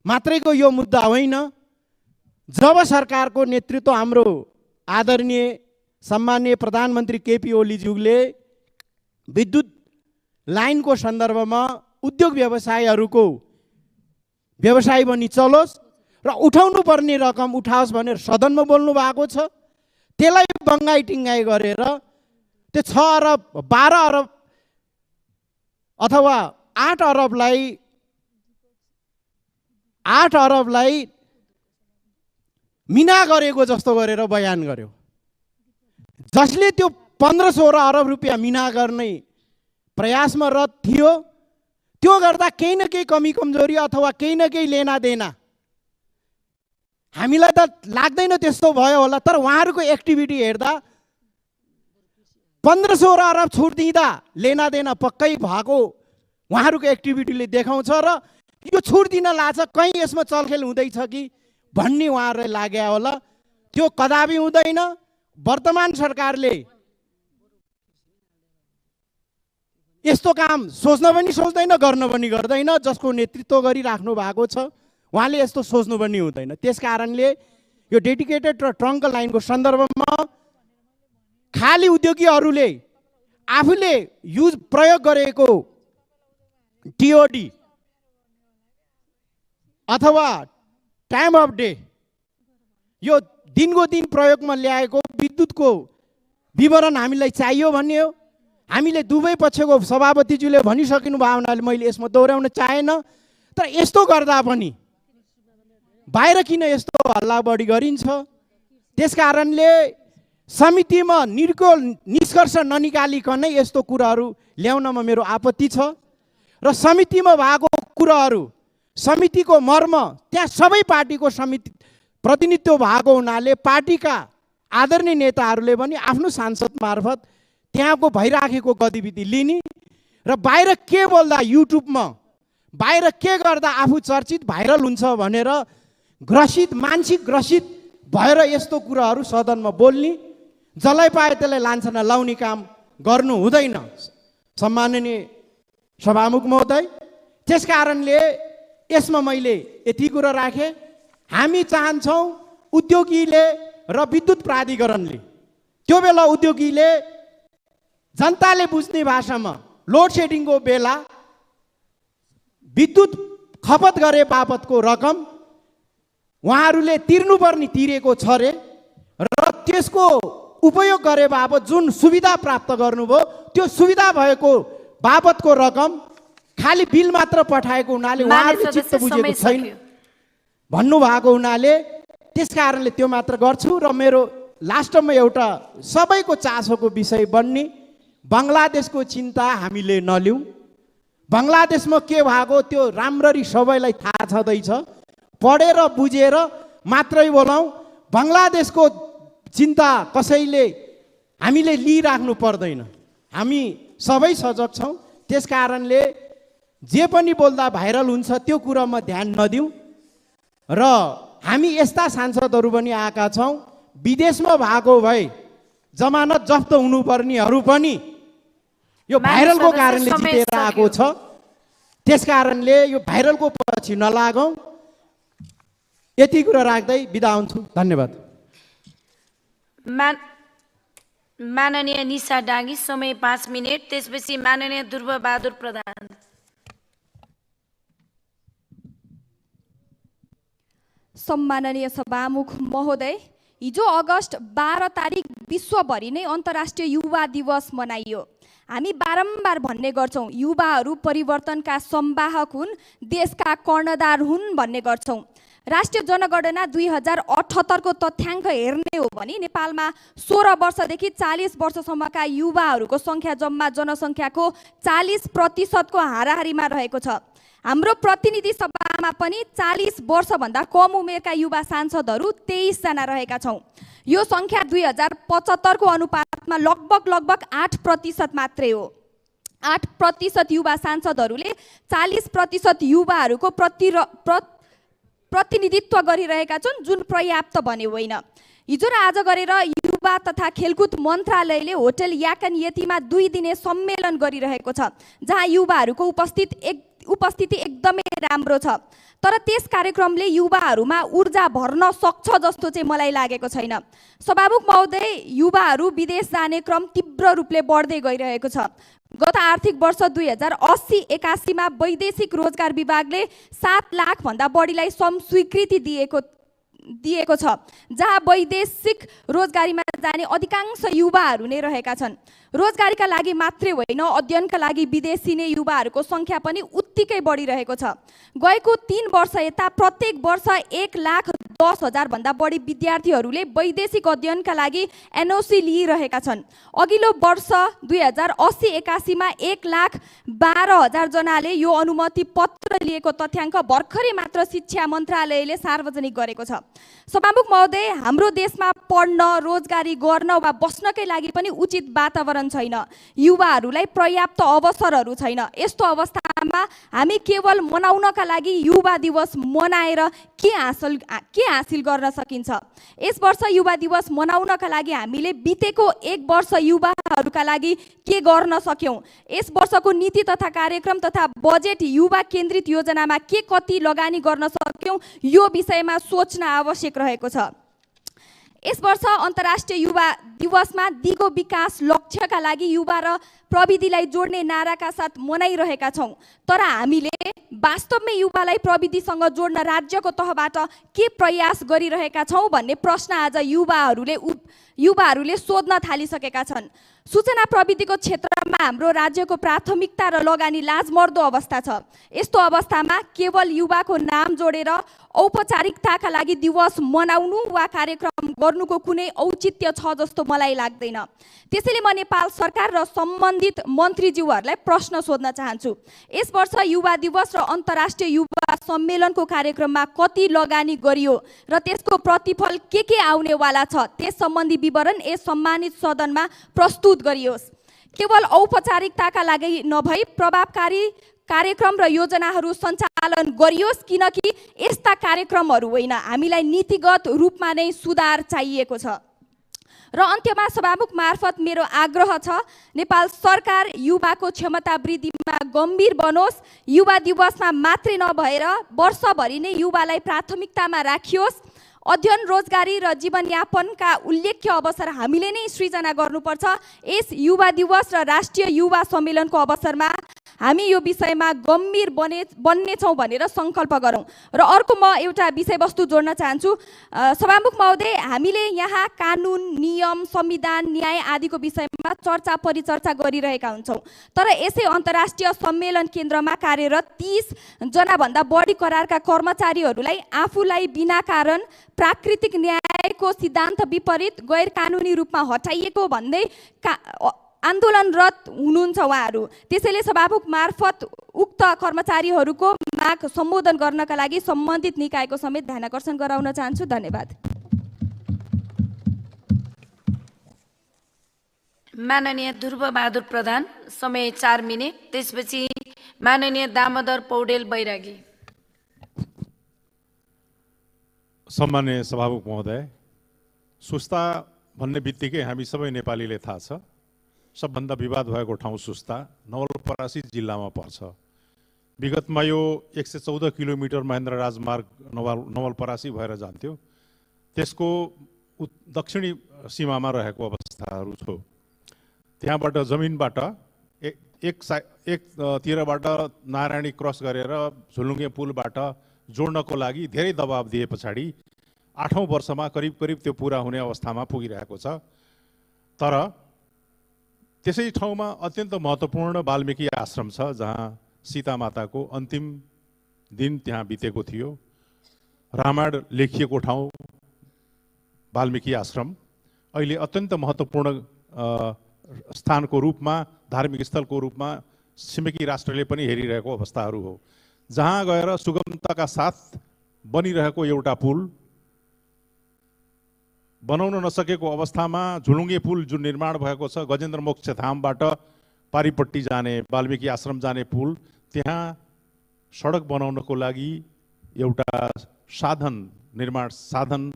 मात्रैको यो मुद्दा होइन, जब सरकारको नेतृत्व हाम्रो आदरणीय सम्माननीय प्रधानमन्त्री केपी ओलीज्यूले विद्युत लाइनको सन्दर्भमा उद्योग व्यवसायहरूको व्यवसाय बनी चलोस् र उठाउनु पर्ने रकम उठाओस् भनेर सदनमा बोल्नु भएको छ। त्यसलाई बङ्गाई टिङ्गाई गरेर त्यो 6 अरब 12 अरब अथवा 8 अरबलाई मिना गरेको जस्तो गरेर बयान गर्यो। जसले त्यो 15-16 अरब रुपियाँ मिना गर्ने प्रयासमा रत थियो, त्यो गर्दा केही न केही कमी कमजोरी अथवा केही न केही लेना देना हामीलाई त लाग्दैन त्यस्तो भयो होला। तर उहाँहरूको एक्टिभिटी हेर्दा 15-16 अरब छुट दिँदा लेना देना पक्कै भएको उहाँहरूको एक्टिभिटीले देखाउँछ र यो छुट दिन लाग्छ कहीँ यसमा चलखेल हुँदैछ कि भन्ने उहाँहरूलाई लाग्यो होला। त्यो कदापि हुँदैन। वर्तमान सरकारले यस्तो काम सोच्न पनि सोच्दैन, गर्न पनि गर्दैन। जसको नेतृत्व गरिराख्नु भएको छ उहाँले यस्तो सोच्नु पनि हुँदैन। त्यस कारणले यो डेडिकेटेड र ट्रङ्क लाइनको सन्दर्भमा खाली उद्योगीहरूले आफूले प्रयोग गरेको टिओडी अथवा टाइम अफ डे यो दिनको दिन प्रयोगमा ल्याएको विद्युतको विवरण हामीलाई चाहियो भन्ने हो। हामीले दुवै पक्षको सभापतिज्यूले भनिसकिनु भयो हुनाले मैले यसमा दोहोऱ्याउन चाहेन। तर यस्तो गर्दा पनि बाहिर किन यस्तो हल्ला बढी गरिन्छ? त्यस कारणले समितिमा निष्कर्ष ननिकालिकनै यस्तो कुराहरू ल्याउनमा मेरो आपत्ति छ र समितिमा भएको कुराहरू समितिको मर्म त्यहाँ सबै पार्टीको समिति प्रतिनिधित्व भएको हुनाले पार्टीका आदरणीय नेताहरूले पनि आफ्नो सांसद मार्फत त्यहाँको भइराखेको गतिविधि लिने र बाहिर के बोल्दा युट्युबमा बाहिर के गर्दा आफू चर्चित भाइरल हुन्छ भनेर मानसिक ग्रसित भएर यस्तो कुराहरू सदनमा बोल्ने, जसलाई पाए त्यसलाई लान्छना लाउने काम गर्नु हुँदैन सम्माननीय सभामुख महोदय। त्यस कारणले यसमा मैले यति कुरा राखेँ। हामी चाहन्छौँ उद्योगीले र विद्युत प्राधिकरणले त्यो बेला उद्योगीले जनताले बुझ्ने भाषामा लोड सेडिङको बेला विद्युत खपत गरे बापतको रकम उहाँहरूले तिर्नुपर्ने तिरेको छ रे र त्यसको उपयोग गरे बापत जुन सुविधा प्राप्त गर्नुभयो त्यो सुविधा भएको बापतको रकम खाली बिल मात्र पठाएको हुनाले उहाँहरूले चित्त बुझेको छैन भन्नुभएको हुनाले त्यस कारणले त्यो मात्र गर्छु। र मेरो लास्टमा एउटा सबैको चासोको विषय बन्ने बङ्गलादेशको चिन्ता हामीले नलिउँ। बङ्गलादेशमा के भएको त्यो राम्ररी सबैलाई थाहा छँदैछ। पढेर बुझेर मात्रै बोलाउँ। बङ्गलादेशको चिन्ता कसैले हामीले लिइराख्नु पर्दैन। हामी सबै सजग छौँ। त्यस कारणले जे पनि बोल्दा भाइरल हुन्छ त्यो कुरामा ध्यान नदिउँ। र हामी यस्ता सांसदहरू पनि आएका छौँ विदेशमा भएको भए जमानत जफ्त हुनुपर्नेहरू पनि यो भाइरलको कारणले जितेर आएको छ। त्यस कारणले यो भाइरलको पछि नलागौँ। यति कुरा राख्दै बिदा हुन्छु। धन्यवाद। माननीय निशा डाँगी, समय 5 मिनट। त्यसपछि माननीय ध्रुव बहादुर प्रधान। सम्माननीय सभामुख महोदय, हिजो अगस्त 12 तारिक विश्वभरि नै अन्तर्राष्ट्रिय युवा दिवस मनाइयो। हामी बारम्बार भन्ने गर्छौँ युवाहरू परिवर्तनका संवाहक हुन्, देशका कर्णधार हुन् भन्ने गर्छौँ। राष्ट्रिय जनगणना 2078 को तथ्याङ्क हेर्ने हो भने नेपालमा 16 वर्षदेखि 40 वर्षसम्मका युवाहरूको सङ्ख्या जम्मा जनसङ्ख्याको 40% को हाराहारीमा रहेको छ। हाम्रो प्रतिनिधि सभामा पनि 40 वर्षभन्दा कम उमेरका युवा सांसदहरू 23 जना रहेका छौँ। यो सङ्ख्या 2075 को अनुपातमा लगभग 8% मात्रै हो। 8% युवा सांसदहरूले 40% युवाहरूको प्रतिनिधित्व गरिरहेका छन्, जुन पर्याप्त भने होइन। हिजो र आज गरेर युवा तथा खेलकुद मन्त्रालयले होटल याकन यतिमा 2 दिने सम्मेलन गरिरहेको छ, जहाँ युवाहरूको उपस्थिति एकदमै राम्रो छ। तर त्यस कार्यक्रमले युवाहरूमा ऊर्जा भर्न सक्छ जस्तो चाहिँ मलाई लागेको छैन। सभामुख महोदय, युवाहरू विदेश जाने क्रम तीव्र रूपले बढ्दै गइरहेको छ। गत आर्थिक वर्ष 2080-81 मा वैदेशिक रोजगार विभागले 7 लाख भन्दा बढीलाई स्वीकृति दिएको छ, जहाँ वैदेशिक रोजगारीमा जाने अधिकांश युवाहरू नै रहेका छन्। रोजगारीका लागि मात्रै होइन, अध्ययनका लागि विदेशी नै युवाहरूको सङ्ख्या पनि उत्तिकै बढिरहेको छ। गएको 3 वर्ष यता प्रत्येक वर्ष 1,10,000 भन्दा बढी विद्यार्थीहरूले वैदेशिक अध्ययनका लागि एनओसी लिइरहेका छन्। अघिल्लो वर्ष 2080-81 मा 1,12,000 जनाले यो अनुमति पत्र लिएको तथ्याङ्क भर्खरै मात्र शिक्षा मन्त्रालयले सार्वजनिक गरेको छ। सभामुख महोदय, हाम्रो देशमा पढ्न, रोजगारी गर्न वा बस्नकै लागि पनि उचित वातावरण छैन। युवाहरूलाई पर्याप्त अवसरहरू छैन। यस्तो अवस्थामा हामी केवल मनाउनका लागि युवा दिवस मनाएर के हासिल गर्न सकिन्छ? यस वर्ष युवा दिवस मनाउनका लागि हामीले बितेको 1 वर्ष युवाहरूका लागि के गर्न सक्यौँ? यस वर्षको नीति तथा कार्यक्रम तथा बजेट युवा केन्द्रित योजनामा के कति लगानी गर्न सक्यौँ? यो विषयमा सोच्न आवश्यक रहेको छ। यस वर्ष अन्तर्राष्ट्रिय युवा दिवसमा दिगो विकास लक्ष्यका लागि युवा र प्रविधिलाई जोड्ने नाराका साथ मनाइरहेका छौँ। तर हामीले वास्तवमै युवालाई प्रविधिसँग जोड्न राज्यको तहबाट के प्रयास गरिरहेका छौँ भन्ने प्रश्न आज युवाहरूले सोध्न थालिसकेका छन्। सूचना प्रविधिको क्षेत्रमा हाम्रो राज्यको प्राथमिकता र लगानी लाजमर्दो अवस्था छ। यस्तो अवस्थामा केवल युवाको नाम जोडेर औपचारिकताका लागि दिवस मनाउनु वा कार्यक्रम गर्नुको कुनै औचित्य छ जस्तो मलाई लाग्दैन। त्यसैले म नेपाल सरकार र सम्बन्धित मन्त्रीज्यूहरूलाई प्रश्न सोध्न चाहन्छु। यस वर्ष युवा दिवस र अन्तर्राष्ट्रिय युवा सम्मेलनको कार्यक्रममा कति लगानी गरियो र त्यसको प्रतिफल के आउनेवाला छ, त्यस सम्बन्धी विवरण यस सम्मानित सदनमा प्रस्तुत गरियोस्। केवल औपचारिकताका लागि नभई प्रभावकारी कार्यक्रम र योजनाहरू सञ्चालन गरियोस्, किनकि यस्ता कार्यक्रमहरू होइन, हामीलाई नीतिगत रूपमा नै सुधार चाहिएको छ। र अन्त्यमा सभामुख मार्फत मेरो आग्रह छ, नेपाल सरकार युवाको क्षमता वृद्धिमा गम्भीर बनोस्। युवा दिवसमा मात्रै नभएर वर्षभरि नै युवालाई प्राथमिकतामा राखियोस्। अध्ययन, रोजगारी र जीवनयापनका उल्लेख्य अवसर हामीले नै सृजना गर्नुपर्छ। यस युवा दिवस र राष्ट्रिय युवा सम्मेलनको अवसरमा हामी यो विषयमा गम्भीर बन्नेछौँ भनेर सङ्कल्प गरौँ। र अर्को म एउटा विषयवस्तु जोड्न चाहन्छु। सभामुख महोदय, हामीले यहाँ कानुन, नियम, संविधान, न्याय आदिको विषयमा चर्चा परिचर्चा गरिरहेका हुन्छौँ। तर यसै अन्तर्राष्ट्रिय सम्मेलन केन्द्रमा कार्यरत 30 जनाभन्दा बढी करारका कर्मचारीहरूलाई आफूलाई बिना कारण प्राकृतिक न्यायको सिद्धान्त विपरीत गैर कानुनी रूपमा हटाइएको भन्दै आन्दोलनरत हुनुहुन्छ उहाँहरू। त्यसैले सभामुख मार्फत उक्त कर्मचारीहरूको माग सम्बोधन गर्नका लागि सम्बन्धित निकायको समेत ध्यान आकर्षण गराउन चाहन्छु। धन्यवाद। माननीय ध्रुवबहादुर प्रधान, समय 4 मिनेट। त्यसपछि माननीय दामोदर पौडेल बैरागी। सम्माननीय सभामुख महोदय, सुस्ता भन्ने बित्तिकै हामी सबै नेपालीले थाहा छ, सबभन्दा विवाद भएको ठाउँ सुस्ता नवलपरासी जिल्लामा पर्छ। विगतमा यो 114 किलोमिटर महेन्द्र राजमार्ग नवलपरासी भएर जान्थ्यो, त्यसको दक्षिणी सीमामा रहेको अवस्थाहरू छ। त्यहाँबाट जमिनबाट एकतिरबाट नारायणी क्रस गरेर झुलुङ्गे पुलबाट जोड्नको लागि धेरै दबाब दिए पछाडि 8औं वर्षमा करिब त्यो पुरा हुने अवस्थामा पुगिरहेको छ। तर त्यसै ठाउँमा अत्यन्त महत्त्वपूर्ण वाल्मीकि आश्रम छ, जहाँ सीता माताको अन्तिम दिन त्यहाँ बितेको थियो रामायण लेखिएको ठाउँ वाल्मिकी आश्रम अहिले अत्यन्त महत्त्वपूर्ण स्थानको रूपमा, धार्मिक स्थलको रूपमा छिमेकी राष्ट्रले पनि हेरिरहेको अवस्थाहरू हो, जहाँ गएर सुगमताका साथ बनिरहेको एउटा पुल बनाउन नसकेको अवस्थामा झुलुङ्गे पुल जुन निर्माण भएको छ गजेन्द्र मोक्ष धामबाट पारिपट्टि जाने वाल्मिकी आश्रम जाने पुल, त्यहाँ सडक बनाउनको लागि एउटा साधन निर्माण साधन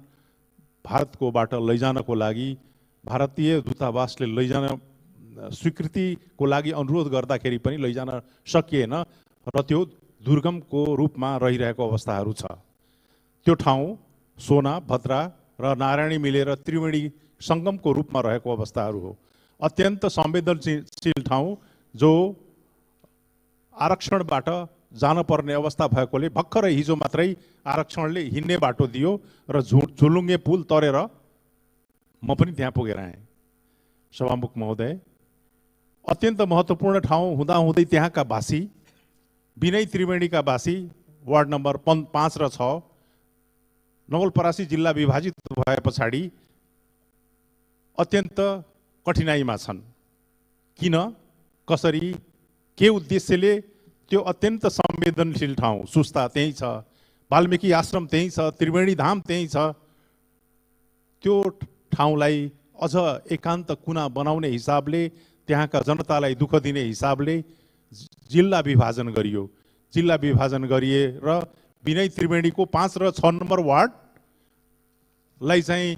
भारतकोबाट लैजानको लागि भारतीय दूतावासले लैजान स्वीकृतिको लागि अनुरोध गर्दाखेरि पनि लैजान सकिएन र त्यो दुर्गमको रूपमा रहिरहेको अवस्थाहरू छ। त्यो ठाउँ सोना, भद्रा र नारायणी मिलेर त्रिवेणी सङ्गमको रूपमा रहेको अवस्थाहरू हो। अत्यन्त संवेदनशील ठाउँ जो आरक्षणबाट जान पर्ने अवस्था भएकोले भर्खरै हिजो मात्रै आरक्षणले हिँड्ने बाटो दियो र झुलुङ्गे पुल तरेर म पनि त्यहाँ पुगेर आएँ। सभामुख महोदय, अत्यन्त महत्त्वपूर्ण ठाउँ हुँदाहुँदै त्यहाँका वासी विनय त्रिवेणीका वासी वार्ड नम्बर 5 र 6 नवलपरासी जिल्ला विभाजित भए पछाडि अत्यन्त कठिनाइमा छन्। किन, कसरी, के उद्देश्यले? त्यो अत्यन्त संवेदनशील ठाउँ सुस्ता त्यहीँ छ, वाल्मिकी आश्रम त्यहीँ छ, त्रिवेणी धाम त्यहीँ छ। त्यो ठाउँलाई अझ एकान्त कुना बनाउने हिसाबले, त्यहाँका जनतालाई दुःख दिने हिसाबले जिल्ला विभाजन गरियो। जिल्ला विभाजन गरिए र विनय त्रिवेणीको 5 र 6 नम्बर वार्डलाई चाहिँ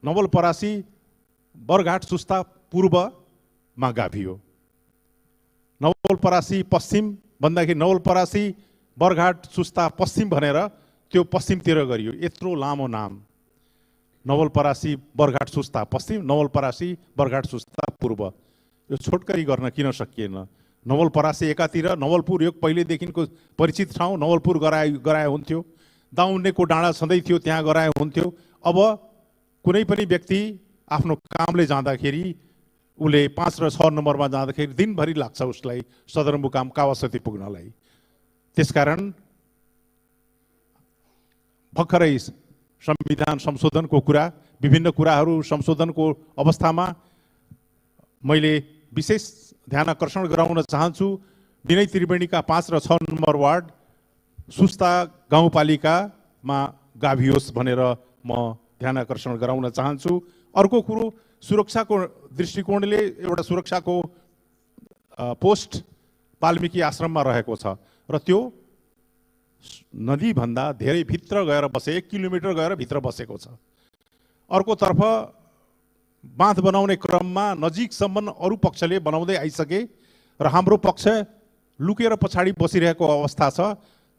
नवलपरासी बरघाट सुस्ता पूर्वमा गाभियो। नवलपरासी पश्चिम भन्दाखेरि नवलपरासी बरघाट सुस्ता पश्चिम भनेर त्यो पश्चिमतिर गरियो। यत्रो लामो नाम नवलपरासी बरघाट सुस्ता पश्चिम, नवलपरासी बरघाट सुस्ता पूर्व, यो छोटकरी गर्न किन सकिएन? नवलपरासी एकातिर, नवलपुर यो पहिलेदेखिको परिचित ठाउँ, नवलपुर गराए हुन्थ्यो। दाउन्नेको डाँडा छँदै थियो, त्यहाँ गराए हुन्थ्यो। अब कुनै पनि व्यक्ति आफ्नो कामले जाँदाखेरि उसले 5 र 6 नम्बरमा जाँदाखेरि दिनभरि लाग्छ उसलाई सदरमुकाम कावासती पुग्नलाई। त्यसकारण भर्खरै संविधान संशोधनको कुरा, विभिन्न कुराहरू संशोधनको अवस्थामा मैले विशेष ध्यान आकर्षण गराउन चाहन्छु। विनय त्रिवेणीका 5 र 6 नम्बर वार्ड सुस्ता गाउँपालिकामा गाभियोस् भनेर म ध्यान आकर्षण गराउन चाहन्छु। अर्को कुरो, सुरक्षाको दृष्टिकोणले एउटा सुरक्षाको पोस्ट वाल्मिकी आश्रममा रहेको छ र त्यो नदीभन्दा धेरै भित्र गएर बसे, 1 किलोमिटर गएर भित्र बसेको छ। अर्कोतर्फ बाँध बनाउने क्रममा नजिकसम्म अरू पक्षले बनाउँदै आइसके र हाम्रो पक्ष लुकेर पछाडि बसिरहेको अवस्था छ।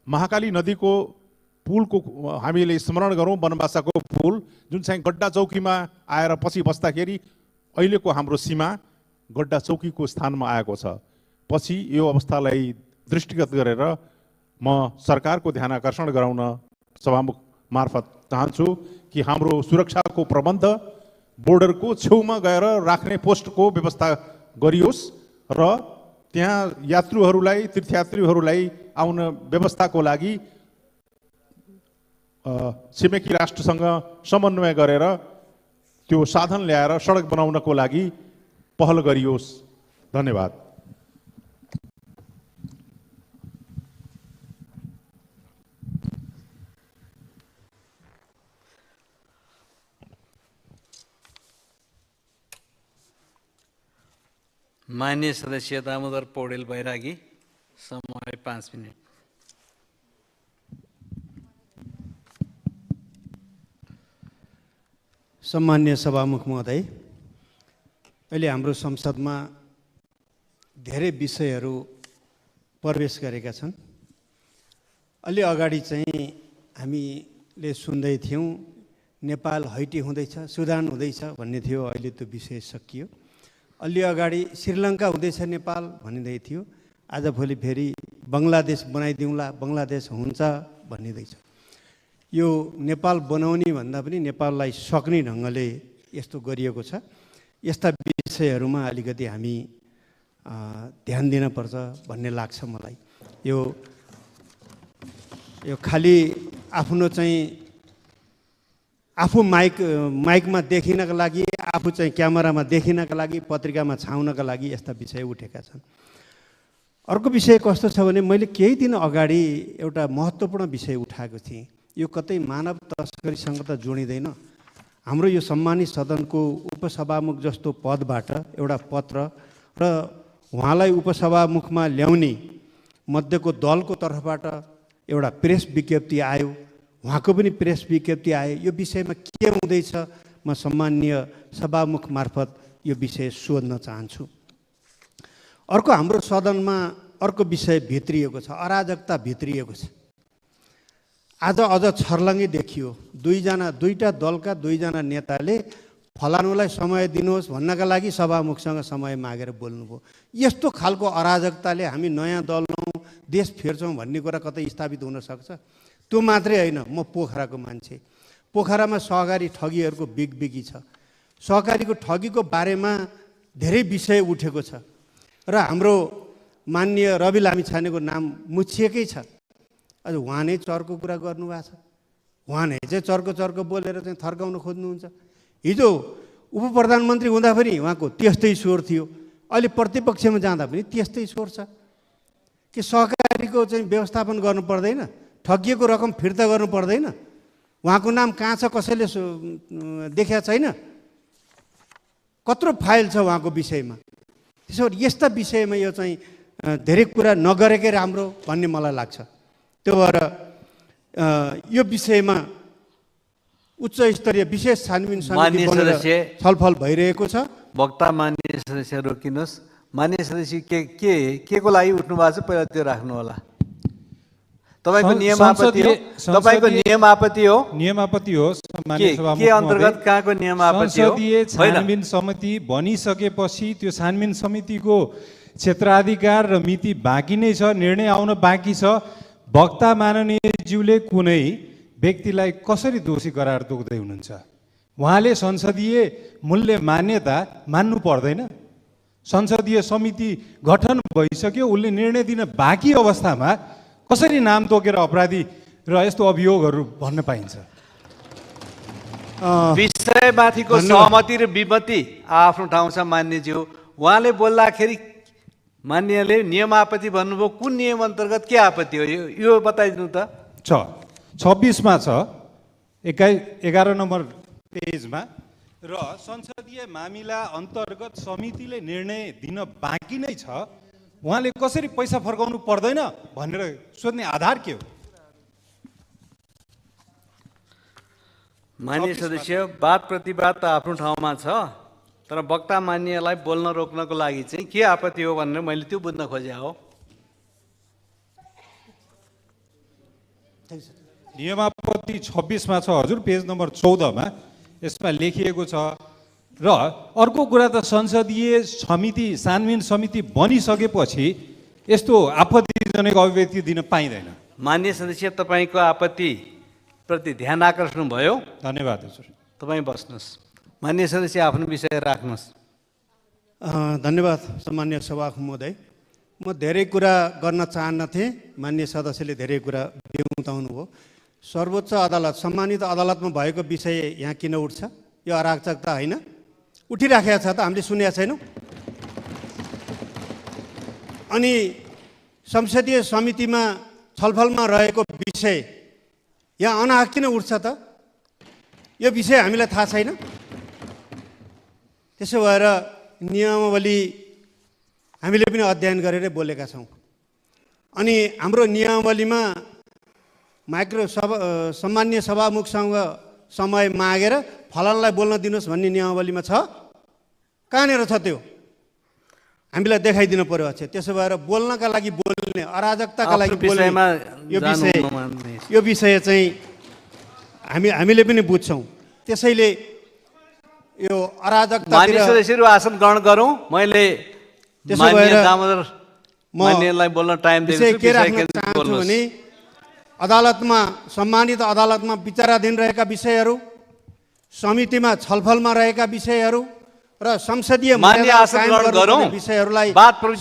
महाकाली नदीको पुलको हामीले स्मरण गरौँ, बनबासाको पुल जुन चाहिँ गड्डा चौकीमा आएर पछि बस्दाखेरि अहिलेको हाम्रो सीमा गड्डा चौकीको स्थानमा आएको छ। पछि यो अवस्थालाई दृष्टिगत गरेर म सरकारको ध्यान आकर्षण गराउन सभामुख मार्फत चाहन्छु कि हाम्रो सुरक्षाको प्रबन्ध बोर्डरको छेउमा गएर राख्ने पोस्टको व्यवस्था गरियोस् र त्यहाँ यात्रुहरूलाई, तीर्थयात्रीहरूलाई आउन व्यवस्थाको लागि छिमेकी राष्ट्रसँग समन्वय गरेर त्यो साधन ल्याएर सडक बनाउनको लागि पहल गरियोस्। धन्यवाद। मान्य सदस्य दामोदर पौडेल बैरागी, समय 5 मिनट। सम्मान्य सभामुख महोदय, अहिले हाम्रो संसदमा धेरै विषयहरू प्रवेश गरेका छन्। अलि अगाडि चाहिँ हामीले सुन्दै थियौँ नेपाल हैटी हुँदैछ, सुडान हुँदैछ भन्ने थियो, अहिले त्यो विषय सकियो। अलि अगाडि श्रीलङ्का हुँदैछ नेपाल भनिँदै थियो, आजभोलि फेरि बङ्गलादेश बनाइदिउँला, बङ्गलादेश हुन्छ भनिँदैछ। यो नेपाल बनाउने भन्दा पनि नेपाललाई सक्ने ढङ्गले यस्तो गरिएको छ। यस्ता विषयहरूमा अलिकति हामी ध्यान दिनपर्छ भन्ने लाग्छ मलाई। यो खालि आफ्नो चाहिँ आफू माइकमा देखिनका लागि, आफू चाहिँ क्यामेरामा देखिनका लागि, पत्रिकामा छाउनका लागि यस्ता विषय उठेका छन्। अर्को विषय कस्तो छ भने मैले केही दिन अगाडि एउटा महत्त्वपूर्ण विषय उठाएको थिएँ। यो कतै मानव तस्करीसँग त जोडिँदैन। हाम्रो यो सम्मानित सदनको उपसभामुख जस्तो पदबाट एउटा पत्र र उहाँलाई उपसभामुखमा ल्याउने मध्येको दलको तर्फबाट एउटा प्रेस विज्ञप्ति आयो, उहाँको पनि प्रेस विज्ञप्ति आयो। यो विषयमा के हुँदैछ म सम्माननीय सभामुख मार्फत यो विषय सोध्न चाहन्छु। अर्को हाम्रो सदनमा अर्को विषय भित्रिएको छ, अराजकता भित्रिएको छ। आज अझ छर्लङ्गै देखियो, दुईटा दलका दुईजना नेताले फलानुलाई समय दिनुहोस् भन्नका लागि सभामुखसँग समय मागेर बोल्नुभयो। यस्तो खालको अराजकताले हामी नयाँ दल लौँ, देश फेर्छौँ भन्ने कुरा कतै स्थापित हुन सक्छ? त्यो मात्रै होइन, म पोखराको मान्छे। पोखरामा सहकारी ठगीहरूको बिगबिगी छ। सहकारीको ठगीको बारेमा धेरै विषय उठेको छ र हाम्रो माननीय रवि लामिछानेको नाम मुछिएकै छ। अझ उहाँ नै चर्को कुरा गर्नुभएको छ। उहाँ नै चाहिँ चर्को बोलेर चाहिँ थर्काउन खोज्नुहुन्छ। हिजो उप प्रधानमन्त्री हुँदा पनि उहाँको त्यस्तै स्वर थियो, अहिले प्रतिपक्षमा जाँदा पनि त्यस्तै स्वर छ। कि सहकारीको चाहिँ व्यवस्थापन गर्नु पर्दैन, ठगिएको रकम फिर्ता गर्नु पर्दैन? उहाँको नाम कहाँ छ कसैले देखेको छैन? कत्रो फाइल छ उहाँको विषयमा। त्यसो भए यस्ता विषयमा यो चाहिँ धेरै कुरा नगरेकै राम्रो भन्ने मलाई लाग्छ। त्यो भएर यो विषयमा उच्च स्तरीय विशेष छानबिन समिति बनेर छलफल भइरहेको छ। वक्ता मान्य सदस्य रोकिनुहोस्। मान्य सदस्य के को लागि उठ्नु भएको छ पहिला त्यो राख्नु होला। तपाईको नियमावली हो, तपाईको नियमावली हो, नियमावली हो। मान्य सभामुख के अन्तर्गत कहाँको नियमावली हो? संसदीय छानबिन समिति बनिसकेपछि त्यो छानबिन समितिको क्षेत्राधिकार र मिति बाँकी नै छ, निर्णय आउन बाँकी छ। वक्ता माननीयज्यूले कुनै व्यक्तिलाई कसरी दोषी करार तोक्दै हुनुहुन्छ? उहाँले संसदीय मूल्य मान्यता मान्नु पर्दैन? संसदीय समिति गठन भइसक्यो, उसले निर्णय दिन बाँकी अवस्थामा कसरी नाम तोकेर अपराधी र यस्तो अभियोगहरू भन्न पाइन्छ? विषयमाथिको सहमति र विमति आफ्नो ठाउँ छ मान्यज्यू। उहाँले बोल्दाखेरि मान्यले नियमावली भन्नुभयो, कुन नियम अन्तर्गत के आपत्ति हो यो बताइदिनु त। 26मा छ, 11 नम्बर पेजमा। र संसदीय मामिला अन्तर्गत समितिले निर्णय दिन बाँकी नै छ, उहाँले कसरी पैसा फर्काउनु पर्दैन भनेर सोध्ने आधार के हो? मान्य सदस्य, वाद प्रतिवाद त आफ्नो ठाउँमा छ, तर वक्ता मान्यलाई बोल्न रोक्नको लागि चाहिँ के आपत्ति हो भनेर मैले त्यो बुझ्न खोजे हो। नियमावली 26मा छ हजुर, पेज नम्बर 14मा यसमा लेखिएको छ। र अर्को कुरा त संसदीय समिति छानबिन समिति बनिसकेपछि यस्तो आपत्तिजनक अभिव्यक्ति दिन पाइँदैन। मान्य सदस्य, तपाईँको आपत्ति प्रति ध्यान आकर्षण भयो। धन्यवाद हजुर। तपाईँ बस्नुहोस्। मान्य सदस्य आफ्नो विषय राख्नुहोस्। धन्यवाद सम्मान्य सभामुख महोदय। म धेरै कुरा गर्न चाहन्नथेँ, मान्य सदस्यले धेरै कुरा बेउताउनु भयो। सर्वोच्च अदालत, सम्मानित अदालतमा भएको विषय यहाँ किन उठ्छ? यो अराजकता होइन? उठिराखेको छ त, हामीले सुनेका छैनौँ? अनि संसदीय समितिमा छलफलमा रहेको विषय यहाँ अनाहक किन उठ्छ त? यो विषय हामीलाई थाहा छैन? त्यसो भएर नियमावली हामीले पनि अध्ययन गरेर बोलेका छौँ। अनि हाम्रो नियमावलीमा सम्मान्य सभामुखसँग समय मागेर फलानलाई बोल्न दिनुहोस् भन्ने नियमावलीमा छ? कहाँनिर छ त्यो? हामीलाई देखाइदिनु पर्यो। अच्छा, त्यसो भएर बोल्नका लागि बोल्ने, अराजकताका लागि बोल्ने यो विषय चाहिँ हामीले पनि बुझ्छौँ। त्यसैले यो अराजकता मान्य सदस्यहरू आसन ग्रहण गरौँ। मैले मान्यलाई बोल्न टाइम दिन्छु। के राख्न चाहन्छु भने अदालतमा, सम्मानित अदालतमा विचाराधीन रहेका विषयहरू, समितिमा छलफलमा रहेका विषयहरू र संसदीय विषयहरूलाई आफ्नो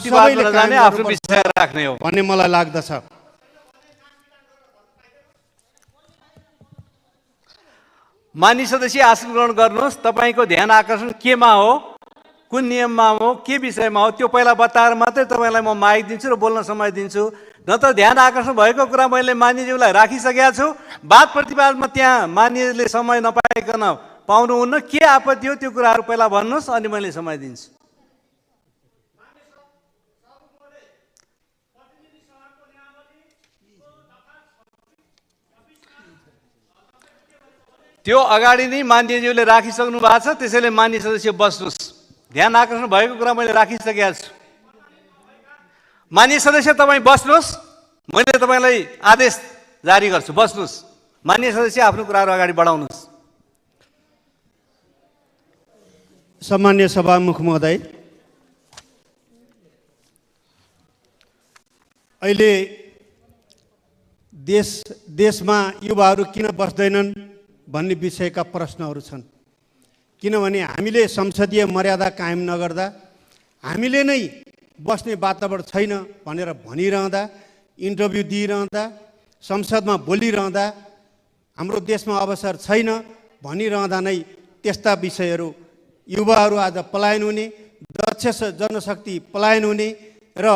विषय राख्ने हो भन्ने मलाई लाग्दछ। मान्य सदस्य आसन ग्रहण गर्नुहोस्। तपाईँको ध्यान आकर्षण केमा हो, कुन नियममा हो, के विषयमा हो त्यो पहिला बताएर मात्रै तपाईँलाई म माइक दिन्छु र बोल्न समय दिन्छु। नत्र ध्यान आकर्षण भएको कुरा मैले मान्यज्यूलाई राखिसकेका छु। वाद प्रतिवादमा त्यहाँ मान्यले समय नपाइकन पाउनुहुन्न। के आपत्ति हो त्यो कुराहरू पहिला भन्नुहोस्, अनि मैले समय दिन्छु। त्यो अगाडि नै मान्यज्यूले राखिसक्नु भएको छ, त्यसैले मान्य सदस्य बस्नुहोस्। ध्यान आकर्षण भएको कुरा मैले राखिसकेका छु। मान्य सदस्य तपाईँ बस्नुहोस्, मैले तपाईँलाई आदेश जारी गर्छु, बस्नुहोस्। मान्य सदस्य आफ्नो कुराहरू अगाडि बढाउनुहोस्। सम्मान्य सभामुख महोदय, अहिले देशमा युवाहरू किन बस्दैनन् भन्ने विषयका प्रश्नहरू छन्। किनभने हामीले संसदीय मर्यादा कायम नगर्दा, हामीले नै बस्ने वातावरण छैन भनेर भनिरहँदा, इन्टरभ्यू दिइरहँदा, संसदमा बोलिरहँदा, हाम्रो देशमा अवसर छैन भनिरहँदा नै त्यस्ता विषयहरू युवाहरू आज पलायन हुने, दक्ष जनशक्ति पलायन हुने र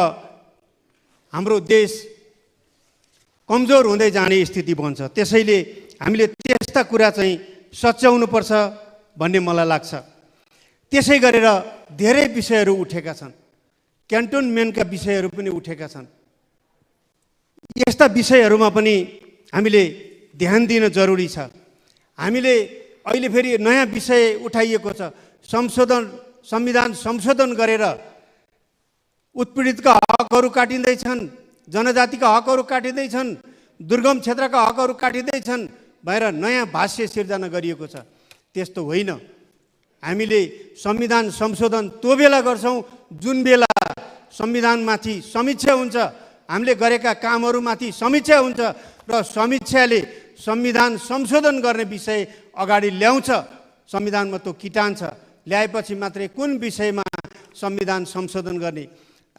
हाम्रो देश कमजोर हुँदै जाने स्थिति बन्छ। त्यसैले हामीले त्यस्ता कुरा चाहिँ सच्याउनुपर्छ भन्ने मलाई लाग्छ। त्यसै गरेर धेरै विषयहरू उठेका छन्, क्यान्टोनमेन्टका विषयहरू पनि उठेका छन्। यस्ता विषयहरूमा पनि हामीले ध्यान दिन जरुरी छ। हामीले अहिले फेरि नयाँ विषय उठाइएको छ, संविधान संशोधन गरेर उत्पीडितका हकहरू काटिँदैछन्, जनजातिका हकहरू काटिँदैछन्, दुर्गम क्षेत्रका हकहरू काटिँदैछन् भनेर नयाँ भाष्य सिर्जना गरिएको छ। त्यस्तो होइन। हामीले संविधान संशोधन त्यो बेला गर्छौँ जुन बेला संविधानमाथि समीक्षा हुन्छ, हामीले गरेका कामहरूमाथि समीक्षा हुन्छ र समीक्षाले संविधान संशोधन गर्ने विषय अगाडि ल्याउँछ। संविधानमा त्यो किटान छ, ल्याएपछि मात्रै कुन विषयमा संविधान संशोधन गर्ने,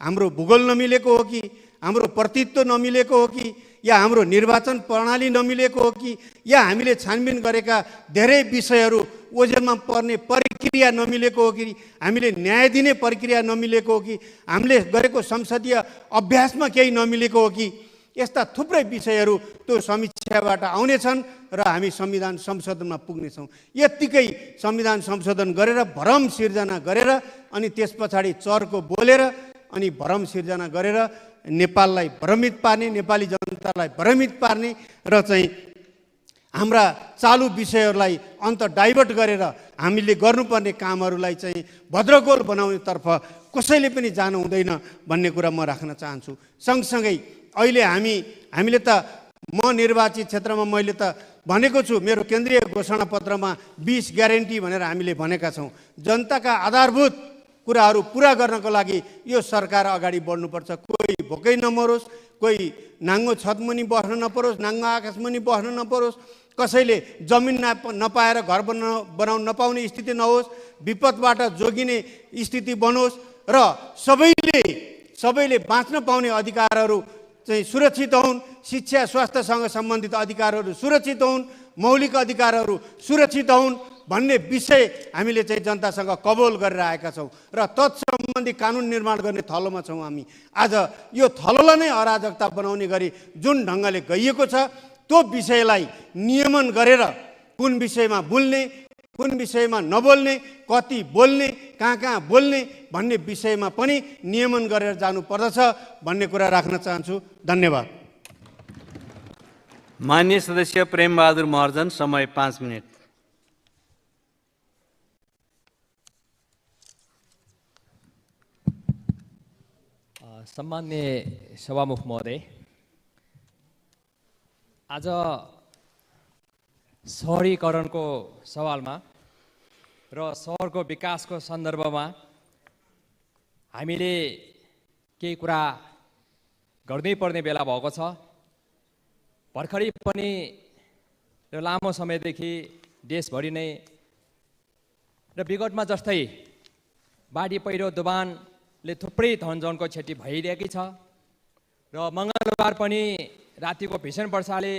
हाम्रो भूगोल नमिलेको हो कि, हाम्रो प्रतित्व नमिलेको हो कि, या हाम्रो निर्वाचन प्रणाली नमिलेको हो कि, या हामीले छानबिन गरेका धेरै विषयहरू ओझेलमा पर्ने प्रक्रिया नमिलेको हो कि, हामीले न्याय दिने प्रक्रिया नमिलेको हो कि, हामीले गरेको संसदीय अभ्यासमा केही नमिलेको हो कि, यस्ता थुप्रै विषयहरू त्यो समीक्षाबाट आउनेछन् र हामी संविधान संशोधनमा पुग्नेछौँ। यत्तिकै संविधान संशोधन गरेर भ्रम सिर्जना गरेर अनि त्यस पछाडि चर्को बोलेर अनि भ्रम सिर्जना गरेर नेपाललाई भ्रमित पार्ने, नेपाली जनतालाई भ्रमित पार्ने र चाहिँ हाम्रा चालु विषयहरूलाई अन्त डाइभर्ट गरेर हामीले गर्नुपर्ने कामहरूलाई चाहिँ भद्रगोल बनाउनेतर्फ कसैले पनि जानु हुँदैन भन्ने कुरा म राख्न चाहन्छु। सँगसँगै अहिले हामीले त म निर्वाचित क्षेत्रमा मैले त भनेको छु, मेरो केन्द्रीय घोषणापत्रमा 20 ग्यारेन्टी भनेर हामीले भनेका छौँ। जनताका आधारभूत कुराहरू पुरा गर्नको लागि यो सरकार अगाडि बढ्नुपर्छ। कोही भोकै नमरोस्, कोही नाङ्गो छतमुनि बस्न नपरोस्, नाङ्गो आकाशमुनि बस्न नपरोस्, कसैले जमिन नपाएर घर बनाउन नपाउने स्थिति नहोस्, विपदबाट जोगिने स्थिति बनोस् र सबैले बाँच्न पाउने अधिकारहरू चाहिँ सुरक्षित हुन्, शिक्षा स्वास्थ्यसँग सम्बन्धित अधिकारहरू सुरक्षित हुन्, मौलिक अधिकारहरू सुरक्षित हुन् भन्ने विषय हामीले चाहिँ जनतासँग कबोल गरेर आएका छौँ र तत्सम्बन्धी कानुन निर्माण गर्ने थलोमा छौँ हामी। आज यो थलोलाई नै अराजकता बनाउने गरी जुन ढङ्गले गइएको छ त्यो विषयलाई नियमन गरेर कुन विषयमा बोल्ने, कुन विषयमा नबोल्ने, कति बोल्ने, कहाँ बोल्ने भन्ने विषयमा पनि नियमन गरेर जानुपर्दछ भन्ने कुरा राख्न चाहन्छु। धन्यवाद। मान्य सदस्य प्रेमबहादुर महर्जन, समय 5 मिनट। सम्मान्य सभामुख महोदय, आज सहरीकरणको सवालमा र सहरको विकासको सन्दर्भमा हामीले केही कुरा गर्नै पर्ने बेला भएको छ। भर्खरै पनि र लामो समयदेखि देशभरि नै र विगतमा जस्तै बाढी पहिरो दुबानले थुप्रै धनजनको क्षति भइरहेकी छ र मङ्गलबार पनि रातिको भीषण वर्षाले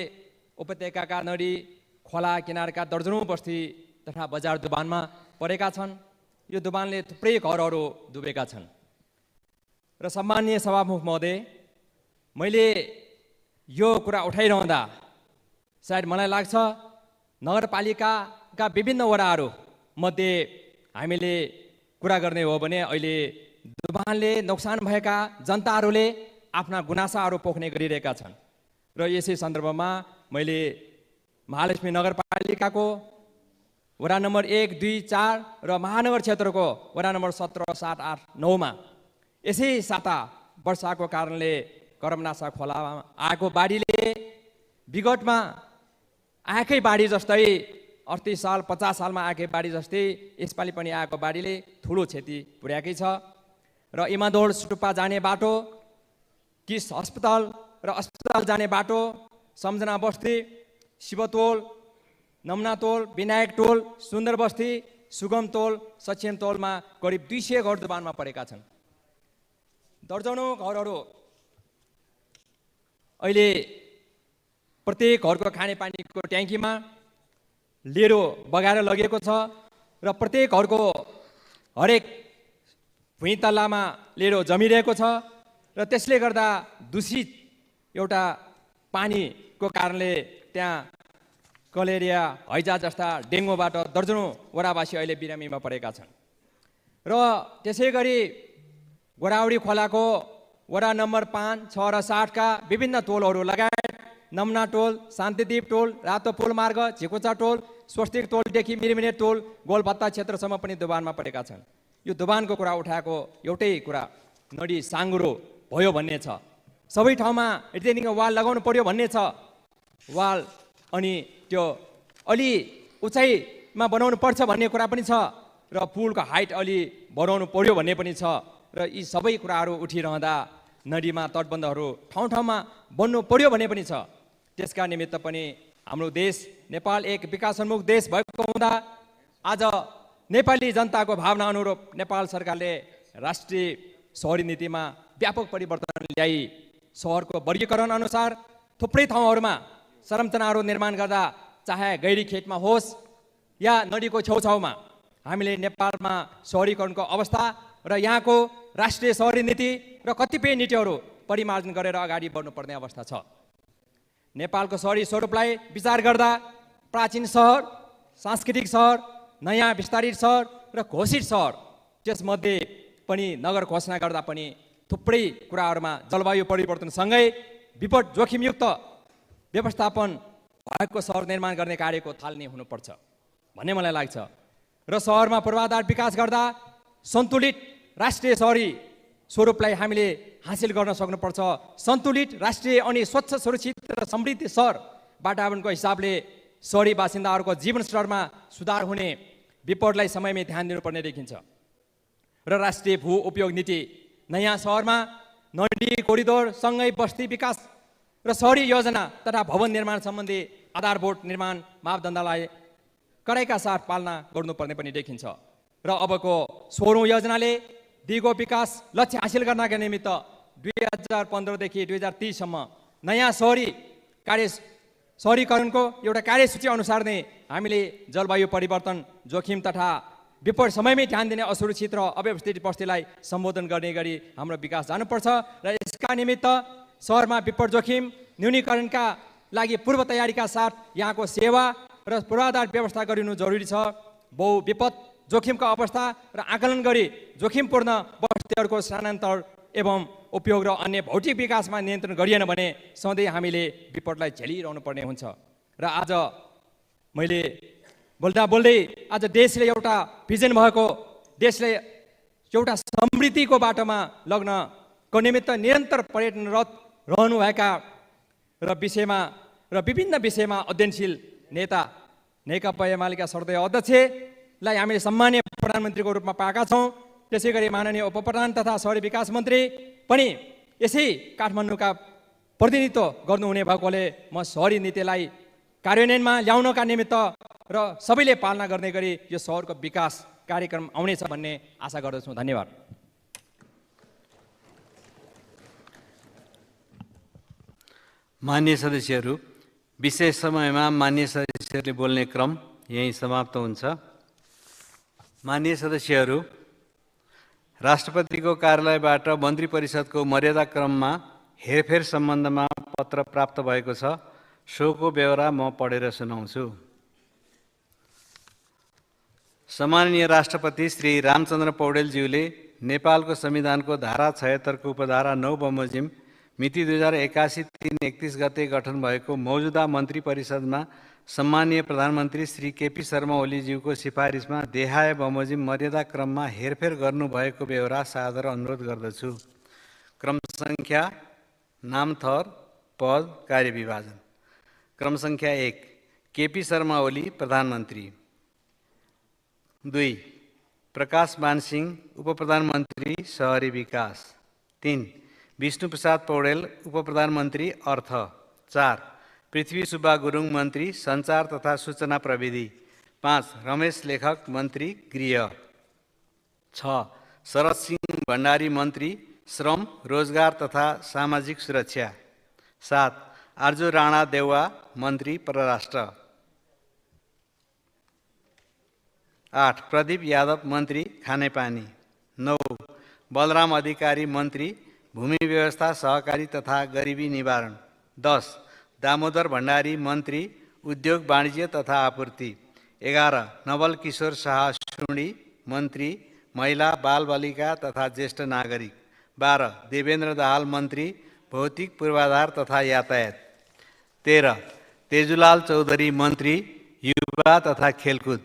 उपत्यकाका नदी खोला किनारका दर्जनौँ बस्ती तथा बजार दोभानमा परेका छन्। यो दोभानले थुप्रै घरहरू डुबेका छन्। र सम्माननीय सभामुख महोदय, मैले यो कुरा उठाइरहँदा सायद मलाई लाग्छ नगरपालिकाका विभिन्न वडाहरू मध्ये हामीले कुरा गर्ने हो भने अहिले दोभानले नोक्सान भएका जनताहरूले आफ्ना गुनासाहरू पोख्ने गरिरहेका छन्। र यसै सन्दर्भमा मैले महालक्ष्मी नगरपालिकाको वडा नम्बर 1, 2, 4 र महानगर क्षेत्रको वडा नम्बर 17, 7, 8, 9मा यसै साता वर्षाको कारणले करमनासा खोलामा आएको बाढीले विगतमा आएकै बाढी जस्तै 38 साल 50 सालमा आएकै बाढी जस्तै यसपालि पनि आएको बाढीले ठुलो क्षति पुर्याएकै छ। र इमादोल सुटुप्पा जाने बाटो, किस अस्पताल र अस्पताल जाने बाटो, सम्झना बस्ती, शिवतोल, नमना टोल, विनायक टोल, सुन्दर बस्ती, सुगम टोल, सक्षम टोलमा करिब 200 घर दोभानमा परेका छन्। दर्जनौँ घरहरू अहिले प्रत्येक घरको खानेपानीको ट्याङ्कीमा लेरो बगाएर लगेको छ र प्रत्येक घरको हरेक भुइँ तल्लामा लेरो जमिरहेको छ र त्यसले गर्दा दूषित एउटा पानीको कारणले त्यहाँ कलेरिया, हैजा जस्ता डेङ्गुबाट दर्जनौँ वडावासी अहिले बिरामीमा परेका छन्। र त्यसै गरी गोराउडी खोलाको वडा नम्बर 5, 6 र 7 का विभिन्न टोलहरू लगायत नमना टोल, शान्तिदीप टोल, रातो पुल मार्ग, झिकुचा टोल, स्वस्तिक टोलदेखि मिरमिने टोल, गोलभत्ता क्षेत्रसम्म पनि दोभानमा परेका छन्। यो दोभानको कुरा उठाएको एउटै कुरा, नडी साँगुरो भयो भन्ने छ। सबै ठाउँमा रिटेनिङ वाल लगाउनु पर्यो भन्ने छ। वाल अनि त्यो अलि उचाइमा बनाउनु पर्छ भन्ने कुरा पनि छ र पुलको हाइट अलि बढाउनु पर्यो भन्ने पनि छ। र यी सबै कुराहरू उठिरहँदा नदीमा तटबन्धहरू ठाउँ ठाउँमा बन्नु पर्यो भन्ने पनि छ। त्यसका निमित्त पनि हाम्रो देश नेपाल एक विकासोन्मुख देश भएको हुँदा आज नेपाली जनताको भावना अनुरूप नेपाल सरकारले राष्ट्रिय सहरी नीतिमा व्यापक परिवर्तन ल्याई सहरको वर्गीकरण अनुसार थुप्रै ठाउँहरूमा संरचनाहरू निर्माण गर्दा, चाहे गैरी खेतमा होस् या नदीको छेउछाउमा, हामीले नेपालमा सहरीकरणको अवस्था र यहाँको राष्ट्रिय सहरी नीति र कतिपय नीतिहरू परिमार्जन गरेर अगाडि बढ्नुपर्ने अवस्था छ। नेपालको सहरी स्वरूपलाई विचार गर्दा प्राचीन सहर, सांस्कृतिक सहर, नयाँ विस्तारित सहर र घोषित सहर, त्यसमध्ये पनि नगर घोषणा गर्दा पनि थुप्रै कुराहरूमा जलवायु परिवर्तनसँगै विपद जोखिमयुक्त व्यवस्थापन भएको सहर निर्माण गर्ने कार्यको थालनी हुनुपर्छ भन्ने मलाई लाग्छ। र सहरमा पूर्वाधार विकास गर्दा सन्तुलित राष्ट्रिय सहरी स्वरूपलाई हामीले हासिल गर्न सक्नुपर्छ। सन्तुलित राष्ट्रिय अनि स्वच्छ, सुरक्षित र समृद्ध सहर वातावरणको हिसाबले सहरी बासिन्दाहरूको जीवन स्तरमा सुधार हुने विपदलाई समयमै ध्यान दिनुपर्ने देखिन्छ। र राष्ट्रिय भू उपयोग नीति नयाँ सहरमा नदी कोरिडोर सँगै बस्ती विकास र सहरी योजना तथा भवन निर्माण सम्बन्धी आधारभूत निर्माण मापदण्डलाई कडाइका साथ पालना गर्नुपर्ने पनि देखिन्छ। र अबको 16औँ योजनाले दिगो विकास लक्ष्य हासिल गर्नका निमित्त 2015 देखि 2030 सम्म नयाँ सहरीकरणको एउटा कार्यसूची अनुसार नै हामीले जलवायु परिवर्तन जोखिम तथा विपद समयमै ध्यान दिने असुरक्षित र अव्यवस्थित बस्तीलाई सम्बोधन गर्ने गरी हाम्रो विकास जानुपर्छ। र यसका निमित्त सहरमा विपद जोखिम न्यूनीकरणका लागि पूर्व तयारीका साथ यहाँको सेवा र पूर्वाधार व्यवस्था गरिनु जरुरी छ। बहुविपद जोखिमको अवस्था र आकलन गरी जोखिमपूर्ण बस्तीहरूको स्थानान्तर एवं उपयोग र अन्य भौतिक विकासमा नियन्त्रण गरिएन भने सधैँ हामीले विपदलाई झेलिरहनु पर्ने हुन्छ। र आज मैले बोल्दै आज देशले एउटा भिजन भएको, देशले एउटा समृद्धिको बाटोमा लग्नको निमित्त निरन्तर प्रयत्नरत रहनुभएका र विभिन्न विषयमा अध्ययनशील नेता नेकपा एमालेका सर्वदलीय अध्यक्षलाई हामीले सम्मानीय प्रधानमन्त्रीको रूपमा पाएका छौँ। त्यसै गरी माननीय उपप्रधान तथा सहरी विकास मन्त्री पनि यसै काठमाडौँका प्रतिनिधित्व गर्नुहुने भएकोले म सहरी नीतिलाई कार्यान्वयनमा ल्याउनका निमित्त र सबैले पालना गर्ने गरी यो सहरको विकास कार्यक्रम आउनेछ भन्ने आशा गर्दछु। धन्यवाद। मान्य सदस्यहरू, विशेष समयमा मान्य सदस्य सदस्यहरूले बोल्ने क्रम यही समाप्त हुन्छ। माननीय सदस्यहरू, राष्ट्रपतिको कार्यालयबाट मन्त्री परिषदको मर्यादा क्रममा हेरफेर सम्बन्धमा पत्र प्राप्त भएको छ। सोको ब्यौरा म पढेर सुनाउँछु। सम्माननीय राष्ट्रपति श्री रामचन्द्र पौडेलज्यूले नेपालको संविधानको धारा 76 को उपधारा 9 बमोजिम मिति 2081-3-31 गते गठन भएको मौजुदा मन्त्री परिषदमा सम्माननीय प्रधानमन्त्री श्री केपी शर्मा ओलीज्यूको सिफारिसमा देहाय बमोजिम मर्यादा क्रममा हेरफेर गर्नुभएको बेहोरा सादर अनुरोध गर्दछु। क्रम सङ्ख्या, नामथर, पद, कार्यविभाजन। क्रम सङ्ख्या 1, केपी शर्मा ओली प्रधानमन्त्री। 2, प्रकाश मानसिंह उपप्रधानमन्त्री शहरी विकास। 3, विष्णु प्रसाद पौडेल उपप्रधानमन्त्री अर्थ। 4, पृथ्वी सुब्बा गुरुङ मन्त्री सञ्चार तथा सूचना प्रविधि। 5, रमेश लेखक मन्त्री गृह। 6, शरद सिंह भण्डारी मन्त्री श्रम, रोजगार तथा सामाजिक सुरक्षा। 7, आर्जु राणा देउवा मन्त्री परराष्ट्र। 8, प्रदीप यादव मन्त्री खानेपानी। 9, बलराम अधिकारी मन्त्री भूमि व्यवस्था, सहकारी तथा गरिबी निवारण। 10, दामोदर भण्डारी मन्त्री उद्योग वाणिज्य तथा आपूर्ति। 11, नवल किशोर शाह सुडी मन्त्री महिला, बाल बालिका तथा ज्येष्ठ नागरिक। 12, देवेन्द्र दाहाल मन्त्री भौतिक पूर्वाधार तथा यातायात। 13, तेजुलाल चौधरी मन्त्री युवा तथा खेलकुद।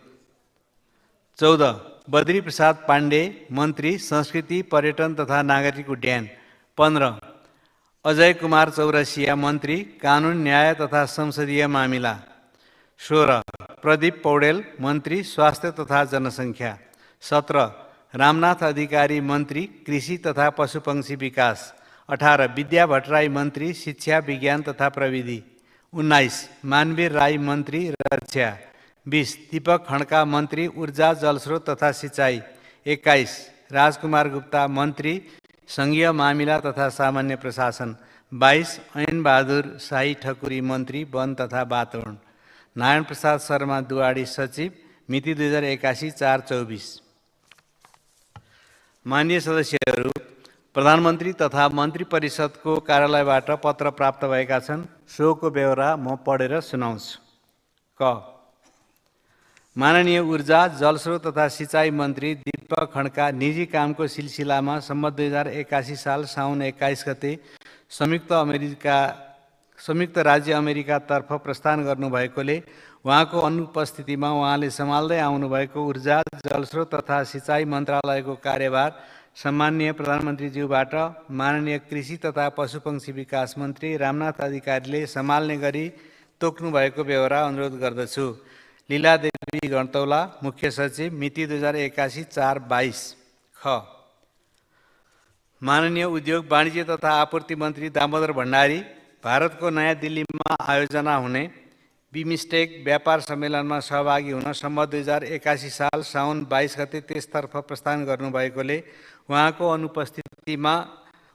14, बद्री प्रसाद पाण्डे मन्त्री संस्कृति, पर्यटन तथा नागरिक उड्डयन। 15, अजय कुमार चौरसिया मन्त्री कानुन, न्याय तथा संसदीय मामिला। 16, प्रदीप पौडेल मन्त्री स्वास्थ्य तथा जनसङ्ख्या। 17, रामनाथ अधिकारी मन्त्री कृषि तथा पशुपक्षी विकास। 18, विद्या भट्टराई मन्त्री शिक्षा, विज्ञान तथा प्रविधि। 19, मानवीर राई मन्त्री रक्षा। 20, दीपक खड्का मन्त्री ऊर्जा, जलस्रोत तथा सिंचाई। 21, राजकुमार गुप्ता मन्त्री सङ्घीय मामिला तथा सामान्य प्रशासन। 22, ऐन बहादुर शाही ठकुरी मन्त्री वन तथा वातावरण। नारायण प्रसाद शर्मा दुवाडी सचिव, मिति 2081-4-24। माननीय सदस्यहरू, प्रधानमन्त्री तथा मन्त्री परिषदको कार्यालयबाट पत्र प्राप्त भएका छन्। सोको बेहोरा म पढेर सुनाउँछु। क, माननीय ऊर्जा, जलस्रोत तथा सिंचाई मन्त्री दीपक खड्का निजी कामको सिलसिलामा सम्मत 2081 साल साउन 21 गते संयुक्त राज्य अमेरिकातर्फ प्रस्थान गर्नुभएकोले उहाँको अनुपस्थितिमा उहाँले सम्हाल्दै आउनुभएको ऊर्जा, जलस्रोत तथा सिंचाई मन्त्रालयको कार्यभार सम्माननीय प्रधानमन्त्रीज्यूबाट माननीय कृषि तथा पशुपक्षी विकास मन्त्री रामनाथ अधिकारीले सम्हाल्ने गरी तोक्नुभएको बेहोरा अनुरोध गर्दछु। लीलादेवी गणतौला, मुख्य सचिव, मिति 2081-4-22। ख, माननीय उद्योग वाणिज्य तथा आपूर्ति मन्त्री दामोदर भण्डारी भारतको नयाँ दिल्लीमा आयोजना हुने बिमस्टेक व्यापार सम्मेलनमा सहभागी हुन सम्मत 2081 साल साउन 22 गते त्यसतर्फ प्रस्थान गर्नुभएकोले उहाँको अनुपस्थितिमा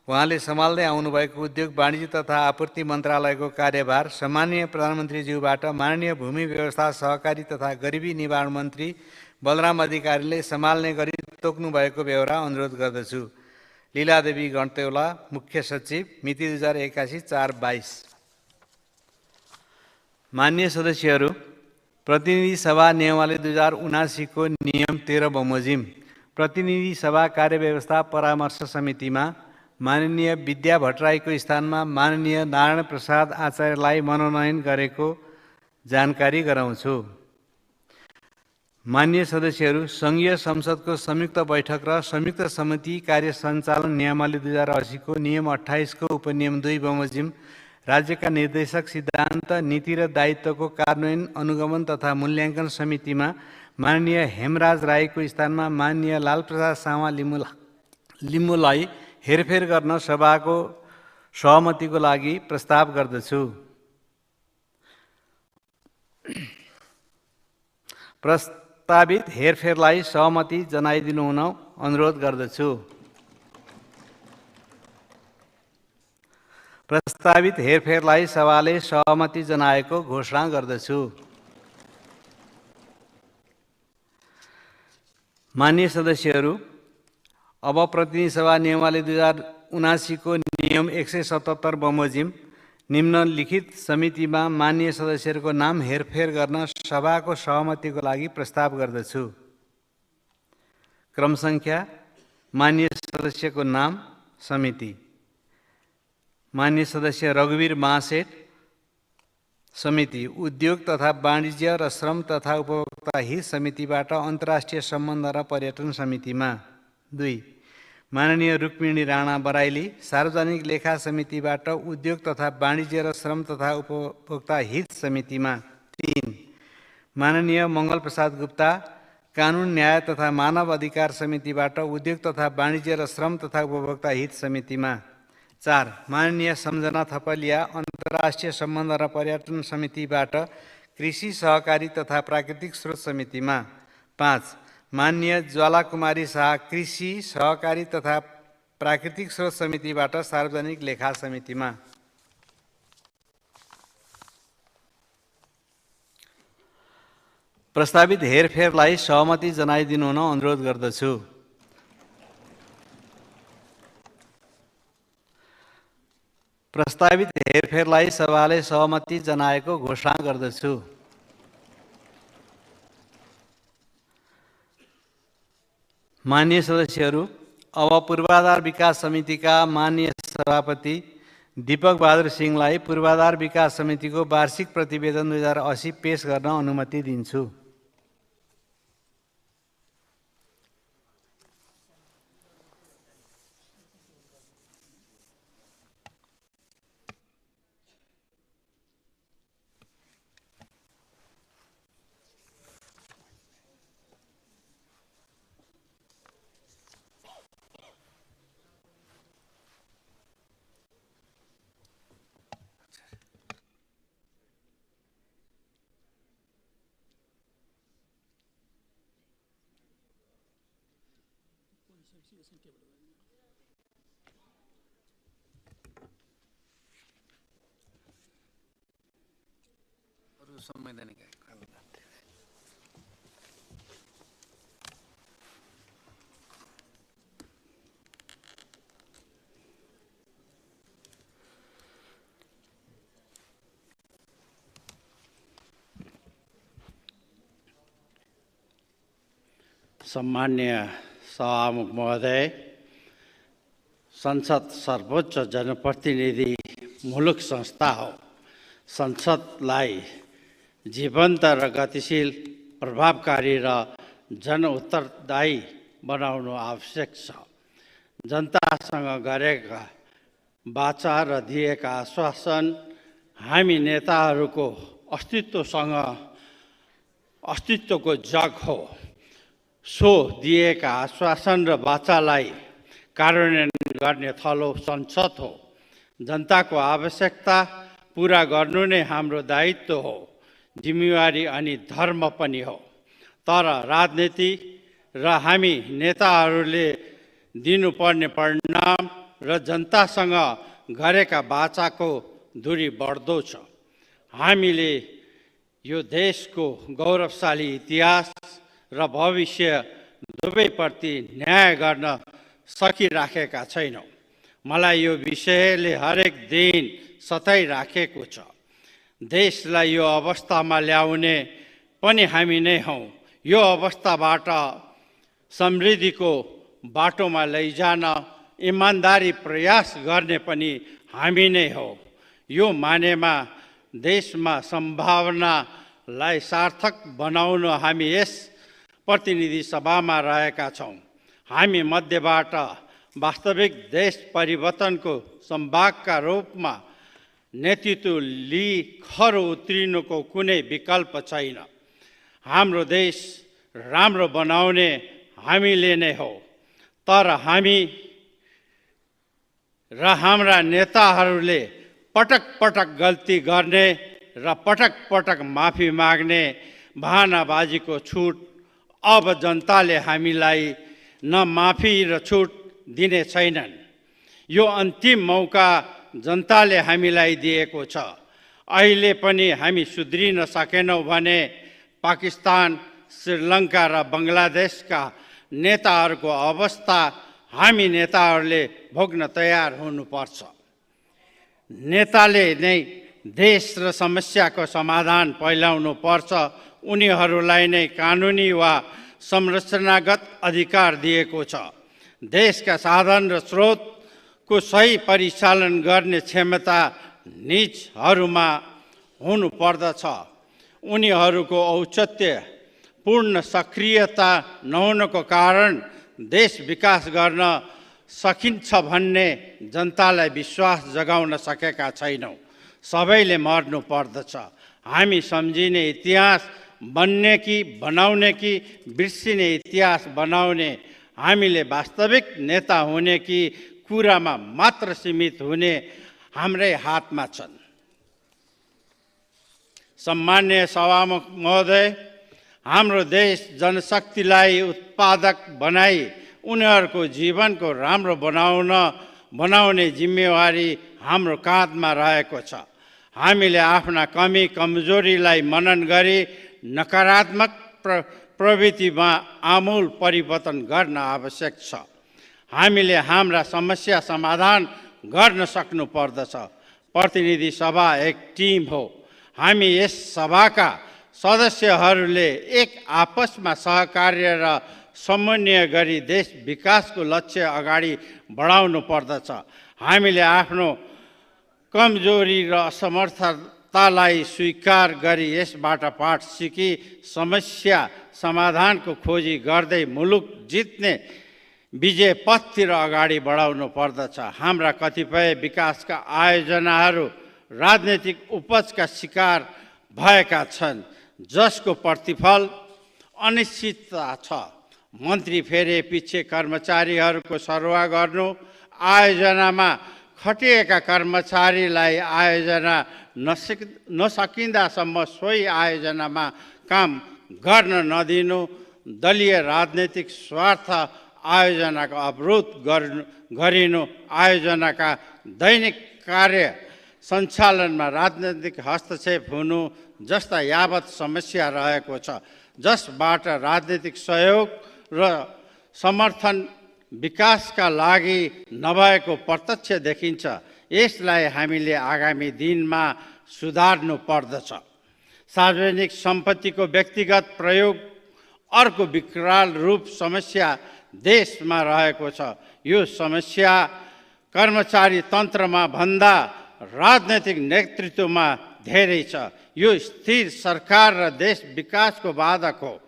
उहाँले सम्हाल्दै आउनुभएको उद्योग वाणिज्य तथा आपूर्ति मन्त्रालयको कार्यभार सम्माननीय प्रधानमन्त्रीज्यूबाट माननीय भूमि व्यवस्था, सहकारी तथा गरिबी निवारण मन्त्री बलराम अधिकारीले सम्हाल्ने गरी तोक्नुभएको बेहोरा अनुरोध गर्दछु। लीलादेवी गणतौला, मुख्य सचिव, मिति 2081-4-22। माननीय सदस्यहरू, प्रतिनिधि सभा नियमावली 2079 को नियम 13 बमोजिम प्रतिनिधि सभा कार्यव्यवस्था परामर्श समितिमा माननीय विद्या भट्टराईको स्थानमा माननीय नारायण प्रसाद आचार्यलाई मनोनयन गरेको जानकारी गराउँछु। माननीय सदस्यहरू, सङ्घीय संसदको संयुक्त बैठक र संयुक्त समिति कार्य सञ्चालन नियमावली 2080 को नियम 28 को उपनियम 2 बमोजिम राज्यका निर्देशक सिद्धान्त, नीति र दायित्वको कार्यान्वयन, अनुगमन तथा मूल्याङ्कन समितिमा माननीय हेमराज राईको स्थानमा माननीय लालप्रसाद सामा लिम्बूलाई हेरफेर गर्न सभाको सहमतिको लागि प्रस्ताव गर्दछु। प्रस्तावित हेरफेरलाई सहमति जनाइदिनु हुन अनुरोध गर्दछु। प्रस्तावित हेरफेरलाई सभाले सहमति जनाएको घोषणा गर्दछु। माननीय सदस्यहरू, अब प्रतिनिधि सभा नियमावली 2079 को नियम 177 बमोजिम निम्नलिखित समितिमा माननीय सदस्यहरूको नाम हेरफेर गर्न सभाको सहमतिको लागि प्रस्ताव गर्दछु। क्रम सङ्ख्या, माननीय सदस्यको नाम, समिति। माननीय सदस्य रघुवीर महासेठ, समिति उद्योग तथा वाणिज्य र श्रम तथा उपभोक्ता हित समितिबाट अन्तर्राष्ट्रिय सम्बन्ध र पर्यटन समितिमा। 2, माननीय रुक्मिणी राणा बराइली, सार्वजनिक लेखा समितिबाट उद्योग तथा वाणिज्य र श्रम तथा उपभोक्ता हित समितिमा। 3, माननीय मङ्गल प्रसाद गुप्ता, कानुन न्याय तथा मानव अधिकार समितिबाट उद्योग तथा वाणिज्य र श्रम तथा उपभोक्ता हित समितिमा। 4, माननीय सम्झना थपलिया, अन्तर्राष्ट्रिय सम्बन्ध र पर्यटन समितिबाट कृषि सहकारी तथा प्राकृतिक स्रोत समितिमा। 5, माननीय ज्वाला कुमारी शाह, कृषि सहकारी तथा प्राकृतिक स्रोत समितिबाट सार्वजनिक लेखा समितिमा। प्रस्तावित हेरफेरलाई सहमति जनाइदिनु हुन अनुरोध गर्दछु। प्रस्तावित हेरफेरलाई सभाले सहमति जनाएको घोषणा गर्दछु। माननीय सदस्यहरू, अब पूर्वाधार विकास समितिका माननीय सभापति दीपक बहादुर सिंहलाई पूर्वाधार विकास समितिको वार्षिक प्रतिवेदन 2080 पेश गर्न अनुमति दिन्छु। सम्मान्य सभामुख महोदय, संसद सर्वोच्च जनप्रतिनिधि मुलुक संस्था हो। संसदलाई जीवन्त र गतिशील, प्रभावकारी र जनउत्तरदायी बनाउनु आवश्यक छ। जनतासँग गरेका वाचा र दिएका आश्वासन हामी नेताहरूको अस्तित्वको जग हो। सो दिएका आश्वासन र वाचालाई कार्यान्वयन गर्ने थलो संसद हो। जनताको आवश्यकता पुरा गर्नु नै हाम्रो दायित्व हो, जिम्मेवारी अनि धर्म पनि हो। तर राजनीति र हामी नेताहरूले दिनुपर्ने परिणाम र जनतासँग गरेका वाचाको दूरी बढ्दो छ। हामीले यो देशको गौरवशाली इतिहास र भविष्य दुवैप्रति न्याय गर्न सकिराखेका छैनौँ। मलाई यो विषयले हरेक दिन सताइराखेको छ। देशलाई यो अवस्थामा ल्याउने पनि हामी नै हौँ। यो अवस्थाबाट समृद्धिको बाटोमा लैजान इमान्दारी प्रयास गर्ने पनि हामी नै हौँ। यो मानेमा देशमा सम्भावनालाई सार्थक बनाउन हामी यस प्रतिनिधि सभामा रहेका छौँ। हामी मध्येबाट वास्तविक देश परिवर्तनको सम्भागका रूपमा नेतृत्व लिई खरो उत्रिनुको कुनै विकल्प छैन। हाम्रो देश राम्रो बनाउने हामीले नै हो। तर हामी र हाम्रा नेताहरूले पटक पटक गल्ती गर्ने र पटक पटक माफी माग्ने बहानाबाजीको छुट अब जनताले हामीलाई न माफी र छुट दिने छैनन्। यो अन्तिम मौका जनताले हामीलाई दिएको छ। अहिले पनि हामी सुध्रिन सकेनौँ भने पाकिस्तान, श्रीलङ्का र बङ्गलादेशका नेताहरूको अवस्था हामी नेताहरूले भोग्न तयार हुनुपर्छ। नेताले नै देश र समस्याको समाधान पहिल्याउनु पर्छ। उनीहरूलाई नै कानुनी वा संरचनागत अधिकार दिएको छ। देशका साधन र स्रोतको सही परिचालन गर्ने क्षमता निजहरूमा हुनुपर्दछ। उनीहरूको औचित्यपूर्ण सक्रियता नहुनको कारण देश विकास गर्न सकिन्छ भन्ने जनतालाई विश्वास जगाउन सकेका छैनौँ। सबैले मर्नु पर्दछ। हामी सम्झिने इतिहास बन्ने कि बनाउने कि बिर्सिने इतिहास बनाउने, हामीले वास्तविक नेता हुने कि कुरामा मात्र सीमित हुने हाम्रै हातमा छन्। सम्माननीय सभामुख महोदय, हाम्रो देश जनशक्तिलाई उत्पादक बनाई उनीहरूको जीवनको राम्रो बनाउने जिम्मेवारी हाम्रो काँधमा रहेको छ। हामीले आफ्ना कमी कमजोरीलाई मनन गरी नकारात्मक प्रवृत्तिमा आमूल परिवर्तन गर्न आवश्यक छ। हामीले हाम्रा समस्या समाधान गर्न सक्नु पर्दछ। प्रतिनिधि सभा एक टिम हो। हामी यस सभाका सदस्यहरूले एक आपसमा सहकार्य र समन्वय गरी देश विकासको लक्ष्य अगाडि बढाउनु पर्दछ। हामीले आफ्नो कमजोरी र असमर्थतालाई स्वीकार गरी यसबाट पाठ सिकी समस्या समाधानको खोजी गर्दै मुलुक जित्ने विजय पथतिर अगाडि बढाउनु पर्दछ। हाम्रा कतिपय विकासका आयोजनाहरू राजनीतिक उपजका शिकार भएका छन्, जसको प्रतिफल अनिश्चितता छ। मन्त्री फेरे पछि कर्मचारीहरूको सरुवा गर्नु, आयोजनामा खटिएका कर्मचारीलाई आयोजना नसकिँदासम्म सोही आयोजनामा काम गर्न नदिनु, दलीय राजनीतिक स्वार्थ आयोजनाको अवरोध गरिनु, आयोजनाका दैनिक कार्य सञ्चालनमा राजनीतिक हस्तक्षेप हुनु जस्ता यावत समस्या रहेको छ, जसबाट राजनीतिक सहयोग र समर्थन विकासका लागि नभएको प्रत्यक्ष देखिन्छ। यसलाई हामीले आगामी दिनमा सुधार्नु पर्दछ। सार्वजनिक सम्पत्तिको व्यक्तिगत प्रयोग अर्को विकराल रूप समस्या देशमा रहेको छ। यो समस्या कर्मचारी तन्त्रमा भन्दा राजनैतिक नेतृत्वमा धेरै छ। यो स्थिर सरकार र देश विकासको बाधक हो।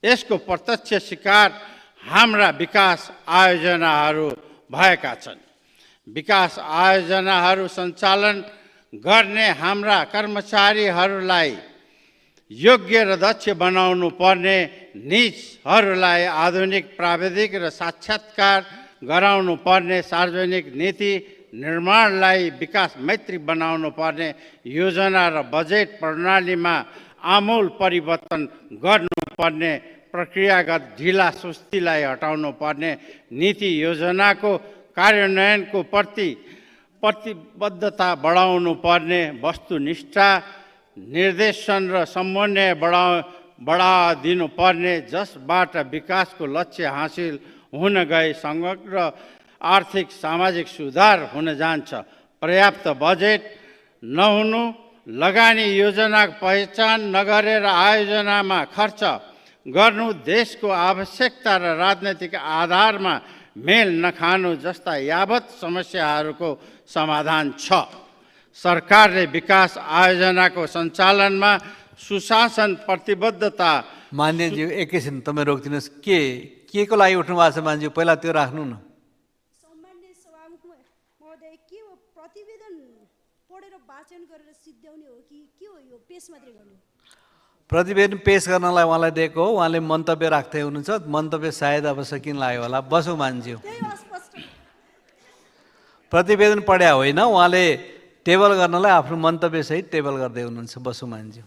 यसको प्रत्यक्ष शिकार हाम्रा विकास आयोजनाहरू भएका छन्। विकास आयोजनाहरू सञ्चालन गर्ने हाम्रा कर्मचारीहरूलाई योग्य र दक्ष बनाउनु पर्ने, निजहरूलाई आधुनिक प्राविधिक र साक्षात्कार गराउनु पर्ने, सार्वजनिक नीति निर्माणलाई विकास मैत्री बनाउनु पर्ने, योजना र बजेट प्रणालीमा आमूल परिवर्तन गर्नुपर्ने, प्रक्रियागत ढिला सुस्तीलाई हटाउनु पर्ने, नीति योजनाको कार्यान्वयनको प्रतिबद्धता बढाउनु पर्ने, वस्तुनिष्ठ निर्देशन र समन्वय बढाइदिनु पर्ने, जसबाट विकासको लक्ष्य हासिल हुन गए समग्र आर्थिक सामाजिक सुधार हुन जान्छ। पर्याप्त बजेट नहुनु, लगानी योजना पहिचान नगरेर आयोजनामा खर्च गर्नु, देशको आवश्यकता र राजनैतिक आधारमा मेल नखानु जस्ता यावत समस्याहरूको समाधान छ। सरकारले विकास आयोजनाको सञ्चालनमा सुशासन प्रतिबद्धता। मान्यज्यू एकैछिन तपाईँ रोकिदिनुहोस्। के को लागि उठ्नु भएको छ मान्छे? पहिला त्यो राख्नु न। सम्मान्य सभामुख महोदय, के हो प्रतिवेदन पढेर वाचन गरेर सिद्ध्याउने हो कि के हो? यो पेश मात्रै गर्नु? प्रतिवेदन पेश गर्नलाई उहाँलाई दिएको हो। उहाँले मन्तव्य राख्दै हुनुहुन्छ। मन्तव्य सायद अब सकिन लाग्यो होला। बसौँ मान्छे। प्रतिवेदन पढ्या होइन, उहाँले टेबल गर्नलाई आफ्नो मन्तव्यसहित टेबल गर्दै हुनुहुन्छ। बसौँ मान्छे।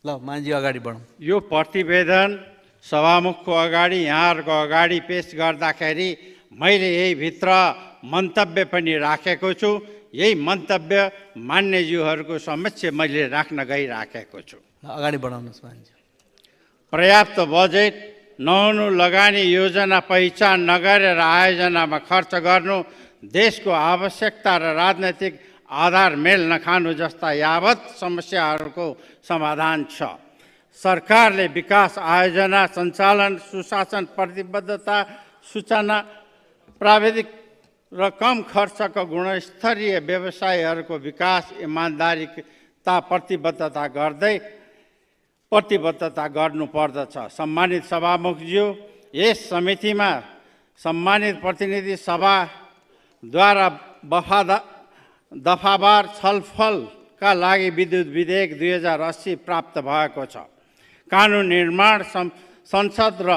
ल मान्छे अगाडि बढौँ। यो प्रतिवेदन सभामुखको अगाडि, यहाँहरूको अगाडि पेश गर्दाखेरि मैले यही भित्र मन्तव्य पनि राखेको छु। यही मन्तव्य मान्यज्यूहरूको समक्ष मैले राख्न गइराखेको छु। अगाडि बढाउनुहोस् मान्छे। पर्याप्त बजेट नहुनु लगानी योजना पहिचान नगरेर आयोजनामा खर्च गर्नु, देशको आवश्यकता र राजनैतिक आधार मेल नखानु जस्ता यावत समस्याहरूको समाधान छ। सरकारले विकास आयोजना, सञ्चालन, सुशासन, प्रतिबद्धता, सूचना, प्राविधिक र कम खर्चको गुणस्तरीय व्यवसायहरूको विकास, इमान्दारिता, प्रतिबद्धता गर्नुपर्दछ। सम्मानित सभामुखज्यू, यस समितिमा सम्मानित प्रतिनिधि सभाद्वारा दफावार छलफलका लागि विद्युत विधेयक 2080 प्राप्त भएको छ। कानुन निर्माण संसद र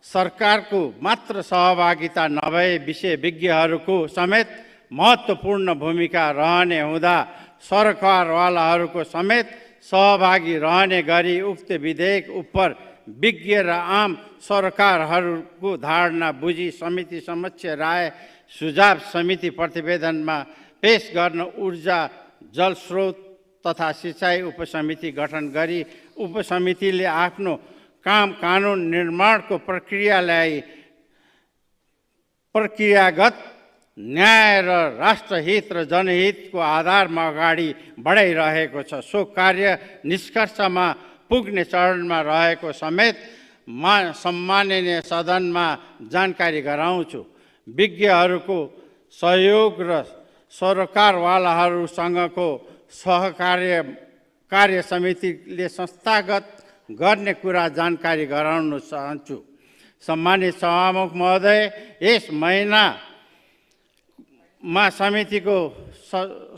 सरकारको मात्र सहभागिता नभए विषयविज्ञहरूको समेत महत्त्वपूर्ण भूमिका रहने हुँदा सरकारवालाहरूको समेत सहभागी रहने गरी उक्त विधेयक उप विज्ञ र आम सरकारहरूको धारणा बुझी समिति समक्ष राय सुझाव समिति प्रतिवेदनमा पेश गर्न ऊर्जा, जलस्रोत तथा सिँचाइ उपसमिति गठन गरी उपसमितिले आफ्नो काम कानुन निर्माणको प्रक्रियागत न्याय र राष्ट्रहित र जनहितको आधारमा अगाडि बढाइरहेको छ। सो कार्य निष्कर्षमा पुग्ने चरणमा रहेको समेत सम्माननीय सदनमा जानकारी गराउँछु। विज्ञहरूको सहयोग र सरकारवालाहरूसँगको कार्य समितिले संस्थागत गर्ने कुरा जानकारी गराउन चाहन्छु। सम्मानित सभामुख महोदय, यस महिनामा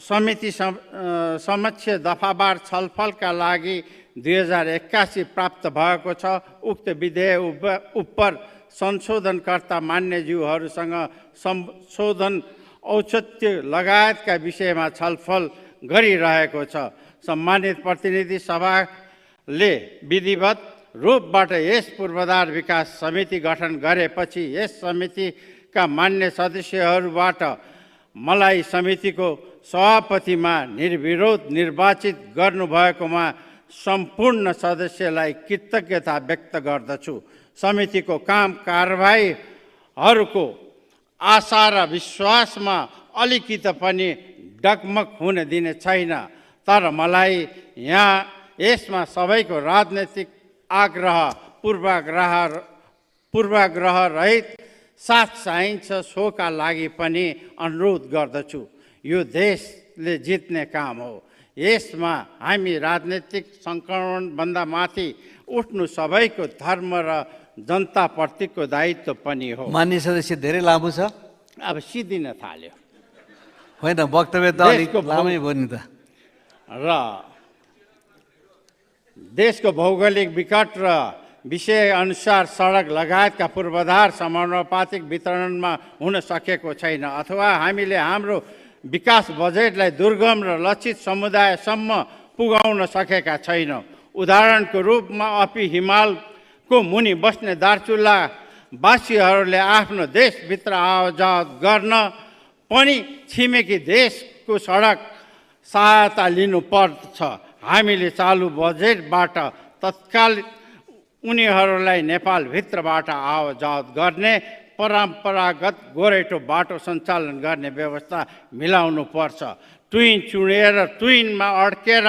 समिति समक्ष दफावार छलफलका लागि 2081 प्राप्त भएको छ। उक्त विधेयक उप संशोधनकर्ता मान्यज्यूहरूसँग संशोधन औचित्य लगायतका विषयमा छलफल गरिरहेको छ। सम्मानित प्रतिनिधि सभाले विधिवत रूपबाट यस पूर्वाधार विकास समिति गठन गरेपछि यस समितिका मान्य सदस्यहरूबाट मलाई समितिको सभापतिमा निर्विरोध निर्वाचित गर्नुभएकोमा सम्पूर्ण सदस्यलाई कृतज्ञता व्यक्त गर्दछु। समितिको काम कारबाहीहरूको आशा र विश्वासमा अलिकति पनि डगमग हुन दिने छैन। तर मलाई यसमा सबैको राजनैतिक आग्रह पूर्वाग्रह रहित साथ चाहिन्छ। सोका लागि पनि अनुरोध गर्दछु। यो देशले जित्ने काम हो। यसमा हामी राजनैतिक सङ्क्रमणभन्दा माथि उठ्नु सबैको धर्म र जनताप्रतिको दायित्व पनि हो। मान्य सदस्य धेरै लामो छ, अब सिद्धिन थाल्यो। होइन, वक्तव्य त अलिक लामै भयो नि त। र देशको भौगोलिक विकट र विषय अनुसार सडक लगायतका पूर्वाधार समानुपातिक वितरणमा हुन सकेको छैन, अथवा हामीले हाम्रो विकास बजेटलाई दुर्गम र लक्षित समुदायसम्म पुगाउन सकेका छैनौँ। उदाहरणको रूपमा अपि हिमालको मुनि बस्ने दार्चुला वासीहरूले आफ्नो देशभित्र आवाजात गर्न पनि छिमेकी देशको सडक सहायता लिनुपर्छ। हामीले चालु बजेटबाट तत्काल उनीहरूलाई नेपालभित्रबाट आवाजात गर्ने परम्परागत गोरेटो बाटो सञ्चालन गर्ने व्यवस्था मिलाउनु पर्छ। ट्विन चुडेर ट्विनमा अड्केर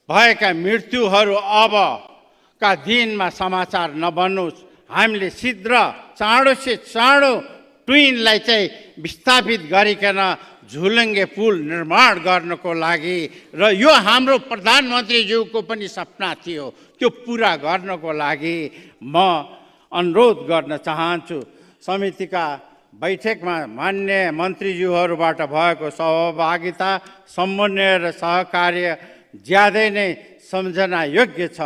भएका मृत्युहरू अबका दिनमा समाचार नबन्नुहोस्। हामीले शीघ्र चाँडो से चाँडो ट्विनलाई चाहिँ विस्थापित गरिकन झुलुङ्गे पुल निर्माण गर्नको लागि र यो हाम्रो प्रधानमन्त्रीज्यूको पनि सपना थियो, त्यो पुरा गर्नको लागि म अनुरोध गर्न चाहन्छु। समितिका बैठकमा मान्य मन्त्रीज्यूहरूबाट भएको सहभागिता, समन्वय र सहकार्य ज्यादै नै सम्झना योग्य छ।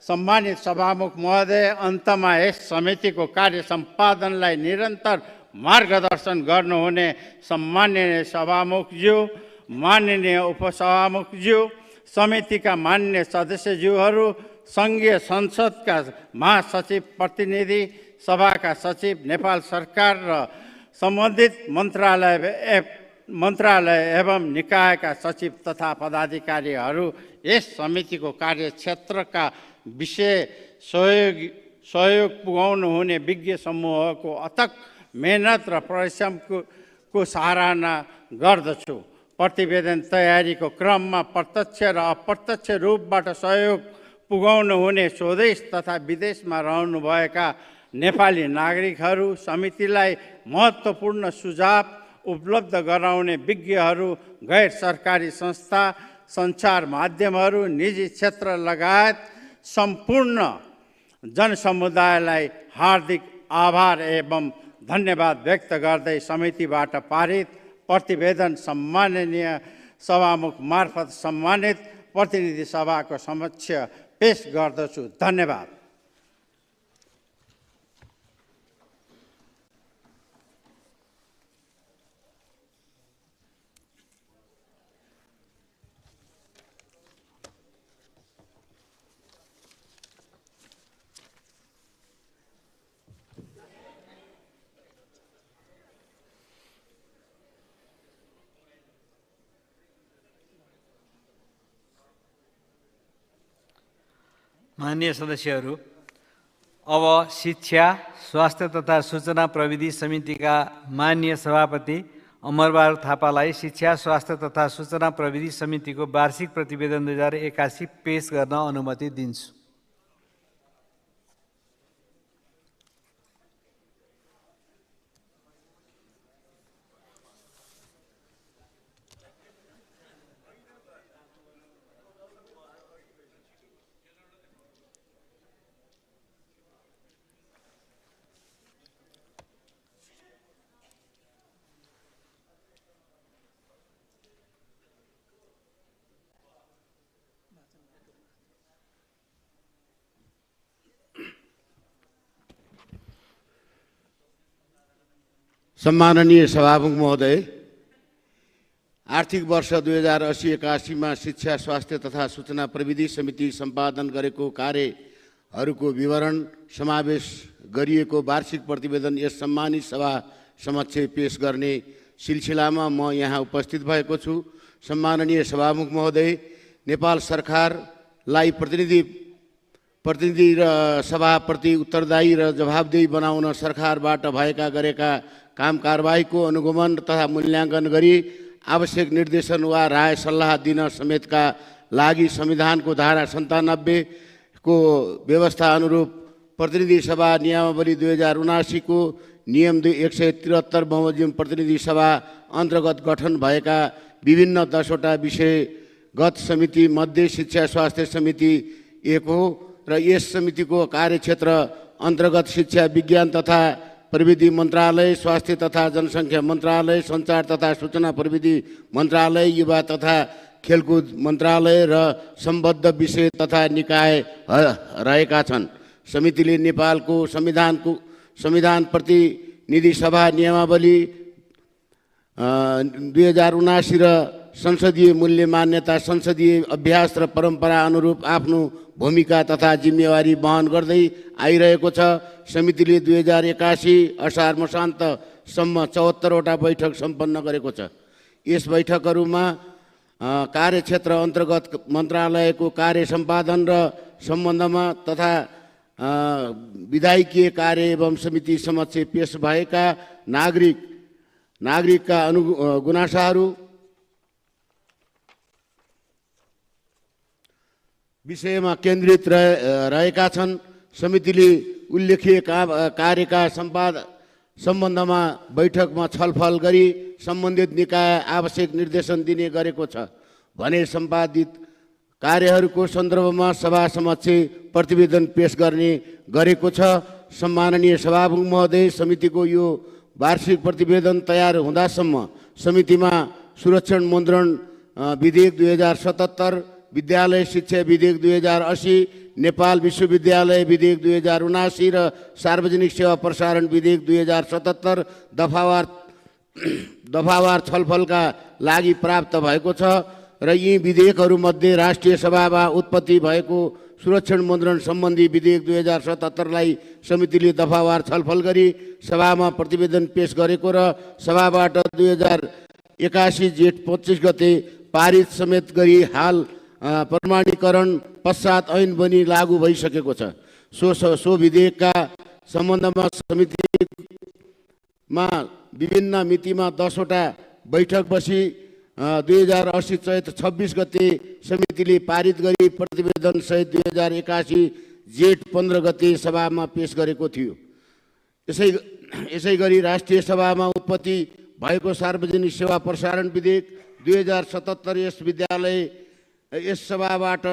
सम्मानित सभामुख महोदय, अन्तमा यस समितिको कार्य सम्पादनलाई निरन्तर मार्गदर्शन गर्नुहुने सम्माननीय सभामुखज्यू, माननीय उपसभामुखज्यू, समितिका मान्य सदस्यज्यूहरू, सङ्घीय संसदका महासचिव, प्रतिनिधि सभाका सचिव, नेपाल सरकार र सम्बन्धित मन्त्रालय एवं निकायका सचिव तथा पदाधिकारीहरू, यस समितिको कार्यक्षेत्रका विषय सहयोग पुगाउनु हुने विज्ञ समूहको अथक मेहनत र परिश्रमको सराहना गर्दछु। प्रतिवेदन तयारीको क्रममा प्रत्यक्ष र अप्रत्यक्ष रूपबाट सहयोग पुगाउनु हुने स्वदेश तथा विदेशमा रहनुभएका नेपाली नागरिकहरू, समितिलाई महत्त्वपूर्ण सुझाव उपलब्ध गराउने विज्ञहरू, गैर सरकारी संस्था, सञ्चार माध्यमहरू, निजी क्षेत्र लगायत सम्पूर्ण जनसमुदायलाई हार्दिक आभार एवं धन्यवाद व्यक्त गर्दै समितिबाट पारित प्रतिवेदन सम्माननीय सभामुख मार्फत सम्मानित प्रतिनिधि सभाको समक्ष पेश गर्दछु। धन्यवाद। माननीय सदस्यहरू, अब शिक्षा, स्वास्थ्य तथा सूचना प्रविधि समितिका माननीय सभापति अमरबहादुर थापालाई शिक्षा, स्वास्थ्य तथा सूचना प्रविधि समितिको वार्षिक प्रतिवेदन 2081 पेश गर्न अनुमति दिन्छु। सम्माननीय सभामुख महोदय, आर्थिक वर्ष 2080-81 में शिक्षा, स्वास्थ्य तथा सूचना प्रविधि समिति सम्पादन गरेको कार्यहरूको विवरण समावेश गरिएको वार्षिक प्रतिवेदन यस सम्मानित सभा समक्ष पेश गर्ने सिलसिलामा म यहाँ उपस्थित भएको छु। सम्माननीय सभामुख महोदय, नेपाल सरकारलाई प्रतिनिधि र सभाप्रति उत्तरदायी र जवाबदेही बनाउन सरकारबाट गरेका काम कारबाहीको अनुगमन तथा मूल्याङ्कन गरी आवश्यक निर्देशन वा राय सल्लाह दिन समेतका लागि संविधानको धारा 97 को व्यवस्था अनुरूप प्रतिनिधि सभा नियमावली 2079 को नियम 173 बमोजिम प्रतिनिधि सभा अन्तर्गत गठन भएका विभिन्न 10वटा विषयगत समिति मध्ये शिक्षा स्वास्थ्य समिति एक हो र यस समितिको कार्यक्षेत्र अन्तर्गत शिक्षा विज्ञान तथा प्रविधि मन्त्रालय, स्वास्थ्य तथा जनसङ्ख्या मन्त्रालय, सञ्चार तथा सूचना प्रविधि मन्त्रालय, युवा तथा खेलकुद मन्त्रालय र सम्बद्ध विषय तथा निकाय रहेका छन्। समितिले नेपालको संविधान प्रतिनिधि सभा नियमावली 2079 र संसदीय मूल्य मान्यता, संसदीय अभ्यास र परम्परा अनुरूप आफ्नो भूमिका तथा जिम्मेवारी वहन गर्दै आइरहेको छ। समितिले 2081 असार मसान्तसम्म 74वटा बैठक सम्पन्न गरेको छ। यस बैठकहरूमा कार्यक्षेत्र अन्तर्गत मन्त्रालयको कार्य सम्पादन र सम्बन्धमा तथा विधायकीय कार्य एवं समिति समक्ष पेश भएका नागरिकका गुनासाहरू विषयमा केन्द्रित रहेका छन्। समितिले उल्लेखित कार्यका सम्बन्धमा बैठकमा छलफल गरी सम्बन्धित निकाय आवश्यक निर्देशन दिने गरेको छ भने सम्पादित कार्यहरूको सन्दर्भमा सभा समक्ष प्रतिवेदन पेश गर्ने गरेको छ। सम्माननीय सभामुख महोदय, समितिको यो वार्षिक प्रतिवेदन तयार हुँदासम्म समितिमा सुरक्षण मुद्रण विधेयक 2077, विद्यालय शिक्षा विधेयक 2080, नेपाल विश्वविद्यालय विधेयक 2079 र सार्वजनिक सेवा प्रसारण विधेयक 2077 दफावार छलफलका लागि प्राप्त भएको छ र यी विधेयकहरूमध्ये राष्ट्रिय सभामा उत्पत्ति भएको सुरक्षण मुद्रण सम्बन्धी विधेयक 2077 लाई समितिले दफावार छलफल गरी सभामा प्रतिवेदन पेश गरेको र सभाबाट 2081 जेठ 25 गते पारित समेत गरी हाल प्रमाणीकरण पश्चात ऐन बनी लागू भइसकेको छ। सो विधेयकका सम्बन्धमा समितिमा विभिन्न मितिमा 10वटा बैठक बसी 2080 चैत 26 गते समितिले पारित गरी प्रतिवेदन सहित 2081 जेठ 15 गते सभामा पेश गरेको थियो। यसै गरी राष्ट्रिय सभामा उत्पत्ति भएको सार्वजनिक सेवा प्रसारण विधेयक 2077 यस सभाबाट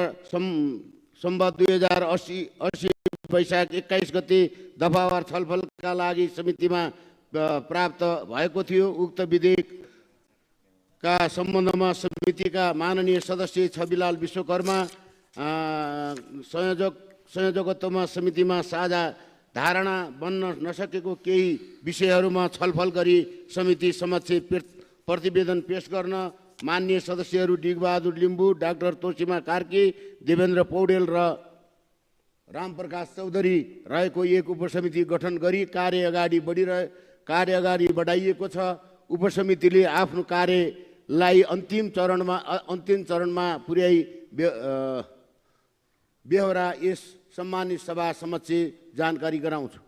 सम्वत 2080 वैशाख 21 गते दफावार छलफलका लागि समितिमा प्राप्त भएको थियो। उक्त विधेयकका सम्बन्धमा समितिका माननीय सदस्य छविलाल विश्वकर्मा संयोजकत्वमा समितिमा साझा धारणा बन्न नसकेको केही विषयहरूमा छलफल गरी समिति समक्ष प्रतिवेदन पेश गर्न माननीय सदस्यहरू डिगबहादुर लिम्बू, डाक्टर तोसीमा कार्की, देवेन्द्र पौडेल र रामप्रकाश चौधरी रहेको एक उपसमिति गठन गरी कार्य अगाडि बढाइएको छ। उपसमितिले आफ्नो कार्यलाई अन्तिम चरणमा पुर्याई बेहोरा यस सम्मानित सभा समक्ष जानकारी गराउँछु।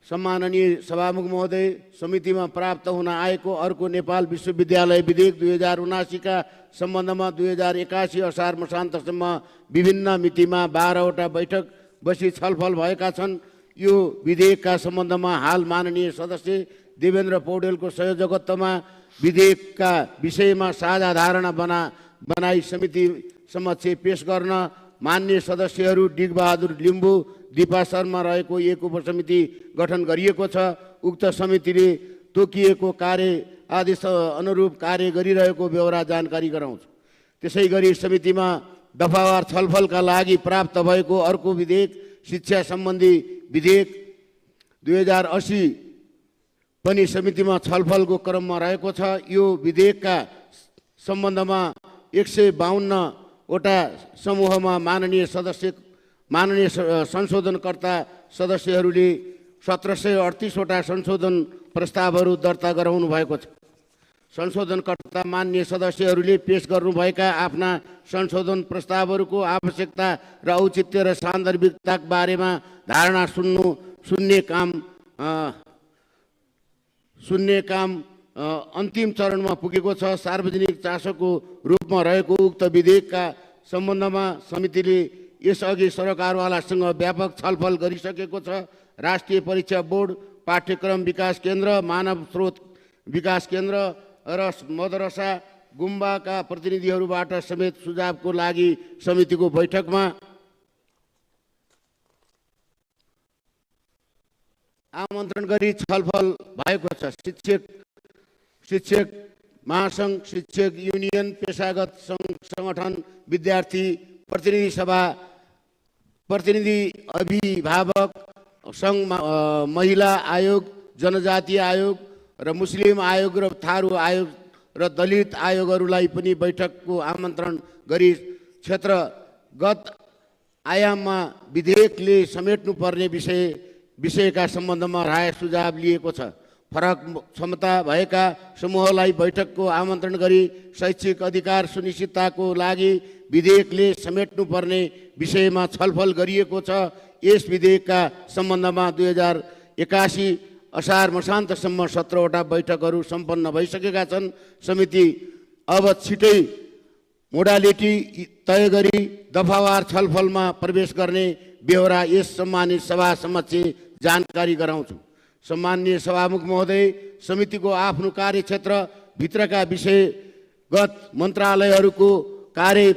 सम्माननीय सभामुख महोदय, समितिमा प्राप्त हुन आएको अर्को नेपाल विश्वविद्यालय विधेयक 2079 का सम्बन्धमा 2081 असार मसान्तसम्म विभिन्न मितिमा 12वटा बैठक बसी छलफल भएका छन्। यो विधेयकका सम्बन्धमा हाल माननीय सदस्य देवेन्द्र पौडेलको संयोजकत्वमा विधेयकका विषयमा साझा धारणा बनाई समिति समक्ष पेश गर्न माननीय सदस्यहरू डिगबहादुर लिम्बू, दीपा शर्मा रहेको एक उपसमिति गठन गरिएको छ। उक्त समितिले तोकिएको कार्य आदेश अनुरूप कार्य गरिरहेको बेहोरा जानकारी गराउँछु। त्यसै गरी समितिमा दफावार छलफलका लागि प्राप्त भएको अर्को विधेयक शिक्षा सम्बन्धी विधेयक 2080 पनि समितिमा छलफलको क्रममा रहेको छ। यो विधेयकका सम्बन्धमा 152 वटा समूहमा माननीय संशोधनकर्ता सदस्यहरूले 1738 वटा संशोधन प्रस्तावहरू दर्ता गराउनु भएको छ। संशोधनकर्ता माननीय सदस्यहरूले पेश गर्नुभएका आफ्ना संशोधन प्रस्तावहरूको आवश्यकता र औचित्य र सान्दर्भिकताका बारेमा धारणा सुन्ने काम अन्तिम चरणमा पुगेको छ। सार्वजनिक चासोको रूपमा रहेको उक्त विधेयकका सम्बन्धमा समितिले यसअघि सरकारवालासँग व्यापक छलफल गरिसकेको छ। राष्ट्रिय परीक्षा बोर्ड, पाठ्यक्रम विकास केन्द्र, मानव स्रोत विकास केन्द्र र मदरसा गुम्बाका प्रतिनिधिहरूबाट समेत सुझावको लागि समितिको बैठकमा आमन्त्रण गरी छलफल भएको छ। शिक्षक महासङ्घ, शिक्षक युनियन, पेशागत सङ्गठन, विद्यार्थी प्रतिनिधि सभा, प्रतिनिधि अभिभावक सङ्घ, महिला आयोग, जनजातीय आयोग र मुस्लिम आयोग र थारू आयोग र दलित आयोगहरूलाई पनि बैठकको आमन्त्रण गरी क्षेत्रगत आयाममा विधेयकले समेट्नुपर्ने विषयका सम्बन्धमा राय सुझाव लिएको छ। फरक क्षमता भएका समूहलाई बैठकको आमन्त्रण गरी शैक्षिक अधिकार सुनिश्चितताको लागि विधेयकले समेट्नुपर्ने विषयमा छलफल गरिएको छ। यस विधेयकका सम्बन्धमा 2081 असार मसान्तसम्म 17वटा बैठकहरू सम्पन्न भइसकेका छन्। समिति अब छिटै मोडालिटी तय गरी दफावार छलफलमा प्रवेश गर्ने बेहोरा यस सम्मानित सभा समक्ष जानकारी गराउँछु। सम्माननीय सभामुख महोदय, समितिको आफ्नो कार्यक्षेत्र भित्रका विषयगत मन्त्रालयहरूको कार्य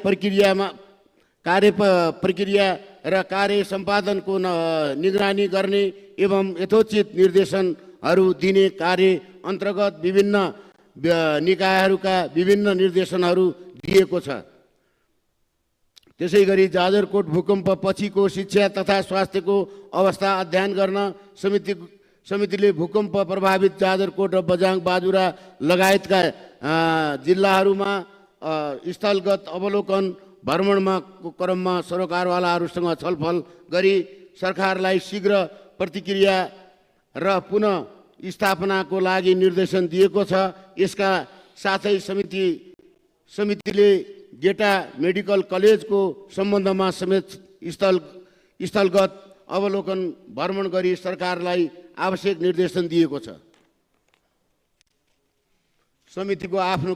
प्रक्रिया र कार्य सम्पादनको निगरानी गर्ने एवं यथोचित निर्देशनहरू दिने कार्य अन्तर्गत विभिन्न निकायहरूका विभिन्न निर्देशनहरू दिएको छ। त्यसै गरी जाजरकोट भूकम्प पछिको शिक्षा तथा स्वास्थ्यको अवस्था अध्ययन गर्न समितिले भूकम्प प्रभावित जाजरकोट र बझाङ बाजुरा लगायतका जिल्लाहरूमा स्थलगत अवलोकन भ्रमणमा क्रममा सरकारवालाहरूसँग छलफल गरी सरकारलाई शीघ्र प्रतिक्रिया र पुनः स्थापनाको लागि निर्देशन दिएको छ। यसका साथै समितिले गेटा मेडिकल कलेजको सम्बन्धमा समेत स्थलगत अवलोकन भ्रमण गरी सरकारलाई आवश्यक निर्देशन दिएको छ। समितिको आफ्नो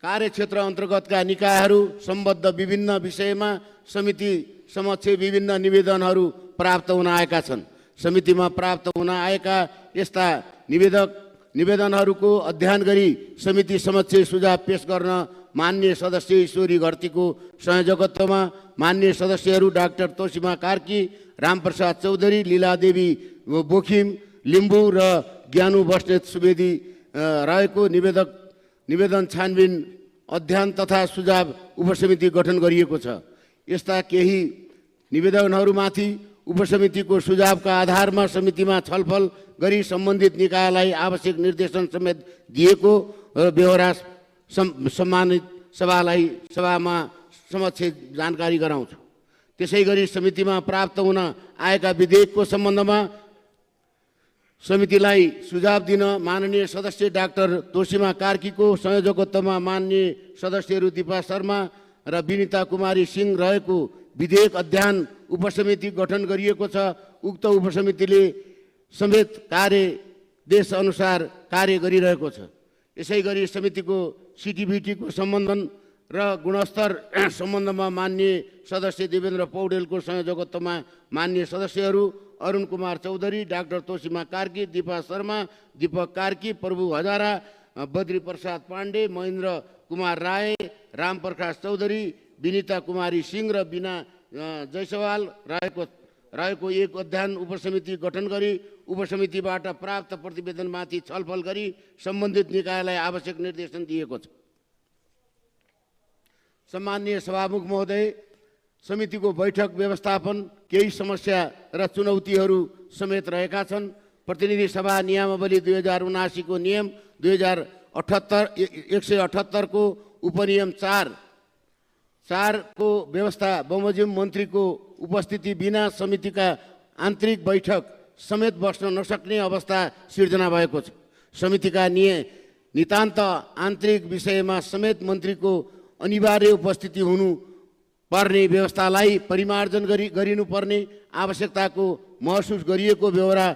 कार्यक्षेत्र अन्तर्गतका निकायहरू सम्बद्ध विभिन्न विषयमा समिति समक्ष विभिन्न निवेदनहरू प्राप्त हुन आएका छन्। समितिमा प्राप्त हुन आएका यस्ता निवेदनहरूको अध्ययन गरी समिति समक्ष सुझाव पेश गर्न माननीय सदस्य ईश्वरी घरतीको संयोजकत्वमा माननीय सदस्यहरू डाक्टर तोसीमा कार्की, रामप्रसाद चौधरी, लीलादेवी बोखिम लिम्बू र ज्ञानु बस्नेत सुवेदी रहेको निवेदन छानबिन अध्ययन तथा सुझाव उपसमिति गठन गरिएको छ। यस्ता केही निवेदनहरूमाथि उपसमितिको सुझावका आधारमा समितिमा छलफल गरी सम्बन्धित निकायलाई आवश्यक निर्देशन समेत दिएको बेहोरा सम्मानित सभामा समक्ष जानकारी गराउँछु। त्यसैगरी समितिमा प्राप्त हुन आएका विधेयकको सम्बन्धमा समितिलाई सुझाव दिन माननीय सदस्य डाक्टर तोसीमा कार्कीको संयोजकत्वमा माननीय सदस्यहरू दीपा शर्मा र विनिता कुमारी सिंह रहेको विधेयक अध्ययन उपसमिति गठन गरिएको छ। उक्त उपसमितिले समेत कार्यदेश अनुसार कार्य गरिरहेको छ। यसैगरी समितिको सिटिभिटीको सम्बन्धन र गुणस्तर सम्बन्धमा माननीय सदस्य देवेन्द्र पौडेलको संयोजकत्वमा माननीय सदस्यहरू अरुण कुमार चौधरी, डाक्टर तोसीमा कार्की, दीपा शर्मा, दीपक कार्की, प्रभु हजारा, बद्री प्रसाद पाण्डे, महेन्द्र कुमार राय, रामप्रकाश चौधरी, विनिता कुमारी सिंह र बिना जयसवाल रहेको एक अध्ययन उपसमिति गठन गरी उपसमितिबाट प्राप्त प्रतिवेदनमाथि छलफल गरी सम्बन्धित निकायलाई आवश्यक निर्देशन दिएको छ। सम्माननीय सभामुख महोदय, समितिको बैठक व्यवस्थापन केही समस्या र चुनौतीहरू समेत रहेका छन्। प्रतिनिधि सभा नियमावली 2079 को नियम 178 को उपनियम 4 को व्यवस्था बमोजिम मन्त्रीको उपस्थिति बिना समितिका आन्तरिक बैठक समेत बस्न नसक्ने अवस्था सिर्जना भएको छ। समितिका नितान्त आन्तरिक विषयमा समेत मन्त्रीको अनिवार्य उपस्थिति हुनु पर्ने व्यवस्थालाई परिमार्जन गरिनुपर्ने आवश्यकताको महसुस गरिएको बेहोरा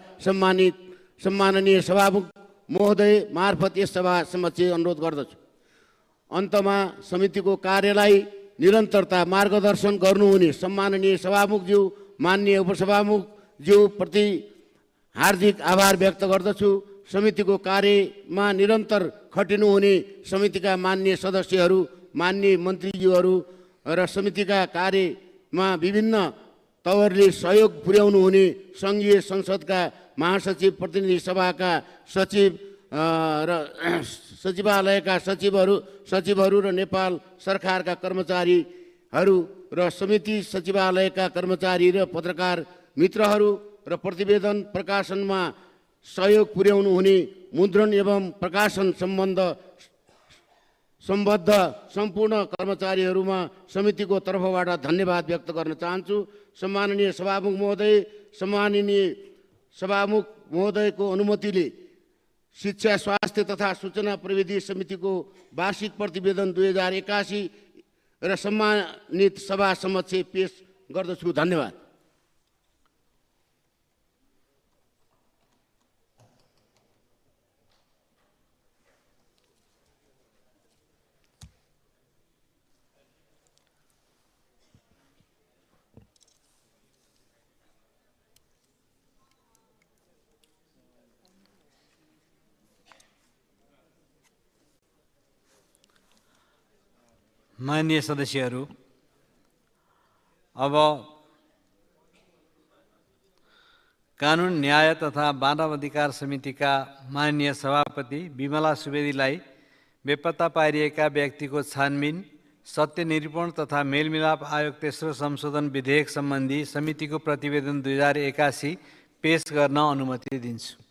सम्माननीय सभामुख महोदय मार्फत यस सभा समक्ष अनुरोध गर्दछु। अन्तमा समितिको कार्यलाई निरन्तरता मार्गदर्शन गर्नुहुने सम्माननीय सभामुखज्यू, माननीय उपसभामुखज्यू प्रति हार्दिक आभार व्यक्त गर्दछु। समितिको कार्यमा निरन्तर खटिनुहुने समितिका माननीय सदस्यहरू, माननीय मन्त्रीज्यूहरू र समितिका कार्यमा विभिन्न तवरले सहयोग पुर्याउनु हुने सङ्घीय संसदका महासचिव, प्रतिनिधि सभाका सचिव र सचिवालयका सचिवहरू र नेपाल सरकारका कर्मचारीहरू र समिति सचिवालयका कर्मचारी र पत्रकार मित्रहरू र प्रतिवेदन प्रकाशनमा सहयोग पुर्याउनु हुने मुद्रण एवं प्रकाशन सम्बद्ध सम्पूर्ण कर्मचारीहरूमा समितिको तर्फबाट धन्यवाद व्यक्त गर्न चाहन्छु। सम्माननीय सभामुख महोदयको अनुमतिले शिक्षा, स्वास्थ्य तथा सूचना प्रविधि समितिको वार्षिक प्रतिवेदन 2081 र सम्मानित सभा समक्ष पेश गर्दछु। धन्यवाद। माननीय सदस्यहरू, अब कानुन, न्याय तथा मानव अधिकार समितिका माननीय सभापति विमला सुवेदीलाई बेपत्ता पारिएका व्यक्तिको छानबिन, सत्य निरूपण तथा मेलमिलाप आयोग तेस्रो संशोधन विधेयक सम्बन्धी समितिको प्रतिवेदन 2081 पेश गर्न अनुमति दिन्छु।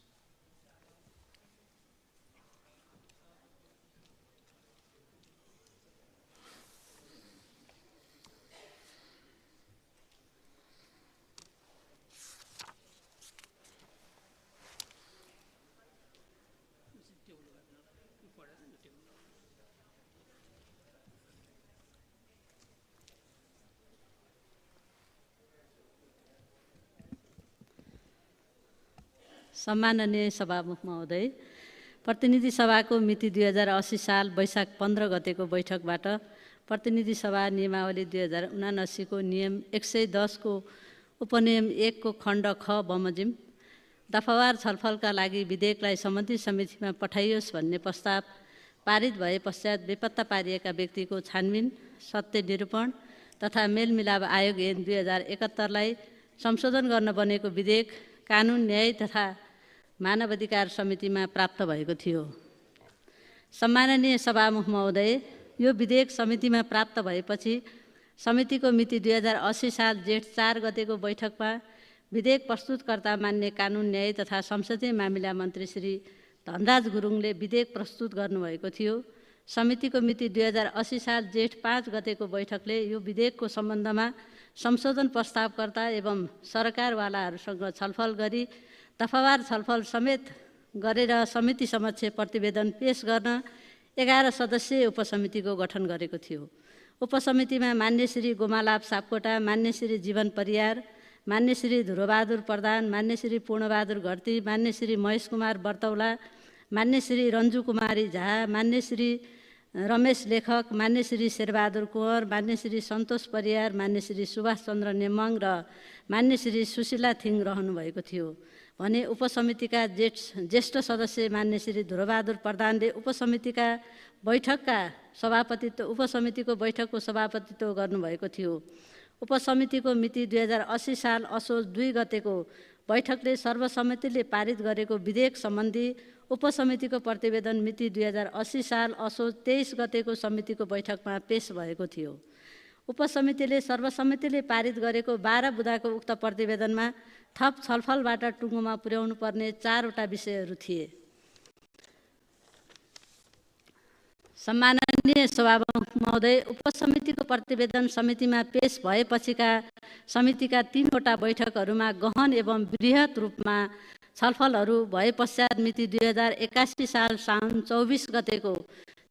सम्माननीय सभामुख महोदय, प्रतिनिधि सभाको मिति 2080 साल वैशाख 15 गतेको बैठकबाट प्रतिनिधि सभा नियमावली 2079 को नियम 110 को उपनियम 1 को खण्ड ख बमोजिम दफावार छलफलका लागि विधेयकलाई सम्बन्धित समितिमा पठाइयोस् भन्ने प्रस्ताव पारित भए पश्चात बेपत्ता पारिएका व्यक्तिको छानबिन, सत्य निरूपण तथा मेलमिलाप आयोग ऐन 2071लाई संशोधन गर्न बनेको विधेयक कानुन, न्याय तथा मानवाधिकार समितिमा प्राप्त भएको थियो। सम्माननीय सभामुख महोदय, यो विधेयक समितिमा प्राप्त भएपछि समितिको मिति 2080 साल जेठ 4 गतेको बैठकमा विधेयक प्रस्तुतकर्ता मान्य कानुन, न्याय तथा संसदीय मामिला मन्त्री श्री धनराज गुरुङले विधेयक प्रस्तुत गर्नुभएको थियो। समितिको मिति 2080 साल जेठ 5 गतेको बैठकले यो विधेयकको सम्बन्धमा संशोधन प्रस्तावकर्ता एवं सरकारवालाहरूसँग छलफल गरी दफावार छलफल समेत गरेर समिति समक्ष प्रतिवेदन पेश गर्न 11 सदस्यीय उपसमितिको गठन गरेको थियो। उपसमितिमा मान्य श्री गोमालाभ सापकोटा, मान्य श्री जीवन परियार, मान्य श्री ध्रुवबहादुर प्रधान, मान्य श्री पूर्णबहादुर घरती, मान्य श्री महेश कुमार बर्तौला, मान्य श्री रन्जु कुमारी झा, मान्य श्री रमेश लेखक, मान्य श्री शेरबहादुर कुँवर, मान्य श्री सन्तोष परियार, मान्य श्री सुभाष चन्द्र नेमाङ र मान्य श्री सुशीला थिङ रहनुभएको थियो भने उपसमितिका ज्येष्ठ सदस्य मान्य श्री ध्रुवबहादुर प्रधानले उपसमितिको बैठकको सभापतित्व गर्नुभएको थियो। उपसमितिको मिति 2080 साल असोज 2 गतेको बैठकले सर्वसम्मतिले पारित गरेको विधेयक सम्बन्धी उपसमितिको प्रतिवेदन मिति 2080 साल असोज 23 गतेको समितिको बैठकमा पेश भएको थियो। उपसमितिले सर्वसम्मतिले पारित गरेको 12 बुँदाको उक्त प्रतिवेदनमा थप छलफलबाट टुङ्गोमा पुर्याउनु पर्ने 4 वटा विषयहरू थिए। सम्माननीय सभामुख महोदय, उपसमितिको प्रतिवेदन समितिमा पेश भएपछिका समितिका 3 वटा बैठकहरूमा गहन एवं बृहत रूपमा छलफलहरू भए पश्चात मिति 2081 साल साउन 24 गतेको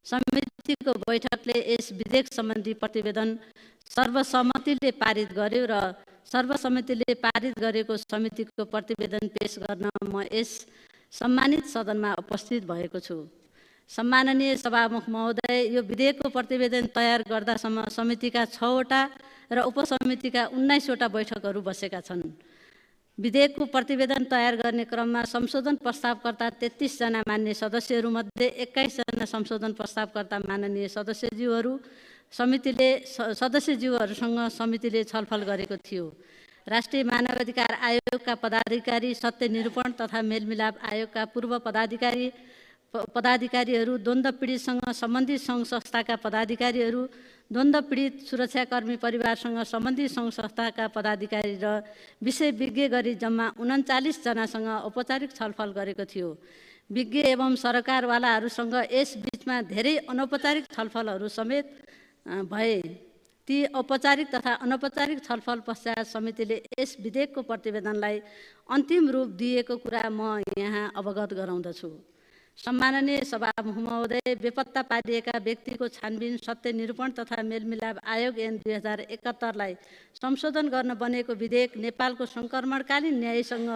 समितिको बैठकले यस विधेयक सम्बन्धी प्रतिवेदन सर्वसम्मतिले पारित गर्यो र सर्वसम्मतिले पारित गरेको समितिको प्रतिवेदन पेश गर्न म यस सम्मानित सदनमा उपस्थित भएको छु। सम्माननीय सभामुख महोदय, यो विधेयकको प्रतिवेदन तयार गर्दासम्म समितिका 6 वटा र उपसमितिका 19 वटा बैठकहरू बसेका छन्। विधेयकको प्रतिवेदन तयार गर्ने क्रममा संशोधन प्रस्तावकर्ता 33 जना मान्य सदस्यहरूमध्ये 21 जना संशोधन प्रस्तावकर्ता माननीय सदस्यज्यूहरूसँग समितिले छलफल गरेको थियो। राष्ट्रिय मानवाधिकार आयोगका पदाधिकारी, सत्य निरूपण तथा मेलमिलाप आयोगका पूर्व पदाधिकारीहरू, द्वन्द्व पीडितसँग सम्बन्धित सङ्घ संस्थाका पदाधिकारीहरू, द्वन्द्व पीडित सुरक्षाकर्मी परिवारसँग सम्बन्धित सङ्घ संस्थाका पदाधिकारी र विषय विज्ञ गरी जम्मा 39 जनासँग औपचारिक छलफल गरेको थियो। विज्ञ एवं सरकारवालाहरूसँग यस बीचमा धेरै अनौपचारिक छलफलहरू समेत भए। ती औपचारिक तथा अनौपचारिक छलफल पश्चात समितिले यस विधेयकको प्रतिवेदनलाई अन्तिम रूप दिएको कुरा म यहाँ अवगत गराउँदछु। सम्माननीय सभामुख महोदय, बेपत्ता पारिएका व्यक्तिको छानबिन, सत्य निरूपण तथा मेलमिलाप आयोग ऐन 2071लाई संशोधन गर्न बनेको विधेयक नेपालको सङ्क्रमणकालीन न्यायसँग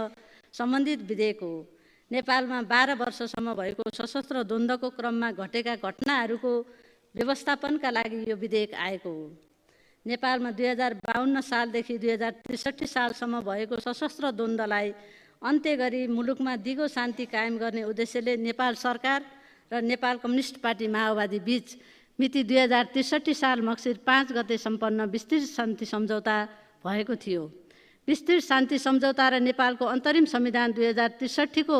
सम्बन्धित विधेयक हो। नेपालमा 12 वर्षसम्म भएको सशस्त्र द्वन्द्वको क्रममा घटेका घटनाहरूको व्यवस्थापनका लागि यो विधेयक आएको हो। नेपालमा 2052 सालदेखि 2063 सालसम्म भएको सशस्त्र द्वन्द्वलाई अन्त्य गरी मुलुकमा दिगो शान्ति कायम गर्ने उद्देश्यले नेपाल सरकार र नेपाल कम्युनिस्ट पार्टी माओवादी बीच मिति 2063 साल मक्सिर 5 गते सम्पन्न विस्तृत शान्ति सम्झौता भएको थियो। विस्तृत शान्ति सम्झौता र नेपालको अन्तरिम संविधान 2063 को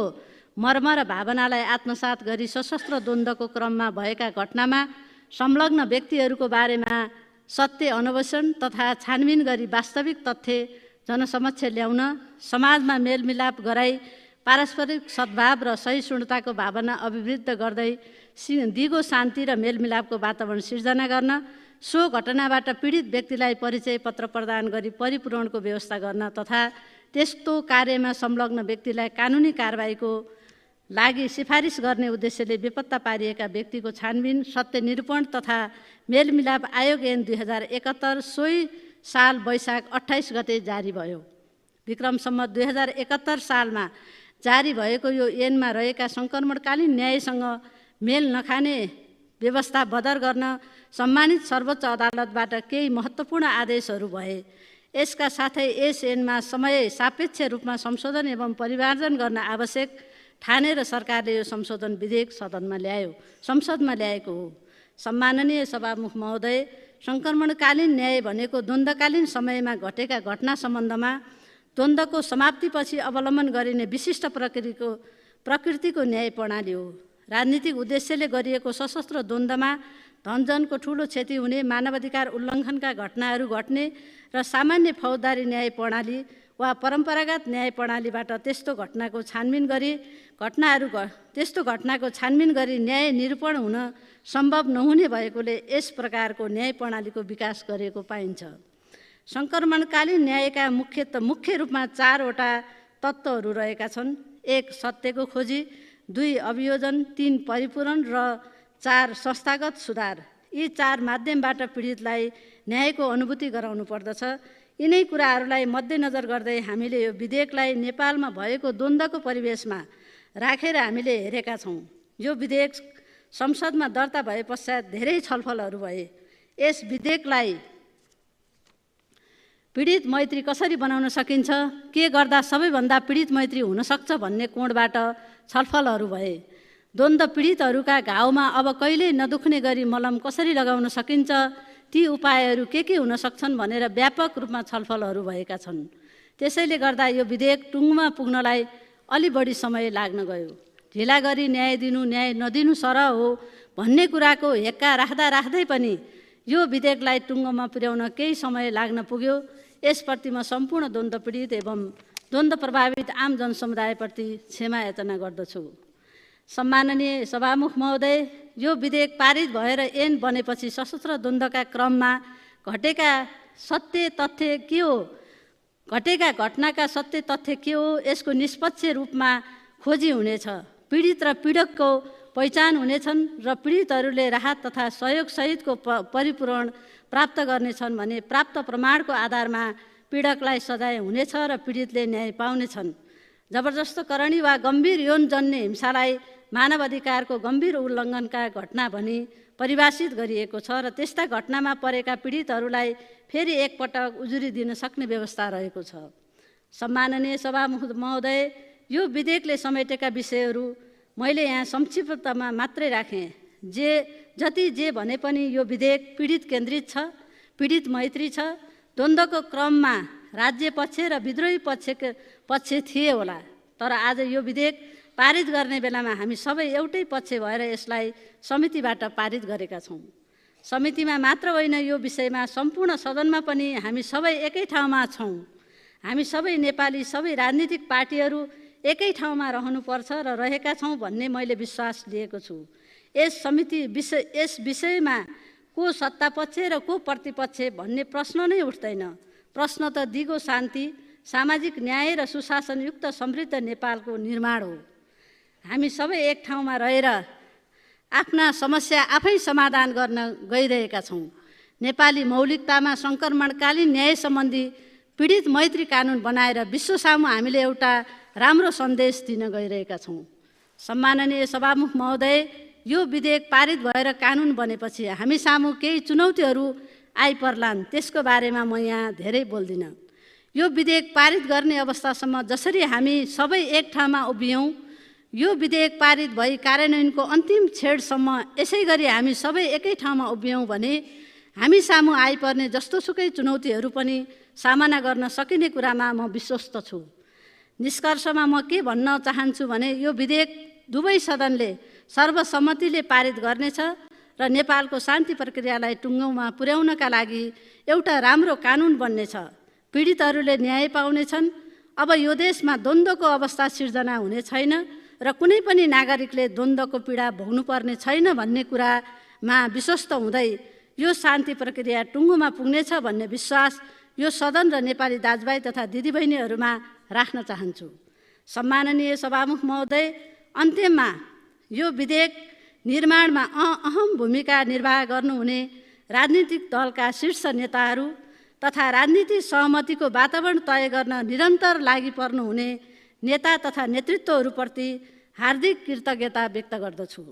मर्म र भावनालाई आत्मसात गरी सशस्त्र द्वन्द्वको क्रममा भएका घटनामा संलग्न व्यक्तिहरूको बारेमा सत्य अन्वेषण तथा छानबिन गरी वास्तविक तथ्य जनसमक्ष ल्याउन, समाजमा मेलमिलाप गराई पारस्परिक सद्भाव र सहिष्णुताको भावना अभिवृद्ध गर्दै दिगो शान्ति र मेलमिलापको वातावरण सिर्जना गर्न, सो घटनाबाट पीडित व्यक्तिलाई परिचय पत्र प्रदान गरी परिपूरणको व्यवस्था गर्न तथा त्यस्तो कार्यमा संलग्न व्यक्तिलाई कानुनी कारबाहीको लागि सिफारिस गर्ने उद्देश्यले बेपत्ता पारिएका व्यक्तिको छानबिन, सत्य निरूपण तथा मेलमिलाप आयोग ऐन 2071 सोही साल वैशाख 28 गते जारी भयो। विक्रम सम्वत 2071 सालमा जारी भएको यो ऐनमा रहेका सङ्क्रमणकालीन न्यायसँग मेल नखाने व्यवस्था बदर गर्न सम्मानित सर्वोच्च अदालतबाट केही महत्त्वपूर्ण आदेशहरू भए। यसका साथै यस ऐनमा समय सापेक्ष रूपमा संशोधन एवं परिमार्जन गर्न आवश्यक ठानेर सरकारले यो संशोधन विधेयक संसदमा ल्याएको हो। सम्माननीय सभामुख महोदय, सङ्क्रमणकालीन न्याय भनेको द्वन्द्वकालीन समयमा घटेका घटना सम्बन्धमा द्वन्द्वको समाप्तिपछि अवलम्बन गरिने विशिष्ट प्रकृतिको न्याय प्रणाली हो। राजनीतिक उद्देश्यले गरिएको सशस्त्र द्वन्द्वमा धनजनको ठुलो क्षति हुने, मानवाधिकार उल्लङ्घनका घटनाहरू घट्ने र सामान्य फौजदारी न्याय प्रणाली वा परम्परागत न्याय प्रणालीबाट त्यस्तो घटनाको छानबिन गरी न्याय निरूपण हुन सम्भव नहुने भएकोले यस प्रकारको न्याय प्रणालीको विकास गरेको पाइन्छ। सङ्क्रमणकालीन न्यायका मुख्य रूपमा 4 वटा तत्त्वहरू रहेका छन्। 1 सत्यको खोजी, 2 अभियोजन, 3 परिपूरण र 4 संस्थागत सुधार। यी 4 माध्यमबाट पीडितलाई न्यायको अनुभूति गराउनु पर्दछ। यिनै कुराहरूलाई मध्यनजर गर्दै हामीले यो विधेयकलाई नेपालमा भएको द्वन्द्वको परिवेशमा राखेर हामीले हेरेका छौँ। यो विधेयक संसदमा दर्ता भए पश्चात धेरै छलफलहरू भए। यस विधेयकलाई पीडित मैत्री कसरी बनाउन सकिन्छ, के गर्दा सबैभन्दा पीडित मैत्री हुन सक्छ भन्ने कोणबाट छलफलहरू भए। द्वन्द्व पीडितहरूका घाउमा अब कहिल्यै नदुख्ने गरी मलम कसरी लगाउन सकिन्छ, ती उपायहरू के हुन सक्छन् भनेर व्यापक रूपमा छलफलहरू भएका छन्। त्यसैले गर्दा यो विधेयक टुङ्गोमा पुग्नलाई अलि बढी समय लाग्न गयो। ढिला गरी न्याय दिनु न्याय नदिनु सरह हो भन्ने कुराको हेक्का राख्दै पनि यो विधेयकलाई टुङ्गोमा पुर्याउन केही समय लाग्न पुग्यो। यसप्रति म सम्पूर्ण द्वन्द्व पीडित एवं द्वन्द्व प्रभावित आम जनसमुदायप्रति क्षमा याचना गर्दछु। सम्माननीय सभामुख महोदय, यो विधेयक पारित भएर ऐन बनेपछि सशस्त्र द्वन्द्वका क्रममा घटेका घटनाका सत्य तथ्य के हो, यसको निष्पक्ष रूपमा खोजी हुनेछ। पीडित र पीडकको पहिचान हुनेछन् र पीडितहरूले राहत तथा सहयोग सहितको परिपूरण प्राप्त गर्नेछन् भने प्राप्त प्रमाणको आधारमा पीडकलाई सजाय हुनेछ र पीडितले न्याय पाउनेछन्। जबरजस्तकरणी वा गम्भीर यौनजन्य हिंसालाई मानवाधिकारको गम्भीर उल्लङ्घनका घटना भनी परिभाषित गरिएको छ र त्यस्ता घटनामा परेका पीडितहरूलाई फेरि एकपटक उजुरी दिन सक्ने व्यवस्था रहेको छ। सम्माननीय सभामुख महोदय, यो विधेयकले समेटेका विषयहरू मैले यहाँ संक्षिप्तमा मात्रै राखेँ। जे भने पनि यो विधेयक पीडित केन्द्रित छ, पीडित मैत्री छ। द्वन्द्वको क्रममा राज्य पक्ष र विद्रोही पक्ष थिए होला, तर आज यो विधेयक पारित गर्ने बेलामा हामी सबै एउटै पक्ष भएर यसलाई समितिबाट पारित गरेका छौँ। समितिमा मात्र होइन, यो विषयमा सम्पूर्ण सदनमा पनि हामी सबै एकै ठाउँमा छौँ। हामी सबै नेपाली सबै राजनीतिक पार्टीहरू एकै ठाउँमा रहनुपर्छ र रहेका छौँ भन्ने मैले विश्वास लिएको छु। यस विषयमा को सत्तापक्ष र को प्रतिपक्ष भन्ने प्रश्न नै उठ्दैन। प्रश्न त दिगो शान्ति, सामाजिक न्याय र सुशासनयुक्त समृद्ध नेपालको निर्माण हो। हामी सबै एक ठाउँमा रहेर आफ्ना समस्या आफै समाधान गर्न गइरहेका छौँ। नेपाली मौलिकतामा सङ्क्रमणकालीन न्याय सम्बन्धी पीडित मैत्री कानुन बनाएर विश्वसामु हामीले एउटा राम्रो सन्देश दिन गइरहेका छौँ। सम्माननीय सभामुख महोदय, यो विधेयक पारित भएर कानुन बनेपछि हामी सामु केही चुनौतीहरू आइपर्लान्, त्यसको बारेमा म यहाँ धेरै बोल्दिनँ। यो विधेयक पारित गर्ने अवस्थासम्म जसरी हामी सबै एक ठाउँमा उभियौँ, यो विधेयक पारित भई कार्यान्वयनको अन्तिम छेडसम्म यसै गरी हामी सबै एकै ठाउँमा उभियौँ भने हामी सामु आइपर्ने जस्तोसुकै चुनौतीहरू पनि सामना गर्न सकिने कुरामा म विश्वस्त छु। निष्कर्षमा म के भन्न चाहन्छु भने यो विधेयक दुवै सदनले सर्वसम्मतिले पारित गर्नेछ र नेपालको शान्ति प्रक्रियालाई टुङ्गोमा पुर्याउनका लागि एउटा राम्रो कानुन बन्नेछ। पीडितहरूले न्याय पाउनेछन्। अब यो देशमा द्वन्द्वको अवस्था सिर्जना हुने छैन र कुनै पनि नागरिकले द्वन्द्वको पीडा भोग्नुपर्ने छैन भन्ने कुरामा विश्वस्त हुँदै यो शान्ति प्रक्रिया टुङ्गोमा पुग्नेछ भन्ने विश्वास यो सदन र नेपाली दाजुभाइ तथा दिदीबहिनीहरूमा राख्न चाहन्छु। सम्माननीय सभामुख महोदय, अन्त्यमा यो विधेयक निर्माणमा अहम भूमिका निर्वाह गर्नुहुने राजनीतिक दलका शीर्ष नेताहरू तथा राजनीतिक सहमतिको वातावरण तय गर्न निरन्तर लागि पर्नुहुने नेता तथा नेतृत्वहरूप्रति हार्दिक कृतज्ञता व्यक्त गर्दछु।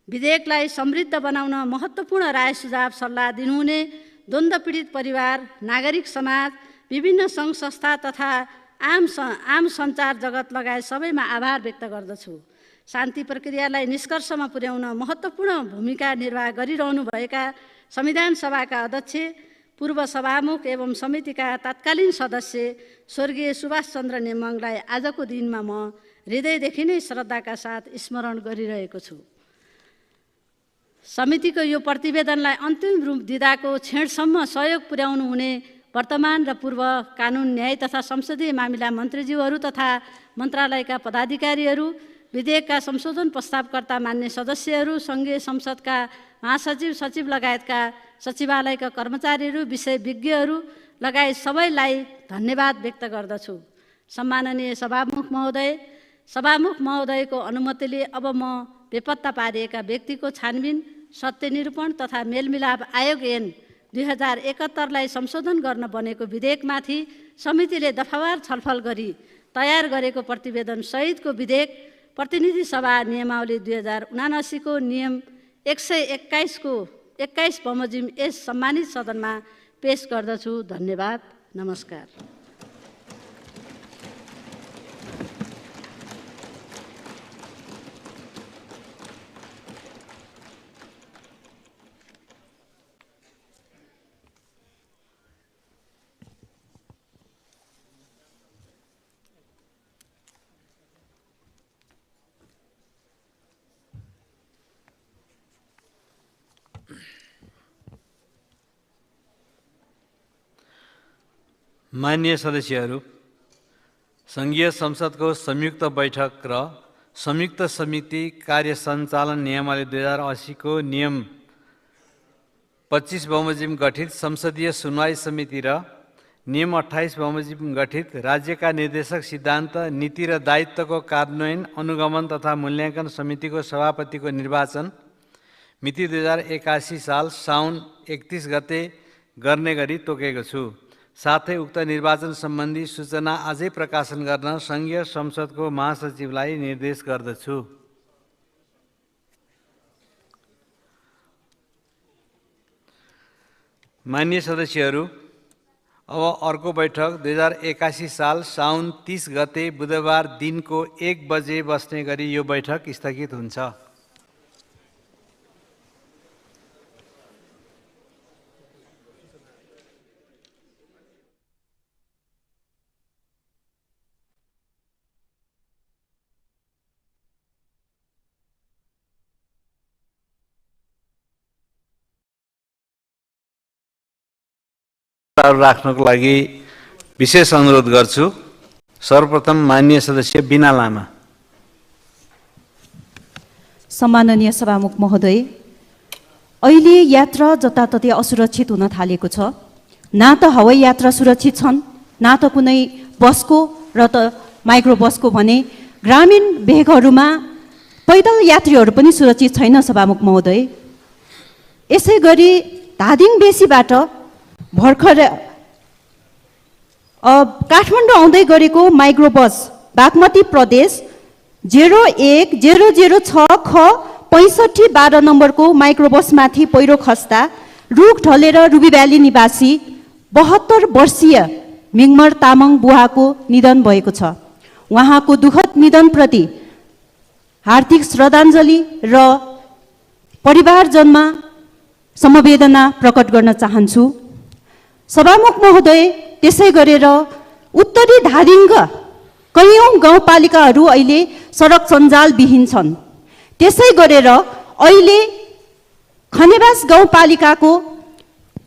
विधेयकलाई समृद्ध बनाउन महत्त्वपूर्ण राय सुझाव सल्लाह दिनुहुने द्वन्द्व पीडित परिवार, नागरिक समाज, विभिन्न सङ्घ संस्था तथा आम सञ्चार जगत लगायत सबैमा आभार व्यक्त गर्दछु। शान्ति प्रक्रियालाई निष्कर्षमा पुर्याउन महत्त्वपूर्ण भूमिका निर्वाह गरिरहनुभएका संविधान सभाका अध्यक्ष, पूर्व सभामुख एवं समितिका तत्कालीन सदस्य स्वर्गीय सुभाष चन्द्र नेमाङलाई आजको दिनमा म हृदयदेखि नै श्रद्धाका साथ स्मरण गरिरहेको छु। समितिको यो प्रतिवेदनलाई अन्तिम रूप दिँदाको क्षणसम्म सहयोग पुर्याउनु हुने वर्तमान र पूर्व कानुन, न्याय तथा संसदीय मामिला मन्त्रीज्यूहरू तथा मन्त्रालयका पदाधिकारीहरू, विधेयकका संशोधन प्रस्तावकर्ता मान्य सदस्यहरू, सङ्घीय संसदका महासचिव, सचिव लगायतका सचिवालयका कर्मचारीहरू, विषयविज्ञहरू लगायत सबैलाई धन्यवाद व्यक्त गर्दछु। सम्माननीय सभामुख महोदयको अनुमतिले अब म बेपत्ता पारिएका व्यक्तिको छानबिन, सत्य निरूपण तथा मेलमिलाप आयोग ऐन 2071लाई संशोधन गर्न बनेको विधेयकमाथि समितिले दफावार छलफल गरी तयार गरेको प्रतिवेदन सहितको विधेयक प्रतिनिधि सभा नियमावली 2079 को नियम 121 को 21 बमोजिम यस सम्मानित सदनमा पेश गर्दछु। धन्यवाद। नमस्कार। माननीय सदस्यहरू, सङ्घीय संसदको संयुक्त बैठक र संयुक्त समिति कार्य सञ्चालन नियमावली 2080 को नियम 25 बमोजिम गठित संसदीय सुनवाई समिति र नियम 28 बमोजिम गठित राज्यका निर्देशक सिद्धान्त, नीति र दायित्वको कार्यान्वयन, अनुगमन तथा मूल्याङ्कन समितिको सभापतिको निर्वाचन मिति 2081 साल साउन 31 गते गर्ने गरी तोकेको छु। साथै उक्त निर्वाचन सम्बन्धी सूचना अझै प्रकाशन गर्न सङ्घीय संसदको महासचिवलाई निर्देश गर्दछु। माननीय सदस्यहरू, अब अर्को बैठक 2081 साल साउन 30 गते बुधबार दिनको 1 बजे बस्ने गरी यो बैठक स्थगित हुन्छ। राख्नको लागि विशेष अनुरोध गर्छु। सर्वप्रथम माननीय सदस्य बिना लामा। सम्माननीय सभामुख महोदय, अहिले यात्रा जताततै असुरक्षित हुन थालेको छ। न त हवाई यात्रा सुरक्षित छन्, न त कुनै बसको र त माइक्रो बसको भने ग्रामीण भेगहरूमा पैदल यात्रीहरू पनि सुरक्षित छैन सभामुख महोदय। यसै गरी धादिङ बेसीबाट भर्खर काठमाडौँ आउँदै गरेको माइक्रो बस बागमती प्रदेश 01006 ख 6512 नम्बरको माइक्रो बसमाथि पहिरो खस्दा रुख ढलेर रुबी भ्याली निवासी 72 वर्षीय मिङमर तामाङ बुवाको निधन भएको छ। उहाँको दुःखद निधनप्रति हार्दिक श्रद्धाञ्जली र परिवारजनमा समवेदना प्रकट गर्न चाहन्छु। सभामुख महोदय, त्यसै गरेर उत्तरी धादिङका कैयौँ गाउँपालिकाहरू अहिले सडक सञ्जालविहीन छन्। त्यसै गरेर अहिले खनेबास गाउँपालिकाको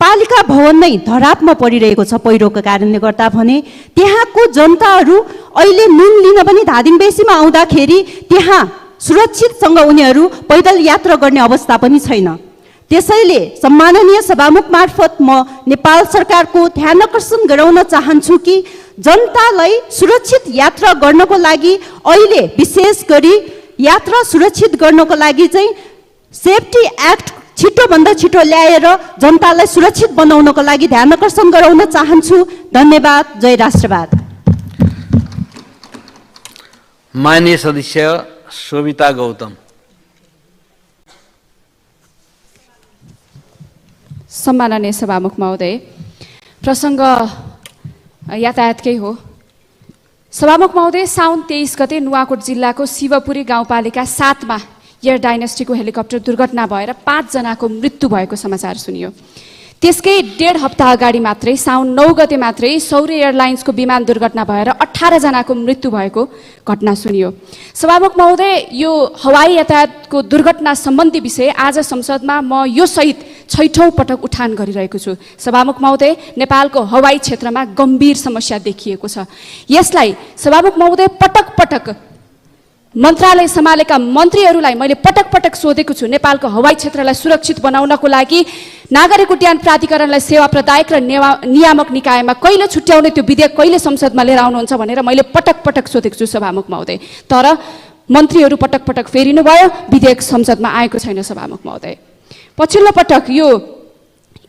पालिका भवन नै धरापमा परिरहेको छ पहिरोको कारणले गर्दा भने त्यहाँको जनताहरू अहिले नुन लिन पनि धादिङ बेसीमा आउँदाखेरि त्यहाँ सुरक्षितसँग उनीहरू पैदल यात्रा गर्ने अवस्था पनि छैन। त्यसैले सम्माननीय सभामुख मार्फत म नेपाल सरकारको ध्यान आकर्षण गराउन चाहन्छु कि जनतालाई सुरक्षित यात्रा गर्नको लागि अहिले विशेष गरी यात्रा सुरक्षित गर्नको लागि चाहिँ सेफ्टी एक्ट छिटोभन्दा छिटो ल्याएर जनतालाई सुरक्षित बनाउनको लागि ध्यान आकर्षण गराउन चाहन्छु। धन्यवाद। जय राष्ट्रवाद। माननीय सदस्य शोभिता गौतम। सम्माननीय सभामुख महोदय, प्रसङ्ग यातायातकै हो। सभामुख महोदय, साउन 23 गते नुवाकोट जिल्लाको शिवपुरी गाउँपालिका 7 मा एयर डाइनेस्टीको हेलिकप्टर दुर्घटना भएर 5 जनाको मृत्यु भएको समाचार सुनियो। त्यसकै 1.5 हप्ता अगाडि मात्रै साउन 9 गते मात्रै सौर्य एयरलाइन्सको विमान दुर्घटना भएर 18 जनाको मृत्यु भएको घटना सुनियो। सभामुख महोदय, यो हवाई यातायातको दुर्घटना सम्बन्धी विषय आज संसदमा म यो सहित 6औं पटक उठान गरिरहेको छु। सभामुख महोदय, नेपालको हवाई क्षेत्रमा गम्भीर समस्या देखिएको छ। यसलाई सभामुख महोदय पटक पटक मन्त्रालय सम्हालेका मन्त्रीहरूलाई मैले पटक पटक सोधेको छु। नेपालको हवाई क्षेत्रलाई सुरक्षित बनाउनको लागि नागरिक उड्डयन प्राधिकरणलाई सेवा प्रदायक र नियामक निकायमा कहिले छुट्याउने त्यो विधेयक कहिले संसदमा लिएर आउनुहुन्छ भनेर मैले पटक पटक सोधेको छु सभामुख महोदय। तर मन्त्रीहरू पटक पटक फेरिनु भयो, विधेयक संसदमा आएको छैन सभामुख महोदय। पछिल्लो पटक यो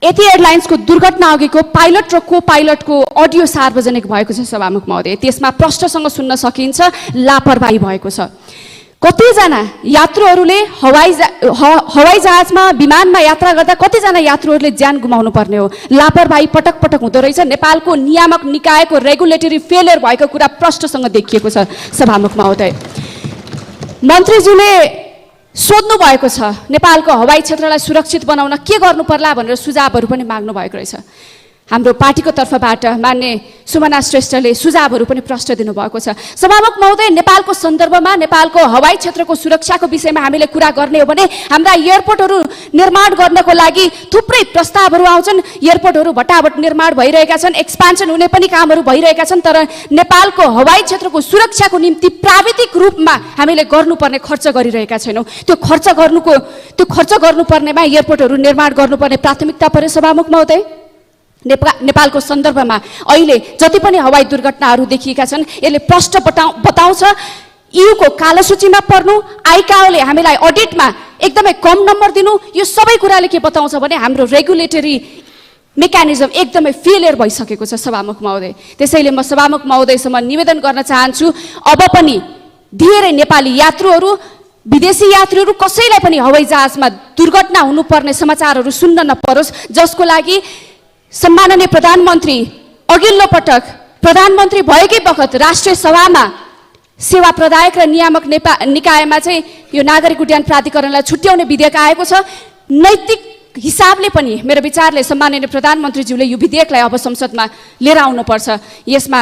एथी एयरलाइन्सको दुर्घटना अघिको पाइलट र को पाइलटको अडियो सार्वजनिक भएको छ सभामुख महोदय। त्यसमा प्रष्टसँग सुन्न सकिन्छ लापरवाही भएको छ। कतिजना यात्रुहरूले हवाई जहाजमा विमानमा यात्रा गर्दा कतिजना यात्रुहरूले ज्यान गुमाउनु पर्ने हो। लापरवाही पटक पटक हुँदो रहेछ। नेपालको नियामक निकायको रेगुलेटरी फेलियर भएको कुरा प्रष्टसँग देखिएको छ सभामुख महोदय। मन्त्रीज्यूले सोध्नु भएको छ नेपालको हवाई क्षेत्रलाई सुरक्षित बनाउन के गर्नु पर्ला भनेर सुझावहरू पनि माग्नु भएको रहेछ। हाम्रो पार्टीको तर्फबाट मान्य सुमना श्रेष्ठले सुझावहरू पनि प्रश्न दिनुभएको छ। सभामुख महोदय, नेपालको सन्दर्भमा नेपालको हवाई क्षेत्रको सुरक्षाको विषयमा हामीले कुरा गर्ने हो भने हाम्रा एयरपोर्टहरू निर्माण गर्नको लागि थुप्रै प्रस्तावहरू आउँछन्। एयरपोर्टहरू भटाभट निर्माण भइरहेका छन्, एक्सपान्सन हुने पनि कामहरू भइरहेका छन्। तर नेपालको हवाई क्षेत्रको सुरक्षाको निम्ति प्राविधिक रूपमा हामीले गर्नुपर्ने खर्च गरिरहेका छैनौँ। त्यो खर्च गर्नुपर्नेमा एयरपोर्टहरू निर्माण गर्नुपर्ने प्राथमिकता पर्यो सभामुख महोदय। नेपालको सन्दर्भमा अहिले जति पनि हवाई दुर्घटनाहरू देखिएका छन् यसले प्रष्ट बताउँछ ईयूको कालो सूचीमा पर्नु, आइकाओले हामीलाई अडिटमा एकदमै कम नम्बर दिनु, यो सबै कुराले के बताउँछ भने हाम्रो रेगुलेटरी मेकानिजम एकदमै फेलियर भइसकेको छ सभामुख महोदय। त्यसैले म सभामुख महोदयसँग निवेदन गर्न चाहन्छु, अब पनि धेरै नेपाली यात्रुहरू विदेशी यात्रुहरू कसैलाई पनि हवाई जहाजमा दुर्घटना हुनुपर्ने समाचारहरू सुन्न नपरोस्, जसको लागि सम्माननीय प्रधानमन्त्री अघिल्लो पटक प्रधानमन्त्री भएकै बखत राष्ट्रिय सभामा सेवा प्रदायक र नियामक निकायमा चाहिँ यो नागरिक उड्डयन प्राधिकरणलाई छुट्याउने विधेयक आएको छ। नैतिक हिसाबले पनि मेरो विचारले सम्माननीय प्रधानमन्त्रीज्यूले यो विधेयकलाई अब संसदमा लिएर आउनुपर्छ। यसमा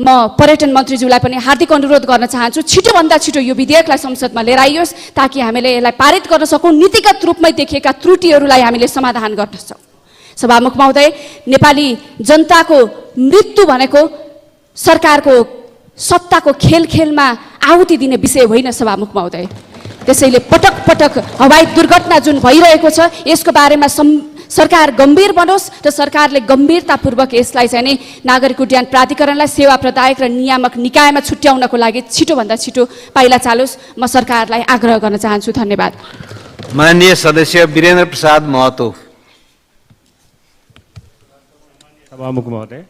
म पर्यटन मन्त्रीज्यूलाई पनि हार्दिक अनुरोध गर्न चाहन्छु, छिटोभन्दा छिटो यो विधेयकलाई संसदमा लिएर आइयोस् ताकि हामीले यसलाई पारित गर्न सकौँ। नीतिगत रूपमै देखिएका त्रुटिहरूलाई हामीले समाधान गर्न सकौँ। सभामुख महोदय, नेपाली जनताको मृत्यु भनेको सरकारको सत्ताको खेलमा आहुति दिने विषय होइन सभामुख महोदय। त्यसैले पटक पटक हवाई दुर्घटना जुन भइरहेको छ यसको बारेमा सरकार गम्भीर बनोस् र सरकारले गम्भीरतापूर्वक यसलाई चाहिँ नै नागरिक उड्डयन प्राधिकरणलाई सेवा प्रदायक र नियामक निकायमा छुट्याउनको लागि छिटोभन्दा छिटो पाइला चालोस्। म सरकारलाई आग्रह गर्न चाहन्छु। धन्यवाद। माननीय सदस्य वीरेन्द्र प्रसाद महतो। सभामुख महोदय,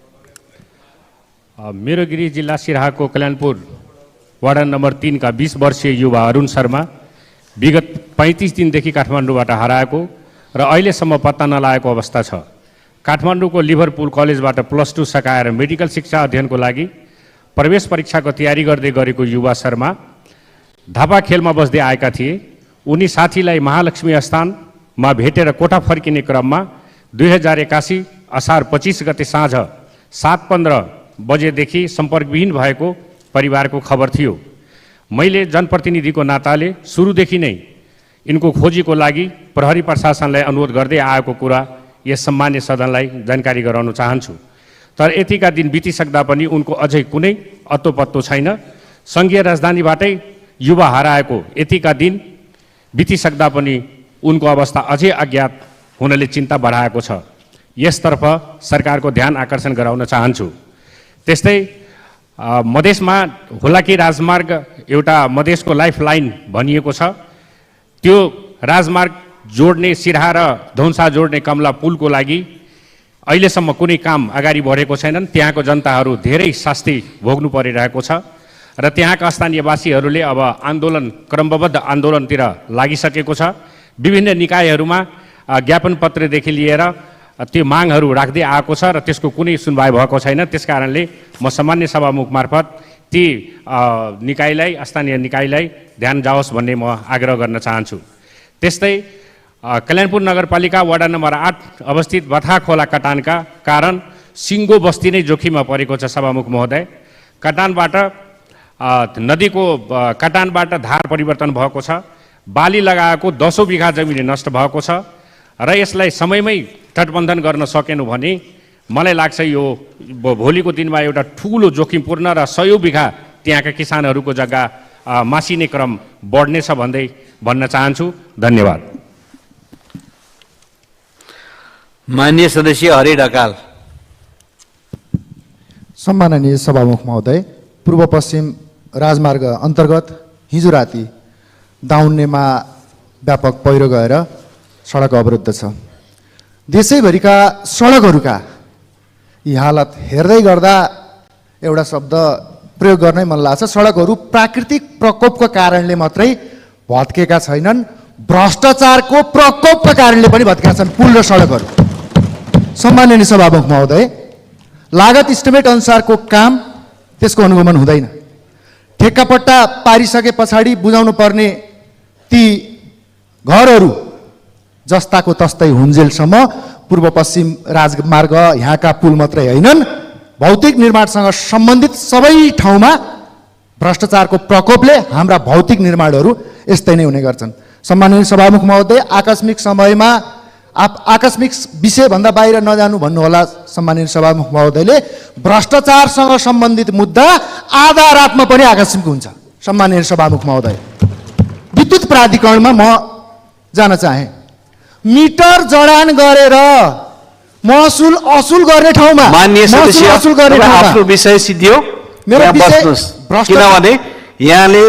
मेरो गृह जिल्ला सिराहाको कल्याणपुर वार्ड नम्बर 3 का 20 वर्षीय युवा अरुण शर्मा विगत 35 दिनदेखि काठमाडौँबाट हराएको र अहिलेसम्म पत्ता नलागेको अवस्था छ। काठमाडौँको लिभरपुल कलेजबाट +2 सकाएर मेडिकल शिक्षा अध्ययनको लागि प्रवेश परीक्षाको तयारी गर्दै गरेको युवा शर्मा धापा खेलमा बस्दै आएका थिए। उनी साथीलाई महालक्ष्मी स्थानमा भेटेर कोठा फर्किने क्रममा 2081 असार 25 गते साँझ 7:15 बजेदेखि सम्पर्कविहीन भएको परिवारको खबर थियो। मैले जनप्रतिनिधिको नाताले सुरुदेखि नै यिनको खोजीको लागि प्रहरी प्रशासनलाई अनुरोध गर्दै आएको कुरा यस सम्मान्य सदनलाई जानकारी गराउन चाहन्छु। तर यतिका दिन बितिसक्दा पनि उनको अझै कुनै अत्तोपत्तो छैन। सङ्घीय राजधानीबाटै युवा हराएको यतिका दिन बितिसक्दा पनि उनको अवस्था अझै अज्ञात हुनले चिन्ता बढाएको छ। यसतर्फ सरकारको ध्यान आकर्षण गराउन चाहन्छु। त्यस्तै मधेसमा हुलाकी राजमार्ग एउटा मधेसको लाइफलाइन भनिएको छ। त्यो राजमार्ग जोड्ने सिराहा र धौन्सा जोड्ने कमला पुलको लागि अहिलेसम्म कुनै काम अगाडि बढेको छैनन्। त्यहाँको जनताहरू धेरै शास्ति भोग्नु परिरहेको छ र त्यहाँका स्थानीयवासीहरूले अब आन्दोलन क्रमबद्ध आन्दोलनतिर लागिसकेको छ। विभिन्न निकायहरूमा ज्ञापन पत्रदेखि लिएर त्यो मागहरू राख्दै आएको छ र त्यसको कुनै सुनवाई भएको छैन। त्यसकारणले म सामान्य सभामुख मार्फत ती निकायलाई, स्थानीय निकायलाई ध्यान जाओस् भन्ने म आग्रह गर्न चाहन्छु। त्यस्तै कल्याणपुर नगरपालिका वडा नम्बर 8 अवस्थित बथा खोला कटानका कारण सिङ्गो बस्ती नै जोखिममा परेको छ। सभामुख महोदय, कटानबाट नदीको कटानबाट धार परिवर्तन भएको छ। बाली लगाएको 10 बिघा जमिन नष्ट भएको छ र यसलाई समयमै तटबन्धन गर्न सकेनौँ भने मलाई लाग्छ यो भोलिको दिनमा एउटा ठुलो जोखिमपूर्ण र 100 बिघा त्यहाँका किसानहरूको जग्गा मासिने क्रम बढ्नेछ भन्दै भन्न चाहन्छु। धन्यवाद। माननीय सदस्य हरि ढकाल। सम्माननीय सभामुख महोदय, पूर्व पश्चिम राजमार्ग अन्तर्गत हिजो राति दाउन्नेमा व्यापक पहिरो गएर सडक अवरुद्ध छ। देशैभरिका सडकहरूका यी हालत हेर्दै गर्दा एउटा शब्द प्रयोग गर्नै मन लाग्छ, सडकहरू प्राकृतिक प्रकोपको कारणले मात्रै भत्केका छैनन्, भ्रष्टाचारको प्रकोपको कारणले पनि भत्केका छन् पुल र सडकहरू। सम्माननीय सभामुख महोदय, लागत इस्टिमेट अनुसारको काम त्यसको अनुगमन हुँदैन। ठेक्कापट्टा पारिसके पछाडि बुझाउनु पर्ने ती घरहरू जस्ताको तस्तै हुन्जेलसम्म पूर्व पश्चिम राजमार्ग यहाँका पुल मात्रै होइनन्, भौतिक निर्माणसँग सम्बन्धित सबै ठाउँमा भ्रष्टाचारको प्रकोपले हाम्रा भौतिक निर्माणहरू यस्तै नै हुने गर्छन्। सम्माननीय सभामुख महोदय, आकस्मिक समयमा आकस्मिक विषयभन्दा बाहिर नजानु भन्नुहोला। सम्माननीय सभामुख महोदयले भ्रष्टाचारसँग सम्बन्धित मुद्दा आधा रातमा पनि आकस्मिक हुन्छ। सम्माननीय सभामुख महोदय, विद्युत प्राधिकरणमा म जान चाहे, मिटर जडान गरेर महसुल असुल गर्ने ठाउँमा माननीय सदस्य आफ्नो विषय सिद्धियो। किनभने यहाँले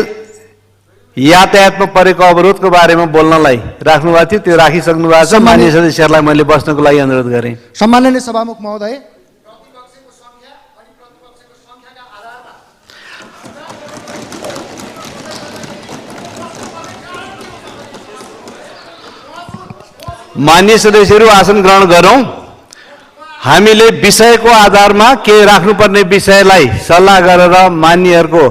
यातायातमा परेको अवरोधको बारेमा बोल्नलाई राख्नु भएको थियो, त्यो राखिसक्नु भएको छ। माननीय सदस्यहरूलाई मैले बस्नको लागि अनुरोध गरेँ। सम्माननीय सभामुख महोदय, माननीय सदस्यहरू आसन ग्रहण गरौँ। हामीले विषयको आधारमा के राख्नुपर्ने विषयलाई सल्लाह गरेर मान्यहरूको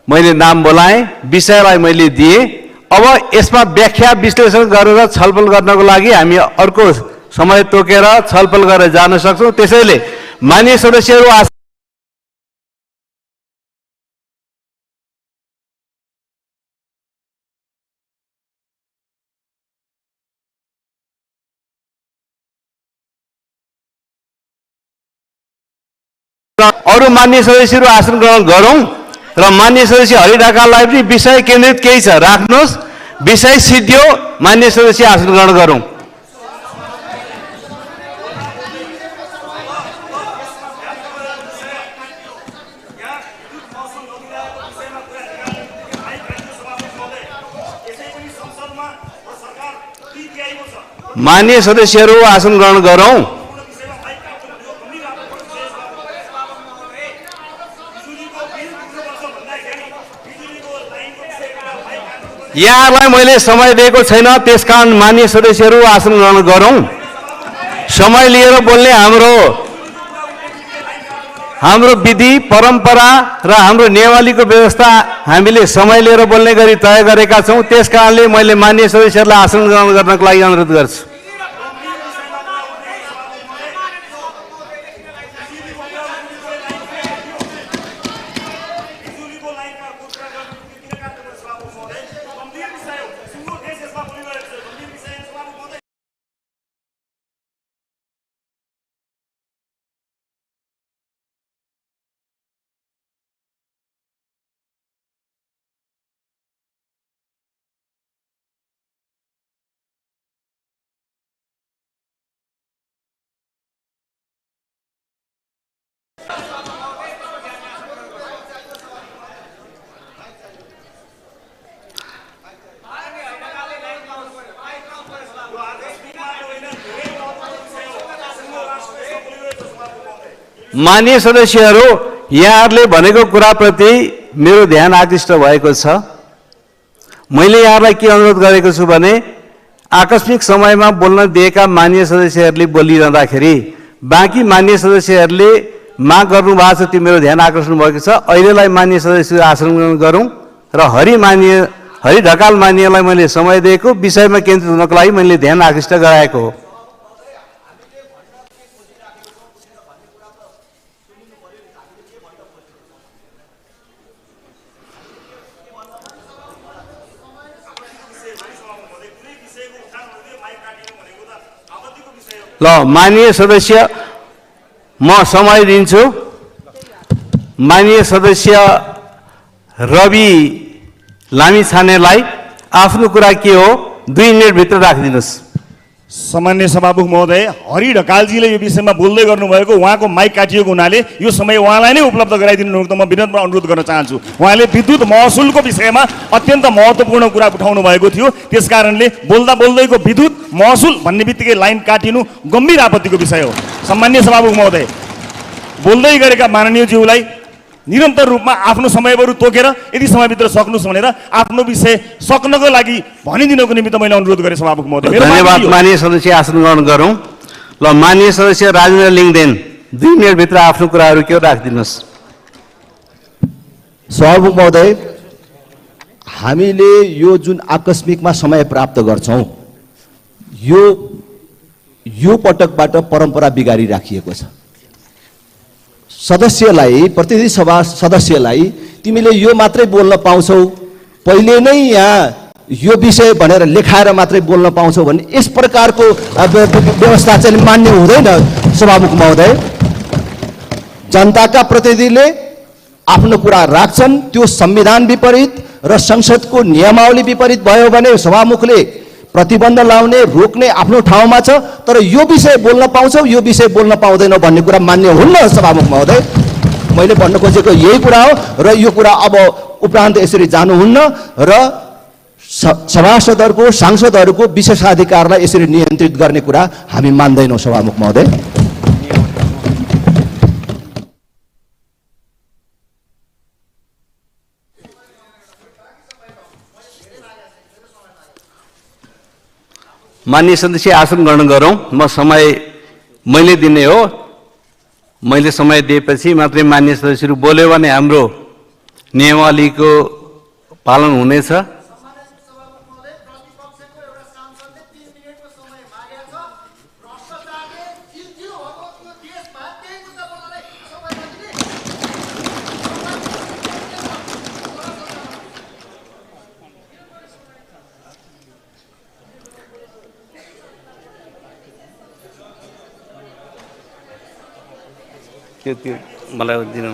मैले नाम बोलाएँ, विषयलाई मैले दिएँ। अब यसमा व्याख्या विश्लेषण गरेर छलफल गर्नको लागि हामी अर्को समय तोकेर छलफल गरेर जान सक्छौँ। त्यसैले माननीय सदस्यहरू अरू माननीय सदस्यहरू आसन ग्रहण गरौँ र माननीय सदस्य हरि ढकाललाई पनि विषय केन्द्रित केही छ राख्नुहोस्। विषय सिद्धियो, माननीय सदस्य आसन ग्रहण गरौँ। माननीय सदस्यहरू आसन ग्रहण गरौँ। यहाँहरूलाई मैले समय दिएको छैन, त्यसकारण माननीय सदस्यहरू आसन ग्रहण गरौँ। समय लिएर बोल्ने हाम्रो विधि परम्परा र हाम्रो नियमावलीको व्यवस्था हामीले समय लिएर बोल्ने गरी तय गरेका छौँ। त्यसकारणले मैले माननीय सदस्यहरूलाई आसन ग्रहण गर्नको लागि अनुरोध गर्छु। माननीय सदस्यहरू, यहाँहरूले भनेको कुराप्रति मेरो ध्यान आकृष्ट भएको छ। मैले यहाँलाई के अनुरोध गरेको छु भने आकस्मिक समयमा बोल्न दिएका मान्य सदस्यहरूले बोलिरहँदाखेरि बाँकी मान्य सदस्यहरूले माग गर्नु भएको छ, त्यो मेरो ध्यान आकर्षण भएको छ। अहिलेलाई मान्य सदस्य आसन ग्रहण गरौँ र हरि ढकाल मान्यलाई मैले समय दिएको विषयमा केन्द्रित हुनको लागि मैले ध्यान आकृष्ट गराएको हो। ल माननीय सदस्य म समय दिन्छु। माननीय सदस्य रवि लामिछानेलाई आफ्नो कुरा के हो 2 मिनेटभित्र राखिदिनुहोस्। सामान्य सभामुख महोदय, हरि ढकालजीले यो विषयमा बोल्दै गर्नुभएको, उहाँको माइक काटिएको हुनाले यो समय उहाँलाई नै उपलब्ध गराइदिनु त म विनम्र अनुरोध गर्न चाहन्छु। उहाँले विद्युत महसुलको विषयमा अत्यन्त महत्त्वपूर्ण कुरा उठाउनु भएको थियो, त्यसकारणले बोल्दा बोल्दैको विद्युत महसुल भन्ने बित्तिकै लाइन काटिनु गम्भीर आपत्तिको विषय हो। सामान्य सभामुख महोदय, बोल्दै गरेका माननीयज्यूलाई निरन्तर रूपमा आफ्नो समयहरू तोकेर यदि समयभित्र सक्नुहोस् भनेर आफ्नो विषय सक्नको लागि भनिदिनको निमित्त मैले अनुरोध गरेँ सभामुख महोदय। धन्यवाद। माननीय सदस्य आसन ग्रहण गरौँ। ल माननीय सदस्य राजेन्द्र लिङदेन 2 मिनेटभित्र आफ्नो कुराहरू के हो राखिदिनुहोस्। सभामुख महोदय, हामीले यो जुन आकस्मिकमा समय प्राप्त गर्छौँ यो पटकबाट परम्परा बिगारी राखिएको छ। सदस्यलाई, प्रतिनिधि सभा सदस्यलाई तिमीले यो मात्रै बोल्न पाउँछौ, पहिले नै यहाँ यो विषय भनेर लेखाएर मात्रै बोल्न पाउँछौ भन्ने यस प्रकारको व्यवस्था चाहिँ मान्य हुँदैन सभामुख महोदय। जनताका प्रतिनिधिले आफ्नो कुरा राख्छन्, त्यो संविधान विपरीत र संसदको नियमावली विपरीत भयो भने सभामुखले प्रतिबन्ध लाउने, रोक्ने आफ्नो ठाउँमा छ, तर यो विषय बोल्न पाउँछौ, यो विषय बोल्न पाउँदैनौ भन्ने कुरा मान्य हुन्न सभामुख महोदय। मैले भन्न खोजेको यही कुरा हो र यो कुरा अब उपरान्त यसरी जानुहुन्न र सभासदहरूको, सांसदहरूको विशेषाधिकारलाई यसरी नियन्त्रित गर्ने कुरा हामी मान्दैनौँ सभामुख महोदय। माननीय सदस्य आसन ग्रहण गरौँ। म समय मैले दिने हो, मैले समय दिएपछि मात्रै मान्य सदस्यहरू बोल्यो भने हाम्रो नियमावलीको पालन हुनेछ। त्यो मलाई दिनु।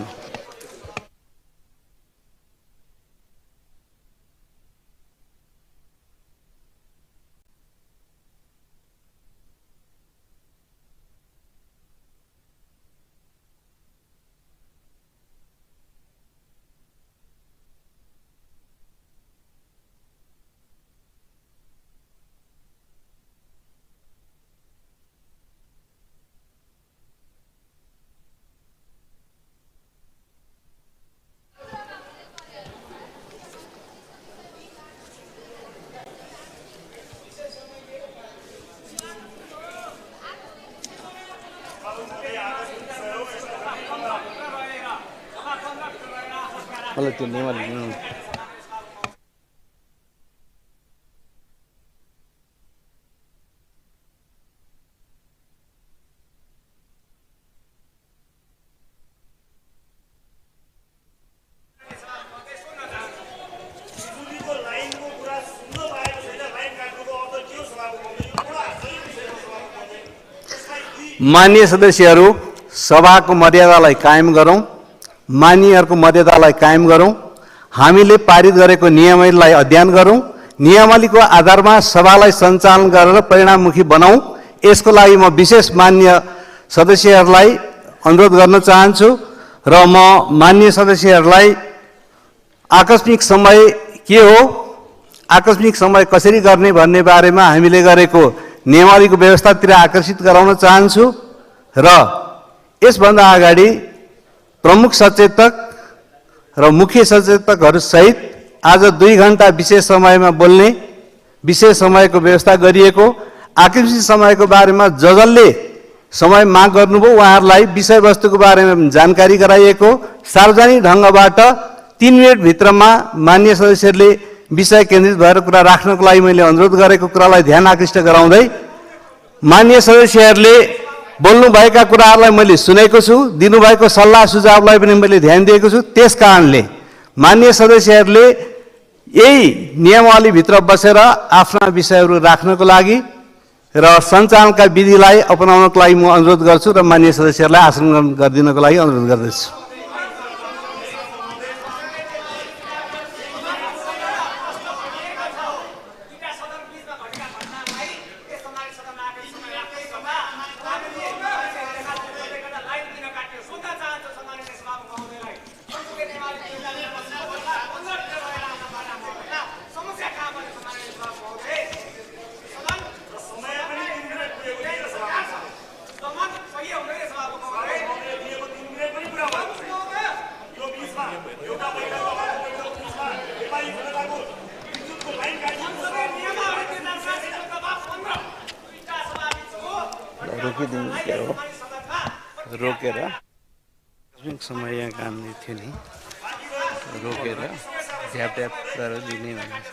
मलाई त्यो नेवाली माननीय सदस्यहरू, सभाको मर्यादालाई कायम गरौँ, मान्यहरूको मर्यादालाई कायम गरौँ। हामीले पारित गरेको नियमलाई अध्ययन गरौँ, नियमावलीको आधारमा सभालाई सञ्चालन गरेर परिणाममुखी बनाऊँ। यसको लागि म विशेष मान्य सदस्यहरूलाई अनुरोध गर्न चाहन्छु र म मान्य सदस्यहरूलाई आकस्मिक समय के हो, आकस्मिक समय कसरी गर्ने भन्ने बारेमा हामीले गरेको नियमावलीको व्यवस्थातिर आकर्षित गराउन चाहन्छु र यसभन्दा अगाडि प्रमुख सचेतक र मुख्य सचेतकहरूसहित आज 2 घण्टा विशेष समयमा बोल्ने विशेष समयको व्यवस्था गरिएको, आकाङ्क्षी समयको बारेमा जसले समय माग गर्नुभयो उहाँहरूलाई विषयवस्तुको बारेमा जानकारी गराइएको, सार्वजनिक ढङ्गबाट 3 मिनेटभित्रमा माननीय सदस्यहरूले विषय केन्द्रित भएर कुरा राख्नको लागि मैले अनुरोध गरेको कुरालाई ध्यान आकृष्ट गराउँदै माननीय सदस्यहरूले बोल्नुभएका कुराहरूलाई मैले सुनेको छु, दिनुभएको सल्लाह सुझावलाई पनि मैले ध्यान दिएको छु। त्यस कारणले माननीय सदस्यहरूले यही नियमावलीभित्र बसेर आफ्ना विषयहरू राख्नको लागि र सञ्चालनका विधिलाई अपनाउनको लागि म अनुरोध गर्छु र माननीय सदस्यहरूलाई आसन गरिदिनको लागि अनुरोध गर्दछु। रोकेर समय यहाँ काम थियो नि, रोकेर ढ्याप ढ्याप गरेर दिने भनेको छ।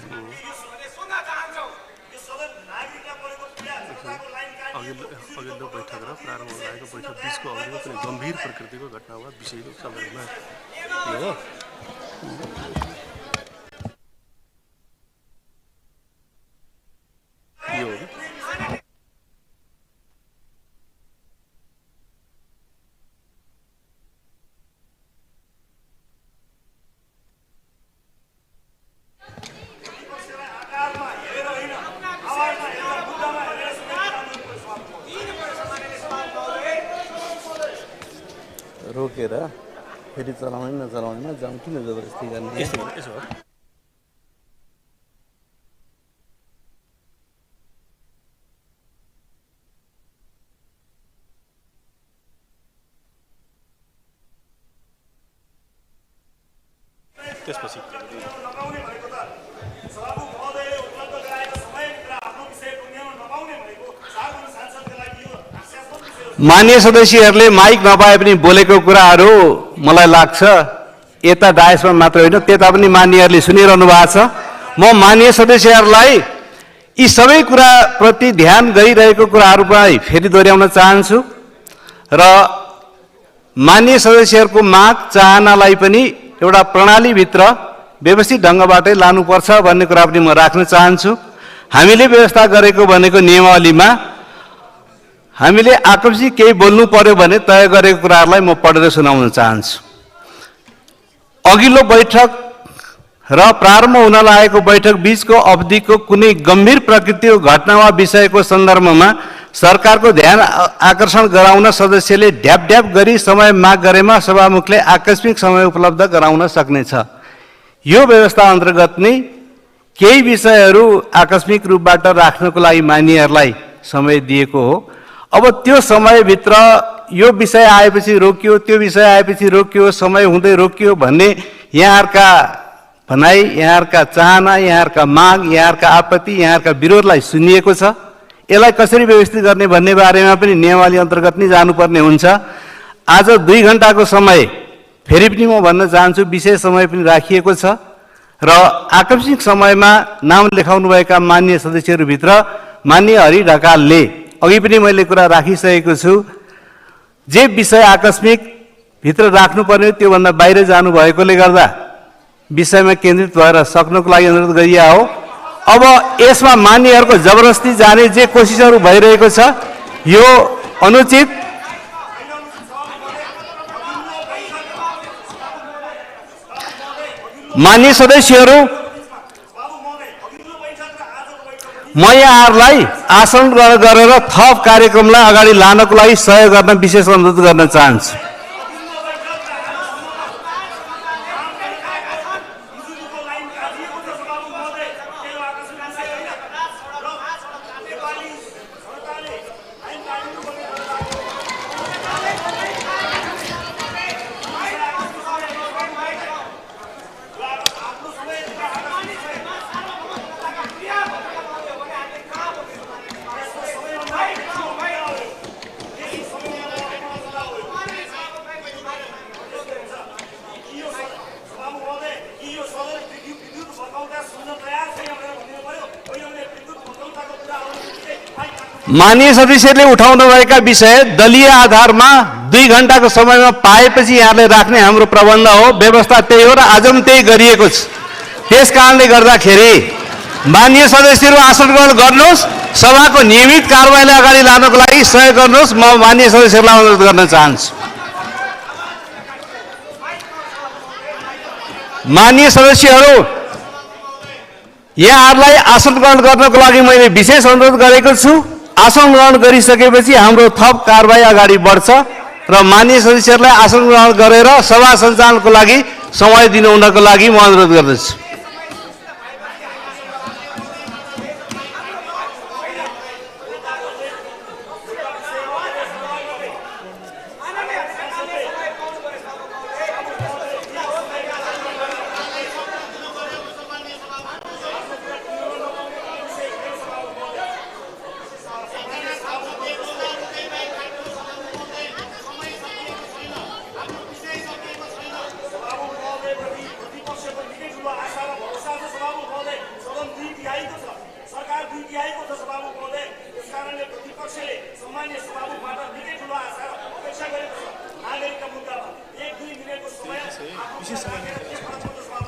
अघिल्लो बैठक र प्रारम्भ भएको बैठक बिचको अवधिमा कुनै गम्भीर प्रकृतिको घटना वा विषयको सन्दर्भमा हो। रोकेर फेरि चलाउने नचलाउनेमा जाउँ, किन जबरजस्ती गर्ने? यसो हो। त्यसपछि माननीय सदस्यहरूले माइक नपाए पनि बोलेको कुराहरू मलाई लाग्छ यता डायसमा मात्र होइन त्यता पनि माननीयहरूले सुनिरहनु भएको छ। म माननीय सदस्यहरूलाई यी सबै कुराप्रति ध्यान गइरहेको कुराहरूलाई फेरि दोहोऱ्याउन चाहन्छु र माननीय सदस्यहरूको माग चाहनालाई पनि एउटा प्रणालीभित्र व्यवस्थित ढङ्गबाटै लानुपर्छ भन्ने कुरा पनि म राख्न चाहन्छु। हामीले व्यवस्था गरेको भनेको नियमावलीमा हामीले आकस्मिक केही बोल्नु पर्यो भने तय गरेको कुराहरूलाई म पढेर सुनाउन चाहन्छु। अघिल्लो बैठक र प्रारम्भ हुन लागेको बैठक बीचको अवधिको कुनै गम्भीर प्रकृतिको घटना वा विषयको सन्दर्भमा सरकारको ध्यान आकर्षण गराउन सदस्यले ढ्याप ढ्याप गरी समय माग गरेमा सभामुखले आकस्मिक समय उपलब्ध गराउन सक्नेछ। यो व्यवस्था अन्तर्गत नै केही विषयहरू आकस्मिक रूपबाट राख्नको लागि मानिहरूलाई समय दिएको हो। अब त्यो समयभित्र यो विषय आएपछि रोकियो, त्यो विषय आएपछि रोकियो, समय हुँदै रोकियो भन्ने यहाँहरूका भनाइ, यहाँहरूका चाहना, यहाँहरूका माग, यहाँहरूका आपत्ति, यहाँहरूका विरोधलाई सुनिएको छ। यसलाई कसरी व्यवस्थित गर्ने भन्ने बारेमा पनि नियमावली अन्तर्गत नै जानुपर्ने हुन्छ। आज 2 घण्टाको समय फेरि पनि म भन्न चाहन्छु विशेष समय पनि राखिएको छ र आकस्मिक समयमा नाम लेखाउनुभएका माननीय सदस्यहरूभित्र माननीय हरि ढकालले अघि पनि मैले कुरा राखिसकेको छु, जे विषय आकस्मिक भित्र राख्नुपर्ने त्योभन्दा बाहिर जानुभएकोले गर्दा विषयमा केन्द्रित भएर सक्नको लागि अनुरोध गरिया हो। अब यसमा मान्यहरूको जबरजस्ती जाने जे कोसिसहरू भइरहेको छ यो अनुचित। मान्य सदस्यहरू, म यहाँहरूलाई आसन गरेर थप कार्यक्रमलाई अगाडि लानको लागि सहयोग गर्न विशेष अनुरोध गर्न चाहन्छु। माननीय सदस्यले उठाउनुभएका विषय दलीय आधारमा 2 घण्टाको समयमा पाएपछि यहाँले राख्ने हाम्रो प्रबन्ध हो, व्यवस्था त्यही हो र आज पनि त्यही गरिएको छ। त्यस कारणले गर्दाखेरि माननीय सदस्यहरू आसन ग्रहण गर्नुहोस्, सभाको नियमित कारबाहीलाई अगाडि लानको लागि सहयोग गर्नुहोस्। म माननीय सदस्यहरूलाई अनुरोध गर्न चाहन्छु। माननीय सदस्यहरू, यहाँहरूलाई आसन ग्रहण गर्नको लागि मैले विशेष अनुरोध गरेको छु। आसन ग्रहण गरिसकेपछि हाम्रो थप कारबाही अगाडि बढ्छ र माननीय सदस्यहरूलाई आसन ग्रहण गरेर सभा सञ्चालनको लागि समय दिनुहुनको लागि म अनुरोध गर्दछु।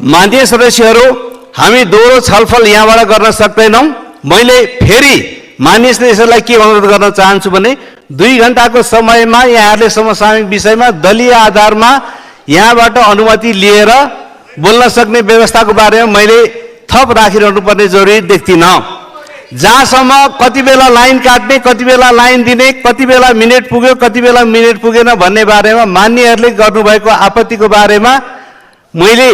माननीय सदस्यहरू, हामी दोहोरो छलफल यहाँबाट गर्न सक्दैनौँ। मैले फेरि माननीय सदस्यहरूलाई के अनुरोध गर्न चाहन्छु भने 2 घण्टाको समयमा यहाँहरूले समसामयिक विषयमा दलीय आधारमा यहाँबाट अनुमति लिएर बोल्न सक्ने व्यवस्थाको बारेमा मैले थप राखिरहनु पर्ने जरुरी देख्दिनँ। जहाँसम्म कति बेला लाइन काट्ने, कति बेला लाइन दिने, कति बेला मिनेट पुग्यो, कति बेला मिनेट पुगेन भन्ने बारेमा मान्यहरूले गर्नुभएको आपत्तिको बारेमा मैले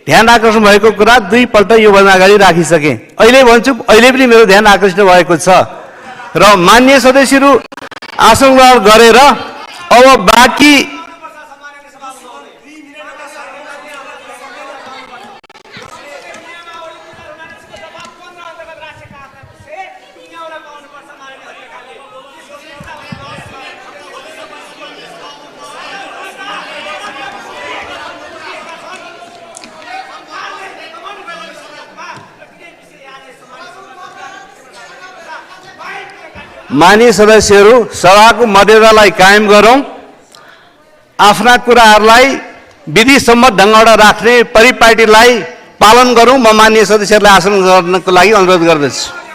ध्यान आकर्षण भएको कुरा 2 पल्ट योभन्दा अगाडि राखिसकेँ। अहिले भन्छु, अहिले पनि मेरो ध्यान आकर्षित भएको छ र माननीय सदस्यहरू आसन ग्रहण गरेर अब बाँकी माननीय सदस्यहरू सभाको मर्यादालाई कायम गरौँ, आफ्ना कुराहरूलाई विधिसम्मत ढङ्गबाट राख्ने परिपाटीलाई पालन गरौँ। म माननीय सदस्यहरूलाई आसन गर्नको लागि अनुरोध गर्दछु।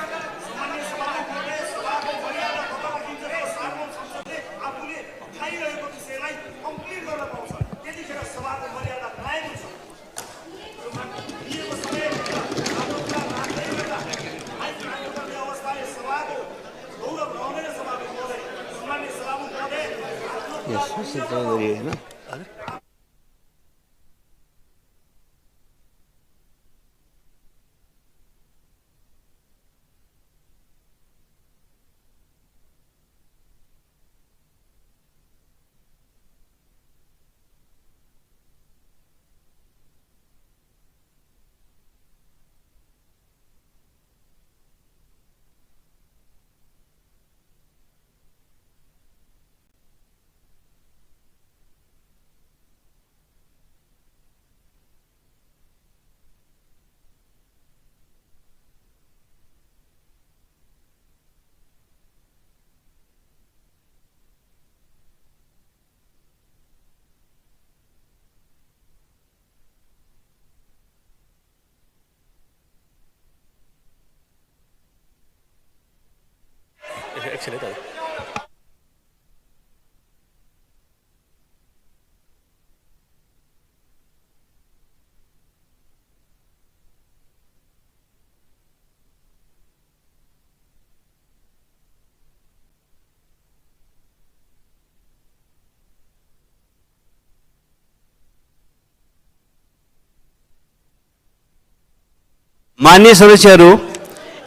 माननीय सदस्यहरू,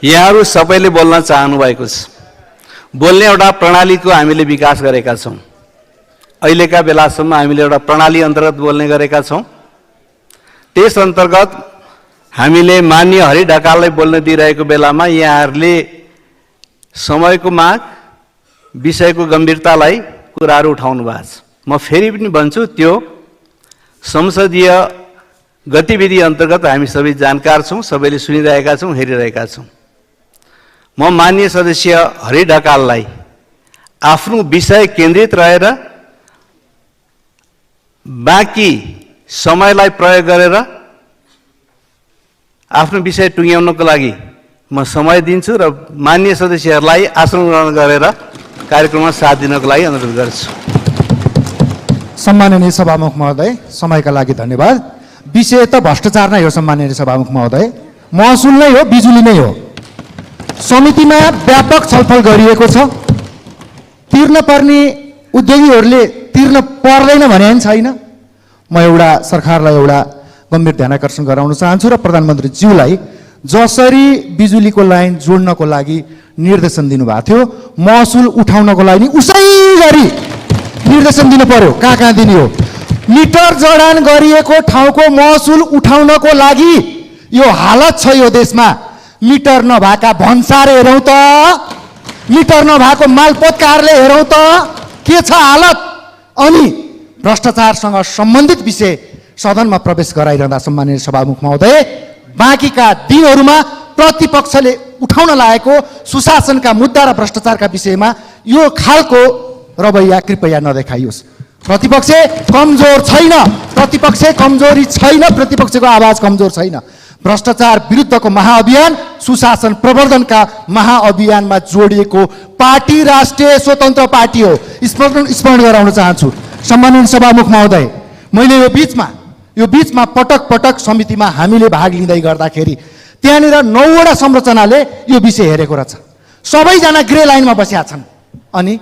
यहाँहरू सबैले बोल्न चाहनु भएको छ। बोल्ने एउटा प्रणालीको हामीले विकास गरेका छौँ। अहिलेका बेलासम्म हामीले एउटा प्रणाली अन्तर्गत बोल्ने गरेका छौँ। त्यस अन्तर्गत हामीले माननीय हरि ढकाललाई बोल्न दिइरहेको बेलामा यहाँहरूले समयको माग, विषयको गम्भीरतालाई कुराहरू उठाउनु भएको छ। म फेरि पनि भन्छु, त्यो संसदीय गतिविधि अन्तर्गत हामी सबै जानकार छौँ, सबैले सुनिरहेका छौँ, हेरिरहेका छौँ। म माननीय सदस्य हरि ढकाललाई आफ्नो विषय केन्द्रित रहेर बाँकी समयलाई प्रयोग गरेर आफ्नो विषय टुङ्ग्याउनको लागि म समय दिन्छु र माननीय सदस्यहरूलाई आसन ग्रहण गरेर कार्यक्रममा साथ दिनको लागि अनुरोध गर्छु। सम्माननीय सभामुख महोदय, समयका लागि धन्यवाद। विषय त भ्रष्टाचार नै हो सम्माननीय सभामुख महोदय, महसुल नै हो, बिजुली नै हो। समितिमा व्यापक छलफल गरिएको छ। तिर्न पर्ने उद्योगीहरूले तिर्न पर्दैन भने पनि छैन। म एउटा सरकारलाई एउटा गम्भीर ध्यानाकर्षण गराउन चाहन्छु र प्रधानमन्त्रीज्यूलाई जसरी बिजुलीको लाइन जोड्नको लागि निर्देशन दिनुभएको थियो, महसुल उठाउनको लागि उसै गरी निर्देशन दिनु पर्यो। कहाँ दिने हो? मिटर जडान गरिएको ठाउँको महसुल उठाउनको लागि यो हालत छ यो देशमा। मिटर नभएका भन्सार हेरौँ त, मिटर नभएको मालपोतकारले हेरौँ त के छ हालत। अनि भ्रष्टाचारसँग सम्बन्धित विषय सदनमा प्रवेश गराइरहँदा सम्माननीय सभामुख महोदय, बाँकीका दिनहरूमा प्रतिपक्षले उठाउन लागेको सुशासनका मुद्दा र भ्रष्टाचारका विषयमा यो खालको रवैया कृपया नदेखाइयोस्। प्रतिपक्ष कमजोर छैन, प्रतिपक्ष कमजोरी छैन, प्रतिपक्षको आवाज कमजोर छैन। भ्रष्टाचार विरुद्धको महाअभियान सुशासन प्रवर्धनका महाअभियानमा जोडिएको पार्टी राष्ट्रिय स्वतन्त्र पार्टी हो। स्मरण गराउन चाहन्छु सम्माननीय सभामुख महोदय, मैले यो बीचमा पटक पटक समितिमा हामीले भाग लिँदै गर्दाखेरि त्यहाँनिर 9वटा संरचनाले यो विषय हेरेको रहेछ। सबैजना ग्रे लाइनमा बसेका छन्। अनि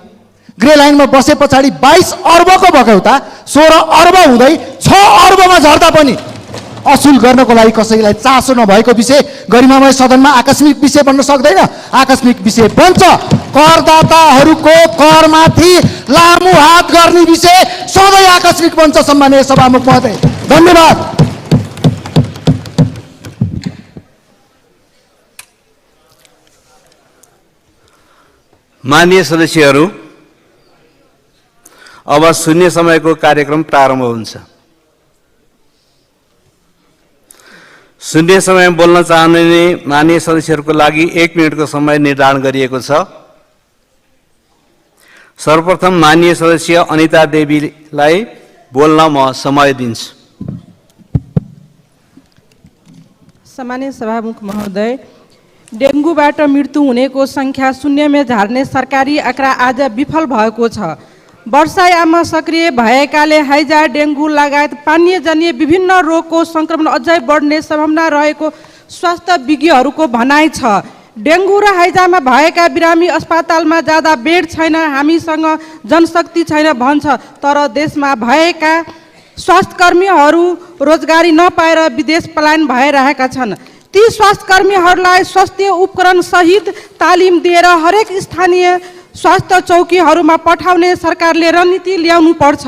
ग्रे लाइनमा बसे पछाडि 22 अर्बको बगौता 16 अर्ब हुँदै 6 अर्बमा झर्दा पनि असुल गर्नको लागि कसैलाई चासो नभएको विषय गरिमामय सदनमा आकस्मिक विषय बन्न सक्दैन। आकस्मिक विषय बन्छ। करदाताहरूको करमाथि लामो हात गर्ने विषय सधैँ आकस्मिक बन्छ सम्माननीय सभामुख महोदय। धन्यवाद। माननीय सदस्यहरू, अब शून्य समयको कार्यक्रम प्रारम्भ हुन्छ। शून्य समयमा बोल्न चाहने माननीय सदस्यहरूको लागि 1 मिनटको समय निर्धारण गरिएको छ। सर्वप्रथम माननीय सदस्य अनिता देवीलाई बोल्न म समय दिन्छु। सम्माननीय सभामुख महोदय, डेङ्गुबाट मृत्यु हुनेको सङ्ख्या शून्यमा झार्ने सरकारी आँकडा आज विफल भएको छ। वर्षायाममा सक्रिय भएकाले हैजा, डेङ्गु लगायत पानीयजन्य विभिन्न रोगको सङ्क्रमण अझै बढ्ने सम्भावना रहेको स्वास्थ्य विज्ञहरूको भनाइ छ। डेङ्गु र हैजामा भएका बिरामी अस्पतालमा जाँदा बेड छैन, हामीसँग जनशक्ति छैन भन्छ। तर देशमा भएका स्वास्थ्यकर्मीहरू रोजगारी नपाएर विदेश पलायन भइरहेका छन्। ती स्वास्थ्यकर्मीहरूलाई स्वास्थ्य उपकरण सहित तालिम दिएर हरेक स्थानीय स्वास्थ्य चौकीहरूमा पठाउने सरकारले रणनीति ल्याउनु पर्छ।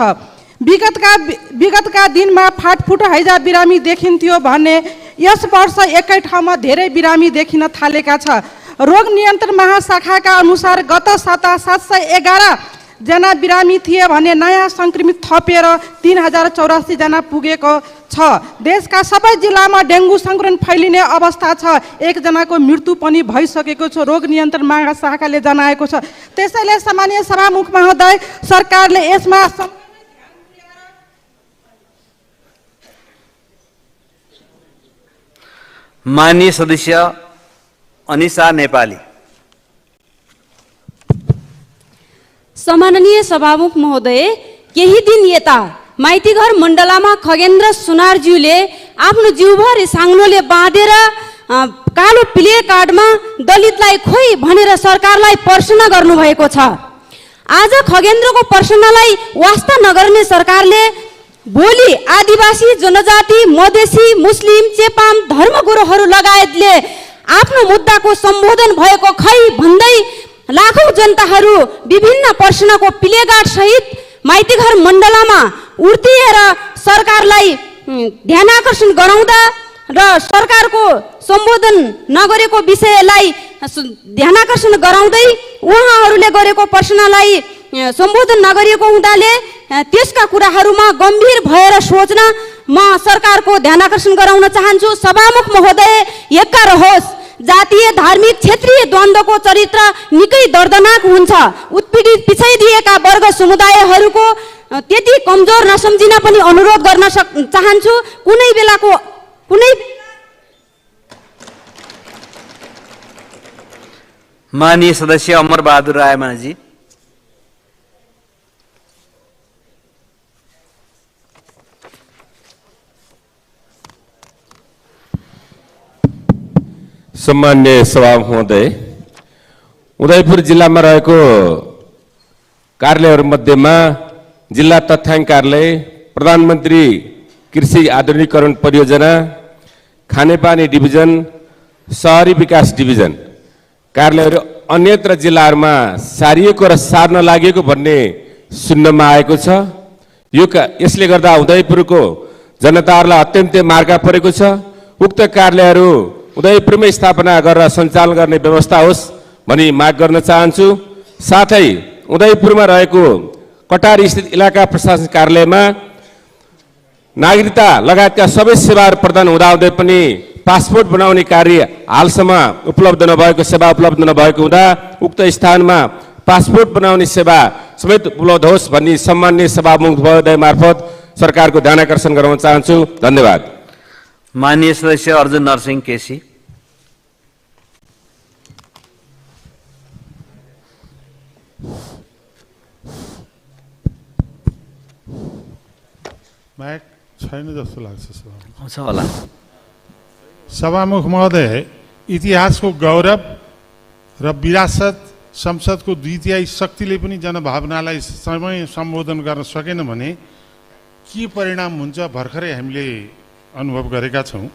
विगतका दिनमा फाटफुट हैजा बिरामी देखिन्थ्यो भने यस वर्ष एकै ठाउँमा धेरै बिरामी देखिन थालेका छ। रोग नियन्त्रण महाशाखाका अनुसार गत साता 711 जना बिरामी थिए भने नयाँ सङ्क्रमित थपेर 3084 जना पुगेको छ। देशका सबै जिल्लामा डेङ्गु सङ्क्रमण फैलिने अवस्था छ। 1 जनाको मृत्यु पनि भइसकेको छ, रोग नियन्त्रण महाशाखाले जनाएको छ। त्यसैले सामान्य सभामुख महोदय, सरकारले यसमा माननीय सदस्य अनिसा नेपाली। सम्माननीय सभामुख महोदय, केही दिन यता माइतीघर मण्डलामा खगेन्द्र सुनारज्यूले आफ्नो जिउभरि साङ्लोले बाँधेर कालो प्ले कार्डमा दलितलाई खोइ भनेर सरकारलाई प्रश्न गर्नुभएको छ। आज खगेन्द्रको प्रश्नलाई वास्ता नगर्ने सरकारले भोलि आदिवासी जनजाति, मधेसी, मुस्लिम, चेपाम, धर्मगुरुहरू लगायतले आफ्नो मुद्दाको सम्बोधन भएको खै भन्दै लाखौं जनताहरू विभिन्न प्रश्नको प्लेकार्ड सहित माइतीघर मण्डलामा उर्तिएर सरकारलाई ध्यानाकर्षण गराउँदा र सरकारको सम्बोधन नगरेको विषयलाई ध्यानाकर्षण गराउँदै उहाँहरूले गरेको प्रश्नलाई सम्बोधन नगरिएको हुँदाले त्यसका कुराहरूमा गम्भीर भएर सोच्न म सरकारको ध्यानाकर्षण गराउन चाहन्छु। सभामुख महोदय, यक्का रहोस्, जातीय धार्मिक क्षेत्रीय द्वन्द्वको चरित्र निकै दर्दनाक हुन्छ। उत्पीडित पिछाइदिएका वर्ग समुदायहरूको त्यति कमजोर नसम्झिन पनि अनुरोध गर्न चाहन्छु। कुनै माननीय सदस्य अमरबहादुर रायमाझी। सम्मान्य सभामुख महोदय, उदयपुर जिल्लामा रहेको कार्यालयहरूमध्येमा जिल्ला तथ्याङ्क कार्यालय, प्रधानमन्त्री कृषि आधुनिकीकरण परियोजना, खानेपानी डिभिजन, शहरी विकास डिभिजन कार्यालयहरू अन्यत्र जिल्लाहरूमा सारिएको र सार्न लागेको भन्ने सुन्नमा आएको छ। यसले गर्दा उदयपुरको जनताहरूलाई अत्यन्तै मार्का परेको छ। उक्त कार्यालयहरू उदयपुरमै स्थापना गरेर सञ्चालन गर्ने व्यवस्था होस् भनी माग गर्न चाहन्छु। साथै उदयपुरमा रहेको कटार स्थित इलाका प्रशासन कार्यालयमा नागरिकता लगायतका सबै सेवाहरू प्रदान हुँदाहुँदै पनि पासपोर्ट बनाउने कार्य हालसम्म उपलब्ध नभएको, सेवा उपलब्ध नभएको हुँदा उक्त स्थानमा पासपोर्ट बनाउने सेवा समेत उपलब्ध होस् भन्ने सम्मान्य सभामुख महोदय मार्फत सरकारको ध्यानाकर्षण गराउन चाहन्छु। धन्यवाद। माननीय सदस्य अर्जुन नरसिंह केसी। माइक छैन जस्तो लाग्छ छ होला। सभामुख महोदय, इतिहासको गौरव र विरासत संसदको द्वितीय शक्तिले पनि जनभावनालाई समय सम्बोधन गर्न सकेन भने के परिणाम हुन्छ भर्खरै हामीले अनुभव गरेका छौँ।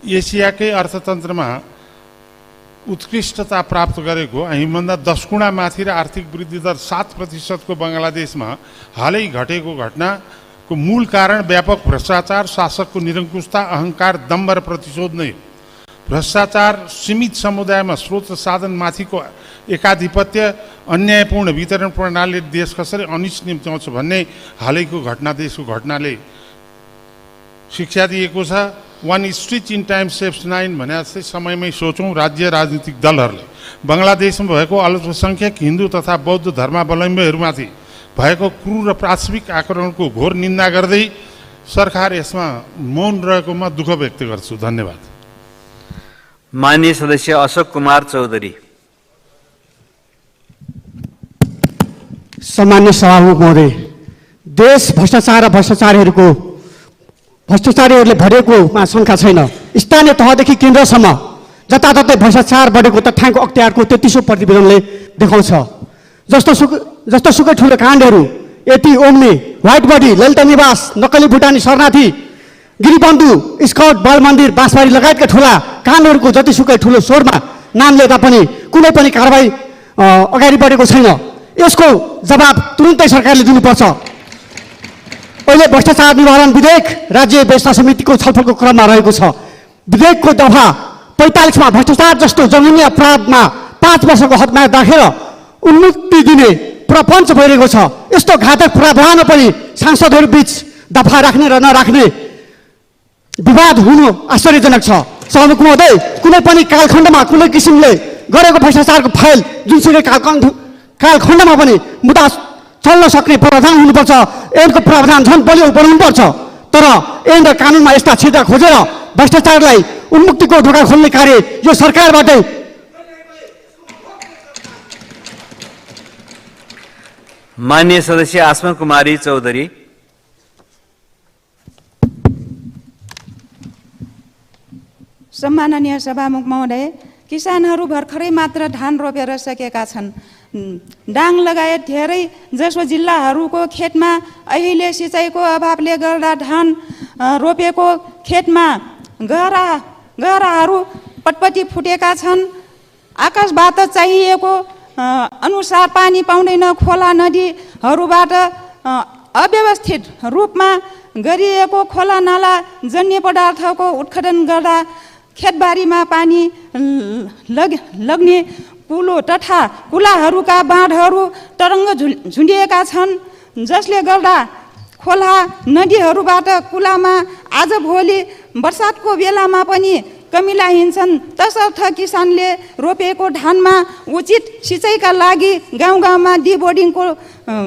एसियाकै अर्थतन्त्रमा उत्कृष्टता प्राप्त गरेको हामीभन्दा 10 गुणा माथि र आर्थिक वृद्धि दर 7% बङ्गलादेशमा हालै घटेको घटनाको मूल कारण व्यापक भ्रष्टाचार, शासकको निरङ्कुशता, अहङ्कार, दम्भ र प्रतिशोध नै हो। भ्रष्टाचार, सीमित समुदायमा स्रोत साधनमाथिको एकाधिपत्य, अन्यायपूर्ण वितरण प्रणालीले देश कसरी अनिष्ट निम्त्याउँछ भन्ने हालैको देशको घटनाले शिक्षा दिएको छ। 1 स्ट्रिच इन टाइम सेभ्स 9 भने जस्तै समयमै सोचौँ। राज्य राजनीतिक दलहरूले बङ्गलादेशमा भएको अल्पसङ्ख्यक हिन्दू तथा बौद्ध धर्मावलम्बीहरूमाथि भएको क्रूर र प्राथमिक आक्रमणको घोर निन्दा गर्दै सरकार यसमा मौन रहेकोमा दुःख व्यक्त गर्छु। धन्यवाद। माननीय सदस्य अशोक कुमार चौधरी। सम्मान्य सभामुख महोदय, देश भ्रष्टाचार र भ्रष्टाचारीहरूले भरेकोमा शङ्का छैन। स्थानीय तहदेखि केन्द्रसम्म जताततै भ्रष्टाचार बढेको तथ्याङ्क अख्तियारको 33औं प्रतिवेदनले देखाउँछ। जस्तो सुकै ठुलो काण्डहरू, AT Omni, white body, Lalita Niwas, नक्कली भुटानी शरणार्थी, गिरिबन्धु, स्काउट, बाल मन्दिर, बाँसबारी लगायतका ठुला काण्डहरूको जतिसुकै ठुलो स्वरमा नाम लिँदा पनि कुनै पनि कारबाही अगाडि बढेको छैन। यसको जवाब तुरुन्तै सरकारले दिनुपर्छ। अहिले भ्रष्टाचार निवारण विधेयक राज्य व्यवस्था समितिको छलफलको क्रममा रहेको छ। विधेयकको दफा 45 मा भ्रष्टाचार जस्तो जघन्य अपराधमा 5 वर्षको हदमा राखेर उन्मुक्ति दिने प्रपञ्च भइरहेको छ। यस्तो घातक प्रावधानमा पनि सांसदहरू बीच दफा राख्ने र नराख्ने विवाद हुनु आश्चर्यजनक छ। सभामुख महोदय, कुनै पनि कालखण्डमा कुनै किसिमले गरेको भ्रष्टाचारको फाइल जुनसुकै कालखण्डमा पनि मुद्दा चल्न सक्ने प्रावधान हुनुपर्छ। ऐनको प्रावधान झन् बलियो बनाउनुपर्छ। तर ऐन र कानुनमा यस्ता छिद्र खोजेर भ्रष्टाचारलाई उन्मुक्तिको ढोका खोल्ने कार्य यो सरकारबाटै। माननीय सदस्य आसमा कुमारी चौधरी। सम्माननीय सभामुख महोदय, किसानहरू भर्खरै मात्र धान रोपेर सकेका छन्। डाङ लगायत धेरै जसो जिल्लाहरूको खेतमा अहिले सिँचाइको अभावले गर्दा धान रोपेको खेतमा गहराहरू पटपटी फुटेका छन्। आकाशबाट चाहिएको अनुसार पानी पाउँदैन। खोला नदीहरूबाट अव्यवस्थित रूपमा गरिएको खोला नाला जन्य पदार्थको उत्खनन गर्दा खेतबारीमा पानी लग्ने पुलो तथा कुलाहरूका बाँधहरू तरङ्ग झुन्डिएका छन्, जसले गर्दा खोला नदीहरूबाट कुलामा आजभोलि बर्सातको बेलामा पनि कमिला हिँड्छन् तसर्थ किसानले रोपेको धानमा उचित सिँचाइका लागि गाउँ गाउँमा डिबोर्डिङको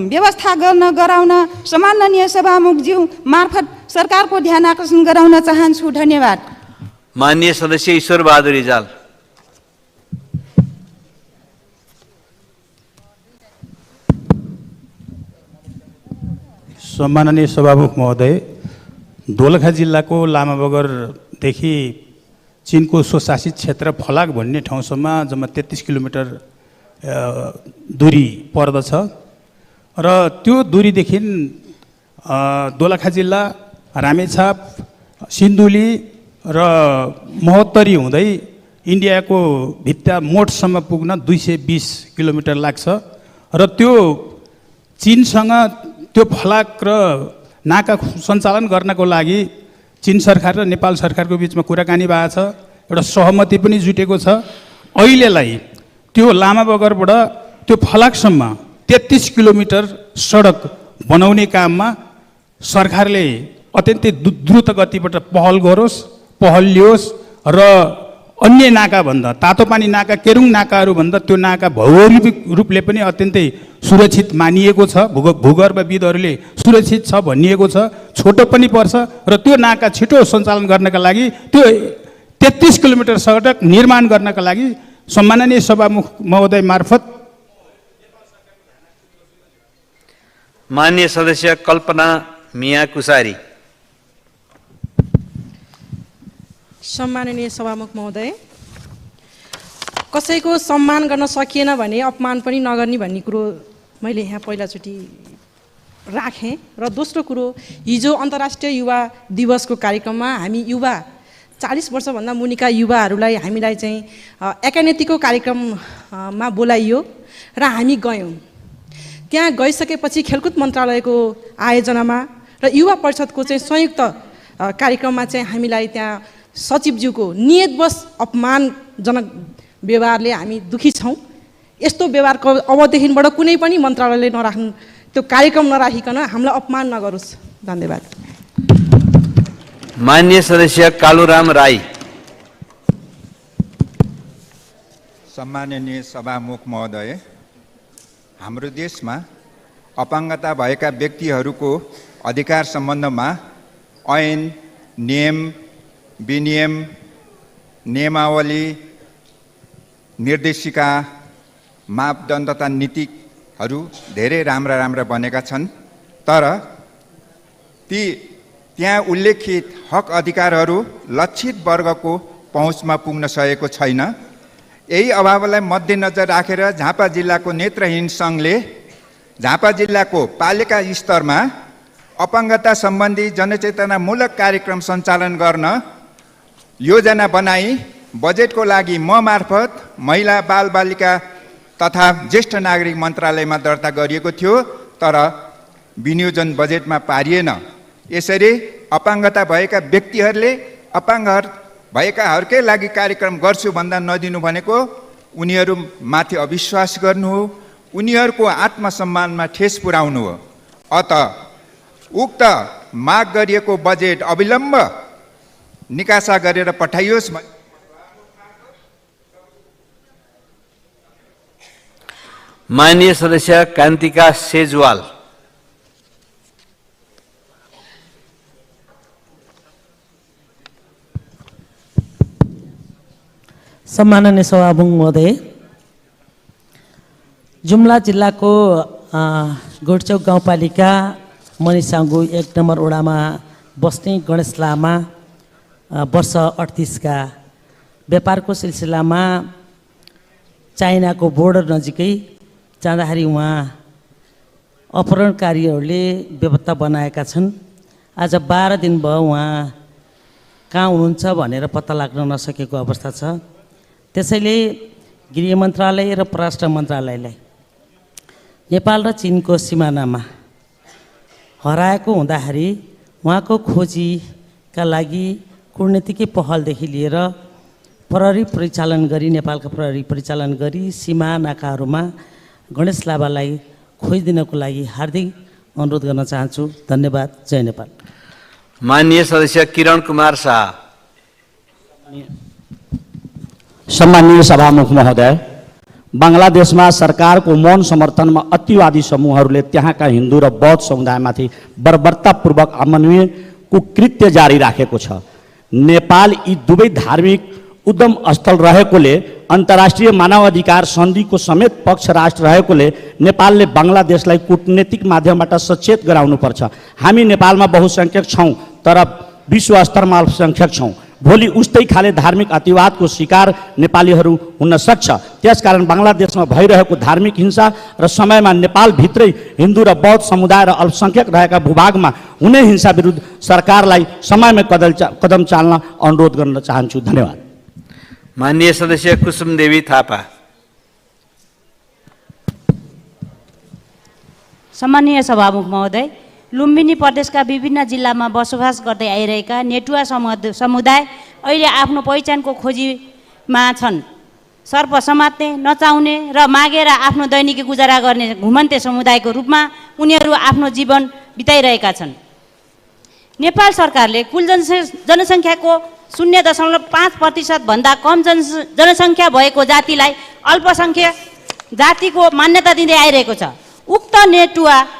व्यवस्था गराउन सम्माननीय सभामुखज्यू मार्फत सरकारको ध्यान आकर्षण गराउन चाहन्छु। धन्यवाद। माननीय सदस्य ईश्वर बहादुर रिजाल। सम्माननीय सभामुख महोदय, दोलखा जिल्लाको लामाबगरदेखि चीनको स्वशासित क्षेत्र फलाक भन्ने ठाउँसम्म जम्मा 33 किलोमिटर दूरी पर्दछ र त्यो दूरीदेखि दोलखा जिल्ला, रामेछाप, सिन्धुली र महोत्तरी हुँदै इन्डियाको भित्ता मोडसम्म पुग्न 220 किलोमिटर लाग्छ र त्यो चीनसँग त्यो फलाक र नाका सञ्चालन गर्नको लागि चीन सरकार र नेपाल सरकारको बिचमा कुराकानी भएको छ, एउटा सहमति पनि जुटेको छ। अहिलेलाई त्यो लामाबगरबाट त्यो फलाकसम्म 33 किलोमिटर सडक बनाउने काममा सरकारले अत्यन्तै द्रुत गतिबाट पहल गरोस्, पहल लियोस् र अन्य नाकाभन्दा तातोपानी नाका, केरुङ नाकाहरूभन्दा त्यो नाका भौगोलिक रूपले पनि अत्यन्तै सुरक्षित मानिएको छ, भूगर्भविदहरूले सुरक्षित छ भनिएको छ, छोटो पनि पर्छ र त्यो नाका छिटो सञ्चालन गर्नका लागि त्यो 33 किलोमिटर सडक निर्माण गर्नका लागि सम्माननीय सभामुख महोदय मार्फत माननीय सदस्य कल्पना मिया कुसारी। सम्माननीय सभामुख महोदय, कसैको सम्मान गर्न सकिएन भने अपमान पनि नगर्ने भन्ने कुरो मैले यहाँ पहिलाचोटि राखेँ। र दोस्रो कुरो, हिजो अन्तर्राष्ट्रिय युवा दिवसको कार्यक्रममा हामी युवा 40 वर्षभन्दा मुनिका युवाहरूलाई हामीलाई चाहिँ एकानेतिको कार्यक्रममा बोलाइयो र हामी गयौँ। त्यहाँ गइसकेपछि खेलकुद मन्त्रालयको आयोजनामा र युवा परिषदको चाहिँ संयुक्त कार्यक्रममा चाहिँ हामीलाई त्यहाँ सचिवज्यूको नियतवश अपमानजनक व्यवहारले हामी दुखी छौँ। यस्तो व्यवहारको अबदेखिबाट कुनै पनि मन्त्रालयले नराख्नु, त्यो कार्यक्रम नराखिकन हामीलाई अपमान नगरोस्। धन्यवाद। माननीय सदस्य कालुराम राई। सम्माननीय सभामुख महोदय, हाम्रो देशमा अपाङ्गता भएका व्यक्तिहरूको अधिकार सम्बन्धमा ऐन, नियम, विनियम, नियमावली, निर्देशिका, मापदण्ड तथा नीतिहरू धेरै राम्रा बनेका छन्, तर त्यहाँ उल्लेखित हक अधिकारहरू लक्षित वर्गको पहुँचमा पुग्न सकेको छैन। यही अभावलाई मध्यनजर राखेर झापा जिल्लाको नेत्रहीन सङ्घले झापा जिल्लाको पालिका स्तरमा अपाङ्गता सम्बन्धी जनचेतनामूलक कार्यक्रम सञ्चालन गर्न योजना बनाई बजेटको लागि म मार्फत महिला बालबालिका तथा ज्येष्ठ नागरिक मन्त्रालयमा दर्ता गरिएको थियो, तर विनियोजन बजेटमा पारिएन। यसरी अपाङ्गता भएका व्यक्तिहरूले अपाङ्ग भएकाहरूकै लागि कार्यक्रम गर्छु भन्दा नदिनु भनेको उनीहरूमाथि अविश्वास गर्नु हो, उनीहरूको आत्मसम्मानमा ठेस पुर्याउनु हो। अत उक्त माग गरिएको बजेट अविलम्ब निकासा गरेर पठाइयोस्। माननीय सदस्य कान्तिका सेजवाल। सम्माननीय सभामुख महोदय, जुम्ला जिल्लाको गोडचौक गाउँपालिका मनिसाङ्गु 1 नम्बर वडामा बस्ने गणेश लामा वर्ष 38 का व्यापारको सिलसिलामा चाइनाको बोर्डर नजिकै जाँदाखेरि उहाँ अपहरणकारीहरूले बेपत्ता बनाएका छन्। आज 12 दिन भयो उहाँ कहाँ हुनुहुन्छ भनेर पत्ता लाग्न नसकेको अवस्था छ। त्यसैले गृह मन्त्रालय र परराष्ट्र मन्त्रालयलाई नेपाल र चीनको सिमानामा हराएको हुँदाखेरि उहाँको खोजीका लागि कूटनीतिकै पहलदेखि लिएर प्रहरी परिचालन गरी, नेपालका प्रहरी परिचालन गरी सीमा नाकाहरूमा गणेश लामालाई खोजिदिनको लागि हार्दिक अनुरोध गर्न चाहन्छु। धन्यवाद। जय नेपाल। माननीय सदस्य किरण कुमार शाह। सम्माननीय सभामुख महोदय, बङ्गलादेशमा सरकारको मौन समर्थनमा अतिवादी समूहहरूले त्यहाँका हिन्दू र बौद्ध समुदायमाथि बर्बरतापूर्वक अमानवीय कृत्य जारी राखेको छ। नेपाल यी दुवै धार्मिक उद्गम स्थल रहेकोले अन्तर्राष्ट्रिय मानवाधिकार सन्धिको समेत पक्ष राष्ट्र रहेकोले नेपालले बङ्गलादेशलाई कूटनीतिक माध्यमबाट सचेत गराउनुपर्छ। हामी नेपालमा बहुसङ्ख्यक छौँ तर विश्व स्तरमा अल्पसङ्ख्यक छौँ। भोलि उस्तै खाले धार्मिक अतिवादको शिकार नेपालीहरू हुन सक्छ। त्यसकारण बङ्गलादेशमा भइरहेको धार्मिक हिंसा र समयमा नेपालभित्रै हिन्दू र बौद्ध समुदाय र अल्पसङ्ख्यक रहेका भूभागमा हुने हिंसा विरुद्ध सरकारलाई समयमै कदम चाल्न अनुरोध गर्न चाहन्छु। धन्यवाद। माननीय सदस्य कुसुमदेवी थापा। सम्माननीय सभामुख महोदय, लुम्बिनी प्रदेशका विभिन्न जिल्लामा बसोबास गर्दै आइरहेका नेटुवा समुदाय अहिले आफ्नो पहिचानको खोजीमा छन्। सर्प समात्ने, नचाउने र मागेर आफ्नो दैनिकी गुजारा गर्ने घुमन्ते समुदायको रूपमा उनीहरू आफ्नो जीवन बिताइरहेका छन्। नेपाल सरकारले कुल जनसङ्ख्याको 0.5% भन्दा कम जनसङ्ख्या भएको जातिलाई अल्पसङ्ख्यक जातिको मान्यता दिँदै आइरहेको छ। उक्त नेटुवा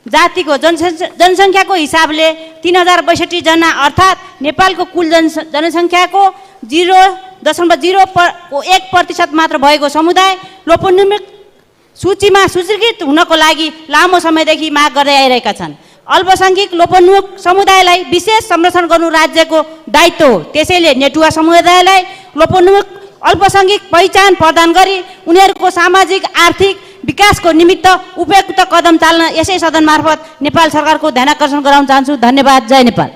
जातिको जनसङ्ख्याको हिसाबले 3062 जना अर्थात् नेपालको कुल जनसङ्ख्याको 0.01% मात्र भएको समुदाय लोपोन्मुख सूचीमा सूचीकृत हुनको लागि लामो समयदेखि माग गर्दै आइरहेका छन्। अल्पसङ्ख्यक लोपोन्मुख समुदायलाई विशेष संरक्षण गर्नु राज्यको दायित्व हो। त्यसैले नेटुवा समुदायलाई लोपोन्मुख अल्पसङ्ख्यक पहिचान प्रदान गरी उनीहरूको सामाजिक आर्थिक विकासको निमित्त उपयुक्त कदम चाल्न यसै सदन मार्फत नेपाल सरकारको ध्यानाकर्षण गराउन चाहन्छु। धन्यवाद। जय नेपाल।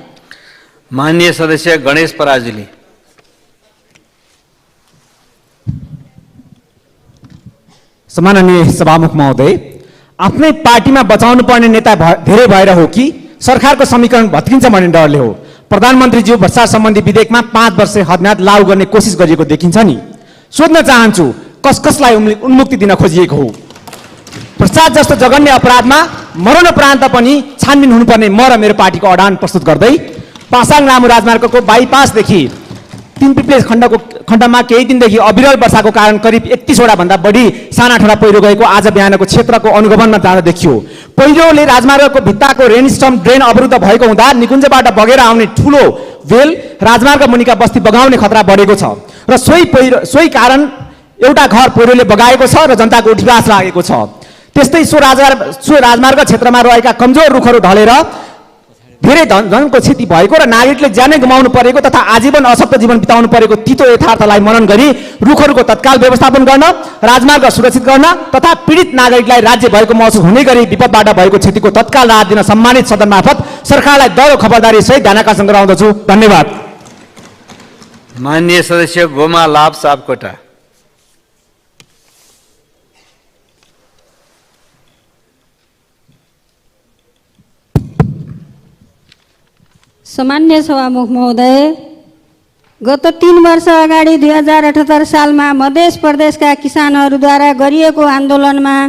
माननीय सदस्य गणेश पराजुली। सम्माननीय सभामुख महोदय, आफ्नै पार्टीमा बचाउनु पर्ने नेता धेरै भएर हो कि सरकारको समीकरण भत्किन्छ भन्ने डरले हो? प्रधानमन्त्रीज्यू भ्रष्टाचार सम्बन्धी विधेयकमा 5 वर्ष हदम्याद लागू गर्ने कोसिस गरिएको देखिन्छ नि। सोध्न चाहन्छु, कसलाई उन्मुक्ति दिन खोजिएको हो? भ्रष्टाचार जस्तो जघन्य अपराधमा मरणोपरान्त पनि छानबिन हुनुपर्ने म र मेरो पार्टीको अडान प्रस्तुत गर्दै पासाङ लामो राजमार्गको बाइपासदेखि तिनपिप्ले खण्डमा केही दिनदेखि अविरल वर्षाको कारण करिब 31वटा भन्दा बढी साना ठुला पहिरो गएको आज बिहानको क्षेत्रको अनुगमनमा जाँदा देखियो। पहिरोले राजमार्गको भित्ताको रेनस्टर्म ड्रेन अवरुद्ध भएको हुँदा निकुञ्जबाट बगेर आउने ठुलो वेल राजमार्ग मुनिका बस्ती बगाउने खतरा बढेको छ र सोही कारण एउटा घर पहिरोले बगाएको छ र जनताको उठिवास लागेको छ। त्यस्तै सो राजमार्ग क्षेत्रमा रहेका कमजोर रुखहरू ढलेर धेरै धनको क्षति भएको र नागरिकले ज्यानै गुमाउनु परेको तथा आजीवन अशक्त जीवन बिताउनु परेको तितो यथार्थलाई मनन गरी रुखहरूको तत्काल व्यवस्थापन गर्न, राजमार्ग सुरक्षित गर्न तथा पीडित नागरिकलाई राज्य भएको महसुस हुने गरी विपदबाट भएको क्षतिको तत्काल राहत दिन सम्मानित सदन मार्फत सरकारलाई दरो खबरदारी सहित ध्यानाकर्षण गराउँदछु। धन्यवाद। माननीय सदस्य गोमा लाभ सापकोटा। सम्मान्य सभामुख महोदय, गत 3 वर्ष अगाडि 2078 सालमा मध्य प्रदेशका किसानहरूद्वारा गरिएको आन्दोलनमा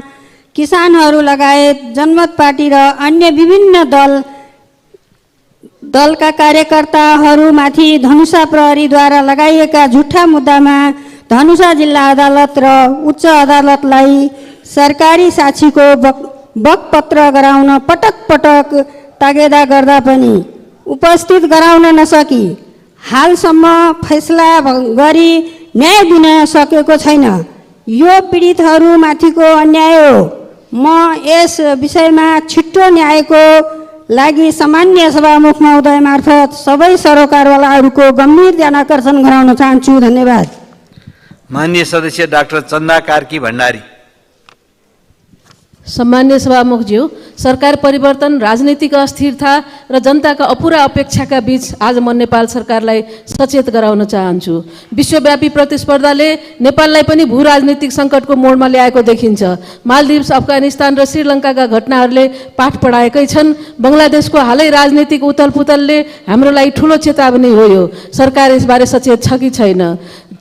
किसानहरू लगायत जनमत पार्टी र अन्य विभिन्न दलका कार्यकर्ताहरूमाथि धनुषा प्रहरीद्वारा लगाइएका झुट्टा मुद्दामा धनुषा जिल्ला अदालत र उच्च अदालतलाई सरकारी साक्षीको बकपत्र गराउन पटक पटक तागेदा गर्दा पनि उपस्थित गराउन नसकी हालसम्म फैसला गरी न्याय दिन सकेको छैन। यो पीडितहरूमाथिको अन्याय हो। म यस विषयमा छिट्टो न्यायको लागि सामान्य सभामुख महोदय मार्फत सबै सरोकारवालाहरूको गम्भीर ध्यानाकर्षण गराउन चाहन्छु। धन्यवाद। माननीय सदस्य डाक्टर चन्दा कार्की भण्डारी। सम्मान्य सभामुखज्यू, सरकार परिवर्तन, राजनीतिक अस्थिरता र जनताका अपुरा अपेक्षाका बीच आज म नेपाल सरकारलाई सचेत गराउन चाहन्छु। विश्वव्यापी प्रतिस्पर्धाले नेपाललाई पनि भू राजनीतिक सङ्कटको मोडमा ल्याएको देखिन्छ। मालदिव्स, अफगानिस्तान र श्रीलङ्काका घटनाहरूले पाठ पढाएकै छन्। बङ्गलादेशको हालै राजनीतिक उथलपुथलले हाम्रो लागि ठुलो चेतावनी हो। यो सरकार यसबारे सचेत छ कि छैन?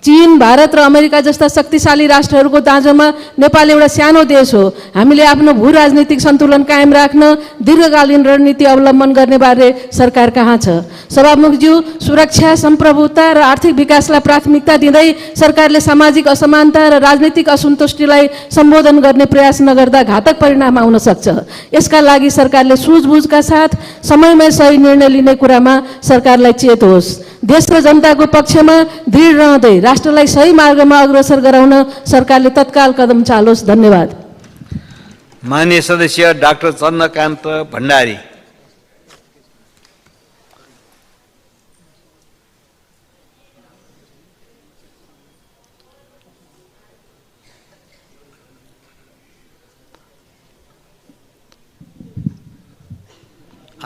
चीन, भारत र अमेरिका जस्ता शक्तिशाली राष्ट्रहरूको दाँजोमा नेपाल एउटा सानो देश हो। हामीले आफ्नो भू राजनीतिक सन्तुलन कायम राख्न दीर्घकालीन रणनीति अवलम्बन गर्ने बारे सरकार कहाँ छ? सभामुखज्यू, सुरक्षा, सम्प्रभुता र आर्थिक विकासलाई प्राथमिकता दिँदै सरकारले सामाजिक असमानता र राजनीतिक असन्तुष्टिलाई सम्बोधन गर्ने प्रयास नगर्दा घातक परिणाम आउन सक्छ। यसका लागि सरकारले सुझबुझका साथ समयमै सही निर्णय लिने कुरामा सरकारलाई चेत होस्। देश र जनताको पक्षमा दृढ रहँदै राष्ट्रलाई सही मार्गमा अग्रसर गराउन सरकारले तत्काल कदम चालोस्। धन्यवाद। माननीय सदस्य डाक्टर चन्द्रकान्त भण्डारी।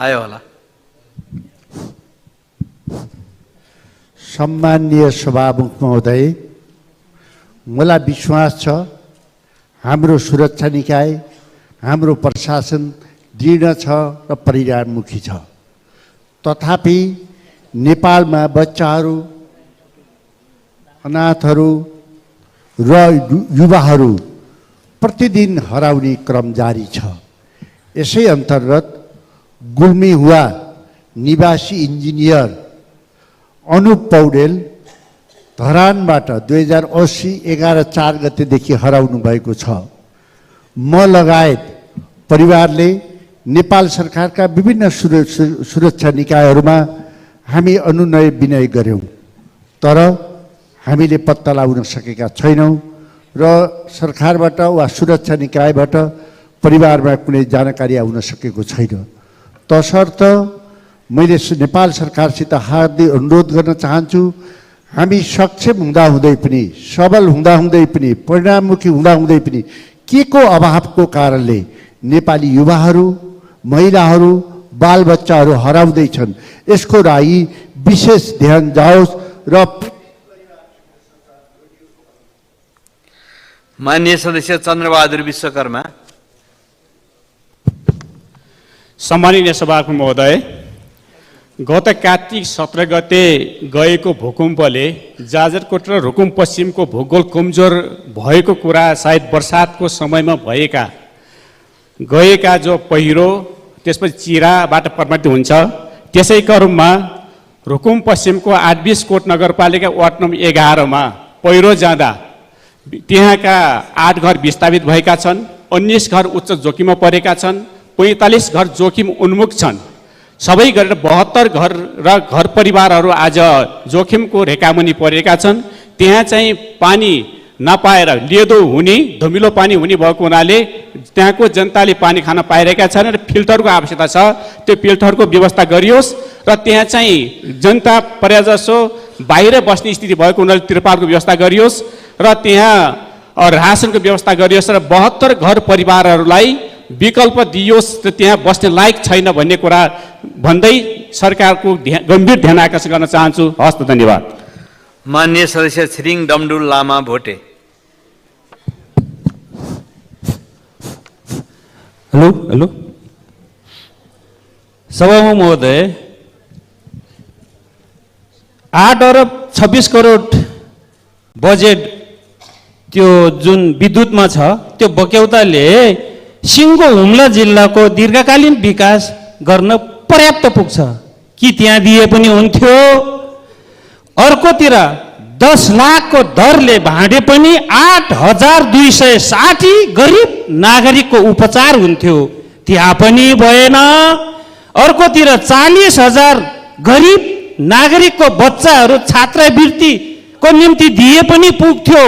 आयो होला। सम्माननीय सभामुख महोदय, मलाई विश्वास छ हाम्रो सुरक्षा निकाय, हाम्रो प्रशासन दृढ छ र परिणाममुखी छ। तथापि नेपालमा बच्चाहरू, अनाथहरू र युवाहरू प्रतिदिन हराउने क्रम जारी छ। यसै अन्तर्गत गुल्मी हुआ निवासी इन्जिनियर अनुप पौडेल धरानबाट 2080 11/4 गतेदेखि हराउनु भएको छ। म लगायत परिवारले नेपाल सरकारका विभिन्न सुरक्षा निकायहरूमा हामी अनुनय विनय गर्यौं, तर हामीले पत्ता लगाउन सकेका छैनौं र सरकारबाट वा सुरक्षा निकायबाट परिवारमा कुनै जानकारी आउन सकेको छैन। तसर्थ मैले नेपाल सरकारसित हार्दिक अनुरोध गर्न चाहन्छु, हामी सक्षम हुँदाहुँदै पनि, सबल हुँदाहुँदै पनि, परिणाममुखी हुँदाहुँदै पनि के को अभावको कारणले नेपाली युवाहरू, महिलाहरू, बालबच्चाहरू हराउँदैछन्, यसको लागि विशेष ध्यान जाओस् र माननीय सदस्य चन्द्रबहादुर विश्वकर्मा। सम्माननीय सभामुख महोदय, गत कार्तिक 17 गते गएको भूकम्पले जाजरकोट र रुकुम पश्चिमको भूगोल कमजोर भएको कुरा सायद बर्सातको समयमा गएका जो पहिरो त्यसपछि चिराबाट प्रभावित हुन्छ। त्यसै क्रममा रुकुम पश्चिमको 820 कोट नगरपालिका वार्ड नम्बर 11 मा पहिरो जाँदा त्यहाँका 8 घर विस्थापित भएका छन्, 19 घर उच्च जोखिममा परेका छन्, 45 घर जोखिम उन्मुख छन्। सबै गरेर 72 घर र घर परिवारहरू आज जोखिमको रेखामुनि परेका छन्। त्यहाँ चाहिँ पानी नपाएर लेदो हुने, धमिलो पानी हुने भएको हुनाले त्यहाँको जनताले पानी खान पाइरहेका छैनन् र फिल्टरको आवश्यकता छ। त्यो फिल्टरको व्यवस्था गरियोस् र त्यहाँ चाहिँ जनता प्रायजसो बाहिर बस्ने स्थिति भएको हुनाले तिरपालको व्यवस्था गरियोस् र त्यहाँ रासनको व्यवस्था गरियोस् र 72 घर परिवारहरूलाई विकल्प दियोस् र त्यहाँ बस्ने लायक छैन भन्ने कुरा भन्दै सरकारको गम्भीर ध्यान आकर्षण गर्न चाहन्छु। हस्त, धन्यवाद। माननीय सदस्य छिरिङ डमडुल लामा भोटे। हेलो सभामुख महोदय, 8 अरब 26 करोड बजेट त्यो जुन विद्युतमा छ त्यो बक्यौताले सिङ्गो हुम्ला जिल्लाको दीर्घकालीन विकास गर्न पर्याप्त पुग्छ कि त्यहाँ दिए पनि हुन्थ्यो। अर्कोतिर 10 लाखको दरले भाँडे पनि 8,260 गरिब नागरिकको उपचार हुन्थ्यो, त्यहाँ पनि भएन। अर्कोतिर 40,000 गरिब नागरिकको बच्चाहरू छात्रवृत्तिको निम्ति दिए पनि पुग्थ्यो,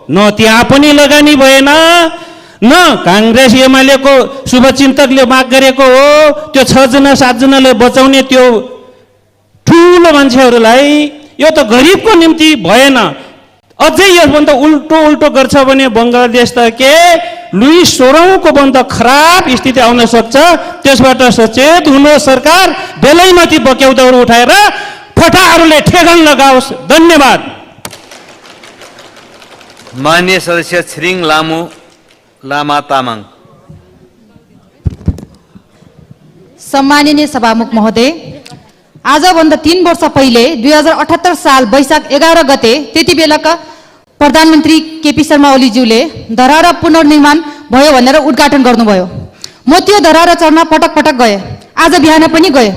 न त्यहाँ पनि लगानी भएन। न काङ्ग्रेस एमालेको शुभचिन्तकले माग गरेको हो त्यो 6 जना 7 जनालाई बचाउने त्यो ठुलो मान्छेहरूलाई, यो त गरिबको निम्ति भएन। अझै यसभन्दा उल्टो गर्छ भने बङ्गलादेश त के लुइस 16औँको भन्दा खराब स्थिति आउन सक्छ। त्यसबाट सचेत हुनु सरकार, बेलैमाथि बक्यौताहरू उठाएर फटाहरूले ठेगान लगाओस्। धन्यवाद। माननीय सदस्य छिरिङ लामा तामाङ। सम्माननीय सभामुख महोदय, आजभन्दा 3 वर्ष पहिले 2078 साल वैशाख 11 गते त्यति बेलाका प्रधानमन्त्री केपी शर्मा ओलीज्यूले धरहरा पुनर्निर्माण भयो भनेर उद्घाटन गर्नुभयो। म त्यो धरहरा चढ्न पटक पटक गएँ, आज बिहान पनि गएँ।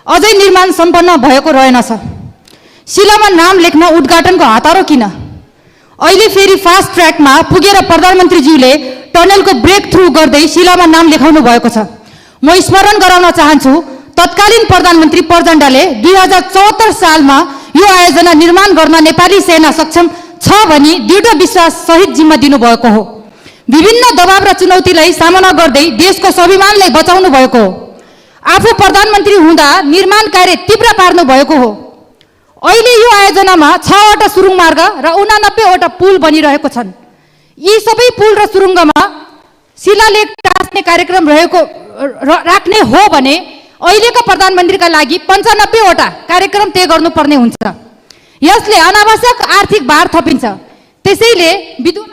अझै निर्माण सम्पन्न भएको रहेनछ। शिलामा नाम लेख्न उद्घाटनको हतारो किन? अहिले फेरि फास्ट ट्र्याकमा पुगेर प्रधानमन्त्रीज्यूले टनलको ब्रेक थ्रु गर्दै शिलामा नाम लेखाउनु भएको छ। म स्मरण गराउन चाहन्छु, तत्कालीन प्रधानमन्त्री प्रचण्डले 2074 सालमा यो आयोजना निर्माण गर्न नेपाली सेना सक्षम छ भनी दृढ विश्वास सहित जिम्मा दिनुभएको हो। विभिन्न दबाव र चुनौतीलाई सामना गर्दै देशको स्वाभिमानलाई बचाउनु भएको हो। आफू प्रधानमन्त्री हुँदा निर्माण कार्य तीव्र पार्नु भएको हो। अहिले यो आयोजनामा 6 वटा सुरुङ मार्ग र 89 वटा पुल बनिरहेको छन्। यी सबै पुल र सुरुङ्गमा शिलालेख टाँस्ने कार्यक्रम राख्ने हो भने अहिलेका प्रधानमन्त्रीका लागि 95 वटा कार्यक्रम तय गर्नुपर्ने हुन्छ। यसले अनावश्यक आर्थिक भार थपिन्छ। त्यसैले विद्युत